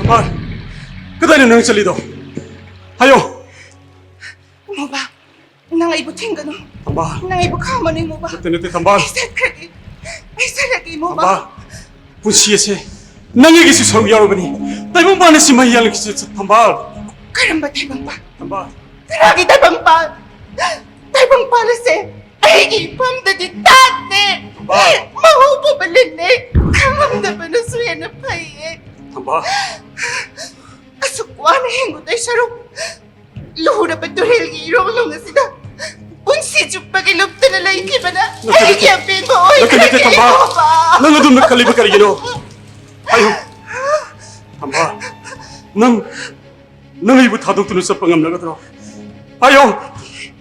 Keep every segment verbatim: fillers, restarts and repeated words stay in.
ꯊꯝꯕꯥꯜ, ꯀꯗꯥꯏꯅꯣ ꯅꯪ ꯆꯠꯂꯤꯗꯣ? ꯍꯥꯏꯌꯣ꯫ ꯏꯃꯧꯕ, ꯅꯪ ꯑꯩꯕꯨ ꯊꯤꯡꯒꯅꯨ꯫ ꯊꯝꯕꯥꯜ꯫ ꯅꯪ ꯑꯩꯕꯨ ꯈꯥꯝꯃꯅꯨ, ꯏꯃꯧꯕ꯫ ꯅꯠꯇꯦ, ꯅꯠꯇꯦ, ꯊꯝꯕꯥꯜ꯫ ꯑꯩ ꯆꯠꯈ꯭ꯔꯒꯦ꯫ ꯑꯩ ꯆꯠꯂꯒꯦ, ꯏꯃꯧꯕ꯫ ꯊꯝꯕꯥꯜ, ꯄꯨꯟꯁꯤ ꯑꯁꯦ ꯅꯪ ꯑꯩꯒꯤꯁꯨ ꯁꯔꯨꯛ ꯌꯥꯎꯔꯕꯅꯤ꯫ ꯇꯥꯏꯕꯪꯄꯥꯟ ꯑꯁꯤ ꯃꯍꯩ ꯌꯥꯜꯂꯛꯈꯤꯁꯦ, ꯊꯝꯕꯥꯜ꯫ ꯀꯔꯝꯕ ꯇꯥꯏꯕꯪꯄꯥꯟ? ꯊꯝꯕꯥꯜ꯫ ꯀꯅꯥꯒꯤ ꯇꯥꯏꯕꯪꯄꯥꯟ? ꯇꯥꯏꯕꯪꯄꯥꯟ ꯑꯁꯦ ꯑꯩꯒꯤ ꯏꯐꯝꯗꯗꯤ ꯇꯥꯠꯅꯦ꯫ ꯊꯝꯕꯥꯜ꯫ ꯃꯍꯧꯕ ꯂꯤꯟꯅꯦ꯫ ꯈꯪꯉꯝꯗꯕꯅꯁꯨ ꯍꯦꯟꯅ ꯐꯩꯌꯦ꯫ ꯊꯝꯕꯥꯜ꯫ ꯑꯁꯨꯛ ꯋꯥꯅ ꯍꯤꯡꯉꯨꯗꯣꯏ ꯁꯔꯨꯛ, ꯂꯨꯔꯕ ꯇꯨꯔꯦꯜꯒꯤ ꯏꯔꯣꯡ ꯅꯨꯡ ꯑꯁꯤꯗ ꯄꯨꯟꯁꯤ ꯆꯨꯞꯄꯒꯤ ꯂꯨꯞꯇꯨꯅ ꯂꯩꯈꯤꯕꯅ ꯅꯠꯇꯦ, ꯅꯠꯇꯦ꯫ ꯑꯩꯒꯤ ꯑꯄꯦꯟꯕ ꯅꯠꯇꯦ, ꯅꯠꯇꯦ, ꯑꯣꯏꯈ꯭ꯔꯦ, ꯊꯝꯕꯥꯜ꯫ ꯏꯃꯧꯕ꯫ ꯅꯪ ꯑꯗꯨꯝꯅ ꯈꯜꯂꯤꯕ ꯀꯔꯤꯒꯤꯅꯣ? ꯍꯥꯏꯌꯨ꯫ ꯊꯝꯕꯥꯜ, ꯅꯪ, ꯅꯪ ꯑꯩꯕꯨ ꯊꯥꯗꯣꯛꯇꯨꯅ ꯆꯠꯄ ꯉꯝꯂꯒꯗ꯭ꯔꯣ? ꯍꯥꯏꯌꯣ꯫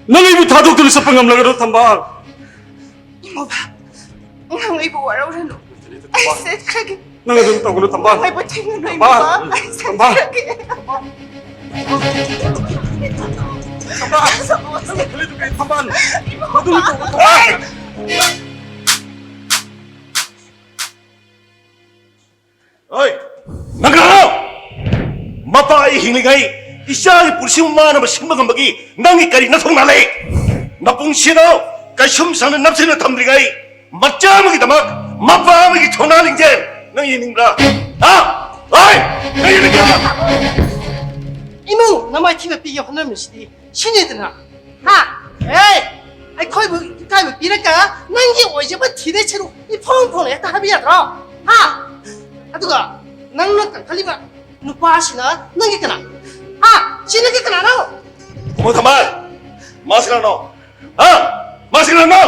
ꯅꯪ ꯑꯩꯕꯨ ꯊꯥꯗꯣꯛꯇꯨꯅ ꯆꯠꯄ ꯉꯝꯂꯒꯗ꯭ꯔꯣ, ꯊꯝꯕꯥꯜ? ꯏꯃꯧꯕ, ꯅꯪ ꯑꯩꯕꯨ ꯋꯥꯔꯧꯔꯅꯨ꯫ ꯅꯠꯇꯦ, ꯅꯠꯇꯦ, ꯑꯩ ꯊꯝꯕꯥꯜ꯫ ꯆꯠꯈ꯭ꯔꯒꯦ꯫ ꯅꯪ ꯑꯗꯨꯝ ꯇꯧꯒꯅꯨ, ꯊꯝꯕꯥꯜ꯫ ꯅꯪ ꯑꯩꯕꯨ ꯊꯤꯡꯒꯅꯨ, ꯊꯝꯕꯥꯜ꯫ ꯏꯃꯧꯕ꯫ ꯑꯩ ꯊꯝꯕꯥꯜ꯫ ꯆꯠꯈ꯭ꯔꯒꯦ꯫ ꯊꯝꯕꯥꯜ꯫ ꯊꯝꯕꯥꯜ꯫ ꯅꯪ ꯈꯜꯂꯤꯗꯨ ꯀꯩ, ꯊꯝꯕꯥꯜ? ꯏꯃꯧꯕ꯫ ꯃꯗꯨ ꯇꯧꯒꯅꯨ, ꯊꯝꯕꯥꯜ꯫ ꯑꯣꯏ! ꯅꯪ ꯀꯅꯥꯅꯣ? ꯃꯄꯥ ꯑꯩ ꯍꯤꯡꯂꯤꯉꯩ ꯏꯆꯥꯒꯤ ꯄꯨꯟꯁꯤ ꯃꯃꯥꯅ ꯁꯤꯟꯕ ꯉꯝꯕꯒꯤ ꯅꯪꯒꯤ ꯀꯔꯤ ꯅꯊꯧꯅꯥ ꯂꯩ? ꯅꯄꯨꯟꯁꯤꯗꯣ ꯀꯩꯁꯨꯝ ꯁꯪꯅ ꯅꯝꯁꯤꯟꯅ ꯊꯝꯗ꯭ꯔꯤꯉꯩ ꯃꯆꯥ ꯑꯃꯒꯤꯗꯃꯛ ꯃꯄꯥ ꯑꯃꯒꯤ ꯊꯧꯅꯥ ꯂꯤꯡꯖꯦꯜ ꯅꯪ ꯌꯦꯡꯅꯤꯡꯕ꯭ꯔꯥ? ꯍꯥ? ꯑꯣꯏ! ꯅꯪ ꯌꯦꯡꯅꯤꯡꯕ꯭ꯔꯥ? ꯏꯃꯧ, ꯅꯃꯥꯏꯊꯤꯕ ꯄꯤꯒꯦ ꯍꯣꯠꯅꯔꯝꯃꯤꯁꯤꯗꯤ ꯁꯤꯅꯤꯗꯅ꯫ ꯍꯥ? ꯑꯦ! ꯑꯩꯈꯣꯏꯕꯨ ꯏꯀꯥꯏꯕ ꯄꯤꯔꯒ ꯅꯪꯒꯤ ꯑꯣꯏꯖꯕ ꯊꯤꯗꯣꯏ ꯁꯔꯨꯛ ꯏꯐꯣꯡ ꯐꯣꯡꯅ ꯍꯦꯛꯇ ꯍꯥꯏꯕ ꯌꯥꯗ꯭ꯔꯣ? ꯍꯥ? ꯑꯗꯨꯒ ꯅꯪꯅ ꯀꯟꯈꯠꯂꯤꯕ ꯅꯨꯄꯥꯁꯤꯅ ꯅꯪꯒꯤ ꯀꯅꯥ? ꯍꯥ? ꯁꯤ ꯅꯪꯒꯤ ꯀꯅꯥꯅꯣ? ꯏꯕꯨꯡꯉꯣ ꯊꯝꯕꯥꯜ! ꯃꯥꯁꯤ ꯀꯅꯥꯅꯣ? ꯍꯥ? ꯃꯥꯁꯤ ꯀꯅꯥꯅꯣ?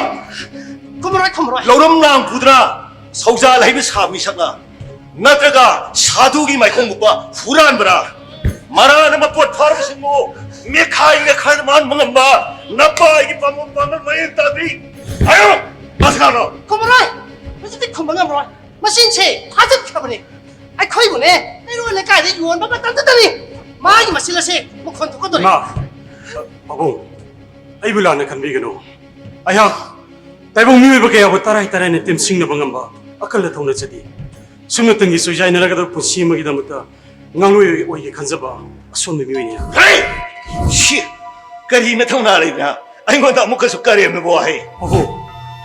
ꯈꯨꯝꯃꯔꯣꯏ, ꯈꯨꯝꯃꯔꯣꯏ꯫ ꯂꯧꯔꯝ ꯂꯥꯡ ꯄꯨꯗꯨꯅ ꯁꯧꯖꯥꯜ ꯍꯩꯕ ꯁꯥꯕ ꯃꯤꯁꯛꯂ? ꯅꯠꯇ꯭ꯔꯒ ꯁꯥꯗꯨꯒꯤ ꯃꯥꯏꯈꯣꯡ ꯃꯨꯛꯄ ꯍꯨꯔꯥꯟꯕꯔꯥ? ꯃꯔꯥꯅ ꯃꯄꯣꯠ ꯐꯥꯔꯕꯁꯤꯡꯕꯨ ꯃꯦꯈꯥꯏ ꯃꯦꯈꯥꯏꯅ ꯃꯥꯟꯕ ꯉꯝꯕ ꯅꯄꯥꯏꯒꯤ ꯄꯥꯡꯒꯜ ꯄꯥꯡꯒꯜ ꯃꯌꯦꯡ ꯇꯥꯕꯤ? ꯍꯥꯏꯌꯨ! ꯃꯥꯁꯤ ꯀꯅꯥꯅꯣ? ꯈꯨꯝꯃꯔꯣꯏ! ꯍꯧꯖꯤꯛꯇꯤ ꯈꯨꯝꯕ ꯉꯝꯃꯔꯣꯏ꯫ ꯃꯆꯤꯟꯁꯦ ꯐꯥꯖꯤꯟꯈ꯭ꯔꯕꯅꯤ꯫ ꯑꯩꯈꯣꯏꯕꯨꯅꯦ ꯀꯩꯔꯣꯜ ꯂꯩꯀꯥꯏꯗ ꯌꯣꯟꯕ ꯃꯇꯝꯗꯨꯗꯅꯤ ꯃꯥꯒꯤ ꯃꯆꯤꯟ ꯑꯁꯦ ꯃꯈꯣꯟ ꯊꯣꯛꯀꯗꯧꯔꯤ꯫ ꯏꯃꯥ, ꯄꯥꯕꯨꯡ, ꯑꯩꯕꯨ ꯂꯥꯟꯅ ꯈꯟꯕꯤꯒꯅꯨ꯫ ꯑꯩꯍꯥꯛ ꯇꯥꯏꯕꯪ ꯃꯤꯑꯣꯏꯕ ꯀꯌꯥꯕꯨ ꯇꯔꯥꯏ ꯇꯔꯥꯏꯅ ꯇꯦꯝꯁꯤꯡꯅꯕ ꯉꯝꯕ ꯑꯀꯜ ꯑꯊꯧꯅ ꯆꯠꯂꯤ꯫ ꯁꯨꯞꯅꯇꯪꯒꯤ ꯆꯣꯏꯖꯥꯏꯅꯔꯒꯗꯕ ꯄꯨꯟꯁꯤ ꯑꯃꯒꯤꯗꯃꯛꯇ ꯉꯥꯡꯂꯣꯏ ꯑꯣꯏꯒꯦ ꯈꯟꯖꯕ ꯑꯁꯣꯟꯕ ꯃꯤꯑꯣꯏꯅꯤ꯫ ꯍꯦ! ꯁꯤ! ꯀꯔꯤ ꯅꯊꯧꯅꯥ ꯂꯩꯕꯅ ꯑꯩꯉꯣꯟꯗ ꯑꯃꯨꯛꯀꯁꯨ ꯀꯔꯦꯝꯅꯕ ꯋꯥꯍꯩ? ꯑꯍꯣ,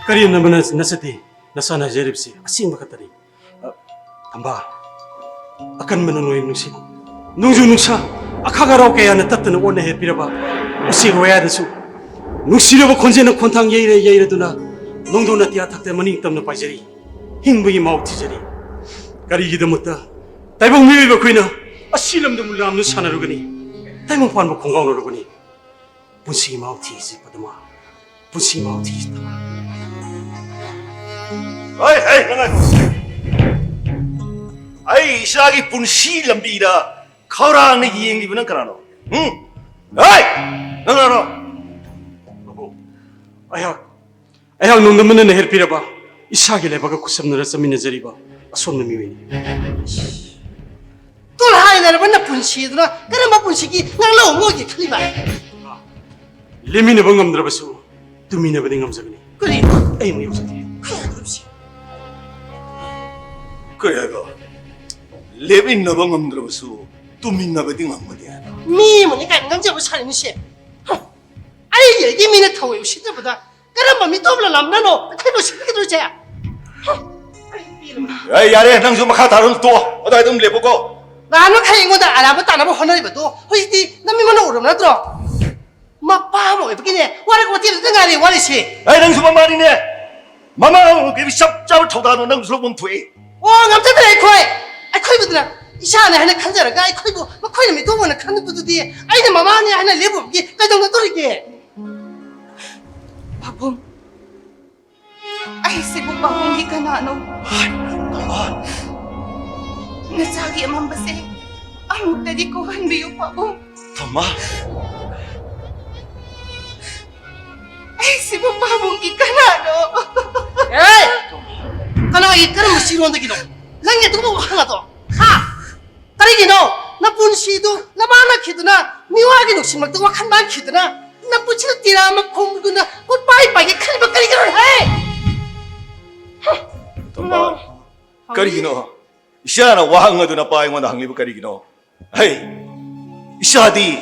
ꯀꯔꯦꯝꯅꯕ ꯅ-, ꯅꯠꯆꯗꯦ꯫ ꯅꯁꯥꯅ ꯍꯥꯏꯖꯔꯤꯕꯁꯤ ꯑꯁꯦꯡꯕ ꯈꯛꯇꯅꯤ꯫ ꯑ, ꯇꯝꯕꯥ, ꯑꯀꯟꯕꯅ ꯅꯣꯏ ꯅꯨꯡꯁꯤꯠ, ꯅꯣꯡꯖꯨ ꯅꯨꯡꯁꯥ, ꯑꯈꯥꯛ ꯑꯔꯥꯎ ꯀꯌꯥꯅ ꯇꯠꯇꯅ ꯑꯣꯠꯅ ꯍꯦꯠꯄꯤꯔꯕ ꯎꯆꯦꯛ ꯋꯥꯌꯥꯗꯁꯨ ꯅꯨꯡꯁꯤꯔꯕ ꯈꯣꯟꯖꯦꯜꯅ ꯈꯣꯟꯊꯥꯡ ꯌꯩꯔ ꯌꯩꯔꯗꯨꯅ ꯅꯣꯡꯗꯝ ꯑꯇꯤꯌꯥ ꯊꯛꯇ ꯃꯅꯤꯡ ꯇꯝꯅ ꯄꯥꯏꯖꯔꯤ꯫ ꯍꯤꯡꯕꯒꯤ ꯃꯍꯥꯎ ꯊꯤꯖꯔꯤ꯫ ꯀꯔꯤꯒꯤꯗꯃꯛꯇ ꯇꯥꯏꯕꯪ ꯃꯤꯑꯣꯏꯕ ꯑꯩꯈꯣꯏꯅ ꯑꯁꯤ ꯂꯝꯗ ꯃꯨꯂꯥꯝꯅ ꯁꯥꯟꯅꯔꯨꯒꯅꯤ? ꯇꯥꯏꯕꯪ ꯄꯥꯟꯕ ꯈꯣꯡꯒꯥꯎꯅꯔꯨꯒꯅꯤ? ꯄꯨꯟꯁꯤ ꯃꯍꯥꯎ ꯊꯤꯁꯤ ꯄꯗꯃ, ꯄꯨꯟꯁꯤ ꯃꯍꯥꯎ ꯊꯤꯁꯤ ꯇꯃ꯫ ꯍꯩ, ꯍꯩ, ꯅꯪ ꯉꯥꯏꯈꯣ꯫ ꯑꯩ ꯏꯆꯥꯒꯤ ꯄꯨꯟꯁꯤ ꯂꯝꯕꯤꯗ ꯈꯧꯔꯥꯡꯅ ꯌꯦꯡꯂꯤꯕ ꯅꯪ ꯀꯅꯥꯅꯣ? ꯎꯝ? ꯍꯩ! ꯅꯪ ꯀꯅꯥꯅꯣ? ꯕꯥꯕꯨ, ꯑꯩꯍꯥꯛ ꯑꯩꯍꯥꯛ ꯅꯣꯡꯗꯝꯕꯅ ꯅꯩꯍꯠꯄꯤꯔꯕ ꯏꯁꯥꯒꯤ ꯂꯥꯏꯕꯛꯀ ꯈꯨꯠꯁꯝꯅꯔ ꯆꯠꯃꯤꯟꯅꯖꯔꯤꯕ ꯑꯁꯣꯟꯕ ꯃꯤꯑꯣꯏꯅꯤ꯫ ꯇꯨꯜ ꯍꯥꯏꯅꯔꯕ ꯅꯄꯨꯟꯁꯤꯗꯨꯅ ꯀꯔꯝꯕ ꯄꯨꯟꯁꯤꯒꯤ ꯉꯥꯡꯂꯧ ꯑꯃ ꯑꯣꯏꯒꯦ ꯈꯜꯂꯤꯕ? ꯂꯦꯝꯃꯤꯟꯅꯕ ꯉꯝꯗ꯭ꯔꯕꯁꯨ ꯇꯨꯃꯤꯟꯅꯕꯗꯤ ꯉꯝꯖꯒꯅꯤ꯫ ꯀꯔꯤ? ꯑꯩ ꯑꯃꯨꯛ ꯌꯧꯖꯒꯦ꯫ ꯀꯔꯤ ꯍꯥꯏꯒꯗꯕꯁꯤ? ꯀꯔꯤ ꯍꯥꯏꯕ? ꯂꯦꯞꯃꯤꯟꯅꯕ ꯉꯝꯗ꯭ꯔꯕꯁꯨ ꯇꯨꯃꯤꯟꯅꯕꯗꯤ ꯉꯝꯒꯅꯤ ꯍꯥꯏꯕ? ꯃꯤ ꯑꯃꯅꯤ ꯀꯥꯏꯅ ꯉꯥꯡꯖꯕ ꯁꯥꯔꯤꯅꯤꯁꯦ꯫ ꯍ! ꯑꯩꯒꯤ ꯑꯩꯒꯤ ꯃꯤꯅ ꯊꯧꯋꯦ ꯎꯁꯤꯠꯇꯕꯗ ꯀꯔꯝꯕ ꯃꯤꯇꯣꯞ ꯂꯝꯅꯅꯣ ꯑꯩꯈꯣꯏꯕꯨ ꯁꯤꯠꯀꯗꯣꯏꯁꯦ? ꯍ! ꯑꯩ ꯄꯦꯜꯂꯕꯅꯤ꯫ ꯑꯦ, ꯌꯥꯔꯦ, ꯅꯪꯁꯨ ꯃꯈꯥ ꯇꯥꯔꯅꯨ, ꯇꯣꯛꯑꯣ꯫ ꯑꯗꯨꯋꯥꯏꯗ ꯑꯗꯨꯝ ꯂꯦꯞꯄꯨꯀꯣ꯫ ꯅꯍꯥꯟ ꯃꯈꯩ ꯑꯩꯉꯣꯟꯗ ꯑꯔꯥꯟꯕ ꯇꯥꯅꯕ ꯍꯣꯠꯅꯔꯤꯕꯗꯣ ꯍꯧꯖꯤꯛꯇꯤ ꯅꯃꯤꯠꯃꯛꯅ ꯎꯔꯕ ꯅꯠꯇ꯭ꯔꯣ? ꯃꯄꯥ ꯑꯃ ꯑꯣꯏꯕꯒꯤꯅꯦ, ꯋꯥꯔꯛ ꯋꯥꯇꯦꯜꯗꯨꯗ ꯉꯥꯏꯔꯦ ꯋꯥꯔꯤꯁꯦ꯫ ꯑꯩ ꯅꯪꯁꯨ ꯃꯃꯥꯅꯤꯅꯦ꯫ ꯃꯃꯥ ꯑꯃ ꯑꯣꯏꯕꯒꯤ ꯆꯞ ꯆꯥꯕ ꯊꯧꯗꯥꯡꯗꯣ ꯅꯪꯁꯨ ꯂꯧꯐꯝ ꯊꯣꯛꯑꯦ꯫ ꯑꯣ, ꯉꯝꯖꯗ꯭ꯔꯦ ꯑꯩꯈꯣꯏ꯫ ꯑꯩꯈꯣꯏꯕꯨꯗꯨꯅ ꯏꯁꯥꯅꯦ ꯍꯥꯏꯅ ꯈꯟꯖꯔꯒ ꯑꯩꯈꯣꯏꯕꯨ ꯃꯈꯣꯏꯅ ꯃꯤꯇꯣꯞ ꯑꯣꯏꯅ ꯈꯟꯕꯗꯨꯗꯤ ꯑꯩꯅ ꯃꯃꯥꯅꯦ ꯍꯥꯏꯅ ꯂꯦꯞꯄꯨꯕꯒꯤ ꯀꯩꯗꯧꯅꯗꯣꯔꯤꯒꯦ? ꯄꯥꯕꯨꯡ, ꯑꯩꯁꯤꯕꯨ ꯄꯥꯕꯨꯡꯒꯤ ꯀꯅꯥꯅꯣ? ꯅꯆꯥꯒꯤ ꯑꯃꯝꯕꯁꯦ ꯑꯃꯨꯛꯇꯗꯤ ꯀꯣꯛꯍꯟꯕꯤꯌꯨ, ꯄꯥꯕꯨꯡ꯫ ꯊꯣꯃꯥ꯫ ꯑꯩꯁꯤꯕꯨ ꯄꯥꯕꯨꯡꯒꯤ ꯀꯅꯥꯅꯣ? ꯑꯦ! ꯀꯅꯥꯒꯤ ꯀꯔꯝꯕ ꯆꯤꯔꯣꯟꯗꯒꯤꯅꯣ? ꯅꯪꯒꯤ ꯑꯗꯨꯒꯨꯝꯕ ꯋꯥꯍꯪ ꯑꯗꯣ? ꯍꯥ? ꯀꯔꯤꯒꯤꯅꯣ? ꯅꯄꯨꯟꯁꯤꯗꯨ ꯅꯃꯥꯟꯅꯈꯤꯗꯨꯅ, ꯃꯤꯋꯥꯒꯤ ꯅꯨꯡꯁꯤꯃꯛꯇ ꯋꯥꯈꯜ ꯃꯥꯡꯈꯤꯗꯨꯅ, ꯅꯄꯨꯟꯁꯤꯗ ꯇꯤꯔꯥ ꯑꯃ ꯈꯣꯡꯗꯨꯅ ꯀꯣꯠꯄꯥꯏ ꯄꯥꯏꯒꯦ ꯈꯜꯂꯤꯕ ꯀꯔꯤꯒꯤꯅꯣ ꯍꯦ? ꯇꯣꯝꯕ, ꯀꯔꯤꯒꯤꯅꯣ? ꯏꯆꯥꯅ ꯋꯥꯍꯪ ꯑꯗꯨ ꯅꯄꯥ ꯑꯩꯉꯣꯟꯗ ꯍꯪꯂꯤꯕ ꯀꯔꯤꯒꯤꯅꯣ? ꯍꯩ, ꯏꯆꯥꯗꯤ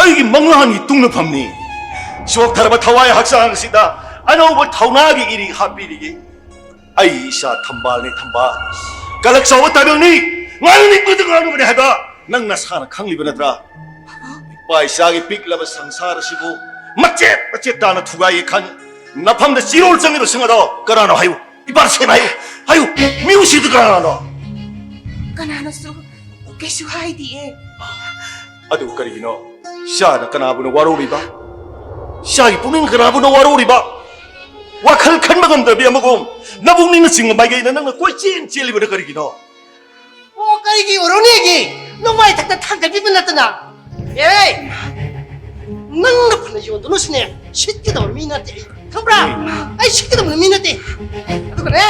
ꯑꯩꯒꯤ ꯃꯪꯂꯥꯟꯒꯤ ꯇꯨꯡꯅꯐꯝꯅꯤ꯫ ꯆꯣꯛꯊꯔꯕ ꯊꯋꯥꯏ ꯍꯛꯆꯥꯡ ꯑꯁꯤꯗ ꯑꯅꯧꯕ ꯊꯧꯅꯥꯒꯤ ꯏꯔꯤꯛ ꯍꯥꯞꯄꯤꯔꯤꯌꯦ꯫ ꯑꯩ ꯏꯆꯥ ꯊꯝꯕꯥꯜꯅꯤ, ꯊꯝꯕꯥꯜ꯫ ꯀꯂꯛ ꯆꯥꯎꯕ ꯇꯥꯏꯕꯪꯅꯤ, ꯉꯥꯏꯔꯨ ꯅꯤꯛꯄꯗ ꯉꯥꯏꯔꯨꯕꯅꯤ ꯍꯥꯏꯕ ꯅꯪ ꯅꯁꯥꯅ ꯈꯪꯂꯤꯕ ꯅꯠꯇ꯭ꯔꯥ? ꯏꯄꯥ ꯏꯆꯥꯒꯤ ꯄꯤꯛꯂꯕ ꯁꯪꯁꯥꯔ ꯑꯁꯤꯕꯨ ꯃꯆꯦꯠ ꯃꯆꯦꯠ ꯇꯥꯅ ꯊꯨꯒꯥꯏꯒꯦ ꯈꯟ ꯅꯐꯝꯗ ꯆꯤꯔꯣꯜ ꯆꯪꯂꯤꯕꯁꯤꯡ ꯑꯗꯣ ꯀꯅꯥꯅꯣ ꯍꯥꯏꯌꯨ? ꯏꯄꯥ ꯇꯁꯦꯡꯅ ꯍꯥꯏꯌꯨ, ꯍꯥꯏꯌꯨ, ꯃꯤ ꯎꯁꯤꯠꯇ ꯀꯅꯥꯅꯣ? ꯀꯅꯥꯅꯁꯨ ꯀꯩꯁꯨ ꯍꯥꯏꯗꯤꯌꯦ꯫ ꯑꯗꯨ ꯀꯔꯤꯒꯤꯅꯣ? ꯏꯆꯥꯅ ꯀꯅꯥꯕꯨꯅꯣ ꯋꯥꯔꯧꯔꯤꯕ? ꯏꯆꯥꯒꯤ ꯄꯨꯛꯅꯤꯡ ꯀꯅꯥꯕꯨꯅꯣ ꯋꯥꯔꯧꯔꯤꯕ? ꯋꯥꯈꯜ ꯈꯟꯕ ꯉꯝꯗ꯭ꯔꯕꯤ ꯑꯃꯒꯨꯝ ꯅꯕꯨꯛꯅꯤꯡꯅ ꯆꯤꯡꯕ ꯃꯥꯏꯀꯩꯗ ꯅꯪꯅ ꯀꯣꯏꯆꯦꯟ ꯆꯦꯜꯂꯤꯕꯅ ꯀꯔꯤꯒꯤꯅꯣ? ꯑꯣ, ꯀꯔꯤꯒꯤ ꯑꯣꯏꯔꯣꯅꯦꯒꯤ? ꯅꯃꯥꯏ ꯊꯛꯇ ꯊꯥꯡꯒꯠꯄꯤꯕ ꯅꯠꯇꯅ꯫ ꯑꯦ, ꯅꯪꯅ ꯐꯅ ꯌꯣꯟꯗꯨꯅꯁꯨꯅꯦ, ꯁꯤꯠꯀꯗꯕ ꯃꯤ ꯅꯠꯇꯦ ꯑꯩ, ꯈꯪꯕ꯭ꯔꯥ? ꯑꯩ ꯁꯤꯠꯀꯗꯕ ꯃꯤ ꯅꯠꯇꯦ꯫ ꯑꯗꯨꯒꯅꯦ,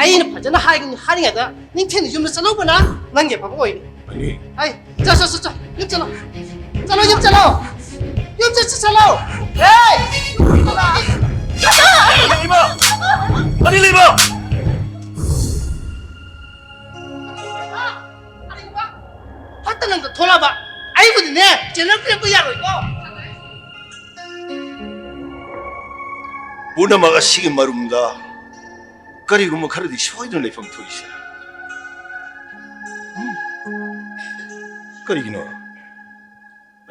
ꯑꯩꯅ ꯐꯖꯅ ꯍꯥꯏꯒꯅꯤ, ꯍꯥꯏꯔꯤꯉꯩꯗ ꯅꯤꯡꯊꯤꯅ ꯌꯨꯝꯗ ꯆꯠꯍꯧꯕꯅ ꯅꯪꯒꯤ ꯑꯐꯕ ꯑꯣꯏꯅꯤ꯫ ꯑꯅꯤ꯫ ꯍꯥꯏ, ꯆꯠ, ꯆꯠ, ꯆꯠ, ꯆꯠ, ꯌꯨꯝ ꯆꯠꯂꯣ꯫ ꯆꯠꯂꯣ, ꯌꯨꯝ ꯆꯠꯂꯣ꯫ ꯌꯨꯝ ꯆꯠ, ꯆꯠ, ꯆꯠꯂꯣ꯫ ꯍꯦ! ꯂꯩꯃ! ꯑꯅꯤ ꯂꯩꯃ! ꯐꯠꯇ ꯅꯪꯗ ꯊꯣꯛꯂꯛꯑꯕ ꯑꯩꯕꯨꯗꯤꯅꯦ, ꯆꯦꯅꯦꯜ ꯄꯤꯔꯛꯄ ꯌꯥꯔꯣꯏꯀꯣ꯫ ꯄꯨꯝꯅꯃꯛ ꯑꯁꯤꯒꯤ ꯃꯔꯨꯝꯗ ꯀꯔꯤꯒꯨꯝꯕ ꯈꯔꯗꯤ ꯁꯣꯏꯗꯅ ꯂꯩꯐꯝ ꯊꯣꯛꯏꯁꯦ꯫ ꯎꯝ꯫ ꯀꯔꯤꯒꯤꯅꯣ?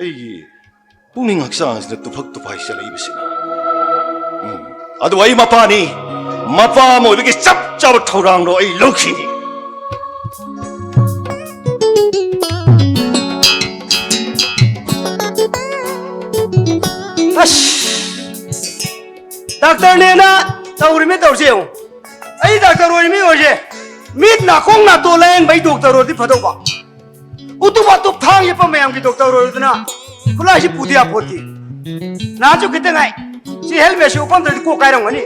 ꯑꯩꯒꯤ ꯄꯨꯛꯅꯤꯡ ꯍꯛꯆꯥꯡꯁꯤꯗ ꯇꯨꯐꯛ ꯇꯨꯐꯥꯏ ꯆꯦꯜꯂꯛꯏꯕꯁꯤꯅ꯫ ꯎꯝ꯫ ꯑꯗꯨ ꯑꯩ ꯃꯄꯥꯅꯤ꯫ ꯃꯄꯥ ꯑꯃ ꯑꯣꯏꯕꯒꯤ ꯆꯞ ꯆꯥꯕ ꯊꯧꯗꯥꯡꯗꯣ ꯑꯩ ꯂꯧꯈꯤꯅꯤ꯫ ꯑꯁ! ꯗꯥꯛꯇꯔꯅꯦꯅ ꯇꯧꯔꯤꯃꯤ ꯇꯧꯔꯤꯁꯦ ꯌꯦꯡꯉꯨ꯫ ꯑꯩ ꯗꯥꯛꯇꯔ ꯑꯣꯏꯔꯤꯃꯤ ꯑꯣꯏꯔꯤꯁꯦ꯫ ꯃꯤꯠ ꯅꯥꯀꯣꯡ ꯅꯥꯇꯣꯟ ꯂꯥꯌꯦꯡꯕꯩ ꯗꯣꯛꯇꯔ ꯑꯣꯏꯔꯗꯤ ꯐꯗꯧꯕ꯫ ꯎꯇꯨꯞ ꯋꯥꯇꯨꯞ ꯊꯥꯡ ꯌꯦꯞꯄ ꯃꯌꯥꯝꯒꯤ ꯗꯣꯛꯇꯔ ꯑꯣꯏꯔꯗꯅ ꯈꯨꯠꯂꯥꯏꯁꯤ ꯄꯨꯗ ꯌꯥꯄꯣꯠꯇꯦ꯫ ꯅꯍꯥꯟꯁꯨ ꯈꯤꯇꯪ ꯉꯥꯏ꯫ ꯁꯤ ꯍꯦꯜꯃꯦꯠꯁꯤ ꯎꯞꯄꯝꯗ꯭ꯔꯗꯤ ꯀꯣꯛ ꯀꯥꯏꯔꯝꯒꯅꯤ꯫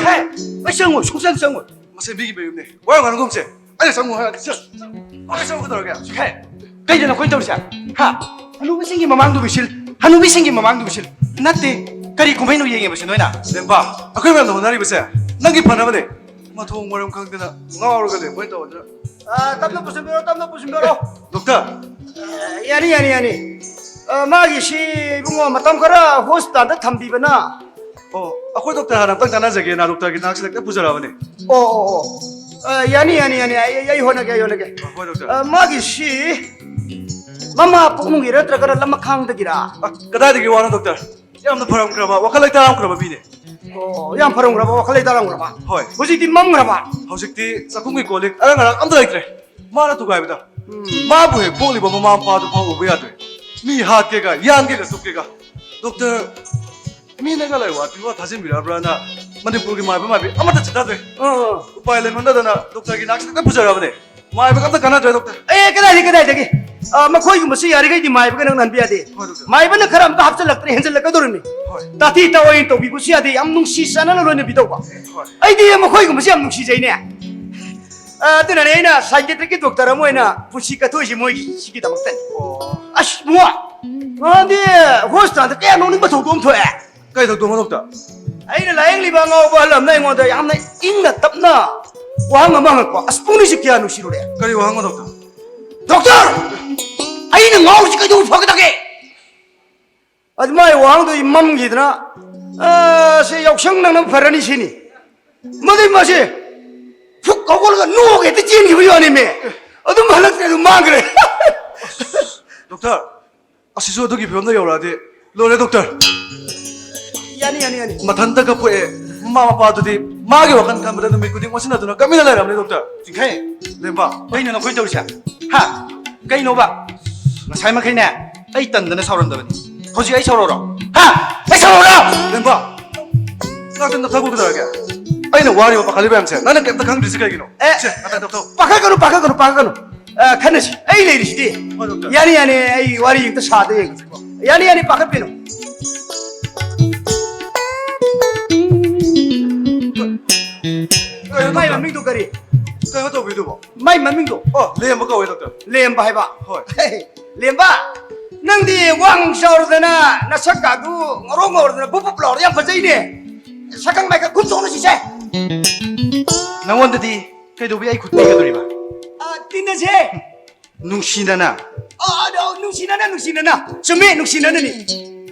ꯍꯦ, ꯑꯩ ꯆꯪꯉꯣꯏ, ꯁꯨꯡꯆꯪ ꯆꯪꯉꯣꯏ꯫ ꯃꯁꯤ ꯃꯤꯒꯤ ꯃꯌꯨꯝꯅꯦ꯫ ꯋꯥ ꯌꯥꯝ ꯉꯥꯡꯒꯨꯝꯁꯦ꯫ ꯑꯩꯅ ꯆꯪꯉꯨ ꯍꯥꯏꯔꯗꯤ ꯆꯠ-, ꯑꯩ ꯆꯪꯉꯨ ꯀꯩꯗꯧꯔꯒꯦ? ꯍꯦ, ꯀꯩꯗꯅꯣ ꯑꯩꯈꯣꯏꯅ ꯇꯧꯔꯤꯁꯦ? ꯍꯥ? ꯍꯅꯨꯕꯤꯁꯤꯡꯒꯤ ꯃꯃꯥꯡꯗꯨ ꯃꯤꯁꯤꯜ, ꯍꯅꯨꯕꯤꯁꯤꯡꯒꯤ ꯃꯃꯥꯡꯗꯨ ꯃꯤꯁꯤꯜ꯫ ꯅꯠꯇꯦ꯫ ꯀꯔꯤ ꯀꯨꯝꯍꯩꯅꯣ ꯌꯦꯡꯉꯤꯕꯁꯤ ꯅꯣꯏꯅ? ꯂꯦꯝꯕ, ꯑꯩꯈꯣꯏ ꯃꯌꯥꯝꯅ ꯍꯣꯠꯅꯔꯤꯕꯁꯦ ꯅꯪꯒꯤ ꯐꯅꯕꯅꯦ꯫ ꯃꯊꯣꯡ ꯃꯔꯝ ꯈꯪꯗꯅ ꯉꯥꯎꯔꯒ ꯂꯩꯕ ꯑꯣꯏꯅ ꯇꯧꯗꯅ꯫ ꯑ, ꯇꯞꯅ ꯄꯨꯁꯤꯟꯕꯤꯔꯣ, ꯇꯞꯅ ꯄꯨꯁꯤꯟꯕꯤꯔꯣ꯫ ꯗꯣꯛꯇꯔ꯫ ꯑ, ꯌꯥꯅꯤ, ꯌꯥꯅꯤ, ꯌꯥꯅꯤ꯫ ꯑ, ꯃꯥꯒꯤꯁꯤ, ꯏꯕꯨꯡꯉꯣ, ꯃꯇꯝ ꯈꯔ ꯍꯣꯁꯄꯤꯇꯥꯜꯗ ꯊꯝꯕꯤꯕꯅ꯫ ꯑꯣ, ꯑꯩꯈꯣꯏ ꯗꯣꯛꯇꯔ ꯍꯥꯟꯅ ꯑꯝꯇꯪ ꯇꯥꯟꯅꯖꯒꯦꯅ ꯗꯣꯛꯇꯔꯒꯤ ꯅꯥꯛꯁꯤꯗ ꯍꯦꯛꯇ ꯄꯨꯖꯔꯛꯑꯕꯅꯦ꯫ ꯑꯣ, ꯑꯣ, ꯑꯣ꯫ ꯑ, ꯌꯥꯅꯤ, ꯌꯥꯅꯤ, ꯌꯥꯅꯤ꯫ ꯑꯩ, ꯑꯩ, ꯑꯩ ꯍꯣꯠꯅꯒꯦ, ꯑꯩ ꯍꯣꯠꯅꯒꯦ꯫ ꯑ, ꯍꯣꯏ, ꯗꯣꯛꯇꯔ꯫ ꯑ, ꯃꯥꯒꯤꯁꯤ ꯃꯃꯥ ꯄꯣꯛꯅꯨꯡꯒꯤꯔ ꯅꯠꯇ꯭ꯔꯒꯅ ꯂꯃꯈꯥꯡꯗꯒꯤꯔ? ꯑ, ꯀꯗꯥꯏꯗꯒꯤ ꯋꯥꯅꯣ, ꯗꯣꯛꯇꯔ? ꯌꯥꯝꯅ ꯐꯔꯝꯈ꯭ꯔꯕ, ꯋꯥꯈꯜ ꯂꯩꯇꯥꯔꯝꯈ꯭ꯔꯕ ꯃꯤꯅꯦ꯫ ꯑꯣ, ꯌꯥꯝ ꯐꯔꯝꯈ꯭ꯔꯕ, ꯋꯥꯈꯜ ꯂꯩꯇꯥꯔꯝꯈ꯭ꯔꯕ꯫ ꯍꯣꯏ꯫ ꯍꯧꯖꯤꯛꯇꯤ ꯃꯝꯈ꯭ꯔꯕ꯫ ꯍꯧꯖꯤꯛꯇꯤ ꯆꯥꯛꯈꯨꯝꯒꯤ ꯀꯣꯜ ꯂꯤꯛ ꯑꯔꯪ ꯑꯔꯪ ꯑꯝꯇ ꯂꯩꯇ꯭ꯔꯦ꯫ ꯃꯥꯅ ꯊꯨꯒꯥꯏꯕꯗ꯫ ꯎꯝ꯫ ꯃꯥꯕꯨ ꯍꯦꯛ ꯄꯣꯛꯂꯤꯕ ꯃꯃꯥ ꯃꯄꯥꯗꯨ ꯐꯥꯎ ꯎꯕ ꯌꯥꯗ꯭ꯔꯦ꯫ ꯃꯤ ꯍꯥꯠꯀꯦꯒ, ꯌꯥꯟꯒꯦꯒ, ꯇꯨꯞꯀꯦꯒ꯫ ꯗꯣꯛꯇꯔ, ꯃꯤꯅꯒ ꯂꯥꯏ ꯋꯥ ꯇꯤꯟꯋꯥ ꯊꯥꯖꯤꯟꯕꯤꯔꯕ꯭ꯔꯥꯅ ꯃꯅꯤꯄꯨꯔꯒꯤ ꯃꯥꯏꯕ ꯃꯥꯏꯕꯤ ꯑꯃꯠꯇ ꯆꯤꯠꯊꯗ꯭ꯔꯦ꯫ ꯑꯥ, ꯑꯥ꯫ ꯎꯄꯥꯏ ꯂꯩꯃꯟꯗꯗꯅ ꯗꯣꯛꯇꯔꯒꯤ ꯅꯥꯛꯁꯤꯗ ꯄꯨꯖꯔꯕꯅꯦ꯫ ꯃꯥꯏꯕꯒ ꯑꯝꯇ ꯀꯥꯟꯅꯗ꯭ꯔꯦ, ꯗꯣꯛꯇꯔ꯫ ꯑꯦ, ꯀꯗꯥꯏꯗꯒꯤ, ꯀꯗꯥꯏꯗꯒꯤ? ꯑ, ꯃꯈꯣꯏꯒꯨꯝꯕꯁꯤ ꯌꯥꯔꯤꯈꯩꯗꯤ ꯃꯥꯏꯕꯒ ꯅꯛꯅꯍꯟꯕ ꯌꯥꯗꯦ꯫ ꯍꯣꯏ, ꯗꯣꯛꯇꯔ꯫ ꯃꯥꯏꯕꯅ ꯈꯔ ꯑꯝꯇ ꯍꯥꯞꯆꯤꯜꯂꯛꯇ꯭ꯔꯦ, ꯍꯦꯟꯖꯜꯂꯛꯀꯗꯧꯔꯤꯕꯅꯤ꯫ ꯍꯣꯏ꯫ ꯇꯥꯊꯤ ꯇꯥꯑꯣꯏꯅ ꯇꯧꯕꯤꯕꯁꯨ ꯌꯥꯗꯦ, ꯌꯥꯝ ꯅꯨꯡꯁꯤ ꯆꯥꯟꯅꯅ ꯂꯣꯏꯅꯕꯤꯗꯧꯕ꯫ ꯍꯣꯏ꯫ ꯑꯩꯗꯤ ꯃꯈꯣꯏꯒꯨꯝꯕꯁꯤ ꯌꯥꯝ ꯅꯨꯡꯁꯤꯖꯩꯅꯦ꯫ ꯑ, ꯑꯗꯨꯅꯅꯦ ꯑꯩꯅ psychiatricꯀꯤ ꯗꯣꯛꯇꯔ ꯑꯃ ꯑꯣꯏꯅ ꯄꯨꯟꯁꯤ ꯀꯠꯊꯣꯛꯏꯁꯦ ꯃꯣꯏꯒꯤ ꯁꯤꯒꯤꯗꯃꯛꯇꯅꯤ꯫ ꯑꯣ꯫ ꯑꯁ, ꯏꯕꯨꯡꯉꯣ, ꯉꯍꯥꯟꯗꯤ ꯍꯣꯁꯄꯤꯇꯥꯜꯗ ꯀꯌꯥ ꯅꯣꯛꯅꯤꯡꯕ ꯊꯧꯗꯣꯛ ꯑꯃ ꯊꯣꯛꯑꯦ꯫ ꯀꯩ ꯊꯧꯗꯣꯛꯅꯣ, ꯗꯣꯛꯇꯔ? ꯑꯩꯅ ꯂꯥꯌꯦꯡꯂꯤꯕ ꯑꯉꯥꯎꯕ ꯑꯍꯜ ꯑꯃꯅ ꯑꯩꯉꯣꯟꯗ ꯌꯥꯝꯅ ꯏꯪꯅ ꯇꯞꯅ ꯋꯥꯍꯪ ꯑꯃ ꯍꯪꯉꯛꯄ꯫ ꯑꯁ, ꯄꯨꯛꯅꯤꯡꯁꯤ ꯀꯌꯥ ꯅꯨꯡꯁꯤꯔꯨꯔꯦ꯫ ꯀꯔꯤ ꯋꯥꯍꯪꯅꯣ, ꯗꯣꯛꯇꯔ? ꯗꯣꯛꯇꯔ! ꯑꯩꯅ ꯉꯥꯎꯔꯤꯁꯤ ꯀꯩꯗꯧꯕ ꯐꯒꯗꯒꯦ? ꯑꯗꯨ ꯃꯥꯏ ꯋꯥꯍꯪꯗꯣ ꯑꯩ ꯃꯝꯈꯤꯗꯅ, "ꯑ, ꯁꯤ ꯌꯥꯎꯁꯪ ꯅꯪꯅ ꯐꯔꯅꯤ," ꯁꯤꯅꯤ꯫ ꯃꯗꯨꯏ ꯃꯥꯁꯦ ꯐꯨꯛ ꯍꯧꯒꯠꯂꯒ ꯅꯣꯛꯑꯒ ꯍꯦꯛꯇ ꯆꯦꯟꯈꯤꯕ ꯋꯥꯅꯤꯃꯦ꯫ ꯑꯗꯨꯝ ꯍꯜꯂꯛꯇ꯭ꯔꯦ, ꯑꯗꯨꯝ ꯃꯥꯡꯈ꯭ꯔꯦ꯫ ꯗꯣꯛꯇꯔ, ꯑꯁꯤꯁꯨ ꯑꯗꯨꯒꯤ ꯐꯤꯕꯝꯗ ꯌꯧꯔꯛꯑꯗꯤ ꯂꯣꯏꯔꯦ, ꯗꯣꯛꯇꯔ꯫ ꯌꯥꯅꯤ, ꯌꯥꯅꯤ, ꯌꯥꯅꯤ꯫ ꯃꯊꯟꯇ ꯀꯞꯄꯛꯑꯦ꯫ ꯃꯃꯥ ꯃꯄꯥꯗꯨꯗꯤ ꯃꯥꯒꯤ ꯋꯥꯈꯜ ꯈꯟꯕꯗ ꯅꯨꯃꯤꯠ ꯈꯨꯗꯤꯡ ꯑꯣꯟꯁꯤꯟꯅꯗꯨꯅ ꯀꯞꯃꯤꯟꯅ ꯂꯩꯔꯕꯅꯦ, ꯗꯣꯛꯇꯔ꯫ ꯆꯤꯡꯈꯩ꯫ ꯂꯦꯝꯕ꯫ ꯀꯩꯅꯣ ꯅꯈꯣꯏ ꯇꯧꯔꯤꯁꯦ? ꯍꯥ? ꯀꯩꯅꯣꯕ? ꯉꯁꯥꯏ ꯃꯈꯩꯅꯦ ꯑꯩ ꯇꯟꯗꯅ ꯁꯥꯎꯔꯝꯗꯕꯅꯤ꯫ ꯍꯧꯖꯤꯛ ꯑꯩ ꯁꯥꯎꯔꯛꯑꯣꯔꯣ? ꯍꯥ? ꯑꯩ ꯁꯥꯎꯔꯛꯑꯣꯔꯣ? ꯂꯦꯝꯕ, ꯉꯥꯛꯇꯪ ꯅꯞꯊꯈꯣ, ꯀꯩꯗꯧꯔꯒꯦ? ꯑꯩꯅ ꯋꯥꯔꯤꯕ ꯄꯥꯈꯠꯂꯤꯕ ꯃꯌꯥꯝꯁꯦ ꯅꯪꯅ ꯀꯩꯝꯇ ꯈꯪꯗ꯭ꯔꯤꯁꯦ ꯀꯩꯒꯤꯅꯣ? ꯑꯦ, ꯁꯦ, ꯉꯥꯛꯇꯪ ꯅꯞꯊꯧ꯫ ꯄꯥꯈꯠꯀꯅꯨ, ꯄꯥꯈꯠꯀꯅꯨ, ꯄꯥꯈꯠꯀꯅꯨ꯫ ꯑ, ꯈꯟꯅꯁꯤ꯫ ꯑꯩ ꯂꯩꯔꯤꯁꯤꯗꯤ꯫ ꯍꯣꯏ, ꯗꯣꯛꯇꯔ꯫ ꯌꯥꯅꯤ, ꯌꯥꯅꯤ, ꯑꯩ ꯋꯥꯔꯤ ꯑꯝꯇ ꯁꯥꯗ ꯌꯦꯡꯒꯦ꯫ ꯌꯥꯅꯤ, ꯌꯥꯅꯤ, ꯄꯥꯈꯠꯄꯤꯅꯨ꯫ ꯀꯩꯅꯣ, ꯃꯥꯏ ꯗꯣꯛꯇꯔ? ꯃꯃꯤꯡꯗꯣ ꯀꯔꯤ? ꯀꯩꯅꯣ ꯇꯧꯕꯤꯗꯨꯕꯣ? ꯃꯥꯏ ꯃꯃꯤꯡꯗꯣ? ꯑꯣ, ꯂꯦꯝꯕ ꯀꯧꯋꯦ, ꯗꯣꯛꯇꯔ꯫ ꯂꯦꯝꯕ ꯍꯥꯏꯕ? ꯍꯣꯏ꯫ ꯂꯦꯝꯕ! ꯅꯪꯗꯤ ꯋꯥꯡ ꯆꯥꯎꯔꯗꯅ, ꯅꯁꯛꯀꯥꯗꯨ ꯉꯧꯔꯣꯛ ꯉꯧꯔꯗꯅ ꯕꯨꯞ ꯕꯨꯞ ꯂꯥꯎꯔꯗꯤ ꯌꯥꯝ ꯐꯖꯩꯅꯦ꯫ ꯁꯛꯈꯪ ꯃꯥꯏꯈꯪ ꯈꯨꯝ ꯆꯣꯡꯅ ꯁꯤꯁꯦ꯫ ꯅꯉꯣꯟꯗꯗꯤ ꯀꯩꯗꯧꯕꯩ ꯑꯩ ꯈꯨꯠ ꯄꯤꯒꯗꯧꯔꯤꯕ? ꯑ, ꯇꯤꯟꯅꯁꯦ꯫ ꯅꯨꯡꯁꯤꯅꯅ꯫ ꯑ, ꯑ, ꯅꯨꯡꯁꯤꯅꯅ, ꯅꯨꯡꯁꯤꯅꯅ꯫ ꯆꯨꯝꯃꯦ, ꯅꯨꯡꯁꯤꯅꯅꯅꯤ꯫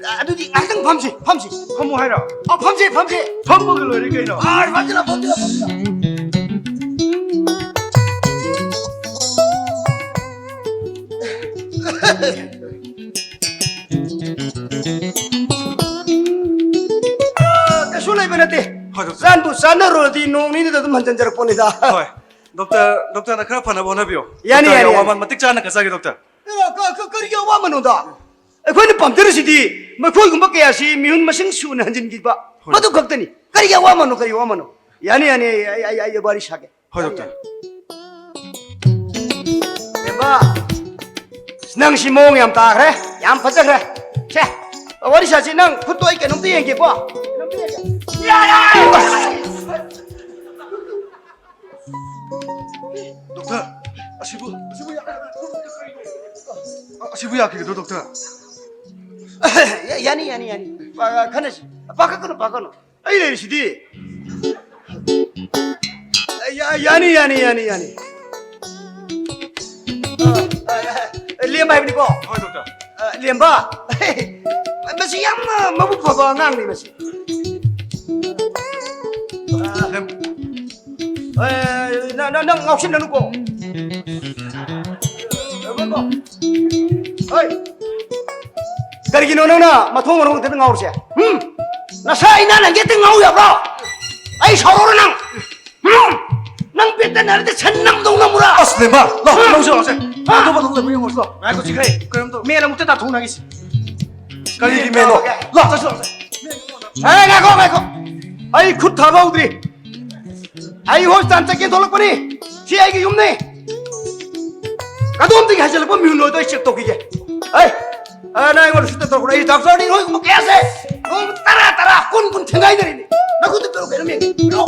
ꯑ, ꯑꯗꯨꯗꯤ ꯉꯥꯏꯍꯥꯛꯇꯪ ꯐꯝꯁꯤ, ꯐꯝꯁꯤ꯫ ꯐꯝꯃꯨ ꯍꯥꯏꯔꯣ? ꯑ, ꯐꯝꯁꯤ, ꯐꯝꯁꯤ꯫ ꯐꯝꯃꯒ ꯂꯣꯏꯔꯦ ꯀꯩꯅꯣ꯫ ꯑ, ꯐꯝꯁꯤ ꯂꯥꯎ, ꯐꯝꯁꯤ ꯂꯥꯎ, ꯐꯝꯁꯤ ꯂꯥꯎ꯫ ꯑ, ꯀꯩꯁꯨ ꯂꯩꯕ ꯅꯠꯇꯦ꯫ ꯍꯣꯏ, ꯗꯣꯛꯇꯔ꯫ ꯆꯥꯟꯕꯨ ꯆꯥꯟꯅꯔꯨꯔꯗꯤ ꯅꯣꯡ ꯅꯤꯅꯤꯗ ꯑꯗꯨꯝ ꯍꯟꯖꯤꯟꯖꯔꯛꯄꯅꯤꯗ꯫ ꯍꯣꯏ꯫ ꯗꯣꯛꯇꯔ, ꯗꯣꯛꯇꯔꯅ ꯈꯔ ꯐꯅꯕ ꯍꯣꯠꯅꯕꯤꯌꯨ꯫ ꯌꯥꯅꯤ, ꯗꯣꯛꯇꯔꯒꯤ ꯌꯥꯅꯤ, ꯑꯋꯥꯃꯟ ꯌꯥꯅꯤ꯫ ꯃꯇꯤꯛ ꯆꯥꯅ ꯀꯠꯆꯒꯦ, ꯗꯣꯛꯇꯔ꯫ ꯑ, ꯀ-, ꯀ-, ꯀꯔꯤꯒꯤ ꯑꯋꯥꯃꯟꯅꯣꯗ? ꯑꯩꯈꯣꯏꯅ ꯄꯥꯝꯖꯔꯤꯁꯤꯗꯤ ꯃꯈꯣꯏꯒꯨꯝꯕ ꯀꯌꯥꯁꯤ ꯃꯤꯍꯨꯟ ꯃꯁꯤꯡ ꯁꯨꯅ ꯍꯟꯖꯤꯟꯈꯤꯕ꯫ ꯍꯣꯏ꯫ ꯃꯗꯨ ꯈꯛꯇꯅꯤ꯫ ꯀꯔꯤꯒꯤ ꯑꯋꯥꯃꯟꯅꯣ, ꯀꯔꯤ ꯑꯋꯥꯃꯟꯅꯣ? ꯌꯥꯅꯤ, ꯌꯥꯅꯤ, ꯑꯩ, ꯑꯩ, ꯑꯩ, ꯑꯩ ꯋꯥꯔꯤ ꯁꯥꯒꯦ꯫ ꯍꯣꯏ, ꯗꯣꯛꯇꯔ꯫ ꯕꯦꯝꯕ, ꯅꯪꯁꯤ ꯃꯑꯣꯡ ꯌꯥꯝ ꯇꯥꯈ꯭ꯔꯦ, ꯌꯥꯝ ꯐꯖꯈ꯭ꯔꯦ꯫ ꯁꯦ, ꯋꯥꯔꯤ ꯁꯥꯁꯤ, ꯅꯪ ꯈꯨꯠꯇꯣ ꯑꯩ ꯀꯩꯅꯣꯝꯇ ꯌꯦꯡꯒꯦꯀꯣ꯫ ꯀꯩꯅꯣꯝꯇ ꯌꯦꯡꯒꯦ꯫ ꯌꯥꯔꯦ! ꯗꯣꯛꯇꯔ, ꯑꯁꯤꯕꯨ, ꯑꯁꯤꯕꯨ ꯌꯥ-, ꯑꯁꯤꯕꯨ ꯌꯥꯈꯤꯒꯗ꯭ꯔꯣ, ꯗꯣꯛꯇꯔ? ꯌꯥ-, ꯌꯥꯅꯤ, ꯌꯥꯅꯤ, ꯌꯥꯅꯤ꯫ ꯄꯥ-, ꯈꯟꯅꯁꯤ꯫ ꯄꯥꯈꯠꯀꯅꯨ, ꯄꯥꯈꯠꯀꯅꯨ꯫ ꯑꯩ ꯂꯩꯔꯤꯁꯤꯗꯤ꯫ ꯌꯥ-, ꯌꯥꯅꯤ, ꯌꯥꯅꯤ, ꯌꯥꯅꯤ, ꯌꯥꯅꯤ꯫ ꯑ, ꯑ, ꯑ, ꯂꯦꯝꯕ ꯍꯥꯏꯕꯅꯤꯀꯣ? ꯍꯣꯏ, ꯗꯣꯛꯇꯔ꯫ ꯑ, ꯂꯦꯝꯕ꯫ ꯃꯁꯤ ꯌꯥꯝꯅ ꯃꯕꯨꯛ ꯐꯕ ꯑꯉꯥꯡꯅꯤ, ꯃꯁꯤ꯫ ꯑ, ꯂꯦꯝ-, ꯑ, ꯅ-, ꯅ-, ꯅꯪ ꯉꯥꯎꯁꯤꯟꯅꯅꯨꯀꯣ꯫ ꯍꯣꯏ꯫ ꯀꯔꯤꯒꯤꯅꯣ ꯅꯪꯅ ꯃꯊꯣꯡ ꯃꯔꯣꯡ ꯈꯛꯇꯗ ꯉꯥꯎꯔꯤꯁꯦ? ꯍꯨꯝ? ꯅꯁꯥ ꯏꯅꯥ ꯅꯪꯒꯦ ꯍꯦꯛꯇ ꯉꯥꯎ ꯌꯥꯕ꯭ꯔꯣ? ꯑꯩ ꯁꯥꯎꯔꯛꯑꯣꯔꯣ ꯅꯪ? ꯍꯨꯝ? ꯅꯪ ꯕꯦꯇꯅꯔꯤꯗ ꯁꯟ ꯅꯝꯗꯧ ꯅꯝꯃꯨꯔꯥ? ꯑꯁ, ꯂꯦꯝꯕ, ꯂꯥꯎ, ꯍꯨꯝ? ꯂꯧꯁꯤ, ꯂꯥꯎꯁꯦ꯫ ꯍꯥ? ꯑꯇꯣꯞꯄ ꯊꯣꯛꯂꯛꯄ ꯌꯦꯡꯉꯨꯔꯁꯤ, ꯂꯥꯎ꯫ ꯉꯥꯏꯈꯣ, ꯆꯤꯈꯩ꯫ ꯀꯔꯤꯝ ꯇꯧ-, ꯃꯦꯟ ꯑꯃꯨꯛꯇ ꯇꯥꯊꯣꯛꯅꯈꯤꯁꯤ꯫ ꯀꯔꯤꯒꯤ ꯃꯦꯟꯅꯣ? ꯂꯥꯎ, ꯆꯠꯁꯤ, ꯂꯥꯎꯁꯦ꯫ ꯑꯦ, ꯉꯥꯏꯈꯣ, ꯉꯥꯏꯈꯣ꯫ ꯑꯩ ꯈꯨꯠ ꯊꯥꯕ ꯍꯧꯗ꯭ꯔꯤ꯫ ꯑꯩ ꯍꯣꯁꯄꯤꯇꯥꯜ ꯆꯠꯀꯦ ꯊꯣꯛꯂꯛꯄꯅꯤ꯫ ꯁꯤ ꯑꯩꯒꯤ ꯌꯨꯝꯅꯤ꯫ ꯀꯗꯣꯝꯗꯒꯤ ꯍꯥꯏꯖꯤꯜꯂꯛꯄ ꯃꯤꯍꯨꯟꯅꯣꯗꯣ ꯑꯩ ꯆꯦꯛ ꯇꯧꯈꯤꯒꯦ꯫ ꯑꯩ, ꯑ, ꯅꯪ ꯑꯩꯉꯣꯟꯗ ꯁꯨꯠꯇ ꯇꯧꯔꯛꯀꯅꯨ꯫ ꯑꯩ ꯗꯥꯛꯇꯔꯅꯤ, ꯅꯣꯏꯒꯨꯝꯕ ꯀꯌꯥꯁꯦ ꯅꯣꯡꯃ ꯇꯔꯥ, ꯇꯔꯥ, ꯀꯨꯟ, ꯀꯨꯟ ꯊꯦꯡꯒꯥꯏꯅꯔꯤꯅꯤ꯫ ꯅꯈꯨꯠꯇ ꯄꯤꯔꯛꯑꯣ ꯀꯩꯅꯣ, ꯃꯤ꯫ ꯄꯤꯔꯛꯑꯣ꯫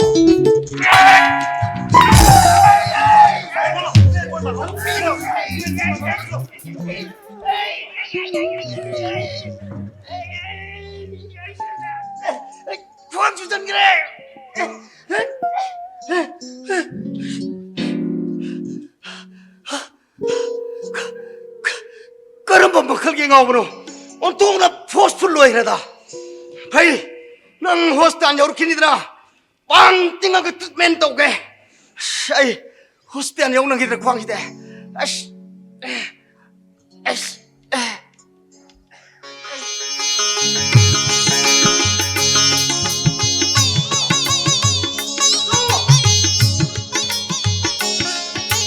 ꯉꯥꯎꯕꯅꯣ? ꯑꯣꯟꯊꯣꯛꯅ ꯐꯣꯔꯁꯐꯨꯜ ꯑꯣꯏꯈ꯭ꯔꯦꯗ꯫ ꯐꯩ, ꯅꯪ ꯍꯣꯁꯄꯤꯇꯥꯜ ꯌꯧꯔꯛꯈꯤꯅꯤꯗꯅ꯫ ꯄꯥꯡ ꯇꯤꯡꯉꯒ ꯇ꯭ꯔꯤꯠꯃꯦꯟ ꯇꯧꯒꯦ꯫ ꯑꯁ, ꯑꯩ ꯍꯣꯁꯄꯤꯇꯥꯜ ꯌꯧꯅꯈꯤꯗ꯭ꯔꯥ ꯈ꯭ꯋꯥꯡꯁꯤꯗꯤ꯫ ꯑꯁ, ꯑꯁ,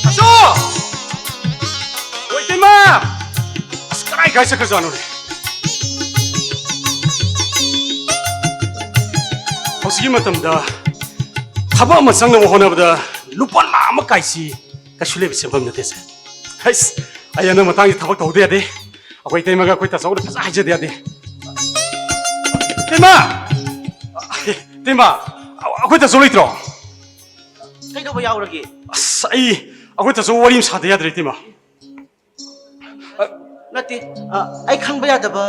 ꯑꯆꯧ! ꯑꯣ, ꯏꯇꯩꯃ! ꯑꯁ, ꯀꯗꯥꯏ ꯀꯥꯏ ꯆꯠꯈ꯭ꯔꯖꯥꯠꯅꯣꯅꯦ? ꯍꯧꯖꯤꯛꯀꯤ ꯃꯇꯝꯗ ꯊꯕꯛ ꯑꯃ ꯆꯪꯅꯕ ꯍꯣꯠꯅꯕꯗ ꯂꯨꯄꯥ ꯂꯥꯈ ꯑꯃ ꯀꯥꯏꯁꯤ ꯀꯩꯁꯨ ꯂꯩꯕ ꯁꯦꯟꯐꯝ ꯅꯠꯇꯦꯁꯦ꯫ ꯍꯩꯁ, ꯑꯩ ꯍꯟꯗꯛ ꯃꯇꯥꯡꯁꯤ ꯊꯕꯛ ꯇꯧꯍꯧꯗ ꯌꯥꯗꯦ꯫ ꯑꯩꯈꯣꯏ ꯏꯇꯩꯃꯒ ꯑꯩꯈꯣꯏ ꯇꯥꯆꯧꯗ ꯐꯖꯅ ꯍꯥꯏꯖꯗ ꯌꯥꯗꯦ꯫ ꯏꯇꯩꯃ! ꯏꯇꯩꯃ! ꯑꯩꯈꯣꯏ ꯇꯥꯆꯧ ꯂꯩꯇ꯭ꯔꯣ? ꯀꯩꯗꯧꯕ ꯌꯥꯎꯔꯒꯦ? ꯑꯁ, ꯑꯩ ꯑꯩꯈꯣꯏ ꯇꯥꯆꯧ ꯋꯥꯔꯤ ꯑꯃ ꯁꯥꯗ ꯌꯥꯗ꯭ꯔꯦ, ꯏꯇꯩꯃ꯫ ꯅꯠꯇꯦ, ꯑ, ꯑꯩ ꯈꯪꯕ ꯌꯥꯗꯕ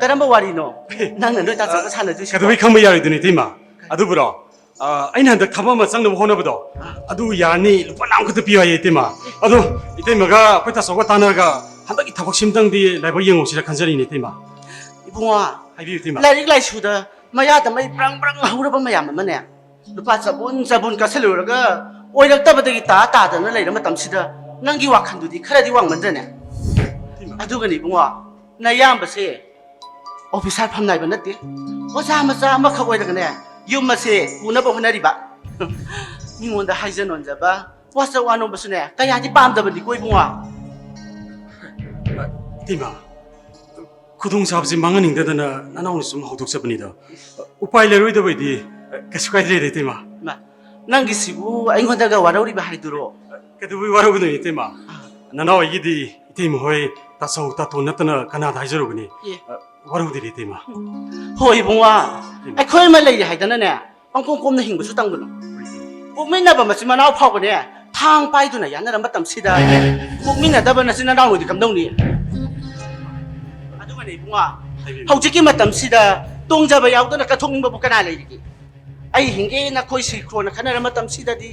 ꯀꯔꯝꯕ ꯋꯥꯔꯤꯅꯣ? ꯅꯪꯅ ꯅꯣꯏ ꯇꯥꯆꯧꯒ ꯁꯥꯟꯅꯗꯣꯏꯁꯤꯕꯣ? ꯀꯩꯗꯧꯕꯩ ꯈꯪꯕ ꯌꯥꯔꯣꯏꯗꯣꯏꯅꯣ, ꯏꯇꯩꯃ? ꯑꯗꯨꯕꯨꯔꯣ, ꯑ, ꯑꯩꯅ ꯍꯟꯗꯛ ꯊꯕꯛ ꯑꯃ ꯆꯪꯅꯕ ꯍꯣꯠꯅꯕꯗꯣ, ꯑꯗꯨ ꯌꯥꯔꯅꯤ, ꯂꯨꯄꯥ ꯂꯥꯈ ꯈꯛꯇ ꯄꯤꯌꯨ ꯍꯥꯏꯌꯦ, ꯏꯇꯩꯃ꯫ ꯑꯗꯣ ꯏꯇꯩꯃꯒ ꯑꯩꯈꯣꯏ ꯇꯥꯆꯧꯒ ꯇꯥꯟꯅꯔꯒ ꯍꯟꯗꯛꯀꯤ ꯊꯕꯛꯁꯤꯝꯇꯪꯗꯤ ꯂꯥꯏꯕꯛ ꯌꯦꯡꯍꯧꯁꯤꯔ ꯈꯟꯖꯔꯤꯅꯦ, ꯏꯇꯩꯃ꯫ ꯏꯕꯨꯡꯉꯣ, ꯍꯥꯏꯕꯤꯌꯨ, ꯏꯇꯩꯃ꯫ ꯂꯥꯏꯔꯤꯛ ꯂꯥꯏꯁꯨꯗ ꯃꯌꯥꯗ ꯃꯩ ꯕ꯭ꯔꯪ ꯕ꯭ꯔꯪ ꯍꯧꯔꯕ ꯃꯌꯥꯝ ꯑꯃꯅꯦ, ꯂꯨꯄꯥ ꯆꯕꯨꯟ ꯆꯕꯨꯟ ꯀꯠꯁꯜꯂꯨꯔꯒ ꯑꯣꯏꯔꯛꯇꯕꯗꯒꯤ ꯇꯥ ꯇꯥꯗꯅ ꯂꯩꯔ ꯃꯇꯝꯁꯤꯗ, ꯅꯪꯒꯤ ꯋꯥꯈꯜꯗꯨꯗꯤ ꯈꯔꯗꯤ ꯋꯥꯡꯃꯟꯗ꯭ꯔꯅꯦ? ꯏꯇꯩꯃ꯫ ꯑꯗꯨꯒꯅꯤ ꯏꯕꯨꯡꯉꯣ, ꯅꯌꯥꯝꯕꯁꯦ ꯑꯣꯐꯤꯁꯥꯔ ꯐꯝꯅꯥꯏꯕ ꯅꯠꯇꯦ, ꯑꯣꯖꯥ ꯃꯆꯥ ꯑꯃꯈꯛ ꯑꯣꯏꯔꯒꯅꯦ, ꯌꯨꯝ ꯑꯁꯦ ꯄꯨꯅꯕ ꯍꯣꯠꯅꯔꯤꯕ꯫ ꯃꯤꯉꯣꯟꯗ ꯍꯥꯏꯖ ꯅꯣꯟꯖꯕ, ꯋꯥꯆ ꯋꯥ ꯅꯣꯝꯕꯁꯨꯅꯦ, ꯀꯌꯥꯗꯤ ꯄꯥꯝꯗꯕꯅꯤꯀꯣ ꯏꯕꯨꯡꯉꯣ꯫ ꯏꯇꯩꯃ, ꯈꯨꯗꯣꯡꯆꯥꯕꯁꯤ ꯃꯥꯡꯍꯟꯅꯤꯡꯗꯗꯅ ꯅꯅꯥꯎꯅ ꯁꯨꯝ ꯍꯧꯗꯣꯛꯆꯕꯅꯤꯗ꯫ ꯎꯄꯥꯏ ꯂꯩꯔꯣꯏꯗꯕꯩꯗꯤ ꯀꯩꯁꯨ ꯀꯥꯏꯗ꯭ꯔꯦꯗ, ꯏꯇꯩꯃ꯫ ꯏꯃꯥ, ꯅꯪꯒꯤꯁꯤꯕꯨ ꯑꯩꯉꯣꯟꯗꯒ ꯋꯥꯔꯧꯔꯤꯕ ꯍꯥꯏꯗꯨꯔꯣ? ꯀꯩꯗꯧꯕꯩ ꯋꯥꯔꯧꯒꯗꯣꯏꯅꯣ, ꯏꯇꯩꯃ? ꯑꯥ꯫ ꯅꯅꯥꯎ ꯑꯩꯒꯤꯗꯤ ꯏꯇꯩꯃ ꯍꯣꯏ, ꯇꯥꯆꯧ ꯇꯥꯇꯣꯟ ꯅꯠꯇꯅ ꯀꯅꯥꯗ ꯍꯥꯏꯖꯔꯨꯒꯅꯤ? ꯑꯦ꯫ ꯋꯥꯔꯧꯗꯦꯗ, ꯏꯇꯩꯃ꯫ ꯍꯣꯏ ꯏꯕꯨꯡꯉꯣ, ꯏꯇꯩꯃ꯫ ꯑꯩꯈꯣꯏ ꯑꯃ ꯂꯩꯔꯤ ꯍꯥꯏꯗꯅꯅꯦ, ꯄꯪꯀꯣꯝ ꯀꯣꯝꯅ ꯍꯤꯡꯕꯁꯨ ꯇꯝꯒꯅꯨ꯫ ꯄꯣꯛꯃꯤꯟꯅꯕ ꯃꯆꯤꯟ ꯃꯅꯥꯎ ꯐꯥꯎꯕꯅꯦ, ꯊꯥꯡ ꯄꯥꯏꯗꯨꯅ ꯌꯥꯟꯅꯔ ꯃꯇꯝꯁꯤꯗ, ꯄꯣꯛꯃꯤꯟꯅꯗꯕ ꯅꯆꯤꯟ ꯅꯅꯥꯎꯅꯗꯤ ꯀꯝꯗꯧꯅꯤ? ꯑꯗꯨꯒꯅꯦ ꯏꯕꯨꯡꯉꯣ, ꯍꯥꯏꯕꯤꯌꯨ꯫ ꯍꯧꯖꯤꯛꯀꯤ ꯃꯇꯝꯁꯤꯗ ꯇꯣꯡꯖꯕ ꯌꯥꯎꯗꯅ ꯀꯠꯊꯣꯛꯅꯤꯡꯕꯕꯨ ꯀꯅꯥ ꯂꯩꯔꯤꯒꯦ? ꯑꯩ ꯍꯤꯡꯒꯦ ꯅꯈꯣꯏ ꯁꯤꯈ꯭ꯔꯣꯅ ꯈꯟꯅꯔ ꯃꯇꯝꯁꯤꯗꯗꯤ,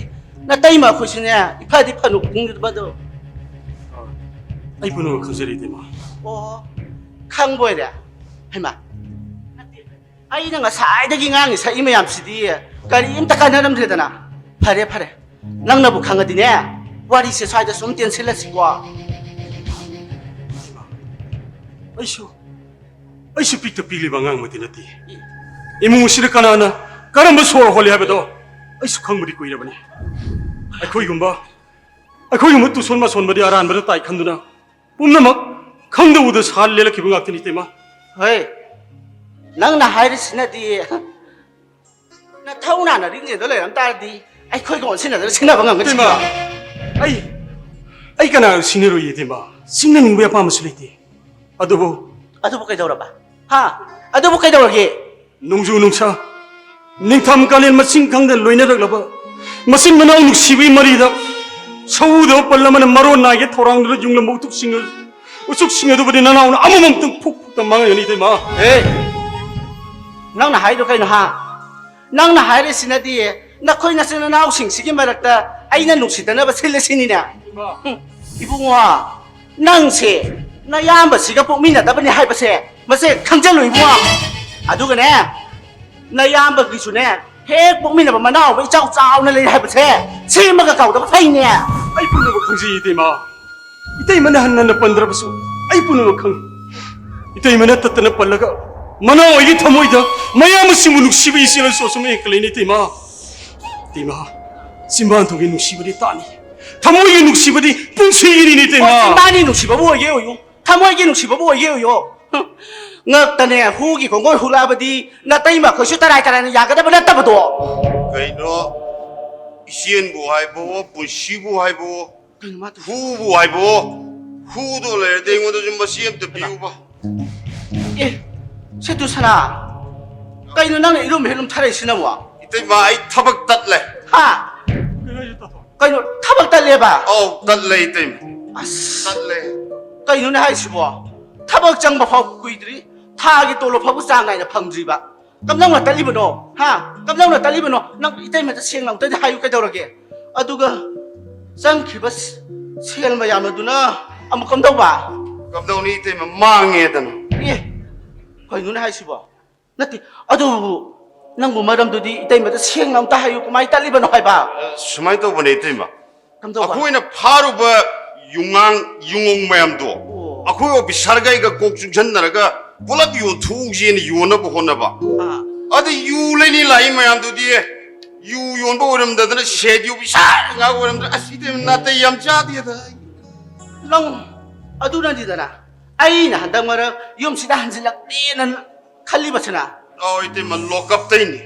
ꯅꯇꯩꯃ ꯑꯩꯈꯣꯏꯁꯨꯅꯦ, ꯏꯐꯗꯤ ꯐꯅꯨ ꯈꯪꯕꯗꯣ꯫ ꯑꯩ ꯄꯨꯝꯅꯃꯛ ꯈꯪꯖꯔꯦ, ꯏꯇꯩꯃ꯫ ꯑꯣ, ꯈꯪꯕ ꯑꯣꯏꯔꯦ꯫ ꯍꯩꯃꯥ, ꯑꯩꯅ ꯉꯁꯥꯏꯗꯒꯤ ꯉꯥꯡꯉꯤ ꯁꯛꯏ ꯃꯌꯥꯝꯁꯤꯗꯤ ꯀꯔꯤꯝꯇ ꯀꯥꯟꯅꯔꯝꯗ꯭ꯔꯦꯗꯅ꯫ ꯐꯔꯦ, ꯐꯔꯦ, ꯅꯪꯅꯕꯨ ꯈꯪꯉꯗꯤꯅꯦ, ꯋꯥꯔꯤꯁꯦ ꯁ꯭ꯋꯥꯏꯗ ꯁꯨꯝ ꯇꯦꯟꯁꯤꯜꯂꯁꯤꯀꯣ꯫ ꯑꯩꯁꯨ, ꯑꯩꯁꯨ ꯄꯤꯛꯇ ꯄꯤꯛꯂꯤꯕ ꯑꯉꯥꯡꯃꯛꯇꯤ ꯅꯠꯇꯦ꯫ ꯏꯃꯨꯡ ꯑꯁꯤꯗ ꯀꯅꯥꯅ ꯀꯔꯝꯕ ꯁꯣꯔ ꯍꯣꯜꯂꯤ ꯍꯥꯏꯕꯗꯣ ꯑꯩꯁꯨ ꯈꯪꯕꯗꯤ ꯀꯨꯏꯔꯕꯅꯤ꯫ ꯑꯩꯈꯣꯏꯒꯨꯝꯕ, ꯑꯩꯈꯣꯏꯒꯨꯝꯕ ꯇꯨꯁꯣꯟ ꯃꯁꯣꯟꯕꯗꯤ ꯑꯔꯥꯟꯕꯗ ꯇꯥꯏ ꯈꯟꯗꯨꯅ ꯄꯨꯝꯅꯃꯛ ꯈꯪꯗ ꯎꯗ ꯁꯥ ꯂꯦꯜꯂꯛꯈꯤꯕ ꯉꯥꯛꯇꯅꯤ, ꯏꯇꯩꯃ꯫ ꯍꯣꯏ, ꯅꯪꯅ ꯍꯥꯏꯔꯤꯁꯤꯅꯗꯤ ꯅꯊꯧ ꯅꯥꯅ ꯔꯤꯡꯖꯦꯜꯗ ꯂꯩꯔꯝ ꯇꯥꯔꯗꯤ ꯑꯩꯈꯣꯏꯒ ꯑꯣꯟꯁꯤꯟꯅꯗꯅ ꯁꯤꯟꯅꯕ ꯉꯝꯒꯅꯤ꯫ ꯏꯇꯩꯃ, ꯑꯩ, ꯑꯩ ꯀꯅꯥꯒ ꯁꯤꯟꯅꯔꯣꯏ, ꯏꯇꯩꯃ꯫ ꯁꯤꯟꯅꯅꯤꯡꯕꯒꯤ ꯑꯄꯥꯝꯕꯁꯨ ꯂꯩꯇꯦ꯫ ꯑꯗꯨꯕꯨ ꯑꯗꯨꯕꯨ ꯀꯩꯗꯧꯔꯕ? ꯍꯥ? ꯑꯗꯨꯕꯨ ꯀꯩꯗꯧꯔꯒꯦ? ꯅꯣꯡꯖꯨ ꯅꯨꯡꯁꯥ, ꯅꯤꯡꯊꯝ ꯀꯥꯂꯦꯟ ꯃꯁꯤꯡ ꯈꯪꯗꯅ ꯂꯣꯏꯅꯔꯛꯂꯕ ꯃꯆꯤꯟ ꯃꯅꯥꯎ ꯅꯨꯡꯁꯤꯕꯒꯤ ꯃꯔꯤꯗ ꯁꯧꯗꯕ ꯄꯜ ꯑꯃꯅ ꯃꯔꯣꯟ ꯅꯥꯏꯒꯦ ꯊꯧꯔꯥꯡꯗꯨꯅ ꯌꯨꯡꯂꯝꯕ ꯎꯆꯨꯛꯁꯤꯡ, ꯎꯆꯨꯛꯁꯤꯡ ꯑꯗꯨꯕꯨꯗꯤ ꯅꯅꯥꯎꯅ ꯑꯃꯃꯝꯇꯪ ꯐꯨꯛ ꯐꯨꯛꯇ ꯃꯥꯡꯍꯟꯒꯅꯤ, ꯏꯇꯩꯃ꯫ ꯑꯦ, ꯅꯪꯅ ꯍꯥꯏꯗꯣ ꯀꯩꯅꯣ, ꯍꯥ? ꯅꯪꯅ ꯍꯥꯏꯔꯤꯁꯤꯅꯗꯤ ꯅꯈꯣꯏ ꯅꯆꯤꯟ ꯅꯅꯥꯎꯁꯤꯡꯁꯤꯒꯤ ꯃꯔꯛꯇ ꯑꯩꯅ ꯅꯨꯡꯁꯤꯗꯅꯕ ꯁꯤꯜꯂꯦ ꯁꯤꯅꯤꯅꯦ? ꯍꯨꯝ, ꯏꯕꯨꯡꯉꯣ, ꯅꯪꯁꯦ ꯅꯌꯥꯝꯕꯁꯤꯒ ꯄꯣꯛꯃꯤꯟꯅꯗꯕꯅꯤ ꯍꯥꯏꯕꯁꯦ ꯃꯁꯦ ꯈꯪꯖꯜꯂꯨ ꯏꯕꯨꯡꯉꯣ꯫ ꯑꯗꯨꯒꯅꯦ, ꯅꯌꯥꯝꯕꯒꯤꯁꯨꯅꯦ, ꯍꯦꯛ ꯄꯣꯛꯃꯤꯟꯅꯕ ꯃꯅꯥꯎꯕ ꯏꯆꯥꯎ ꯆꯥꯎꯅ ꯂꯩ ꯍꯥꯏꯕꯁꯦ ꯁꯤꯃꯒ ꯀꯥꯎꯗꯕ ꯐꯩꯅꯦ꯫ ꯑꯩ ꯄꯨꯝꯅꯃꯛ ꯈꯪꯖꯩ, ꯏꯇꯩꯃ꯫ ꯏꯇꯩꯃꯅ ꯍꯟꯅ ꯍꯟꯅ ꯄꯟꯗ꯭ꯔꯕꯁꯨ ꯑꯩ ꯄꯨꯝꯅꯃꯛ ꯈꯪꯏ꯫ ꯏꯇꯩꯃꯅ ꯇꯠꯇꯅ ꯄꯜꯂꯒ ꯃꯅꯥꯎ ꯑꯩꯒꯤ ꯊꯃꯣꯏꯗ ꯃꯌꯥꯝ ꯑꯁꯤꯕꯨ ꯅꯨꯡꯁꯤꯕ ꯏꯆꯦꯜ ꯑꯁꯨ ꯑꯁꯨꯝ ꯍꯦꯟꯀꯠꯂꯛꯏꯅꯦ, ꯏꯇꯩꯃ꯫ ꯏꯇꯩꯃ, ꯆꯤꯟꯕꯥꯟ ꯊꯣꯡꯒꯤ ꯅꯨꯡꯁꯤꯕꯗꯤ ꯇꯥꯠꯅꯤ, ꯊꯃꯣꯏꯒꯤ ꯅꯨꯡꯁꯤꯕꯗꯤ ꯄꯨꯟꯁꯤꯒꯤꯅꯤꯅꯦ, ꯏꯇꯩꯃ꯫ ꯍꯣꯏ, ꯆꯤꯟꯕꯥꯟꯒꯤ ꯅꯨꯡꯁꯤꯕꯕꯨ ꯑꯣꯏꯒꯦ ꯑꯣꯏꯌꯨ, ꯊꯃꯣꯏꯒꯤ ꯅꯨꯡꯁꯤꯕꯕꯨ ꯑꯣꯏꯒꯦ ꯑꯣꯏꯌꯨ꯫ ꯍꯨꯝ, ꯉꯛꯇꯅꯦ ꯍꯨꯒꯤ ꯈꯣꯡꯒꯣꯏ ꯍꯨꯛꯂꯛꯑꯕꯗꯤ ꯅꯇꯩꯃ ꯑꯩꯈꯣꯏꯁꯨ ꯇꯔꯥꯏ ꯇꯔꯥꯏꯅ ꯌꯥꯒꯗꯕ ꯅꯠꯇꯕꯗꯣ꯫ ꯀꯩꯅꯣ, ꯏꯆꯦꯟꯕꯨ ꯍꯥꯏꯕꯋꯣ, ꯄꯨꯟꯁꯤꯕꯨ ꯍꯥꯏꯕꯋꯣ, ꯀꯩꯅꯣ ꯃꯥ ꯇꯧ- ꯍꯨꯕꯨ ꯍꯥꯏꯕꯣ? ꯍꯨꯗꯣ ꯂꯩꯔꯗꯤ ꯑꯩꯉꯣꯟꯗꯁꯨ ꯃꯆꯦ ꯑꯝꯇ ꯄꯤꯌꯨꯕ꯫ ꯑꯦ, ꯁꯦꯇꯨ ꯁꯅꯥ, ꯀꯩꯅꯣ ꯅꯪꯅ ꯏꯔꯨꯝ ꯍꯦꯛ ꯂꯨꯝꯊꯔꯛꯏꯁꯤꯅꯕꯣ? ꯏꯇꯩꯃ, ꯑꯩ ꯊꯕꯛ ꯇꯠꯂꯦ꯫ ꯍꯥ? ꯀꯩꯅꯣ ꯊꯕꯛ ꯇꯠꯂꯦꯕ? ꯑꯧ, ꯇꯠꯂꯦ, ꯏꯇꯩꯃ꯫ ꯑꯁ, ꯇꯠꯂꯦ꯫ ꯀꯩꯅꯣꯅꯦ ꯍꯥꯏꯁꯤꯕꯣ? ꯊꯕꯛ ꯆꯪꯕ ꯐꯥꯎ ꯀꯨꯏꯗ꯭ꯔꯤ, ꯊꯥꯒꯤ ꯇꯣꯂꯣꯞ ꯐꯥꯎꯕ ꯆꯥꯡ ꯅꯥꯏꯅ ꯐꯪꯗ꯭ꯔꯤꯕ꯫ ꯀꯝꯗꯧꯅ ꯇꯠꯂꯤꯕꯅꯣ? ꯍꯥ? ꯀꯝꯗꯧꯅ ꯇꯠꯂꯤꯕꯅꯣ? ꯅꯪ ꯏꯇꯩꯃꯗ ꯁꯦꯡꯅ ꯑꯝꯇꯗꯤ ꯍꯥꯏꯌꯨ ꯀꯩꯗꯧꯔꯒꯦ? ꯑꯗꯨꯒ ꯆꯪꯈꯤꯕ ꯁ-, ꯁꯦꯜ ꯃꯌꯥꯝ ꯑꯗꯨꯅ ꯑꯃꯨꯛ ꯀꯝꯗꯧꯕ? ꯀꯝꯗꯧꯅꯤ ꯏꯇꯩꯃ, ꯃꯥꯡꯉꯦꯗꯅ꯫ ꯀꯩꯅꯣꯅꯦ ꯍꯥꯏꯁꯤꯕꯣ? ꯅꯠꯇꯦ, ꯑꯗꯨꯕꯨ ꯅꯪꯕꯨ ꯃꯔꯝꯗꯨꯗꯤ ꯏꯇꯩꯃꯗ ꯁꯦꯡꯅ ꯑꯝꯇ ꯍꯥꯏꯌꯨ, ꯀꯃꯥꯏꯅ ꯇꯠꯂꯤꯕꯅꯣ ꯍꯥꯏꯕ? ꯑ, ꯁꯨꯃꯥꯏꯅ ꯇꯧꯕꯅꯦ, ꯏꯇꯩꯃ꯫ ꯀꯝꯗꯧꯕ? ꯑꯩꯈꯣꯏꯅ ꯐꯥꯔꯨꯕ ꯌꯨꯉꯥꯡ, ꯌꯨꯉꯧ ꯃꯌꯥꯝꯗꯣ ꯑꯣ꯫ ꯑꯩꯈꯣꯏ ꯑꯣꯐꯤꯁꯥꯔꯒ ꯑꯩꯒ ꯀꯣꯛ ꯆꯨꯡꯁꯟꯅꯔꯒ ꯄꯨꯂꯞ ꯌꯣꯟꯊꯣꯛꯎꯁꯦꯅ ꯌꯣꯟꯅꯕ ꯍꯣꯠꯅꯕ꯫ ꯑꯥ꯫ ꯑꯗ ꯌꯨ ꯂꯩꯅꯤ ꯂꯥꯛꯏ ꯃꯌꯥꯝꯗꯨꯗꯤ, ꯌꯨ ꯌꯣꯟꯕ ꯑꯣꯏꯔꯝꯗꯗꯅ ꯁꯦꯠ ꯌꯨ ꯄꯩꯁꯥ ꯉꯥꯛ ꯑꯣꯏꯔꯝꯗꯅ, ꯑꯁ, ꯏꯇꯩꯃ ꯅꯥꯇꯩ ꯌꯥꯝ ꯆꯥꯗꯦꯗ꯫ ꯅꯪ ꯑꯗꯨꯅꯅꯤꯗꯅ ꯑꯩꯅ ꯍꯟꯗꯛ ꯃꯔꯛ ꯌꯨꯝꯁꯤꯗ ꯍꯟꯖꯤꯜꯂꯛꯇꯦꯅ ꯈꯜꯂꯤꯕꯁꯤꯅ? ꯑꯧ, ꯏꯇꯩꯃ, ꯂꯣꯀꯞꯇꯩꯅꯤ꯫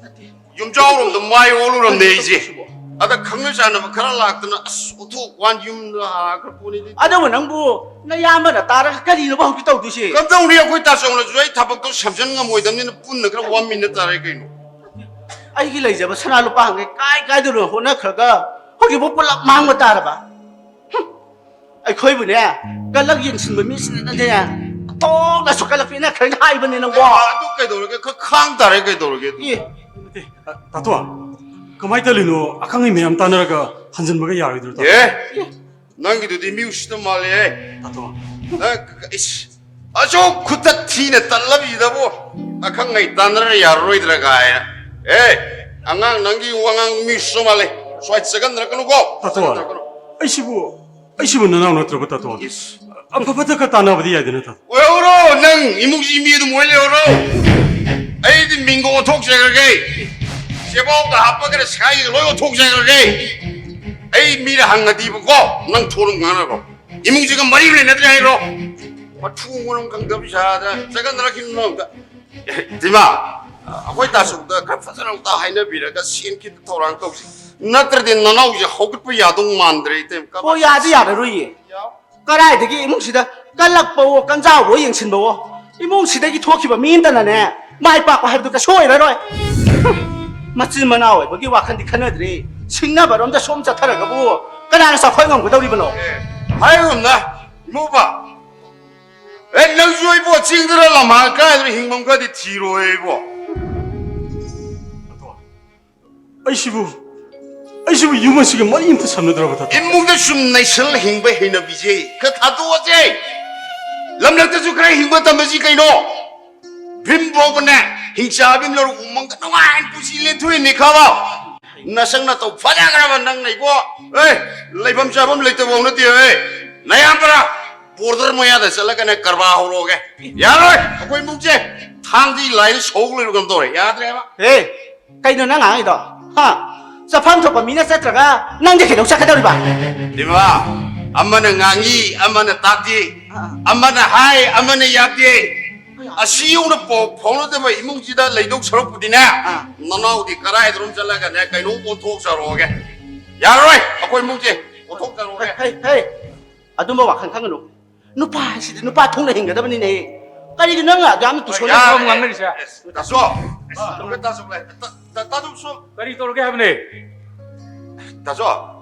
ꯅꯠꯇꯦ꯫ ꯌꯨꯝꯖꯥꯎꯔꯣꯝꯗ ꯃꯥꯏ ꯑꯣꯜꯂꯨꯔꯝꯅꯦ ꯑꯩꯁꯦ꯫ ꯀꯔꯤꯅꯣ ꯇꯧꯔꯤꯁꯤꯕꯣ? ꯑꯗ ꯈꯪꯅ ꯆꯥꯟꯅꯕ ꯈꯔ ꯂꯥꯛꯇꯅ, ꯑꯁ, ꯑꯣꯟꯊꯣꯛ ꯋꯥꯟ ꯌꯨꯝꯗ ꯍꯥꯈ꯭ꯔ ꯄꯣꯠꯅꯤꯗꯤ꯫ ꯑꯗꯨꯕꯨ ꯅꯪꯕꯨ ꯅꯌꯥꯝꯕꯅ ꯇꯥꯔꯒ ꯀꯔꯤꯅꯣꯕ ꯍꯧꯖꯤꯛ ꯇꯧꯗꯣꯏꯁꯦ? ꯀꯝꯗꯧꯅꯤ, ꯑꯩꯈꯣꯏ ꯇꯥꯆꯧꯅꯁꯨ ꯑꯩ ꯊꯕꯛꯇꯣ ꯁꯝꯖꯟ ꯉꯝꯃꯣꯏꯗꯕꯅꯤꯅ ꯄꯨꯟꯅ ꯈꯔ ꯋꯥꯃꯤꯟꯅ ꯇꯥꯔꯦ ꯀꯩꯅꯣ꯫ ꯑꯩꯒꯤ ꯂꯩꯖꯕ ꯁꯅꯥ ꯂꯨꯄꯥ ꯍꯪꯉꯦ ꯀꯥꯏ ꯀꯥꯏꯗꯅꯣ ꯍꯣꯠꯅꯈ꯭ꯔꯒ ꯍꯧꯖꯤꯛꯐꯥꯎ ꯄꯨꯂꯞ ꯃꯥꯡꯕ ꯇꯥꯔꯕ? ꯍꯨꯝ! ꯑꯩꯈꯣꯏꯕꯨꯅꯦ, ꯀꯂꯛ ꯌꯦꯡꯁꯤꯟꯕ ꯃꯤꯁꯤꯡꯅꯅꯦ, ꯇꯣꯛꯅꯁꯨ ꯀꯂꯛ ꯄꯤꯅꯈ꯭ꯔꯦꯅ ꯍꯥꯏꯕꯅꯦ ꯅꯪꯕꯣ꯫ ꯑꯗꯨ ꯀꯩꯗꯧꯔꯒꯦ? ꯈ-, ꯈꯥꯡ ꯇꯥꯔꯦ ꯀꯩꯗꯧꯔꯒꯦ? ꯑꯦ꯫ ꯅꯠꯇꯦ, ꯇꯥꯇꯣ, ꯀꯃꯥꯏꯅ ꯇꯧꯔꯤꯅꯣ? ꯑꯈꯪ ꯑꯍꯩ ꯃꯌꯥꯝ ꯇꯥꯟꯅꯔꯒ ꯍꯟꯖꯤꯟꯕꯒ ꯌꯥꯔꯣꯏꯗ꯭ꯔꯣ, ꯇꯥꯇꯣ? ꯑꯦ? ꯅꯪꯒꯤꯗꯨꯗꯤ ꯃꯤ ꯎꯁꯤꯠꯇ ꯃꯥꯜꯂꯦꯍꯦ꯫ ꯇꯥꯇꯣ꯫ ꯅꯪ, ꯏꯁ, ꯑꯁꯨꯛ ꯈꯨꯇꯠ ꯊꯤꯅ ꯇꯠꯂꯕꯁꯤꯗꯕꯨ ꯑꯈꯪ ꯑꯍꯩ ꯇꯥꯟꯅꯔ ꯌꯥꯔꯔꯣꯏꯗ꯭ꯔꯥ ꯀꯥꯏꯅ꯫ ꯑꯦ, ꯑꯉꯥꯡ, ꯅꯪꯒꯤ ꯋꯥꯉꯥꯡ ꯃꯤ ꯎꯁꯤꯠꯇ ꯃꯥꯜꯂꯦ꯫ ꯁ꯭ꯋꯥꯏ ꯆꯒꯟꯅꯔꯛꯀꯅꯨꯀꯣ꯫ ꯇꯥꯇꯣ, ꯆꯒꯟꯅꯔꯛꯀꯅꯨ꯫ ꯑꯩꯁꯤꯕꯨ ꯑꯩꯁꯤꯕꯨ ꯅꯅꯥꯎ ꯅꯠꯇ꯭ꯔꯕ, ꯇꯥꯇꯣ? ꯏꯁ꯫ ꯑꯐ ꯐꯠꯇ ꯈꯔ ꯇꯥꯟꯅꯕꯗꯤ ꯌꯥꯏꯗꯅ, ꯇꯥꯇꯣ꯫ ꯑꯣꯏꯍꯧꯔꯣ, ꯅꯪ ꯏꯃꯨꯡꯁꯤ ꯃꯤ ꯑꯗꯨꯝ ꯑꯣꯏ ꯂꯩꯍꯧꯔꯣ꯫ ꯑꯩꯗꯤ ꯃꯤꯡꯒ ꯑꯣꯟꯊꯣꯛꯆꯈ꯭ꯔꯒꯦ꯫ ꯆꯦꯕꯥꯎꯗ ꯍꯥꯞꯄꯒꯅ ꯁꯥꯏꯒ ꯂꯣꯏ ꯑꯣꯟꯊꯣꯛꯆꯈ꯭ꯔꯒꯦ꯫ ꯑꯩ ꯃꯤꯅ ꯍꯪꯉꯗꯤꯕꯀꯣ, ꯅꯪ ꯊꯣꯔꯝ ꯉꯥꯡꯅꯔꯣ꯫ ꯏꯃꯨꯡꯁꯤꯒ ꯃꯔꯤ ꯂꯩꯅꯗ꯭ꯔꯦ ꯍꯥꯏꯔꯣ꯫ ꯃꯊꯨ ꯃꯔꯝ ꯈꯪꯗꯕ ꯏꯁꯥꯗ ꯆꯒꯟꯅꯔꯛꯈꯤꯅꯨ ꯑꯝꯇ꯫ ꯏꯃꯥ, ꯑꯩꯈꯣꯏ ꯇꯥꯆꯧꯗ ꯈꯔ ꯐꯖꯅ ꯑꯝꯇ ꯍꯥꯏꯅꯕꯤꯔꯒ ꯁꯦꯟ ꯈꯤꯇ ꯊꯧꯔꯥꯡ ꯇꯧꯁꯤ꯫ ꯅꯠꯇ꯭ꯔꯗꯤ ꯅꯅꯥꯎꯁꯦ ꯍꯧꯒꯠꯄ ꯌꯥꯗꯧ ꯃꯥꯟꯗ꯭ꯔꯦ, ꯏꯇꯩꯃ꯫ ꯍꯣ, ꯌꯥꯗꯤ ꯌꯥꯔꯔꯣꯏꯌꯦ꯫ ꯌꯥꯎ꯫ ꯀꯗꯥꯏꯗꯒꯤ ꯏꯃꯨꯡꯁꯤꯗ ꯀꯜꯂꯛꯄꯋꯣ, ꯀꯟꯖꯥꯎꯕꯋꯣ ꯌꯦꯡꯁꯤꯟꯕꯋꯣ, ꯏꯃꯨꯡꯁꯤꯗꯒꯤ ꯊꯣꯛꯈꯤꯕ ꯃꯤ ꯑꯃꯇꯅꯅꯦ ꯃꯥꯏ ꯄꯥꯛꯄ ꯍꯥꯏꯕꯗꯨ ꯀꯩꯁꯨ ꯑꯣꯏꯔꯔꯣꯏ꯫ ꯃꯆꯤꯟ ꯃꯅꯥꯎ ꯑꯣꯏꯕꯒꯤ ꯋꯥꯈꯜꯗꯤ ꯈꯟꯅꯗ꯭ꯔꯦ, ꯁꯤꯡꯅꯕꯔꯣꯝꯗ ꯁꯣꯝ ꯆꯠꯊꯔꯒꯕꯨ ꯀꯅꯥꯅ ꯆꯥꯎꯈꯠ ꯉꯝꯒꯗꯧꯔꯤꯕꯅꯣ? ꯑꯦ, ꯍꯥꯏꯒꯨꯝꯅ, ꯏꯃꯧꯕ, ꯑꯦ, ꯅꯪꯁꯨ ꯏꯕꯣ ꯆꯤꯡꯗꯔ ꯂꯝꯍꯥꯡ ꯀꯥꯏꯗꯅ ꯍꯤꯡꯐꯝ ꯈꯔꯗꯤ ꯊꯤꯔꯣꯏ ꯏꯕꯣ꯫ ꯑꯩꯁꯤꯕꯨ, ꯑꯩꯁꯤꯕꯨ ꯌꯨꯝ ꯑꯁꯤꯒ ꯃꯔꯤ ꯑꯝꯇ ꯁꯝꯅꯗ꯭ꯔꯕ, ꯇꯥꯇꯣ? ꯏꯃꯨꯡꯗ ꯁꯨꯝ ꯅꯩꯁꯜ ꯍꯤꯡꯕ ꯍꯩꯅꯕꯤꯁꯦ ꯈꯔ ꯊꯥꯗꯣꯛꯑꯁꯦ꯫ ꯂꯝꯂꯛꯇꯁꯨ ꯈꯔ ꯍꯤꯡꯕ ꯇꯝꯕꯁꯤ ꯀꯩꯅꯣ? ꯐꯤꯂꯝ ꯐꯥꯎꯕꯅꯦ, ꯍꯤꯡꯆꯥꯕꯤ ꯑꯃ ꯂꯧꯔꯒ ꯎꯃꯪꯗ ꯅꯨꯡꯉꯥꯏꯅ ꯄꯨꯟꯁꯤ ꯂꯦꯟꯊꯣꯛꯏꯅꯤ ꯈꯕ꯫ ꯅꯁꯛ ꯅꯇꯧ ꯐꯖꯈ꯭ꯔꯕ ꯅꯪꯅ ꯏꯕꯣ꯫ ꯑꯦ, ꯂꯩꯐꯝ ꯆꯥꯐꯝ ꯂꯩꯇꯕ ꯅꯠꯇꯦ꯫ ꯑꯦ, ꯅꯌꯥꯝꯕꯔꯥ, ꯕꯣꯔꯗꯔ ꯃꯌꯥꯗ ꯆꯠꯂꯒꯅꯦ ꯀꯔꯕꯥꯔ ꯍꯧꯔꯛꯑꯣꯒꯦ꯫ ꯌꯥꯔꯣꯏ, ꯑꯩꯈꯣꯏ ꯏꯃꯨꯡꯁꯦ ꯊꯥꯡꯗꯤ ꯂꯥꯏꯅ ꯁꯧ ꯂꯩꯕ ꯀꯝ ꯇꯧꯔꯦ, ꯌꯥꯗ꯭ꯔꯦꯕ꯫ ꯑꯦ, ꯀꯩꯅꯣ ꯅꯪ ꯉꯥꯡꯉꯤꯗꯣ? ꯍꯥ? ꯆꯠꯐꯝ ꯊꯣꯛꯄ ꯃꯤꯅ ꯆꯠꯇ꯭ꯔꯒ ꯅꯪꯗꯤ ꯀꯩꯗꯧ ꯆꯠꯀꯗꯧꯔꯤꯕ? ꯏꯃꯥ, ꯑꯃꯅ ꯉꯥꯡꯉꯤ, ꯑꯃꯅ ꯇꯥꯗꯦ, ꯑꯥ꯫ ꯑꯃꯅ ꯍꯥꯏ, ꯑꯃꯅ ꯌꯥꯗꯦ꯫ ꯑꯁꯤ ꯌꯧꯅ ꯄꯥꯎ ꯐꯥꯎꯅꯗꯕ ꯏꯃꯨꯡꯁꯤꯗ ꯂꯩꯗꯧ ꯁꯔꯨꯛꯄꯨꯗꯤꯅꯦ, ꯑꯥ꯫ ꯅꯅꯥꯎꯗꯤ ꯀꯗꯥꯏꯗꯅꯣꯝ ꯆꯠꯂꯒꯅꯦ ꯀꯩꯅꯣꯝ ꯑꯣꯟꯊꯣꯛꯆꯔꯣꯒꯦ꯫ ꯌꯥꯔꯣꯏ, ꯑꯩꯈꯣꯏ ꯏꯃꯨꯡꯁꯦ ꯑꯣꯟꯊꯣꯛꯆꯔꯣꯒꯦ꯫ ꯍꯩ, ꯍꯩ, ꯍꯩ꯫ ꯑꯗꯨꯝꯕ ꯋꯥꯈꯜ ꯈꯟꯒꯅꯨ꯫ ꯅꯨꯄꯥ ꯍꯥꯏꯁꯤꯗꯤ ꯅꯨꯄꯥ ꯊꯣꯛꯅ ꯍꯤꯡꯒꯗꯕꯅꯤꯅꯦ꯫ ꯀꯔꯤꯒꯤ ꯅꯪꯅ ꯑꯗꯨ ꯌꯥꯝꯅ ꯇꯨꯁꯣꯟ ꯌꯥꯔꯦ, ꯌꯥꯝ ꯉꯥꯡꯅꯔꯤꯁꯦ? ꯑꯦꯁ, ꯇꯥꯆꯧ, ꯑꯦꯁ, ꯇꯥꯆꯧ, ꯇꯥ-, ꯇꯥ-, ꯇꯥꯆꯧ ꯁꯣꯝ꯫ ꯀꯔꯤ ꯇꯧꯔꯒꯦ ꯍꯥꯏꯕꯅꯦ? ꯇꯥꯆꯧ,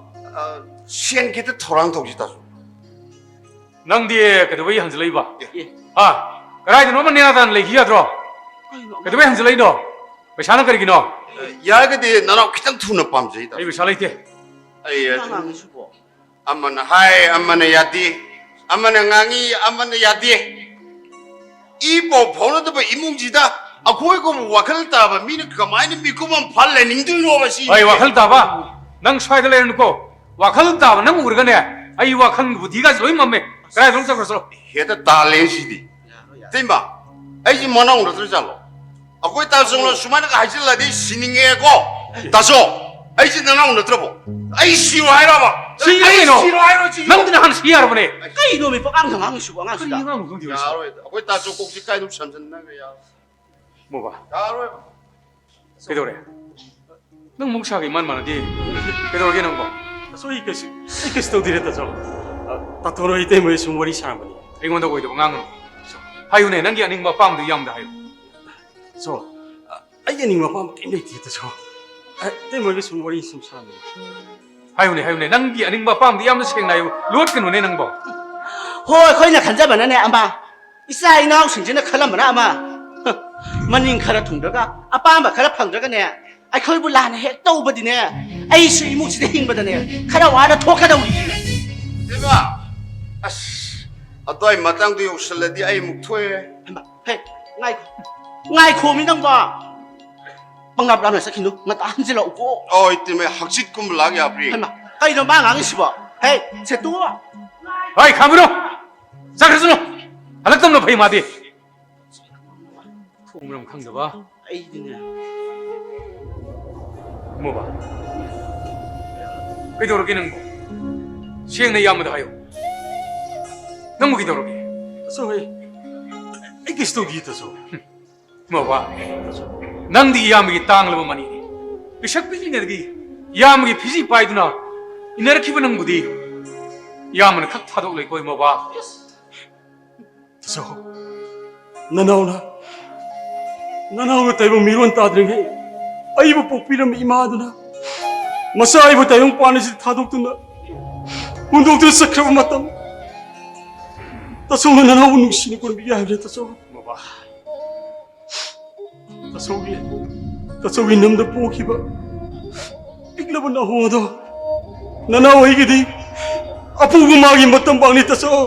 ꯑ, ꯁꯦꯟ ꯈꯤꯇ ꯊꯧꯔꯥꯡ ꯇꯧꯁꯤ, ꯇꯥꯆꯧ꯫ ꯅꯪꯗꯤ ꯀꯩꯗꯧꯕꯩ ꯍꯟꯖꯤꯜꯂꯛꯏꯕ? ꯑꯦ꯫ ꯍꯥ? ꯀꯗꯥꯏꯗꯅꯣꯃ ꯅꯦꯅꯥ ꯇꯥꯅ ꯂꯩꯈꯤ ꯌꯥꯗ꯭ꯔꯣ? ꯀꯩꯗꯧꯕꯩ ꯍꯟꯖꯤꯜꯂꯛꯏꯅꯣ? ꯄꯩꯁꯥꯅ ꯀꯔꯤꯒꯤꯅꯣ? ꯑ, ꯌꯥꯔꯒꯗꯤ ꯅꯅꯥꯎ ꯈꯤꯇꯪ ꯊꯨꯅ ꯄꯥꯝꯖꯩ, ꯇꯥꯆꯧ꯫ ꯑꯩ ꯄꯩꯁꯥ ꯂꯩꯇꯦ꯫ ꯑꯩ ꯑꯗꯨꯝ ꯑꯃꯅ ꯍꯥꯏ, ꯑꯃꯅ ꯌꯥꯗꯦ, ꯑꯃꯅ ꯉꯥꯡꯉꯤ, ꯑꯃꯅ ꯌꯥꯗꯦ꯫ ꯏ ꯄꯥꯎ ꯐꯥꯎꯅꯗꯕ ꯏꯃꯨꯡꯁꯤꯗ ꯑꯩꯈꯣꯏꯒꯨꯝꯕ ꯋꯥꯈꯜ ꯇꯥꯕ ꯃꯤꯅ ꯀꯃꯥꯏꯅ ꯃꯤꯀꯨꯞ ꯑꯃ ꯐꯥ ꯂꯩꯅꯤꯡꯗꯣꯏꯅꯣꯕ ꯁꯤ? ꯍꯣꯏ, ꯋꯥꯈꯜ ꯇꯥꯕ꯫ ꯅꯪ ꯁ꯭ꯋꯥꯏꯗ ꯂꯩꯔꯅꯨꯀꯣ꯫ ꯋꯥꯈꯜ ꯇꯥꯕ ꯅꯪ ꯎꯔꯒꯅꯦ, ꯑꯩ ꯋꯥꯈꯜ ꯕꯨꯙꯤꯒꯁꯦ ꯂꯣꯏ ꯃꯝꯃꯦ꯫ ꯀꯗꯥꯏꯗꯅꯣ ꯆꯠꯈ꯭ꯔꯣ, ꯆꯠꯂꯣ꯫ ꯍꯦꯛꯇ ꯇꯥꯜꯂꯦ ꯁꯤꯗꯤ꯫ ꯏꯇꯩꯃ, ꯑꯩꯁꯤ ꯃꯅꯥꯎ ꯅꯠꯇ꯭ꯔꯖꯥꯠꯂꯣ? ꯑꯩꯈꯣꯏ ꯇꯥꯆꯧꯅ ꯁꯨꯃꯥꯏꯅꯒ ꯍꯥꯏꯖꯤꯜꯂꯗꯤ ꯁꯤꯅꯤꯡꯉꯦꯀꯣ꯫ ꯇꯥꯆꯧ, ꯑꯩꯁꯤ ꯅꯅꯥꯎ ꯅꯠꯇ꯭ꯔꯕꯣ? ꯑꯩ ꯁꯤꯔꯣ ꯍꯥꯏꯔꯕ? ꯁꯤꯔꯣ ꯑꯩ ꯀꯩꯅꯣ? ꯁꯤꯔꯣ ꯍꯥꯏꯔꯣ, ꯁꯤꯔꯣ? ꯅꯪꯗꯤ ꯅꯍꯥꯟ ꯁꯤ ꯌꯥꯔꯕꯅꯦ꯫ ꯀꯩꯅꯣ ꯃꯤ ꯄꯉꯥꯡꯗ ꯉꯥꯡꯉꯤꯁꯤꯕꯣ ꯑꯉꯥꯡꯁꯤꯗ? ꯀꯔꯤ ꯑꯉꯥꯡꯅꯣ ꯈꯪꯗꯦ ꯍꯧꯖꯤꯛ꯫ ꯌꯥꯔꯣꯏ꯫ ꯑꯩꯈꯣꯏ ꯇꯥꯆꯧ ꯀꯣꯛꯁꯤ ꯀꯥꯏꯗ ꯁꯝꯖꯟꯅꯒꯦ ꯌꯥꯔꯣꯏ꯫ ꯕꯣꯕꯥ꯫ ꯌꯥꯔꯣꯏ꯫ ꯀꯩꯗꯧꯔꯦ? ꯅꯪ ꯃꯍꯧꯁꯥꯒ ꯏꯃꯥꯟ ꯃꯥꯟꯅꯗꯦ꯫ ꯀꯩꯗꯧꯔꯒꯦ ꯅꯪꯕꯣ? ꯑꯁ, ꯑꯩ ꯀꯩꯁꯨ, ꯑꯩ ꯀꯩꯁꯨ ꯇꯧꯗꯦꯗ, ꯇꯥꯆꯧ꯫ ꯑ, ꯇꯥꯇꯣꯟ ꯍꯣꯏ ꯏꯇꯩꯃ ꯍꯣꯏ ꯁꯨꯝ ꯋꯥꯔꯤ ꯁꯥꯔꯝꯕꯅꯤ꯫ ꯑꯩꯉꯣꯟꯗ ꯑꯣꯏꯗꯕ ꯉꯥꯡꯒꯅꯨ꯫ ꯍꯥꯏꯌꯨꯅꯦ, ꯅꯪꯒꯤ ꯑꯅꯤꯡꯕ ꯑꯄꯥꯝꯕꯗꯨ ꯌꯥꯝꯗ ꯍꯥꯏꯌꯨ꯫ ꯇꯥꯆꯧ, ꯑ, ꯑꯩꯒꯤ ꯑꯅꯤꯡꯕ ꯑꯄꯥꯝꯕ ꯀꯔꯤꯝ ꯂꯩꯇꯦ, ꯇꯥꯆꯧ꯫ ꯑ, ꯏꯇꯩꯃ ꯍꯣꯏꯒ ꯁꯨꯝ ꯋꯥꯔꯤ ꯁꯨꯝ ꯁꯥꯔꯝꯕꯅꯤ꯫ ꯍꯥꯏꯌꯨꯅꯦ, ꯍꯥꯏꯌꯨꯅꯦ, ꯅꯪꯒꯤ ꯑꯅꯤꯡꯕ ꯑꯄꯥꯝꯕꯗꯨ ꯌꯥꯝꯅ ꯁꯦꯡꯅ ꯍꯥꯏꯌꯨ꯫ ꯂꯣꯠꯀꯅꯨꯅꯦ ꯅꯪꯕꯣ꯫ ꯍꯣꯏ, ꯑꯩꯈꯣꯏꯅ ꯈꯟꯖꯕꯅꯅꯦ ꯑꯃ, ꯏꯆꯥ ꯏꯅꯥꯎꯁꯤꯡꯁꯤꯅ ꯈꯜꯂꯝꯕꯅ ꯑꯃ, ꯃꯅꯤꯡ ꯈꯔ ꯊꯨꯡꯗ꯭ꯔꯒ, ꯑꯄꯥꯝꯕ ꯈꯔ ꯐꯪꯗ꯭ꯔꯒꯅꯦ, ꯑꯩꯈꯣꯏꯕꯨ ꯂꯥꯟꯅ ꯍꯦꯛ ꯇꯧꯕꯗꯤꯅꯦ, ꯑꯩꯁꯨ ꯏꯃꯨꯡꯁꯤꯗ ꯍꯤꯡꯕꯗꯅꯦ, ꯈꯔ ꯋꯥꯅ ꯊꯣꯛꯀꯗꯧꯔꯤ꯫ ꯏꯕꯦꯝꯃ, ꯑꯁ, ꯑꯗꯨꯋꯥꯏ ꯃꯇꯥꯡꯗꯣ ꯌꯧꯁꯜꯂꯗꯤ ꯑꯩ ꯑꯃꯨꯛ ꯊꯣꯛꯑꯦ꯫ ꯍꯩꯃꯥ, ꯍꯦ, ꯉꯥꯏꯈꯣ꯫ ꯉꯥꯏꯈꯣꯃꯤ ꯅꯪꯕꯣ꯫ ꯄꯪꯂꯥꯞ ꯂꯥꯞꯅ ꯆꯠꯈꯤꯅꯨ꯫ ꯉꯟꯇꯥ ꯍꯟꯖꯤꯜꯂꯛꯎꯀꯣ꯫ ꯑꯣ, ꯏꯇꯩꯃ, ꯍꯪꯆꯤꯠꯀꯨꯝꯕ ꯂꯥꯛ ꯌꯥꯕ꯭ꯔꯤ? ꯍꯩꯃꯥ, ꯀꯩꯅꯣ ꯃꯥ ꯉꯥꯡꯉꯤꯁꯤꯕꯣ? ꯍꯦ, ꯁꯦꯇꯨ꯫ ꯍꯣꯏ, ꯈꯥꯝꯃꯨꯅꯨ꯫ ꯆꯠꯈ꯭ꯔꯁꯅꯨ꯫ ꯍꯜꯂꯛꯇꯕꯅ ꯐꯩ ꯃꯥꯗꯤ꯫ ꯊꯣꯡ ꯃꯔꯝ ꯈꯪꯗꯕ꯫ ꯑꯩꯗꯤꯅꯦ꯫ ꯃꯣꯕꯥ꯫ ꯀꯩꯗꯧꯔꯒꯦ ꯅꯪꯕꯣ? ꯁꯦꯡꯅ ꯏꯌꯥꯝꯕꯗ ꯍꯥꯏꯌꯨ꯫ ꯅꯪꯕꯨ ꯀꯩꯗꯧꯔꯒꯦ? ꯇꯥꯆꯧ, ꯑꯩ, ꯑꯩ ꯀꯩꯁꯨ ꯇꯧꯗꯤꯌꯦ, ꯇꯥꯆꯧ꯫ ꯃꯣꯕꯥ, ꯅꯪꯗꯤ ꯏꯌꯥꯝꯕꯒꯤ ꯇꯥꯡꯂꯕ ꯃꯅꯤꯅꯤ꯫ ꯄꯤꯁꯛ ꯄꯤꯛꯂꯤꯉꯩꯗꯒꯤ ꯏꯌꯥꯝꯕꯒꯤ ꯐꯤꯖꯤ ꯄꯥꯏꯗꯨꯅ ꯏꯟꯅꯔꯛꯈꯤꯕ ꯅꯪꯕꯨꯗꯤ ꯏꯌꯥꯝꯕꯅ ꯈꯛ ꯊꯥꯗꯣꯛꯂꯣꯏꯀꯣ, ꯃꯣꯕꯥ꯫ ꯇꯥꯆꯧ, ꯅꯅꯥꯎꯅ, ꯅꯅꯥꯎꯅ ꯇꯥꯏꯕꯪ ꯃꯤꯔꯣꯟ ꯇꯥꯗ꯭ꯔꯤꯉꯩ ꯑꯩꯕꯨ ꯄꯣꯛꯄꯤꯔꯝꯕ ꯏꯃꯥꯗꯨꯅ ꯃꯆꯥ ꯑꯩꯕꯨ ꯇꯥꯏꯕꯪ ꯄꯥꯟ ꯑꯁꯤꯗ ꯊꯥꯗꯣꯛꯇꯨꯅ ꯍꯨꯟꯗꯣꯛꯇꯨꯅ ꯆꯠꯈ꯭ꯔꯕ ꯃꯇꯝ, ꯇꯥꯆꯧꯅ ꯅꯅꯥꯎꯕꯨ ꯅꯨꯡꯁꯤꯅ ꯀꯣꯟꯕꯤꯒꯦ ꯍꯥꯏꯕꯅꯦ, ꯇꯥꯆꯧ꯫ ꯃꯣꯕꯥ꯫ ꯇꯥꯆꯧꯒꯤ, ꯇꯥꯆꯧꯒꯤ ꯅꯝꯗ ꯄꯣꯛꯈꯤꯕ ꯄꯤꯛꯂꯕ ꯅꯥꯍꯣ ꯑꯗꯣ ꯅꯅꯥꯎ ꯑꯩꯒꯤꯗꯤ ꯑꯄꯨꯕ ꯃꯥꯒꯤ ꯃꯇꯝ ꯄꯥꯡꯅꯤ, ꯇꯥꯆꯧ꯫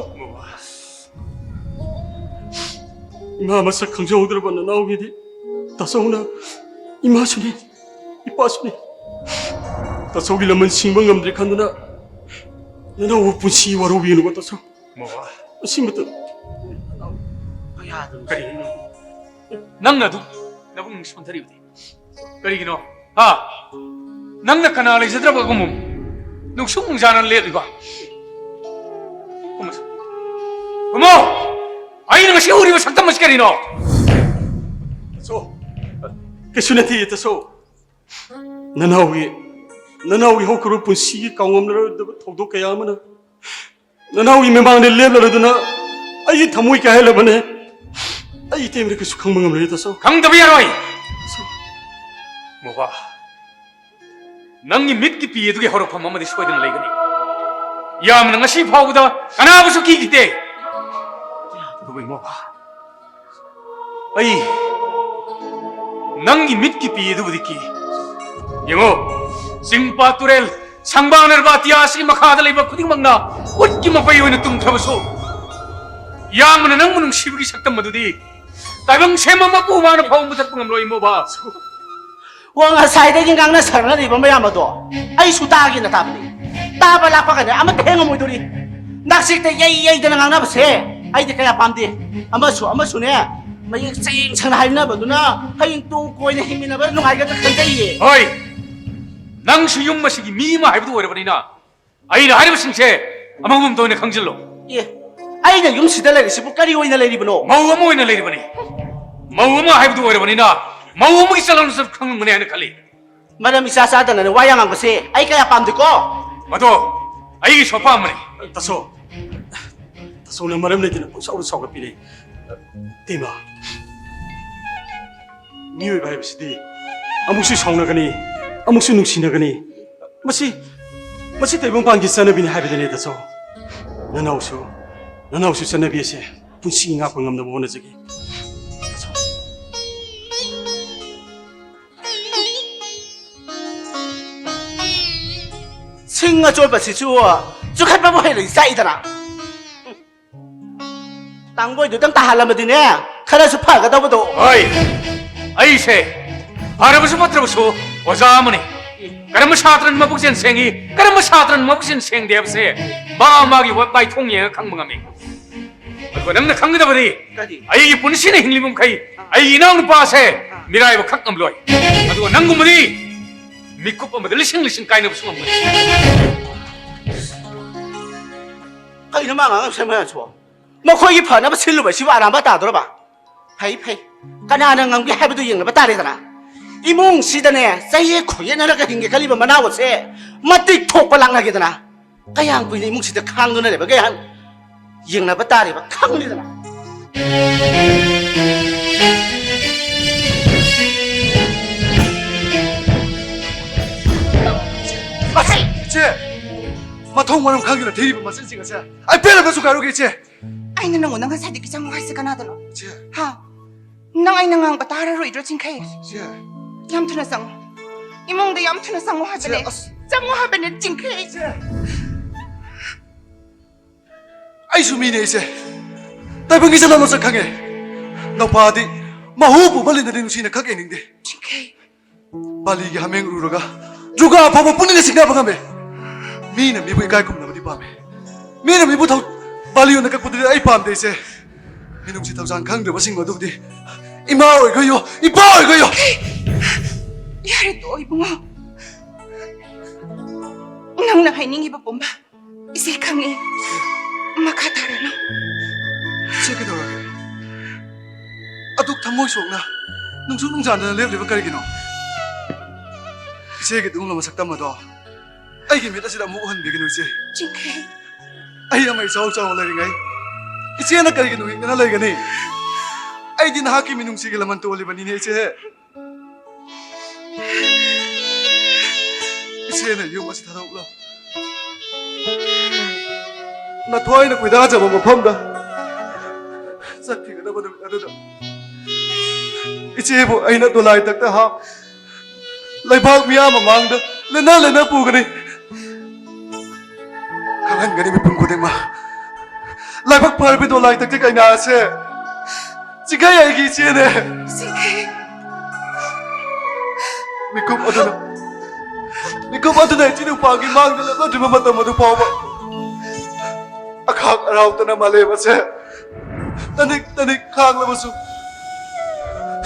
ꯏꯃꯥ ꯃꯁꯛ ꯈꯪꯖꯍꯧꯗ꯭ꯔꯕ ꯅꯅꯥꯎꯒꯤꯗꯤ ꯇꯥꯆꯧꯅ ꯏꯃꯥꯁꯨꯅꯤ, ꯏꯄꯥꯁꯨꯅꯤ꯫ ꯇꯥꯆꯧꯒꯤ ꯂꯃꯟ ꯁꯤꯡꯕ ꯉꯝꯗ꯭ꯔꯦ ꯈꯟꯗꯨꯅ ꯅꯅꯥꯎꯕꯨ ꯄꯨꯟꯁꯤ ꯋꯥꯔꯧꯕꯤꯒꯅꯨꯀꯣ, ꯇꯥꯆꯧ꯫ ꯃꯣꯕꯥ꯫ ꯑꯁꯤꯃꯇ꯫ ꯀꯔꯤꯅꯣ? ꯅꯪꯅ ꯑꯗꯨꯛ ꯅꯕꯨꯛꯅꯤꯡ ꯁꯣꯟꯊꯔꯤꯕꯗꯤ ꯀꯔꯤꯒꯤꯅꯣ? ꯍꯥ? ꯅꯪꯅ ꯀꯅꯥ ꯂꯩꯖꯗ꯭ꯔꯕꯒꯨꯝ ꯅꯨꯡꯁꯨꯛ ꯅꯨꯡꯖꯥꯅ ꯂꯦꯞꯂꯤꯕ? ꯀꯨꯝꯃꯣ! ꯀꯨꯝꯃꯣ! ꯑꯩꯅ ꯉꯁꯤ ꯎꯔꯤꯕ ꯁꯛꯇꯝ ꯑꯁꯤ ꯀꯔꯤꯅꯣ? ꯇꯥꯆꯧ, ꯀꯩꯁꯨ ꯅꯠꯇꯦ, ꯇꯥꯆꯧ꯫ ꯅꯅꯥꯎꯒꯤ, ꯅꯅꯥꯎꯒꯤ ꯍꯧꯈ꯭ꯔꯕ ꯄꯨꯟꯁꯤꯒꯤ ꯀꯥꯎꯉꯝꯂꯔꯣꯏꯗꯕ ꯊꯧꯗꯣꯛ ꯀꯌꯥ ꯑꯃꯅ ꯅꯅꯥꯎꯒꯤ ꯃꯃꯥꯡꯗ ꯂꯦꯞꯂꯔꯗꯨꯅ ꯑꯩꯒꯤ ꯊꯃꯣꯏ ꯀꯥꯏꯍꯜꯂꯕꯅꯦ꯫ ꯑꯩ ꯏꯇꯩꯃꯗ ꯀꯩꯁꯨ ꯈꯪꯕ ꯉꯝꯂꯣꯏ, ꯇꯥꯆꯧ꯫ ꯈꯪꯗꯕ ꯌꯥꯔꯣꯏ꯫ ꯃꯣꯕꯥ, ꯅꯪꯒꯤ ꯃꯤꯠꯀꯤ ꯄꯤ ꯑꯗꯨꯒꯤ ꯍꯧꯔꯛꯐꯝ ꯑꯃꯗꯤ ꯁꯣꯏꯗꯅ ꯂꯩꯒꯅꯤ꯫ ꯌꯥꯝꯅ ꯉꯁꯤ ꯐꯥꯎꯕꯗ ꯀꯅꯥꯕꯨꯁꯨ ꯀꯤꯈꯤꯗꯦ꯫ ꯑꯗꯨꯕꯨ ꯏꯃꯥ, ꯑꯩ ꯅꯪꯒꯤ ꯃꯤꯠꯀꯤ ꯄꯤ ꯑꯗꯨꯕꯨꯗꯤ ꯀꯤ꯫ ꯌꯦꯡꯉꯣ, ꯆꯤꯡ ꯄꯥꯠ ꯇꯨꯔꯦꯜ, ꯁꯪꯕꯥ ꯅꯔꯕꯥ ꯑꯇꯤꯌꯥ ꯑꯁꯤꯒꯤ ꯃꯈꯥꯗ ꯂꯩꯕ ꯈꯨꯗꯤꯡꯃꯛꯅ ꯎꯠꯀꯤ ꯃꯄꯩ ꯑꯣꯏꯅ ꯇꯨꯝꯈ꯭ꯔꯕꯁꯨ, ꯌꯥꯝꯕꯅ ꯅꯪꯕꯨ ꯅꯨꯡꯁꯤꯕꯒꯤ ꯁꯛꯇꯝ ꯑꯗꯨꯗꯤ ꯇꯥꯏꯕꯪ ꯁꯦꯝꯕ ꯃꯄꯨ ꯃꯥꯅ ꯐꯥꯎ ꯃꯨꯊꯠꯄ ꯉꯝꯂꯣꯏ ꯏꯃꯣꯕ꯫ ꯋꯥ ꯉꯁꯥꯏꯗꯒꯤ ꯉꯥꯡꯅ ꯁꯥꯟꯅꯔꯤꯕ ꯃꯌꯥꯝ ꯑꯗꯣ ꯑꯩꯁꯨ ꯇꯥꯒꯦꯅ ꯇꯥꯕꯅꯤ꯫ ꯇꯥꯕ ꯂꯥꯛꯄ ꯀꯥꯟꯗ ꯑꯃꯠꯇ ꯍꯦꯛ ꯉꯝꯃꯣꯏꯗꯣꯔꯤ꯫ ꯅꯥꯛꯆꯦꯛꯇ ꯌꯩ ꯌꯩꯗꯅ ꯉꯥꯡꯅꯕꯁꯦ ꯑꯩꯗꯤ ꯀꯌꯥ ꯄꯥꯝꯗꯦ꯫ ꯑꯃꯁꯨ ꯑꯃꯁꯨꯅꯦ ꯃꯌꯦꯛ ꯁꯦꯡ ꯁꯦꯡꯅ ꯍꯥꯏꯅꯕꯗꯨꯅ ꯍꯌꯦꯡ ꯇꯨꯡ ꯀꯣꯏꯅ ꯍꯤꯡꯃꯤꯟꯅꯕꯗ ꯅꯨꯡꯉꯥꯏꯒꯗ꯭ꯔꯥ ꯈꯟꯖꯩꯌꯦ꯫ ꯍꯣꯏ, ꯅꯪꯁꯨ ꯌꯨꯝ ꯑꯁꯤꯒꯤ ꯃꯤ ꯑꯃ ꯍꯥꯏꯕꯗꯨ ꯑꯣꯏꯔꯕꯅꯤꯅ ꯑꯩꯅ ꯍꯥꯏꯔꯤꯕꯁꯤꯡꯁꯦ ꯑꯃꯃꯝꯇ ꯑꯣꯏꯅ ꯈꯪꯖꯤꯜꯂꯣ꯫ ꯑꯦ, ꯑꯩꯅ ꯌꯨꯝꯁꯤꯗ ꯂꯩꯔꯤꯁꯤꯕꯨ ꯀꯔꯤ ꯑꯣꯏꯅ ꯂꯩꯔꯤꯕꯅꯣ? ꯃꯧ ꯑꯃ ꯑꯣꯏꯅ ꯂꯩꯔꯤꯕꯅꯤ꯫ ꯃꯧ ꯑꯃ ꯍꯥꯏꯕꯗꯨ ꯑꯣꯏꯔꯕꯅꯤꯅ ꯃꯧ ꯑꯃꯒꯤ ꯆꯠꯂꯝ ꯆꯠ ꯈꯪꯂꯝꯒꯅꯤ ꯍꯥꯏꯅ ꯈꯜꯂꯤ꯫ ꯃꯔꯝ ꯏꯆꯥ ꯆꯥꯗꯅꯅꯦ ꯋꯥ ꯌꯥꯝ ꯉꯥꯡꯕꯁꯦ ꯑꯩ ꯀꯌꯥ ꯄꯥꯝꯗꯦꯀꯣ꯫ ꯃꯗꯣ ꯑꯩꯒꯤꯁꯨ ꯑꯄꯥꯝꯕꯅꯤ꯫ ꯇꯥꯁꯣ, ꯇꯥꯁꯣꯅ ꯃꯔꯝ ꯂꯩꯇꯅ ꯄꯪꯁꯥꯎꯗ ꯁꯥꯎꯒꯠꯄꯤꯔꯦ꯫ ꯇꯦꯃ, ꯃꯤꯑꯣꯏꯕ ꯍꯥꯏꯕꯁꯤꯗꯤ ꯑꯃꯨꯛꯁꯨ ꯁꯥꯎꯅꯒꯅꯤ, ꯑꯃꯨꯛꯁꯨ ꯅꯨꯡꯁꯤꯅꯒꯅꯤ꯫ ꯃꯁꯤ, ꯃꯁꯤ ꯇꯥꯏꯕꯪꯄꯥꯟꯒꯤ ꯆꯠꯅꯕꯤꯅꯤ ꯍꯥꯏꯕꯗꯨꯅꯦ ꯇꯥꯁꯣ꯫ ꯅꯅꯥꯎꯁꯨ, ꯅꯅꯥꯎꯁꯨ ꯆꯠꯅꯕꯤ ꯑꯁꯦ ꯄꯨꯟꯁꯤ ꯉꯥꯛꯄ ꯉꯝꯅꯕ ꯍꯣꯠꯅꯖꯒꯦ꯫ ꯁꯤꯡ ꯑꯆꯣꯠꯄꯁꯤꯁꯨ ꯆꯨꯈꯠꯄꯕꯨ ꯍꯩꯔꯗꯤ ꯆꯥꯛꯏꯗꯅ꯫ ꯇꯥꯡꯒꯣꯏꯗꯨꯗꯪ ꯇꯥꯍꯜꯂꯝꯃꯗꯤꯅꯦ, ꯈꯔꯁꯨ ꯐꯒꯗꯧꯕꯗꯣ꯫ ꯍꯣꯏ, ꯑꯩꯁꯦ ꯐꯔꯕꯁꯨ ꯐꯠꯇ꯭ꯔꯕꯁꯨ ꯑꯣꯖꯥ ꯑꯃꯅꯤ꯫ ꯀꯔꯝꯕ ꯁꯥꯇ꯭ꯔꯅ ꯃꯕꯨꯛꯆꯦꯜ ꯁꯦꯡꯉꯤ, ꯀꯔꯝꯕ ꯁꯥꯇ꯭ꯔꯅ ꯃꯕꯨꯛꯆꯦꯜ ꯁꯦꯡꯗꯦ ꯍꯥꯏꯕꯁꯦ ꯃꯥ ꯃꯥꯒꯤ ꯋꯦꯕ ꯃꯥꯏꯊꯣꯡ ꯌꯦꯡꯉꯒ ꯈꯪꯕ ꯉꯝꯃꯤ꯫ ꯑꯗꯨꯒ ꯅꯪꯅ ꯈꯪꯒꯗꯕꯗꯤ, ꯀꯔꯤ? ꯑꯩꯒꯤ ꯄꯨꯟꯁꯤꯅ ꯍꯤꯡꯂꯤꯕ ꯃꯈꯩ ꯑꯩꯒꯤ ꯏꯅꯥꯎꯅꯨꯄꯥꯁꯦ ꯃꯤꯔꯥꯏꯕ ꯈꯛ ꯉꯝꯂꯣꯏ꯫ ꯑꯗꯨꯒ ꯅꯪꯒꯨꯝꯕꯗꯤ ꯃꯤꯀꯨꯞ ꯑꯃꯗ ꯂꯤꯁꯤꯡ ꯂꯤꯁꯤꯡ ꯀꯥꯏꯅꯕꯁꯨ ꯉꯝꯒꯅꯤ꯫ ꯀꯩꯅꯣ ꯃꯥ ꯉꯥꯡꯉꯝꯁꯦ ꯃꯌꯥꯝꯁꯤꯕꯣ? ꯃꯈꯣꯏꯒꯤ ꯐꯅꯕ ꯁꯤꯜꯂꯨꯕꯁꯤꯕꯨ ꯑꯔꯥꯟꯕ ꯇꯥꯗꯣꯔꯕ? ꯐꯩ, ꯐꯩ꯫ ꯀꯅꯥꯅ ꯉꯝꯒꯦ ꯍꯥꯏꯕꯗꯨ ꯌꯦꯡꯅꯕ ꯇꯥꯔꯦꯗꯅ꯫ ꯏꯃꯨꯡꯁꯤꯗꯅꯦ ꯆꯌꯦꯠ ꯈꯣꯏꯌꯦꯠꯅꯔꯒ ꯍꯤꯡꯒꯦ ꯈꯜꯂꯤꯕ ꯃꯅꯥꯎ ꯑꯁꯦ ꯃꯇꯤꯛ ꯊꯣꯛꯄ ꯂꯥꯛꯅꯒꯦꯗꯅ꯫ ꯀꯌꯥꯝ ꯀꯨꯏꯅ ꯏꯃꯨꯡꯁꯤꯗ ꯈꯥꯡꯗꯨꯅ ꯂꯩꯕꯒꯦ ꯍꯥꯏꯅ ꯌꯦꯡꯅꯕ ꯇꯥꯔꯦꯕ, ꯈꯪꯂꯦꯗꯅ꯫ ꯑꯁ, ꯏꯆꯦ! ꯃꯊꯣꯡ ꯃꯔꯝ ꯈꯪꯗꯅ ꯊꯤꯔꯤꯕ ꯃꯆꯤꯟꯁꯤꯡ ꯑꯁꯦ ꯑꯩ ꯄꯦꯜꯂꯕꯁꯨ ꯀꯥꯏꯔꯨꯒꯦ, ꯏꯆꯦ! ꯑꯩꯅ ꯅꯪꯉꯣꯟꯗ ꯉꯁꯥꯏꯗꯒꯤ ꯆꯪꯉꯣ ꯍꯥꯏꯁꯦ ꯀꯅꯥꯗꯅꯣ? ꯏꯆꯦ! ꯍꯥ? ꯅꯪ ꯑꯩꯅ ꯉꯥꯡꯕ ꯇꯥꯔꯔꯣꯏꯗ꯭ꯔꯣ, ꯆꯤꯡꯈꯩ? ꯏꯆꯦ! ꯌꯥꯝ ꯊꯨꯅ ꯆꯪꯉꯣ꯫ ꯏꯃꯨꯡꯗ ꯌꯥꯝ ꯊꯨꯅ ꯆꯪꯉꯣ ꯍꯥꯏꯕꯅꯦ꯫ ꯏꯆꯦ, ꯑꯁ! ꯆꯪꯉꯣ ꯍꯥꯏꯕꯅꯦ, ꯆꯤꯡꯈꯩ꯫ ꯏꯆꯦ! ꯑꯩꯁꯨ ꯃꯤꯅꯦ, ꯏꯆꯦ꯫ ꯇꯥꯏꯕꯪꯒꯤ ꯆꯠꯅ ꯂꯣꯟꯆꯠ ꯈꯪꯉꯦ꯫ ꯅꯧꯄꯥꯗꯤ ꯃꯍꯨ ꯄꯨꯕ ꯂꯤꯟꯗꯗꯤ ꯅꯨꯡꯁꯤꯅ ꯀꯛ ꯌꯦꯡꯅꯤꯡꯗꯦ꯫ ꯄꯥꯂꯤꯒꯤ ꯍꯥꯃꯦꯡ ꯎꯔꯨꯔꯒ ꯗꯨꯔꯒꯥ ꯐꯥꯎꯕ ꯄꯨꯛꯅꯤꯡꯅ ꯆꯤꯛꯅꯕ ꯉꯝꯃꯦ꯫ ꯃꯤꯅ ꯃꯤꯕꯨ ꯏꯀꯥꯏ ꯈꯨꯝꯅꯕꯗꯤ ꯄꯥꯝꯃꯦ꯫ ꯃꯤꯅ ꯃꯤꯕꯨ ꯊꯧ-, ꯄꯥꯂꯤ ꯑꯣꯏꯅ ꯀꯛꯄꯗꯨꯗꯤ ꯑꯩ ꯄꯥꯝꯗꯦ, ꯏꯆꯦ꯫ ꯃꯤꯅꯨꯡꯁꯤ ꯊꯧꯖꯥꯜ ꯈꯪꯗ꯭ꯔꯕꯁꯤꯡ ꯑꯗꯨꯕꯨꯗꯤ ꯏꯃꯥ ꯑꯣꯏꯈꯣꯏꯌꯣ, ꯏꯄꯥ ꯑꯣꯏꯈꯣꯏꯌꯣ꯫ ꯌꯥꯔꯦ, ꯇꯣꯛꯑꯣ, ꯏꯕꯨꯡꯉꯣ꯫ ꯅꯪꯅ ꯍꯥꯏꯅꯤꯡꯉꯤꯕ ꯄꯨꯝꯕ ꯏꯆꯦ ꯈꯪꯉꯤ꯫ ꯃꯈꯥ ꯇꯥꯔꯅꯨ꯫ ꯏꯆꯦ ꯀꯩꯗꯧꯔꯒꯦ? ꯑꯗꯨꯛ ꯊꯃꯣꯏ ꯁꯣꯛꯅ ꯅꯨꯡꯁꯨꯛ ꯅꯨꯡꯖꯥꯟꯗꯅ ꯂꯦꯞꯂꯤꯕ ꯀꯔꯤꯒꯤꯅꯣ? ꯏꯆꯦꯒꯤ ꯑꯗꯨꯒꯨꯝꯂꯕ ꯃꯁꯛꯇꯝ ꯑꯗꯣ ꯑꯩꯒꯤ ꯃꯤꯠ ꯑꯁꯤꯗ ꯑꯃꯨꯛ ꯎꯍꯟꯕꯤꯒꯅꯨ, ꯏꯆꯦ꯫ ꯆꯤꯡꯈꯩ꯫ ꯑꯩ ꯑꯃ ꯏꯆꯥꯎ ꯆꯥꯎꯅ ꯂꯩꯔꯤꯉꯩ ꯏꯆꯦꯅ ꯀꯔꯤꯒꯤ ꯅꯨꯡꯉꯤꯛꯅꯅ ꯂꯩꯒꯅꯤ? ꯑꯩꯗꯤ ꯅꯍꯥꯛꯀꯤ ꯃꯤꯅꯨꯡꯁꯤꯒꯤ ꯂꯃꯟ ꯇꯣꯜꯂꯤꯕꯅꯤꯅꯦ, ꯏꯆꯦ꯫ ꯏꯆꯦꯅ ꯌꯨꯝ ꯑꯁꯤ ꯊꯥꯗꯣꯛꯂꯣ꯫ ꯅꯊ꯭ꯋꯥꯏꯅ ꯈꯣꯏꯗꯥꯖꯕ ꯃꯐꯝꯗ ꯆꯠꯈꯤꯒꯗꯕ ꯅꯨꯃꯤꯠ ꯑꯗꯨꯗ ꯏꯆꯦꯕꯨ ꯑꯩꯅ ꯗꯣꯂꯥꯏ ꯇꯛꯇ ꯍꯥꯞ, ꯂꯩꯕꯥꯛ ꯃꯤꯌꯥꯝ ꯃꯃꯥꯡꯗ ꯂꯦꯟꯅ ꯂꯦꯟꯅ ꯄꯨꯒꯅꯤ꯫ ꯈꯪꯍꯟꯒꯅꯤ ꯃꯤꯄꯨꯝ ꯈꯨꯗꯤꯡꯃꯛ꯫ ꯂꯥꯏꯕꯛ ꯐꯔꯕꯤ ꯗꯣꯂꯥꯏ ꯇꯛꯇ ꯀꯩꯅꯥ ꯑꯁꯦ ꯆꯤꯡꯈꯩ ꯑꯩꯒꯤ ꯏꯆꯦꯅꯦ꯫ ꯆꯤꯡꯈꯩ꯫ ꯃꯤꯀꯨꯞ ꯑꯗꯨꯅ, ꯃꯤꯀꯨꯞ ꯑꯗꯨꯅ ꯏꯆꯤꯟ ꯅꯨꯄꯥꯒꯤ ꯃꯥꯡꯗ ꯂꯦꯞꯅꯗ꯭ꯔꯤꯕ ꯃꯇꯝ ꯑꯗꯨ ꯐꯥꯎꯕ ꯑꯈꯥꯛ ꯑꯔꯥꯎꯇꯅ ꯃꯥꯂꯦꯝ ꯑꯁꯦ ꯇꯅꯤꯛ ꯇꯅꯤꯛ ꯈꯥꯡꯂꯕꯁꯨ,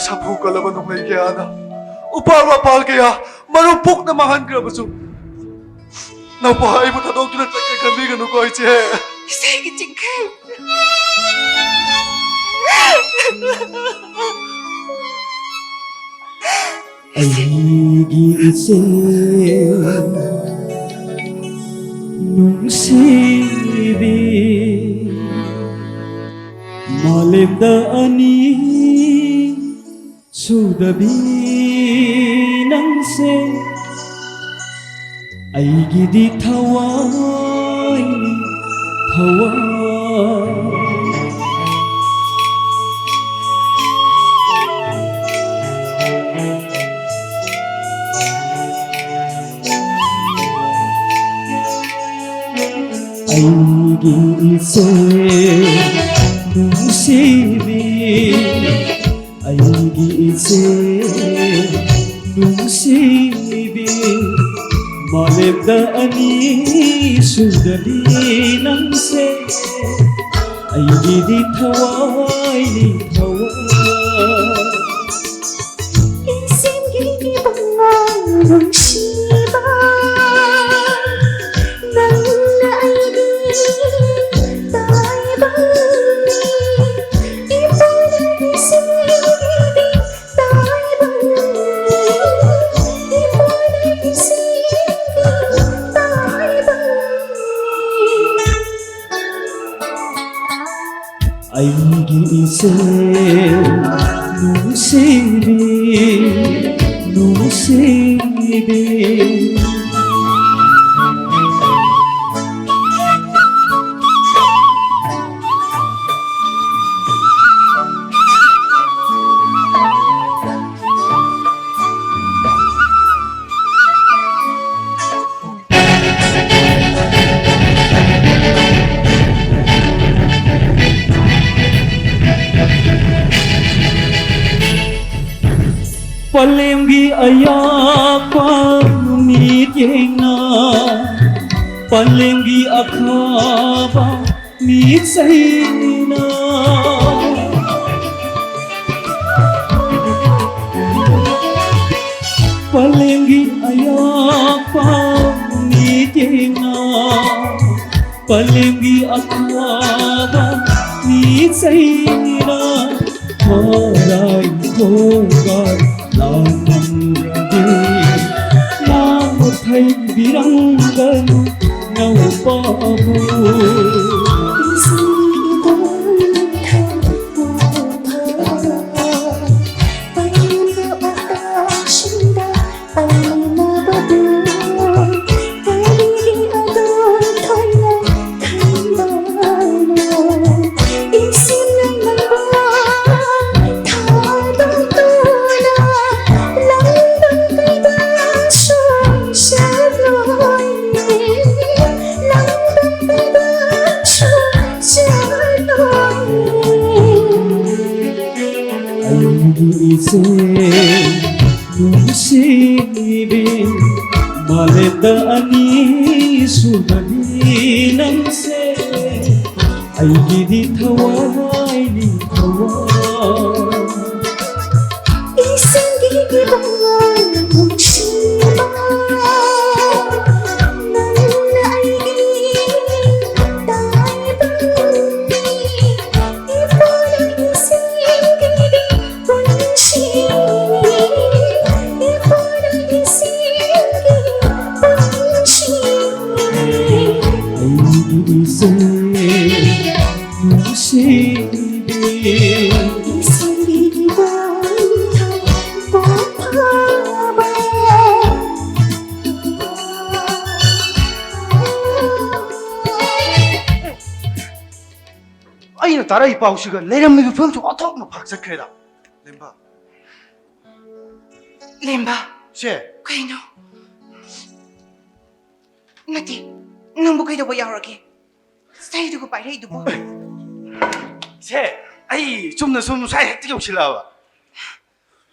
ꯁꯥꯐꯨ ꯀꯜꯂꯕ ꯅꯣꯡꯂꯩ ꯀꯌꯥꯅ, ꯎꯄꯥꯜ ꯋꯥꯄꯥꯜ ꯀꯌꯥ ꯃꯔꯨ ꯄꯨꯛꯅ ꯃꯥꯡꯍꯟꯈ꯭ꯔꯕꯁꯨ, ꯅꯧꯄꯥ ꯑꯩꯕꯨ ꯊꯥꯗꯣꯛꯇꯨꯅ ꯆꯠꯀꯦ ꯈꯟꯕꯤꯒꯅꯨꯀꯣ, ꯏꯆꯦ꯫ ꯏꯆꯦꯒꯤ ꯆꯤꯡꯈꯩ꯫ ꯑꯩꯒꯤ ꯏꯆꯦ ꯅꯨꯡꯁꯤꯕꯤ, ꯃꯥꯂꯦꯝꯗ ꯑꯅꯤ ꯁꯨꯗꯕꯤ ꯅꯪꯁꯦ ꯑꯩꯒꯤꯗꯤ ꯊꯋꯥꯏꯅꯤ, ꯊꯋꯥꯏ꯫ ꯑꯩꯒꯤ ꯏꯆꯦ ꯅꯨꯡꯁꯤꯕꯤ, ꯑꯩꯒꯤ ꯏꯆꯦ ꯅꯨꯡꯁꯤꯕꯤ, ꯃꯥꯂꯦꯝꯗ ꯑꯅꯤ ꯁꯨꯗꯕꯤ ꯅꯪꯁꯦ ꯑꯩꯒꯤꯗꯤ ꯊꯋꯥꯏꯅꯤ, ꯊꯋꯥꯏ꯫ ꯏꯁꯤꯡꯒꯤ ꯏꯕꯨꯡꯉꯣ ꯅꯨꯡꯁꯤꯕ, ꯅꯪꯅ ꯑꯩꯒꯤ ꯇꯥꯏꯕꯪꯅꯤ꯫ ꯏꯄꯥꯅ ꯏꯁꯤꯡꯒꯤꯗꯤ ꯇꯥꯏꯕꯪꯅꯤ꯫ ꯏꯄꯥꯅ ꯏꯁꯤꯡꯒꯤꯗꯤ ꯇꯥꯏꯕꯪꯅꯤ꯫ ꯑꯩꯒꯤ ꯏꯆꯦ ꯅꯨꯡꯁꯤꯕꯤ, ꯅꯨꯡꯁꯤꯕꯤ꯫ ꯄꯂꯦꯝꯒꯤ ꯑꯌꯥꯛꯄ ꯃꯤꯠꯌꯦꯡꯅ, ꯄꯂꯦꯝꯒꯤ ꯑꯈꯥꯕ ꯃꯤꯠꯁꯩꯅ, ꯄꯂꯦꯝꯒꯤ ꯑꯌꯥꯛꯄ ꯃꯤꯠꯌꯦꯡꯅ, ꯄꯂꯦꯝꯒꯤ ꯑꯈꯥꯕ ꯃꯤꯠꯁꯩꯅ, ꯃꯔꯥꯏ ꯊꯣꯡꯒ ꯂꯥꯡꯂꯝꯂꯗꯤ, ꯂꯥꯡꯕ ꯊꯩꯕꯤꯔꯝꯒꯅꯨ ꯅꯧꯄꯥꯕꯨ꯫ ꯅꯨꯡꯁꯤꯕꯤ ꯃꯥꯂꯦꯝꯗ ꯑꯅꯤꯁꯨꯕꯅꯤ ꯅꯪꯁꯦ, ꯑꯩꯒꯤꯗꯤ ꯊꯋꯥꯏꯅꯤ ꯊꯋꯥꯏ꯫ ꯏꯁꯤꯡꯒꯤ ꯏꯕꯨꯡꯉꯣ ꯅꯨꯡꯁꯤꯕ, ꯅꯪꯅ ꯑꯩꯒꯤ ꯇꯥꯏꯕꯪ ꯃꯤ꯫ ꯏꯄꯥꯅ ꯏꯁꯤꯡꯒꯤ ꯄꯨꯟꯁꯤ, ꯏꯄꯥꯅ ꯏꯁꯤꯡꯒꯤ ꯄꯨꯟꯁꯤ꯫ ꯑꯩꯒꯤ ꯏꯁꯤꯡ ꯅꯨꯡꯁꯤꯕꯤ꯫ ꯑꯩꯅ ꯇꯥꯔꯛꯏ ꯄꯥꯎꯁꯤꯒ ꯂꯩꯔꯝꯃꯤꯕ ꯐꯤꯕꯝꯁꯨ ꯑꯣꯟꯊꯣꯛꯅ ꯐꯥꯛ ꯆꯠꯈ꯭ꯔꯦꯗ꯫ ꯂꯦꯝꯕ꯫ ꯂꯦꯝꯕ꯫ ꯁꯦ꯫ ꯀꯩꯅꯣ? ꯅꯠꯇꯦ, ꯅꯪꯕꯨ ꯀꯩꯗꯧꯕ ꯌꯥꯎꯔꯒꯦ? ꯆꯩꯗꯨꯕꯨ ꯄꯥꯏꯔꯛꯏꯗꯨꯕꯨ? ꯁꯦ, ꯑꯩ ꯆꯨꯝꯅ ꯁꯨꯝ ꯁ꯭ꯋꯥꯏ ꯍꯦꯛꯇ ꯌꯧꯁꯤꯜꯂꯛꯑꯕ꯫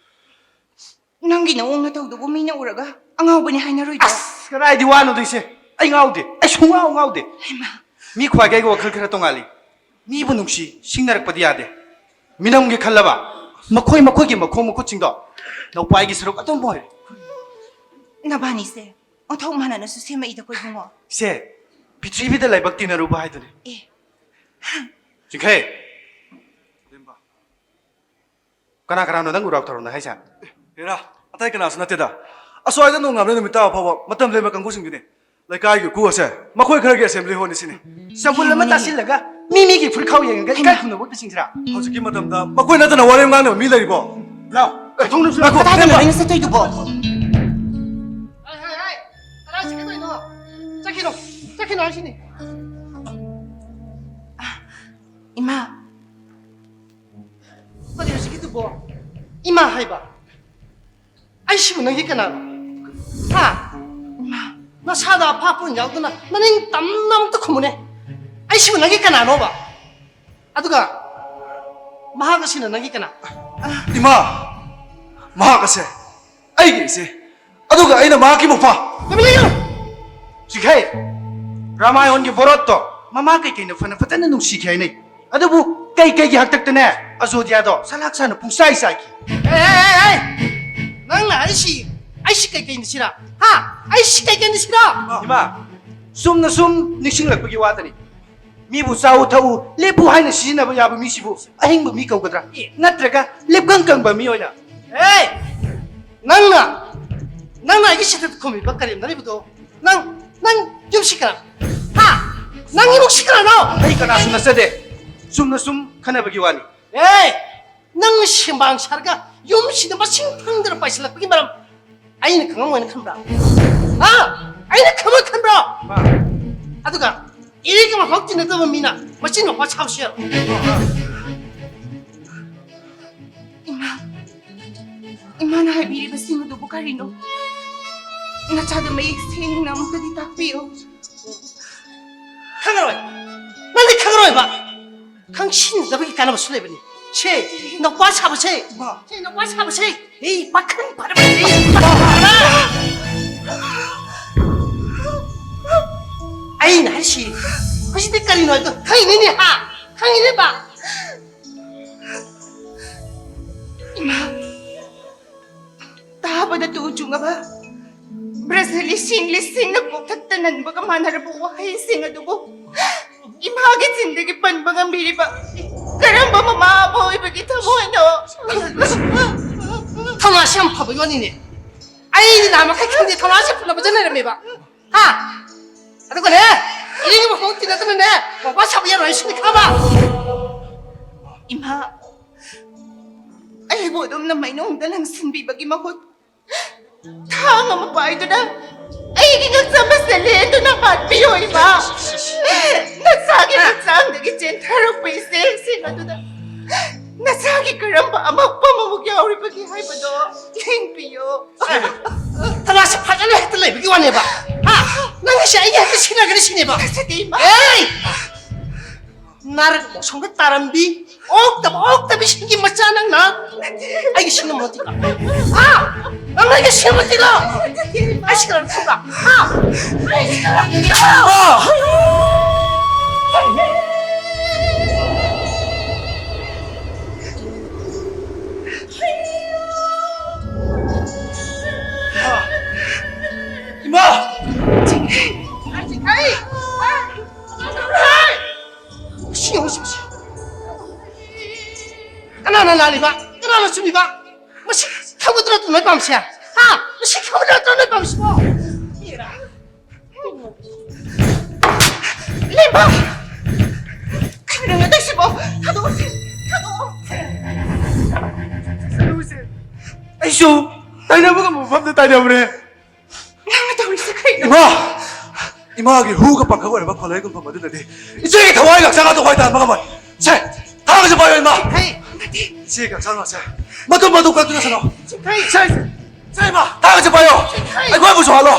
ꯅꯪꯒꯤ ꯅꯑꯣꯡ ꯅꯇꯧꯗꯨꯕꯨ ꯃꯤꯅ ꯎꯔꯒ ꯑꯉꯥꯎꯕꯅꯤ ꯍꯥꯏꯅꯔꯣꯏꯗ꯭ꯔꯣ? ꯑꯁ, ꯀꯗꯥꯏꯗꯤ ꯋꯥꯅꯣꯗ ꯏꯆꯦ? ꯑꯩ ꯉꯥꯎꯗꯦ, ꯑꯩ ꯁꯨꯡꯉꯥꯎ ꯉꯥꯎꯗꯦ꯫ ꯍꯩꯃꯥ꯫ ꯃꯤ ꯈ꯭ꯋꯥꯏꯒꯩꯒ ꯋꯥꯈꯜ ꯈꯔ ꯇꯣꯡꯉꯥꯜꯂꯤ꯫ ꯃꯤꯕꯨ ꯅꯨꯡꯁꯤ, ꯁꯤꯡꯅꯔꯛꯄꯗꯤ ꯌꯥꯗꯦ꯫ ꯃꯤꯅꯝꯒꯦ ꯈꯜꯂꯕ, ꯃꯈꯣꯏ ꯃꯈꯣꯏꯒꯤ ꯃꯈꯣꯡ ꯃꯈꯨꯠꯁꯤꯡꯗꯣ ꯅꯧꯄꯥꯏꯒꯤ ꯁꯔꯨꯛ ꯑꯗꯨꯝ ꯑꯣꯏꯔꯦ꯫ ꯅꯕꯥꯅꯤꯁꯦ ꯑꯣꯟꯊꯣꯛ ꯃꯥꯟꯅꯅꯁꯨ ꯁꯦꯝꯃꯛꯏꯗꯀꯣ ꯏꯕꯨꯡꯉꯣ꯫ ꯁꯦ, ꯄ꯭ꯔꯤꯊꯤꯕꯤꯗ ꯂꯥꯏꯕꯛ ꯇꯤꯟꯅꯔꯨꯕ ꯍꯥꯏꯗꯨꯅꯤ꯫ ꯑꯦ꯫ ꯆꯤꯡꯈꯩ! ꯀꯅꯥ ꯀꯅꯥꯅꯣ ꯅꯪ ꯎꯔꯥꯎ ꯊꯧꯔꯥꯎꯅ ꯍꯥꯏꯁꯦ? ꯍꯦꯔꯥ, ꯑꯇꯩ ꯀꯅꯥꯁꯨ ꯅꯠꯇꯦꯗ꯫ ꯑꯁ꯭ꯋꯥꯏꯗ ꯅꯣꯡꯉꯥꯟꯕꯗꯩ ꯅꯨꯃꯤꯠ ꯇꯥꯕ ꯐꯥꯎꯕ ꯃꯇꯝ ꯂꯦꯟꯕ ꯀꯥꯡꯕꯨꯁꯤꯡꯗꯨꯅꯤ꯫ ꯂꯩꯀꯥꯏꯒꯤ ꯏꯀꯨ ꯑꯁꯦ ꯃꯈꯣꯏ ꯈꯔꯒꯤ ꯑꯦꯁꯦꯝꯕ꯭ꯂꯤ ꯍꯣꯜꯅꯤ ꯁꯤꯅꯤ꯫ ꯆꯝꯐꯨꯜ ꯑꯃ ꯇꯥꯁꯤꯜꯂꯒ ꯃꯤ ꯃꯤꯒꯤ ꯐꯨꯔꯤꯠꯈꯥꯎ ꯌꯦꯡꯉꯒ ꯏꯀꯥꯏ ꯈꯨꯝꯅꯕ ꯎꯠꯄꯁꯤꯡꯁꯤꯔꯥ? ꯍꯧꯖꯤꯛꯀꯤ ꯃꯇꯝꯗ ꯃꯈꯣꯏ ꯅꯠꯇꯅ ꯋꯥꯔꯦꯝ ꯉꯥꯡꯅꯕ ꯃꯤ ꯂꯩꯔꯤꯕꯣ? ꯂꯥꯎ, ꯊꯣꯡ ꯂꯣꯟꯁꯤꯜꯂꯣ꯫ ꯉꯥꯏꯈꯣ, ꯀꯗꯥꯏꯗꯅꯣ ꯂꯦꯝꯕ꯫ ꯂꯣꯏꯅ ꯆꯠꯇꯣꯏꯗꯨꯕꯣ? ꯍꯥꯏ, ꯍꯥꯏ, ꯍꯥꯏ, ꯀꯗꯥꯏ ꯆꯠꯀꯗꯣꯏꯅꯣ? ꯆꯠꯈꯤꯅꯣ, ꯆꯠꯈꯤꯅꯣ ꯍꯥꯏꯁꯤꯅꯤ꯫ ꯏꯃꯥ, ꯀꯔꯤ ꯍꯧꯖꯤꯛꯀꯤꯗꯨꯕꯣ? ꯏꯃꯥ ꯍꯥꯏꯕ? ꯑꯩꯁꯤꯕꯨ ꯅꯪꯒꯤ ꯀꯅꯥꯅꯣ? ꯍꯥ? ꯏꯃꯥ꯫ ꯅꯁꯥꯗ ꯑꯐꯥ ꯑꯄꯨꯟ ꯌꯥꯎꯗꯅ ꯅꯅꯤꯡ ꯇꯝꯅ ꯑꯝꯇ ꯈꯨꯝꯃꯨꯅꯦ꯫ ꯑꯩꯁꯤꯕꯨ ꯅꯪꯒꯤ ꯀꯅꯥꯅꯣꯕ? ꯑꯗꯨꯒ ꯃꯍꯥꯛ ꯑꯁꯤꯅ ꯅꯪꯒꯤ ꯀꯅꯥ? ꯏꯃꯥ! ꯃꯍꯥꯛ ꯑꯁꯦ ꯑꯩꯒꯤ ꯏꯆꯦ, ꯑꯗꯨꯒ ꯑꯩꯅ ꯃꯍꯥꯛꯀꯤ ꯃꯄꯥ꯫ ꯇꯨꯃꯤꯟ ꯂꯩꯌꯨ! ꯆꯤꯡꯈꯩ, ꯔꯥꯃꯥꯌꯣꯟꯒꯤ ꯚꯣꯔꯣꯠꯇꯣ ꯃꯃꯥ ꯀꯩꯀꯩꯅ ꯐꯅ ꯐꯖꯅ ꯅꯨꯡꯁꯤꯈꯤ ꯍꯥꯏꯅꯩ꯫ ꯑꯗꯨꯕꯨ ꯀꯩꯀꯩꯒꯤ ꯍꯥꯛꯇꯛꯇꯅꯦ ꯑꯖꯣꯙ꯭ꯌꯥꯗꯣ ꯁꯂꯥꯛ ꯁꯥꯅ ꯄꯨꯡꯆꯥꯏ ꯆꯥꯏꯈꯤ꯫ ꯑꯦ, ꯑꯦ, ꯑꯦ, ꯑꯦ! ꯅꯪꯅ ꯍꯥꯏꯁꯤ, ꯑꯩꯁꯤ ꯀꯩꯀꯩꯅ ꯁꯤꯔ? ꯍꯥ? ꯑꯩꯁꯤ ꯀꯩꯀꯩꯅ ꯁꯤꯔ? ꯏꯃꯥ, ꯆꯨꯝꯅ ꯁꯨꯝ ꯅꯤꯡꯁꯤꯡꯂꯛꯄꯒꯤ ꯋꯥꯗꯅꯤ꯫ ꯃꯤꯕꯨ ꯆꯥꯎ ꯊꯛꯎ, ꯂꯦꯞꯄꯨ ꯍꯥꯏꯅ ꯁꯤꯖꯤꯟꯅꯕ ꯌꯥꯕ ꯃꯤꯁꯤꯕꯨ ꯑꯍꯤꯡꯕ ꯃꯤ ꯀꯧꯒꯗ꯭ꯔꯥ? ꯑꯦ, ꯅꯠꯇ꯭ꯔꯒ ꯂꯦꯞꯀꯪ ꯀꯪꯕ ꯃꯤ ꯑꯣꯏꯅ? ꯑꯦ! ꯅꯪꯅ, ꯅꯪꯅ ꯑꯩꯒꯤ ꯁꯤꯗ ꯈꯨꯝꯃꯤꯕ ꯀꯔꯦꯝꯅꯔꯤꯕꯗꯣ, ꯅꯪ, ꯅꯪ ꯌꯨꯝꯁꯤ ꯀꯅꯥ? ꯍꯥ? ꯅꯪ ꯏꯃꯨꯡꯁꯤ ꯀꯅꯥꯅꯣ? ꯑꯩ ꯀꯅꯥꯁꯨ ꯅꯠꯆꯗꯦ꯫ ꯆꯨꯝꯅ ꯁꯨꯝ ꯈꯟꯅꯕꯒꯤ ꯋꯥꯅꯤ꯫ ꯑꯦ! ꯅꯪꯅ ꯁꯦꯝꯕꯥꯡ ꯁꯥꯔꯒ ꯌꯨꯝꯁꯤꯗ ꯃꯁꯤꯡ ꯈꯪꯗꯅ ꯄꯥꯏꯁꯤꯜꯂꯛꯄꯒꯤ ꯃꯔꯝ ꯑꯩꯅ ꯈꯪꯉꯝꯃꯣꯏꯅ ꯈꯟꯕ꯭ꯔꯥ? ꯍꯥ? ꯑꯩꯅ ꯈꯪꯉꯣꯏ ꯈꯟꯕ꯭ꯔꯣ? ꯃꯥ꯫ ꯑꯗꯨꯒ ꯏꯔꯩꯒ ꯃꯐꯝ ꯇꯤꯟꯅꯗꯕ ꯃꯤꯅ ꯃꯆꯤꯟ ꯃꯈꯣꯟ ꯁꯥꯕꯁꯨ ꯌꯥꯔꯣꯏ꯫ ꯏꯃꯥ, ꯏꯃꯥꯅ ꯍꯥꯏꯕꯤꯔꯤꯕꯁꯤꯡ ꯑꯗꯨꯕꯨ ꯀꯔꯤꯅꯣ? ꯅꯆꯥꯗ ꯃꯌꯦꯛ ꯁꯦꯡꯅ ꯑꯃꯨꯛꯇꯗꯤ ꯇꯥꯛꯄꯤꯌꯨ꯫ ꯈꯪꯉꯔꯣꯏ꯫ ꯅꯪꯗꯤ ꯈꯪꯉꯔꯣꯏꯕ꯫ ꯈꯪꯁꯤꯟꯅꯗꯕꯒꯤ ꯀꯥꯟꯅꯕꯁꯨ ꯂꯩꯕꯅꯤ꯫ ꯁꯦ, ꯅꯧꯄꯥ ꯁꯥꯕꯁꯦ꯫ ꯏꯃꯥ꯫ ꯁꯦ, ꯅꯧꯄꯥ ꯁꯥꯕꯁꯦ꯫ ꯑꯦ, ꯄꯥꯈꯪ ꯐꯔꯕꯅꯤ꯫ ꯑꯩꯅ ꯍꯥꯏꯁꯤ, ꯍꯧꯖꯤꯛꯇꯤ ꯀꯔꯤꯅꯣ ꯍꯥꯏꯕꯗꯣ ꯈꯪꯉꯤꯅꯤꯅꯦ, ꯍꯥ? ꯈꯪꯉꯤꯅꯦꯕ? ꯏꯃꯥ, ꯇꯥꯕꯗ ꯇꯨ ꯆꯨꯡꯉꯕ, ꯕ꯭ꯔꯖ ꯂꯤꯁꯤꯡ ꯂꯤꯁꯤꯡꯅ ꯀꯣꯛꯊꯛꯇ ꯅꯟꯕꯒ ꯃꯥꯟꯅꯔꯕ ꯋꯥꯍꯩꯁꯤꯡ ꯑꯗꯨꯕꯨ ꯏꯃꯥꯒꯤ ꯆꯤꯟꯗꯒꯤ ꯄꯟꯕ ꯉꯝꯕꯤꯔꯤꯕ ꯀꯔꯝꯕ ꯃꯃꯥ ꯑꯃ ꯑꯣꯏꯕꯒꯤ ꯊꯃꯣꯏꯅꯣ? ꯊꯧꯅꯥꯁꯤ ꯌꯥꯝ ꯐꯕ ꯌꯣꯟꯅꯤꯅꯦ꯫ ꯑꯩꯗꯤ ꯅꯍꯥꯟ ꯃꯈꯩ ꯈꯪꯗꯦ, ꯊꯧꯅꯥꯁꯤ ꯐꯅ ꯐꯖꯅ ꯂꯩꯔꯝꯃꯦꯕ꯫ ꯍꯥ? ꯑꯗꯨꯒꯅꯦ, ꯏꯔꯤꯡꯒꯤ ꯃꯈꯣꯡ ꯇꯤꯟꯅꯗꯅꯅꯦ, ꯃꯄꯥ ꯁꯥꯕ ꯌꯥꯔꯣꯏ ꯍꯥꯏꯁꯤꯅꯤ, ꯈꯪꯉꯕ? ꯏꯃꯥ, ꯑꯩꯕꯨ ꯑꯗꯨꯝꯅ ꯃꯩꯅꯨꯡꯗ ꯂꯪꯁꯤꯟꯕꯤꯕꯒꯤ ꯃꯍꯨꯠ, ꯊꯥꯡ ꯑꯃ ꯄꯥꯏꯗꯨꯅ ꯑꯩꯒꯤ ꯉꯛꯁꯝ ꯑꯁꯤꯗ ꯂꯦꯟꯗꯨꯅ ꯍꯥꯠꯄꯤꯌꯨ, ꯏꯃꯥ꯫ ꯅꯆꯥꯒꯤ ꯍꯛꯆꯥꯡꯗꯒꯤ ꯆꯦꯟꯊꯔꯛꯄ ꯏꯆꯦꯁꯤꯡ ꯑꯗꯨꯗ ꯅꯆꯥꯒꯤ ꯀꯔꯝꯕ ꯑꯃꯛꯄ ꯃꯃꯨꯛ ꯌꯥꯎꯔꯤꯕꯒꯦ ꯍꯥꯏꯕꯗꯣ ꯌꯦꯡꯕꯤꯌꯨ꯫ ꯊꯧꯅꯥꯁꯤ ꯐꯖꯅ ꯍꯦꯛꯇ ꯂꯩꯕꯒꯤ ꯋꯥꯅꯦꯕ꯫ ꯍꯥ? ꯅꯪꯒꯤꯁꯦ ꯑꯩꯒꯤ ꯍꯦꯛꯇ ꯁꯤꯟꯅꯒꯅꯤ ꯁꯤꯅꯦꯕ꯫ ꯐꯖꯗꯦ, ꯏꯃꯥ꯫ ꯑꯦ! ꯅꯥꯔꯛ ꯃꯣꯁꯣꯡꯗ ꯇꯥꯔꯝꯕꯤ, ꯑꯣꯛꯇꯕ, ꯑꯣꯛꯇꯕꯤꯁꯤꯡꯒꯤ ꯃꯆꯥ ꯅꯪꯅ ꯑꯩꯒꯤ ꯁꯤꯅꯃꯣꯇꯤꯒ꯫ ꯍꯥ? ꯅꯪꯅ ꯑꯩꯒꯤ ꯁꯤꯅꯃꯣꯇꯤꯒ? ꯑꯩ ꯁꯤ ꯀꯅꯥꯅ ꯈꯪꯕ꯭ꯔꯥ? ꯍꯥ? ꯑꯩ ꯁꯤ ꯀꯅꯥꯅ ꯈꯪꯕ꯭ꯔꯥ? ꯏꯃꯥ! ꯁꯤ ꯌꯦꯡꯉꯨ, ꯁꯤ, ꯁꯤ꯫ ꯀꯅꯥꯅ ꯂꯥꯜꯂꯤꯕ? ꯀꯅꯥꯅ ꯆꯨꯝꯃꯤꯕ? ꯃꯁꯤ ꯈꯪꯕꯗꯨ ꯅꯠꯇ꯭ꯔꯣ ꯅꯣꯏ ꯄꯥꯝꯃꯤꯁꯦ? ꯍꯥ? ꯃꯁꯤ ꯈꯪꯕꯗꯨ ꯅꯠꯇ꯭ꯔꯣ ꯅꯣꯏ ꯄꯥꯝꯃꯤꯁꯤꯕꯣ? ꯂꯦꯝꯕ! ꯀꯩꯅꯣ ꯅꯪꯅ ꯇꯧꯏꯁꯤꯕꯣ? ꯊꯥꯗꯣꯛꯑꯣꯁꯦ, ꯊꯥꯗꯣꯛꯑꯣ꯫ ꯑꯩꯁꯨ ꯇꯥꯏꯅꯕ ꯉꯝꯕ ꯃꯐꯝꯗ ꯇꯥꯏꯅꯕꯅꯦ꯫ ꯅꯪꯅ ꯇꯧꯔꯤꯁꯦ ꯀꯩꯅꯣ? ꯏꯃꯥ! ꯏꯃꯥꯒꯤ ꯍꯨꯒ ꯄꯪꯒ ꯑꯣꯏꯔꯕ ꯈꯣꯜꯂꯩ ꯒꯨꯟꯐꯝ ꯑꯗꯨꯅꯗꯤ ꯏꯆꯦꯒꯤ ꯊꯋꯥꯏꯒ ꯍꯛꯆꯥꯡꯒ ꯊꯋꯥꯏ ꯇꯥꯍꯟꯕ ꯉꯝꯃꯣꯏ꯫ ꯁꯦ, ꯊꯥꯡꯁꯦ ꯄꯥꯏꯌꯣ, ꯏꯃꯥ꯫ ꯍꯩ, ꯅꯠꯇꯦ꯫ ꯏꯆꯦꯒꯤ ꯍꯛꯆꯥꯡ ꯉꯥꯛꯁꯦ ꯃꯇꯨꯝ ꯃꯇꯨꯝ ꯀꯛꯇꯨꯅ ꯁꯅꯣ꯫ ꯁꯦ, ꯁꯦ, ꯏꯃꯥ, ꯊꯥꯡꯁꯦ ꯄꯥꯏꯌꯣ꯫ ꯑꯩꯈꯣꯏꯕꯨꯁꯨ ꯍꯥꯠꯂꯣ꯫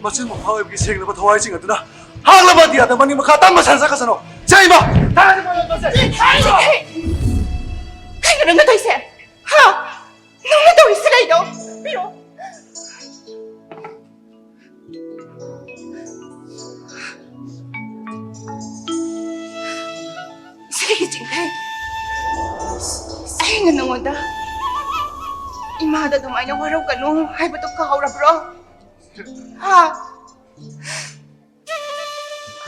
ꯃꯆꯤꯟ ꯃꯈꯥ ꯑꯣꯏꯕꯒꯤ ꯁꯦꯡꯂꯕ ꯊꯋꯥꯏꯁꯤꯡ ꯑꯗꯨꯅ ꯍꯥꯡꯂꯕ ꯑꯇꯤꯌꯥꯗ ꯃꯅꯤꯡ ꯃꯈꯥ ꯇꯝꯅ ꯁꯟ ꯆꯠꯈ꯭ꯔꯁꯅꯣ꯫ ꯁꯦ, ꯏꯃꯥ, ꯊꯥꯡꯁꯦ ꯄꯥꯏꯌꯣ, ꯏꯃꯥ, ꯁꯦ꯫ ꯀꯩꯅꯣ ꯅꯪꯅ ꯇꯧꯔꯤꯁꯦ? ꯍꯥ? ꯅꯪꯅ ꯇꯧꯔꯤꯁꯤ ꯀꯩꯅꯣ? ꯄꯤꯔꯛꯑꯣ꯫ ꯏꯆꯦꯒꯤ ꯆꯤꯡꯈꯩ, ꯑꯩꯅ ꯅꯉꯣꯟꯗ ꯏꯃꯥꯗ ꯑꯗꯨꯃꯥꯏꯅ ꯋꯥꯔꯧꯒꯅꯨ ꯍꯥꯏꯕꯗꯣ ꯀꯥꯎꯔꯕ꯭ꯔꯣ? ꯍꯥ?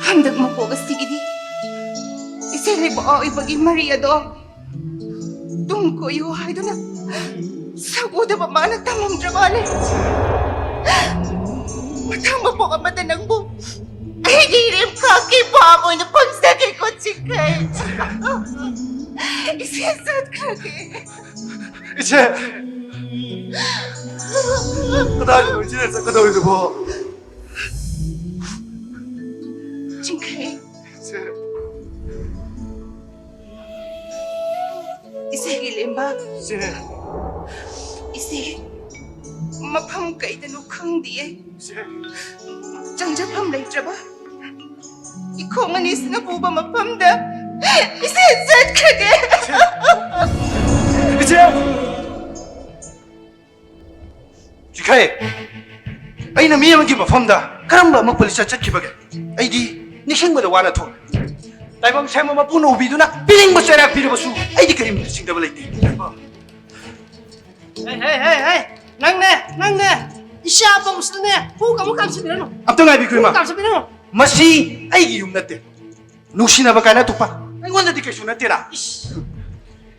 ꯍꯟꯗꯛ ꯃꯄꯣꯛ ꯑꯁꯤꯒꯤꯗꯤ ꯏꯆꯦ ꯂꯩꯕꯥꯛ ꯑꯣꯏꯕꯒꯤ ꯃꯔꯤ ꯑꯗꯣ ꯇꯨꯡ ꯀꯣꯏꯌꯨ ꯍꯥꯏꯗꯨꯅ ꯁꯛꯎꯗꯕ ꯃꯥꯅ ꯇꯝꯃꯝꯗ꯭ꯔ ꯃꯥꯜꯂꯦ꯫ ꯃꯊꯪ ꯃꯄꯣꯛ ꯑꯃꯗ ꯅꯪꯕꯨ ꯑꯩꯒꯤ ꯏꯔꯦꯝ ꯈꯥꯛꯀꯤ ꯄꯥꯝ ꯑꯣꯏꯅ ꯐꯪꯖꯒꯦꯀꯣ ꯆꯤꯡꯈꯩ꯫ ꯏꯆꯦ ꯆꯠꯈ꯭ꯔꯒꯦ꯫ ꯏꯆꯦ! ꯀꯗꯥꯏꯗꯅꯣ ꯏꯆꯦꯅ ꯆꯠꯀꯗꯧꯔꯤꯗꯨꯕꯣ? ꯆꯤꯡꯈꯩ꯫ ꯏꯆꯦ꯫ ꯏꯆꯦꯒꯤ ꯂꯦꯝꯕ꯫ ꯏꯆꯦ꯫ ꯏꯆꯦ, ꯃꯐꯝ ꯀꯩꯗꯅꯣ ꯈꯪꯗꯤꯌꯦ꯫ ꯏꯆꯦ꯫ ꯆꯪꯖꯐꯝ ꯂꯩꯇ꯭ꯔꯕ ꯏꯈꯣꯡ ꯑꯅꯤꯁꯤꯅ ꯄꯨꯕ ꯃꯐꯝꯗ ꯏꯆꯦ, ꯆꯠꯈ꯭ꯔꯒꯦ꯫ ꯏꯆꯦ! ꯆꯤꯡꯈꯩ, ꯑꯩꯅ ꯃꯤ ꯑꯃꯒꯤ ꯃꯐꯝꯗ ꯀꯔꯝꯕ ꯑꯃ ꯄꯨꯂꯤꯁ ꯆꯠꯈꯤꯕꯒꯦ? ꯑꯩꯗꯤ ꯅꯤꯡꯁꯤꯡꯕꯗ ꯋꯥꯅ ꯊꯣꯛꯂꯦ꯫ ꯇꯥꯏꯕꯪ ꯁꯦꯝꯕ ꯃꯄꯨꯅ ꯎꯕꯤꯗꯨꯅ ꯄꯤꯅꯤꯡꯕ ꯆꯩꯔꯥꯛ ꯄꯤꯔꯕꯁꯨ ꯑꯩꯗꯤ ꯀꯔꯤꯝꯇ ꯆꯤꯡꯗꯕ ꯂꯩꯇꯦ꯫ ꯍꯦ, ꯍꯦ, ꯍꯦ, ꯍꯦ! ꯅꯪꯅꯦ, ꯅꯪꯅꯦ! ꯏꯆꯥ ꯄꯣꯛꯄꯁꯤꯗꯅꯦ ꯍꯨ ꯀꯥꯃꯨꯛ ꯀꯥꯝꯁꯤꯟꯕꯤꯔꯅꯨ! ꯑꯝꯇ ꯉꯥꯏꯕꯤꯈꯣ, ꯏꯃꯥ꯫ ꯀꯥꯝꯁꯤꯟꯕꯤꯔꯅꯨ! ꯃꯁꯤ ꯑꯩꯒꯤ ꯌꯨꯝ ꯅꯠꯇꯦ꯫ ꯅꯨꯡꯁꯤꯅꯕ ꯀꯥꯏꯅ ꯊꯣꯛꯄ ꯑꯩꯉꯣꯟꯗꯗꯤ ꯀꯩꯁꯨ ꯅꯠꯇꯦꯅ꯫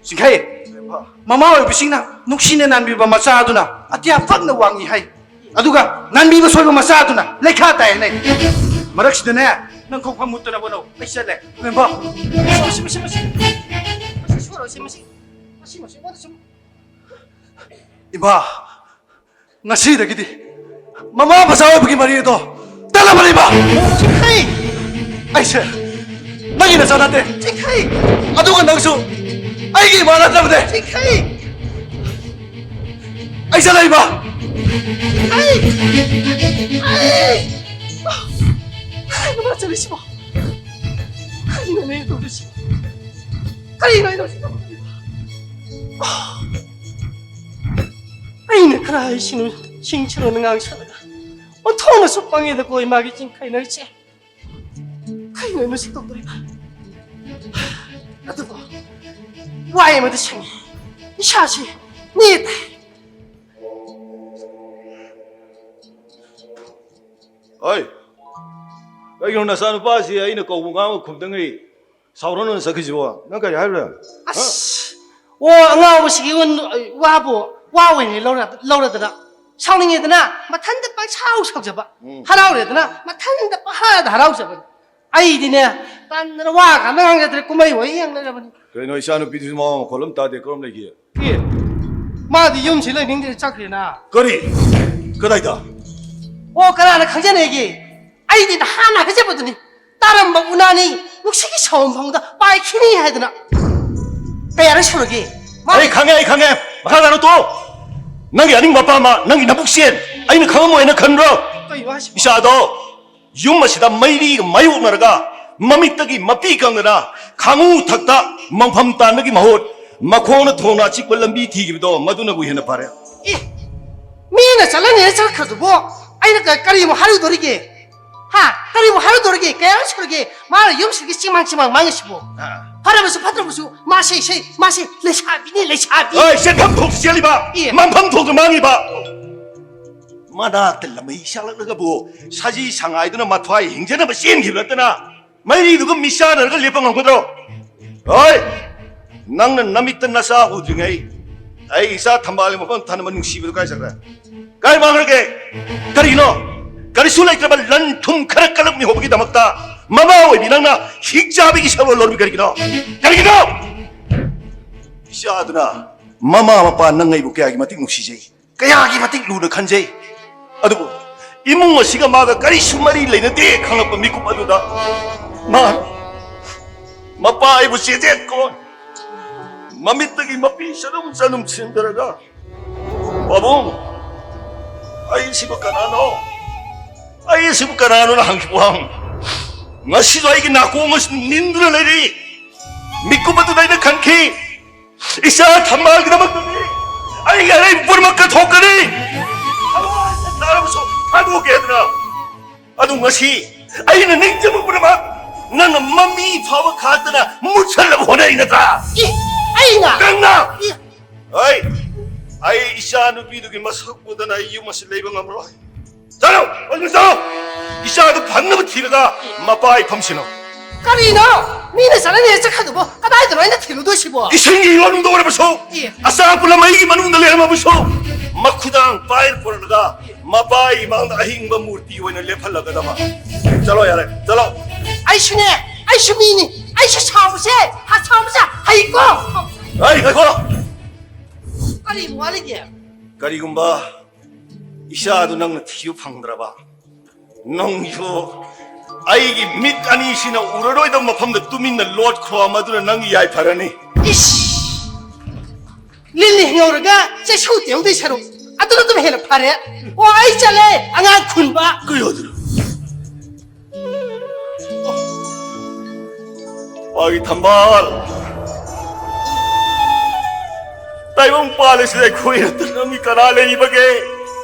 ꯆꯤꯡꯈꯩ, ꯃꯃꯥ ꯑꯣꯏꯕꯁꯤꯡꯅ ꯅꯨꯡꯁꯤꯅ ꯅꯥꯟꯕꯤꯕ ꯃꯆꯥ ꯑꯗꯨꯅ ꯑꯇꯤꯌꯥ ꯄꯛꯅ ꯋꯥꯡꯉꯤ ꯍꯥꯏ꯫ ꯑꯗꯨꯒ ꯅꯥꯟꯕꯤꯕ ꯁꯣꯏꯕ ꯃꯆꯥ ꯑꯗꯨꯅ ꯂꯩꯈꯥ ꯇꯥꯏ ꯍꯥꯏꯅꯩ꯫ ꯃꯔꯛꯁꯤꯗꯅꯦ, ꯅꯪ ꯈꯣꯡꯐꯝ ꯃꯨꯠꯇꯅꯕ ꯍꯣꯠꯅꯧ꯫ ꯑꯩ ꯆꯠꯂꯦ꯫ ꯏꯕꯦꯝꯕ! ꯃꯁꯤ, ꯃꯁꯤ, ꯃꯁꯤ, ꯃꯁꯤ! ꯃꯁꯤ ꯁꯣꯏꯔꯣꯏꯁꯤ, ꯃꯁꯤ! ꯃꯁꯤ, ꯃꯁꯤ, ꯃꯁꯤ! ꯏꯃꯥ, ꯉꯁꯤꯗꯒꯤꯗꯤ ꯃꯃꯥ ꯃꯆꯥ ꯑꯣꯏꯕꯒꯤ ꯃꯔꯤ ꯑꯗꯣ ꯇꯠꯂꯕꯅꯦ, ꯏꯃꯥ! ꯆꯤꯡꯈꯩ! ꯑꯩꯁꯦ ꯅꯪꯒꯤ ꯅꯆꯥ ꯅꯠꯇꯦ꯫ ꯆꯤꯡꯈꯩ! ꯑꯗꯨꯒ ꯅꯪꯁꯨ ꯑꯩꯒꯤ ꯏꯃꯥ ꯅꯠꯇ꯭ꯔꯕꯅꯦ꯫ ꯆꯤꯡꯈꯩ! ꯑꯩ ꯆꯠꯂꯦ, ꯏꯃꯥ! ꯆꯤꯡꯈꯩ! ꯑꯩ! ꯀꯩꯅꯣ ꯃꯥ ꯆꯠꯂꯤꯁꯤꯕꯣ? ꯀꯔꯤꯅꯣꯅꯦ ꯇꯧꯔꯤꯁꯤꯕꯣ? ꯀꯔꯤꯅꯣ ꯑꯩꯅ ꯍꯧꯖꯤꯛ ꯇꯧꯔꯤꯁꯤꯕꯣ? ꯑꯩꯅ ꯈꯔ ꯍꯩꯁꯤꯡꯅ ꯁꯤꯡꯁꯤꯡꯅ ꯉꯥꯡꯁꯜꯂꯒ ꯑꯣꯟꯊꯣꯛꯅꯁꯨ ꯄꯪꯉꯦꯗꯀꯣ ꯏꯃꯥꯒꯤ ꯆꯤꯡꯈꯩ ꯅꯪꯁꯦ꯫ ꯀꯩꯅꯣ ꯑꯩꯅ ꯍꯧꯖꯤꯛ ꯇꯧꯗꯣꯔꯤꯕ? ꯑꯗꯨꯕꯨ ꯋꯥ ꯑꯃꯗꯤ ꯁꯪꯉꯤ꯫ ꯏꯁꯥꯁꯤ ꯅꯦꯠ ꯇꯥꯏ꯫ ꯑꯩ, ꯀꯩꯒꯤꯅꯣ ꯅꯆꯥꯅꯨꯄꯥꯁꯤ ꯑꯩꯅ ꯀꯧꯕ ꯉꯥꯡꯕ ꯈꯨꯝꯗꯉꯩ ꯁꯥꯎꯔꯅꯨꯅ ꯆꯠꯈꯤꯁꯤꯕꯣ? ꯅꯪ ꯀꯔꯤ ꯍꯥꯏꯕ꯭ꯔꯥ? ꯑꯁ! ꯑꯣ, ꯑꯉꯥꯎꯕꯁꯤꯒꯤ ꯋꯟ-, ꯋꯥꯕꯨ ꯋꯥ ꯑꯣꯏꯅ ꯂꯧꯔ-, ꯂꯧꯔꯗꯅ ꯁꯥꯎꯅꯤꯡꯉꯦꯗꯅ ꯃꯊꯟꯇ ꯄꯪꯁꯥꯎ ꯁꯥꯎꯖꯕ, ꯍꯔꯥꯎꯔꯦꯗꯅ ꯃꯊꯟꯇ ꯄꯪꯍꯔꯥꯗ ꯍꯔꯥꯎꯖꯕ꯫ ꯑꯩꯗꯤꯅꯦ, ꯇꯟꯗꯅ ꯋꯥ ꯀꯥꯟꯗ ꯉꯥꯡꯖꯗ꯭ꯔꯦ, ꯀꯨꯝꯍꯩ ꯍꯣꯏ ꯌꯦꯡ ꯂꯩꯔꯕꯅꯤ꯫ ꯀꯩꯅꯣ ꯏꯆꯥꯅꯨꯄꯤꯗꯨꯁꯨ ꯃꯋꯥ ꯃꯈꯣꯜ ꯑꯃ ꯇꯥꯗꯦ, ꯀꯔꯝ ꯂꯩꯒꯦ? ꯑꯦ, ꯃꯥꯗꯤ ꯌꯨꯝꯁꯤ ꯂꯩꯅꯤꯡꯗ꯭ꯔꯦ, ꯆꯠꯈ꯭ꯔꯦꯅ꯫ ꯀꯔꯤ? ꯀꯗꯥꯏꯗ? ꯑꯣ, ꯀꯅꯥꯅ ꯈꯪꯖꯅꯤꯒꯦ? ꯑꯩꯗꯤ ꯅꯍꯥꯟꯅ ꯍꯥꯏꯖꯕꯗꯨꯅꯤ, ꯇꯥꯔꯝꯕ ꯎꯅꯥꯅꯤ ꯅꯨꯡꯁꯤꯠꯀꯤ ꯁꯥꯎꯝꯐꯝꯗ ꯄꯥꯏꯈꯤꯅꯤ ꯍꯥꯏꯗꯅ꯫ ꯀꯌꯥꯔꯛ ꯁꯨꯔꯒꯦ? ꯃꯥ- ꯑꯩ ꯈꯪꯉꯦ, ꯑꯩ ꯈꯪꯉꯦ꯫ ꯃꯈꯥ ꯇꯥꯅ ꯇꯣꯛꯑꯣ꯫ ꯅꯪꯒꯤ ꯑꯅꯤꯡꯕ ꯑꯄꯥꯝꯕ, ꯅꯪꯒꯤ ꯅꯕꯨꯛ ꯆꯦꯟ, ꯑꯩꯅ ꯈꯪꯉꯝꯃꯣꯏꯅ ꯈꯟꯕ꯭ꯔꯣ? ꯀꯩꯅꯣ ꯍꯥꯏꯁꯤꯕꯣ? ꯏꯆꯥꯗꯣ ꯌꯨꯝ ꯑꯁꯤꯗ ꯃꯩꯔꯤꯒ ꯃꯥꯌꯣꯛꯅꯔꯒ ꯃꯃꯤꯠꯇꯒꯤ ꯃꯄꯤ ꯀꯪꯗꯅ ꯈꯥꯉꯨ ꯊꯛꯇ ꯃꯪꯐꯝ ꯇꯥꯟꯕꯒꯤ ꯃꯍꯨꯠ ꯃꯈꯣꯡꯅ ꯊꯣꯡꯅ ꯑꯆꯤꯛꯄ ꯂꯝꯕꯤ ꯊꯤꯈꯤꯕꯗꯣ ꯃꯗꯨꯅꯕꯨ ꯍꯦꯟꯅ ꯐꯔꯦ꯫ ꯑꯦ, ꯃꯤꯅ ꯆꯠꯂꯅꯤ ꯆꯠꯈ꯭ꯔꯗꯨꯕꯨ ꯑꯩꯅ ꯀ-, ꯀꯔꯤꯃꯨꯛ ꯍꯥꯏꯔꯨꯗꯣꯔꯤꯒꯦ? ꯍꯥ? ꯀꯔꯤꯃꯨꯛ ꯍꯥꯏꯔꯨꯗꯣꯔꯤꯒꯦ? ꯀꯌꯥꯔꯛ ꯁꯨꯔꯒꯦ ꯃꯥꯅ ꯌꯨꯝꯁꯤꯒꯤ ꯆꯤꯡꯃꯥꯡ ꯆꯤꯡꯃꯥꯡ ꯃꯥꯡꯉꯤꯁꯤꯕꯨ? ꯑꯥ꯫ ꯐꯔꯕꯁꯨ ꯐꯠꯇ꯭ꯔꯕꯁꯨ ꯃꯥꯁꯦ ꯏꯁꯩ, ꯃꯥꯁꯦ ꯂꯩꯁꯥꯕꯤꯅꯤ, ꯂꯩꯁꯥꯕꯤ꯫ ꯍꯣꯏ, ꯆꯦꯟꯐꯝ ꯊꯣꯛꯇ ꯆꯦꯜꯂꯤꯕ, ꯑꯦ꯫ ꯃꯪꯐꯝ ꯊꯣꯛꯇ ꯃꯥꯡꯉꯤꯕ꯫ ꯃꯅꯥꯛꯇ ꯂꯝꯃꯩ ꯁꯥꯠꯂꯛꯂꯒꯕꯨ ꯁꯖꯤ ꯁꯉꯥꯏꯗꯨꯅ ꯃꯊ꯭ꯋꯥꯏ ꯍꯤꯡꯖꯅꯕ ꯆꯦꯟꯈꯤꯕ ꯅꯠꯇꯅ ꯃꯩꯔꯤꯗꯨꯒ ꯃꯤꯆꯥꯟꯅꯔꯒ ꯂꯦꯞꯄ ꯉꯝꯒꯗ꯭ꯔꯣ? ꯍꯣꯏ, ꯅꯪꯅ ꯅꯃꯤꯠꯇ ꯅꯆꯥ ꯎꯗ꯭ꯔꯤꯉꯩ ꯑꯩ ꯏꯆꯥ ꯊꯝꯕꯥꯜꯒꯤ ꯃꯐꯝ ꯊꯅꯕ ꯅꯨꯡꯁꯤꯕꯗꯨ ꯀꯥꯏ ꯆꯠꯈ꯭ꯔꯦ? ꯀꯥꯏ ꯃꯥꯡꯈ꯭ꯔꯒꯦ? ꯀꯔꯤꯅꯣ? ꯀꯔꯤꯁꯨ ꯂꯩꯇ꯭ꯔꯕ ꯂꯟ ꯊꯨꯝ ꯈꯔ ꯀꯜꯂꯛ ꯃꯤꯍꯧꯕꯒꯤꯗꯃꯛꯇ ꯃꯃꯥ ꯑꯣꯏꯕꯤ ꯅꯪꯅ ꯍꯤꯡ ꯆꯥꯕꯒꯤ ꯁꯛꯂꯣꯟ ꯂꯣꯟꯕꯤ ꯀꯔꯤꯒꯤꯅꯣ? ꯀꯔꯤꯒꯤꯅꯣ? ꯏꯆꯥꯗꯨꯅ ꯃꯃꯥ ꯃꯄꯥ ꯅꯪ ꯑꯩꯕꯨ ꯀꯌꯥꯒꯤ ꯃꯇꯤꯛ ꯅꯨꯡꯁꯤꯖꯩ, ꯀꯌꯥꯒꯤ ꯃꯇꯤꯛ ꯂꯨꯅ ꯈꯟꯖꯩ꯫ ꯑꯗꯨꯕꯨ ꯏꯃꯨꯡ ꯑꯁꯤꯒ ꯃꯥꯒ ꯀꯔꯤꯁꯨ ꯃꯔꯤ ꯂꯩꯅꯗꯦ ꯈꯪꯂꯛꯄ ꯃꯤꯀꯨꯞ ꯑꯗꯨꯗ ꯃꯥ ꯃꯄꯥ ꯑꯩꯕꯨ ꯆꯦꯟꯖꯦꯠ ꯀꯣꯟ ꯃꯃꯤꯠꯇꯒꯤ ꯃꯄꯤ ꯆꯅꯨꯝ ꯆꯅꯨꯝ ꯆꯤꯡꯊꯔꯒ, "ꯄꯥꯕꯨꯡ, ꯑꯩꯁꯤꯕꯨ ꯀꯅꯥꯅꯣ? ꯑꯩꯁꯤꯕꯨ ꯀꯅꯥꯅꯣꯅ?" ꯍꯪꯈꯤꯕ ꯋꯥꯍꯪ ꯉꯁꯤꯁꯨ ꯑꯩꯒꯤ ꯅꯥꯀꯣꯡ ꯑꯁꯤ ꯅꯤꯟꯗꯨꯅ ꯂꯩꯔꯤ꯫ ꯃꯤꯀꯨꯞ ꯑꯗꯨꯗ ꯑꯩꯅ ꯈꯟꯈꯤ, ꯏꯆꯥ ꯊꯝꯕꯥꯜꯒꯤꯗꯃꯛꯇꯗꯤ ꯑꯩꯒꯤ ꯑꯔꯩꯕ ꯄꯨꯝꯅꯃꯛ ꯀꯠꯊꯣꯛꯀꯅꯤ꯫ ꯊꯋꯥꯏ ꯇꯥꯔꯕꯁꯨ ꯊꯥꯗꯣꯛꯀꯦ ꯍꯥꯏꯗꯅ꯫ ꯑꯗꯨ ꯉꯁꯤ ꯑꯩꯅ ꯅꯤꯡꯖꯕ ꯄꯨꯝꯅꯃꯛ ꯅꯪꯅ ꯃꯃꯤ ꯐꯥꯎꯕ ꯈꯥꯛꯇꯅ ꯃꯨꯠꯁꯜꯂꯕ ꯍꯣꯠꯅꯔꯤ ꯅꯠꯇ꯭ꯔꯥ? ꯏ, ꯑꯩꯅ? ꯅꯪꯅ! ꯏ꯫ ꯑꯩ, ꯑꯩ ꯏꯆꯥ ꯅꯨꯄꯤꯗꯨꯒꯤ ꯃꯁꯛ ꯎꯗꯅ ꯑꯩ ꯌꯨꯝ ꯑꯁꯤ ꯂꯩꯕ ꯉꯝꯂꯣꯏ꯫ ꯆꯠꯂꯣ! ꯑꯗꯨ ꯆꯠꯂꯣ! ꯏꯆꯥꯗꯨ ꯐꯪꯅꯕ ꯊꯤꯔꯒ ꯃꯄꯥ ꯏꯐꯝꯁꯤꯅꯣ꯫ ꯀꯔꯤꯅꯣ? ꯃꯤꯅ ꯆꯠꯂꯅꯤ ꯆꯠꯈ꯭ꯔꯗꯨꯕꯨ ꯀꯗꯥꯏꯗꯅꯣ ꯑꯩꯅ ꯊꯤꯜꯂꯨꯗꯣꯏꯁꯤꯕꯣ? ꯏꯁꯤꯡꯒꯤ ꯏꯔꯣꯟꯗ ꯑꯣꯏꯔꯕꯁꯨ, ꯑꯦ꯫ ꯑꯆꯥꯛꯄ ꯂꯝꯃꯩꯒꯤ ꯃꯅꯨꯡꯗ ꯂꯩꯔꯝꯃꯕꯁꯨ, ꯃꯈꯨꯗꯥꯡ ꯄꯥꯏꯔ ꯄꯨꯔꯛꯂꯒ ꯃꯄꯥ ꯏꯃꯥꯡꯗ ꯑꯍꯤꯡꯕ ꯃꯨꯔꯇꯤ ꯑꯣꯏꯅ ꯂꯦꯞꯍꯜꯂꯒꯗꯕ꯫ ꯆꯠꯂꯣ ꯌꯥꯔꯦ, ꯆꯠꯂꯣ꯫ ꯑꯩꯁꯨꯅꯦ, ꯑꯩꯁꯨ ꯃꯤꯅꯤ, ꯑꯩꯁꯨ ꯁꯥꯎꯕꯁꯦ, ꯍ-, ꯁꯥꯎꯕꯁꯦ ꯍꯩꯀꯣ꯫ ꯑꯩ ꯉꯥꯏꯈꯣ꯫ ꯀꯔꯤ ꯋꯥꯠꯂꯤꯒꯦ? ꯀꯔꯤꯒꯨꯝꯕ ꯏꯆꯥꯗꯨ ꯅꯪꯅ ꯊꯤꯕ ꯐꯪꯗ꯭ꯔꯕ, ꯅꯪꯁꯨ ꯑꯩꯒꯤ ꯃꯤꯠ ꯑꯅꯤꯁꯤꯅ ꯎꯔꯔꯣꯏꯗꯕ ꯃꯐꯝꯗ ꯇꯨꯃꯤꯟꯅ ꯂꯣꯠꯈ꯭ꯔꯣ, ꯃꯗꯨꯅ ꯅꯪꯒꯤ ꯌꯥꯏꯐꯔꯅꯤ꯫ ꯏꯁ! ꯂꯤꯟꯅ ꯍꯤꯡꯍꯧꯔꯒ ꯆꯩꯁꯨ ꯇꯦꯍꯧꯗꯣꯏ ꯁꯔꯨꯛ ꯑꯗꯨꯅ ꯑꯗꯨꯝ ꯍꯦꯟꯅ ꯐꯔꯦ꯫ ꯑꯣ, ꯑꯩ ꯆꯠꯂꯦ, ꯑꯉꯥꯡ ꯈꯨꯟꯕ꯫ ꯀꯩ ꯑꯣꯏꯗꯣꯏꯅꯣ? ꯃꯥꯒꯤ ꯊꯝꯕꯥꯜ, ꯇꯥꯏꯕꯪ ꯄꯥꯜꯂꯤꯁꯤꯗ ꯑꯩꯈꯣꯏ ꯅꯠꯇꯅ ꯃꯤ ꯀꯅꯥ ꯂꯩꯔꯤꯕꯒꯦ?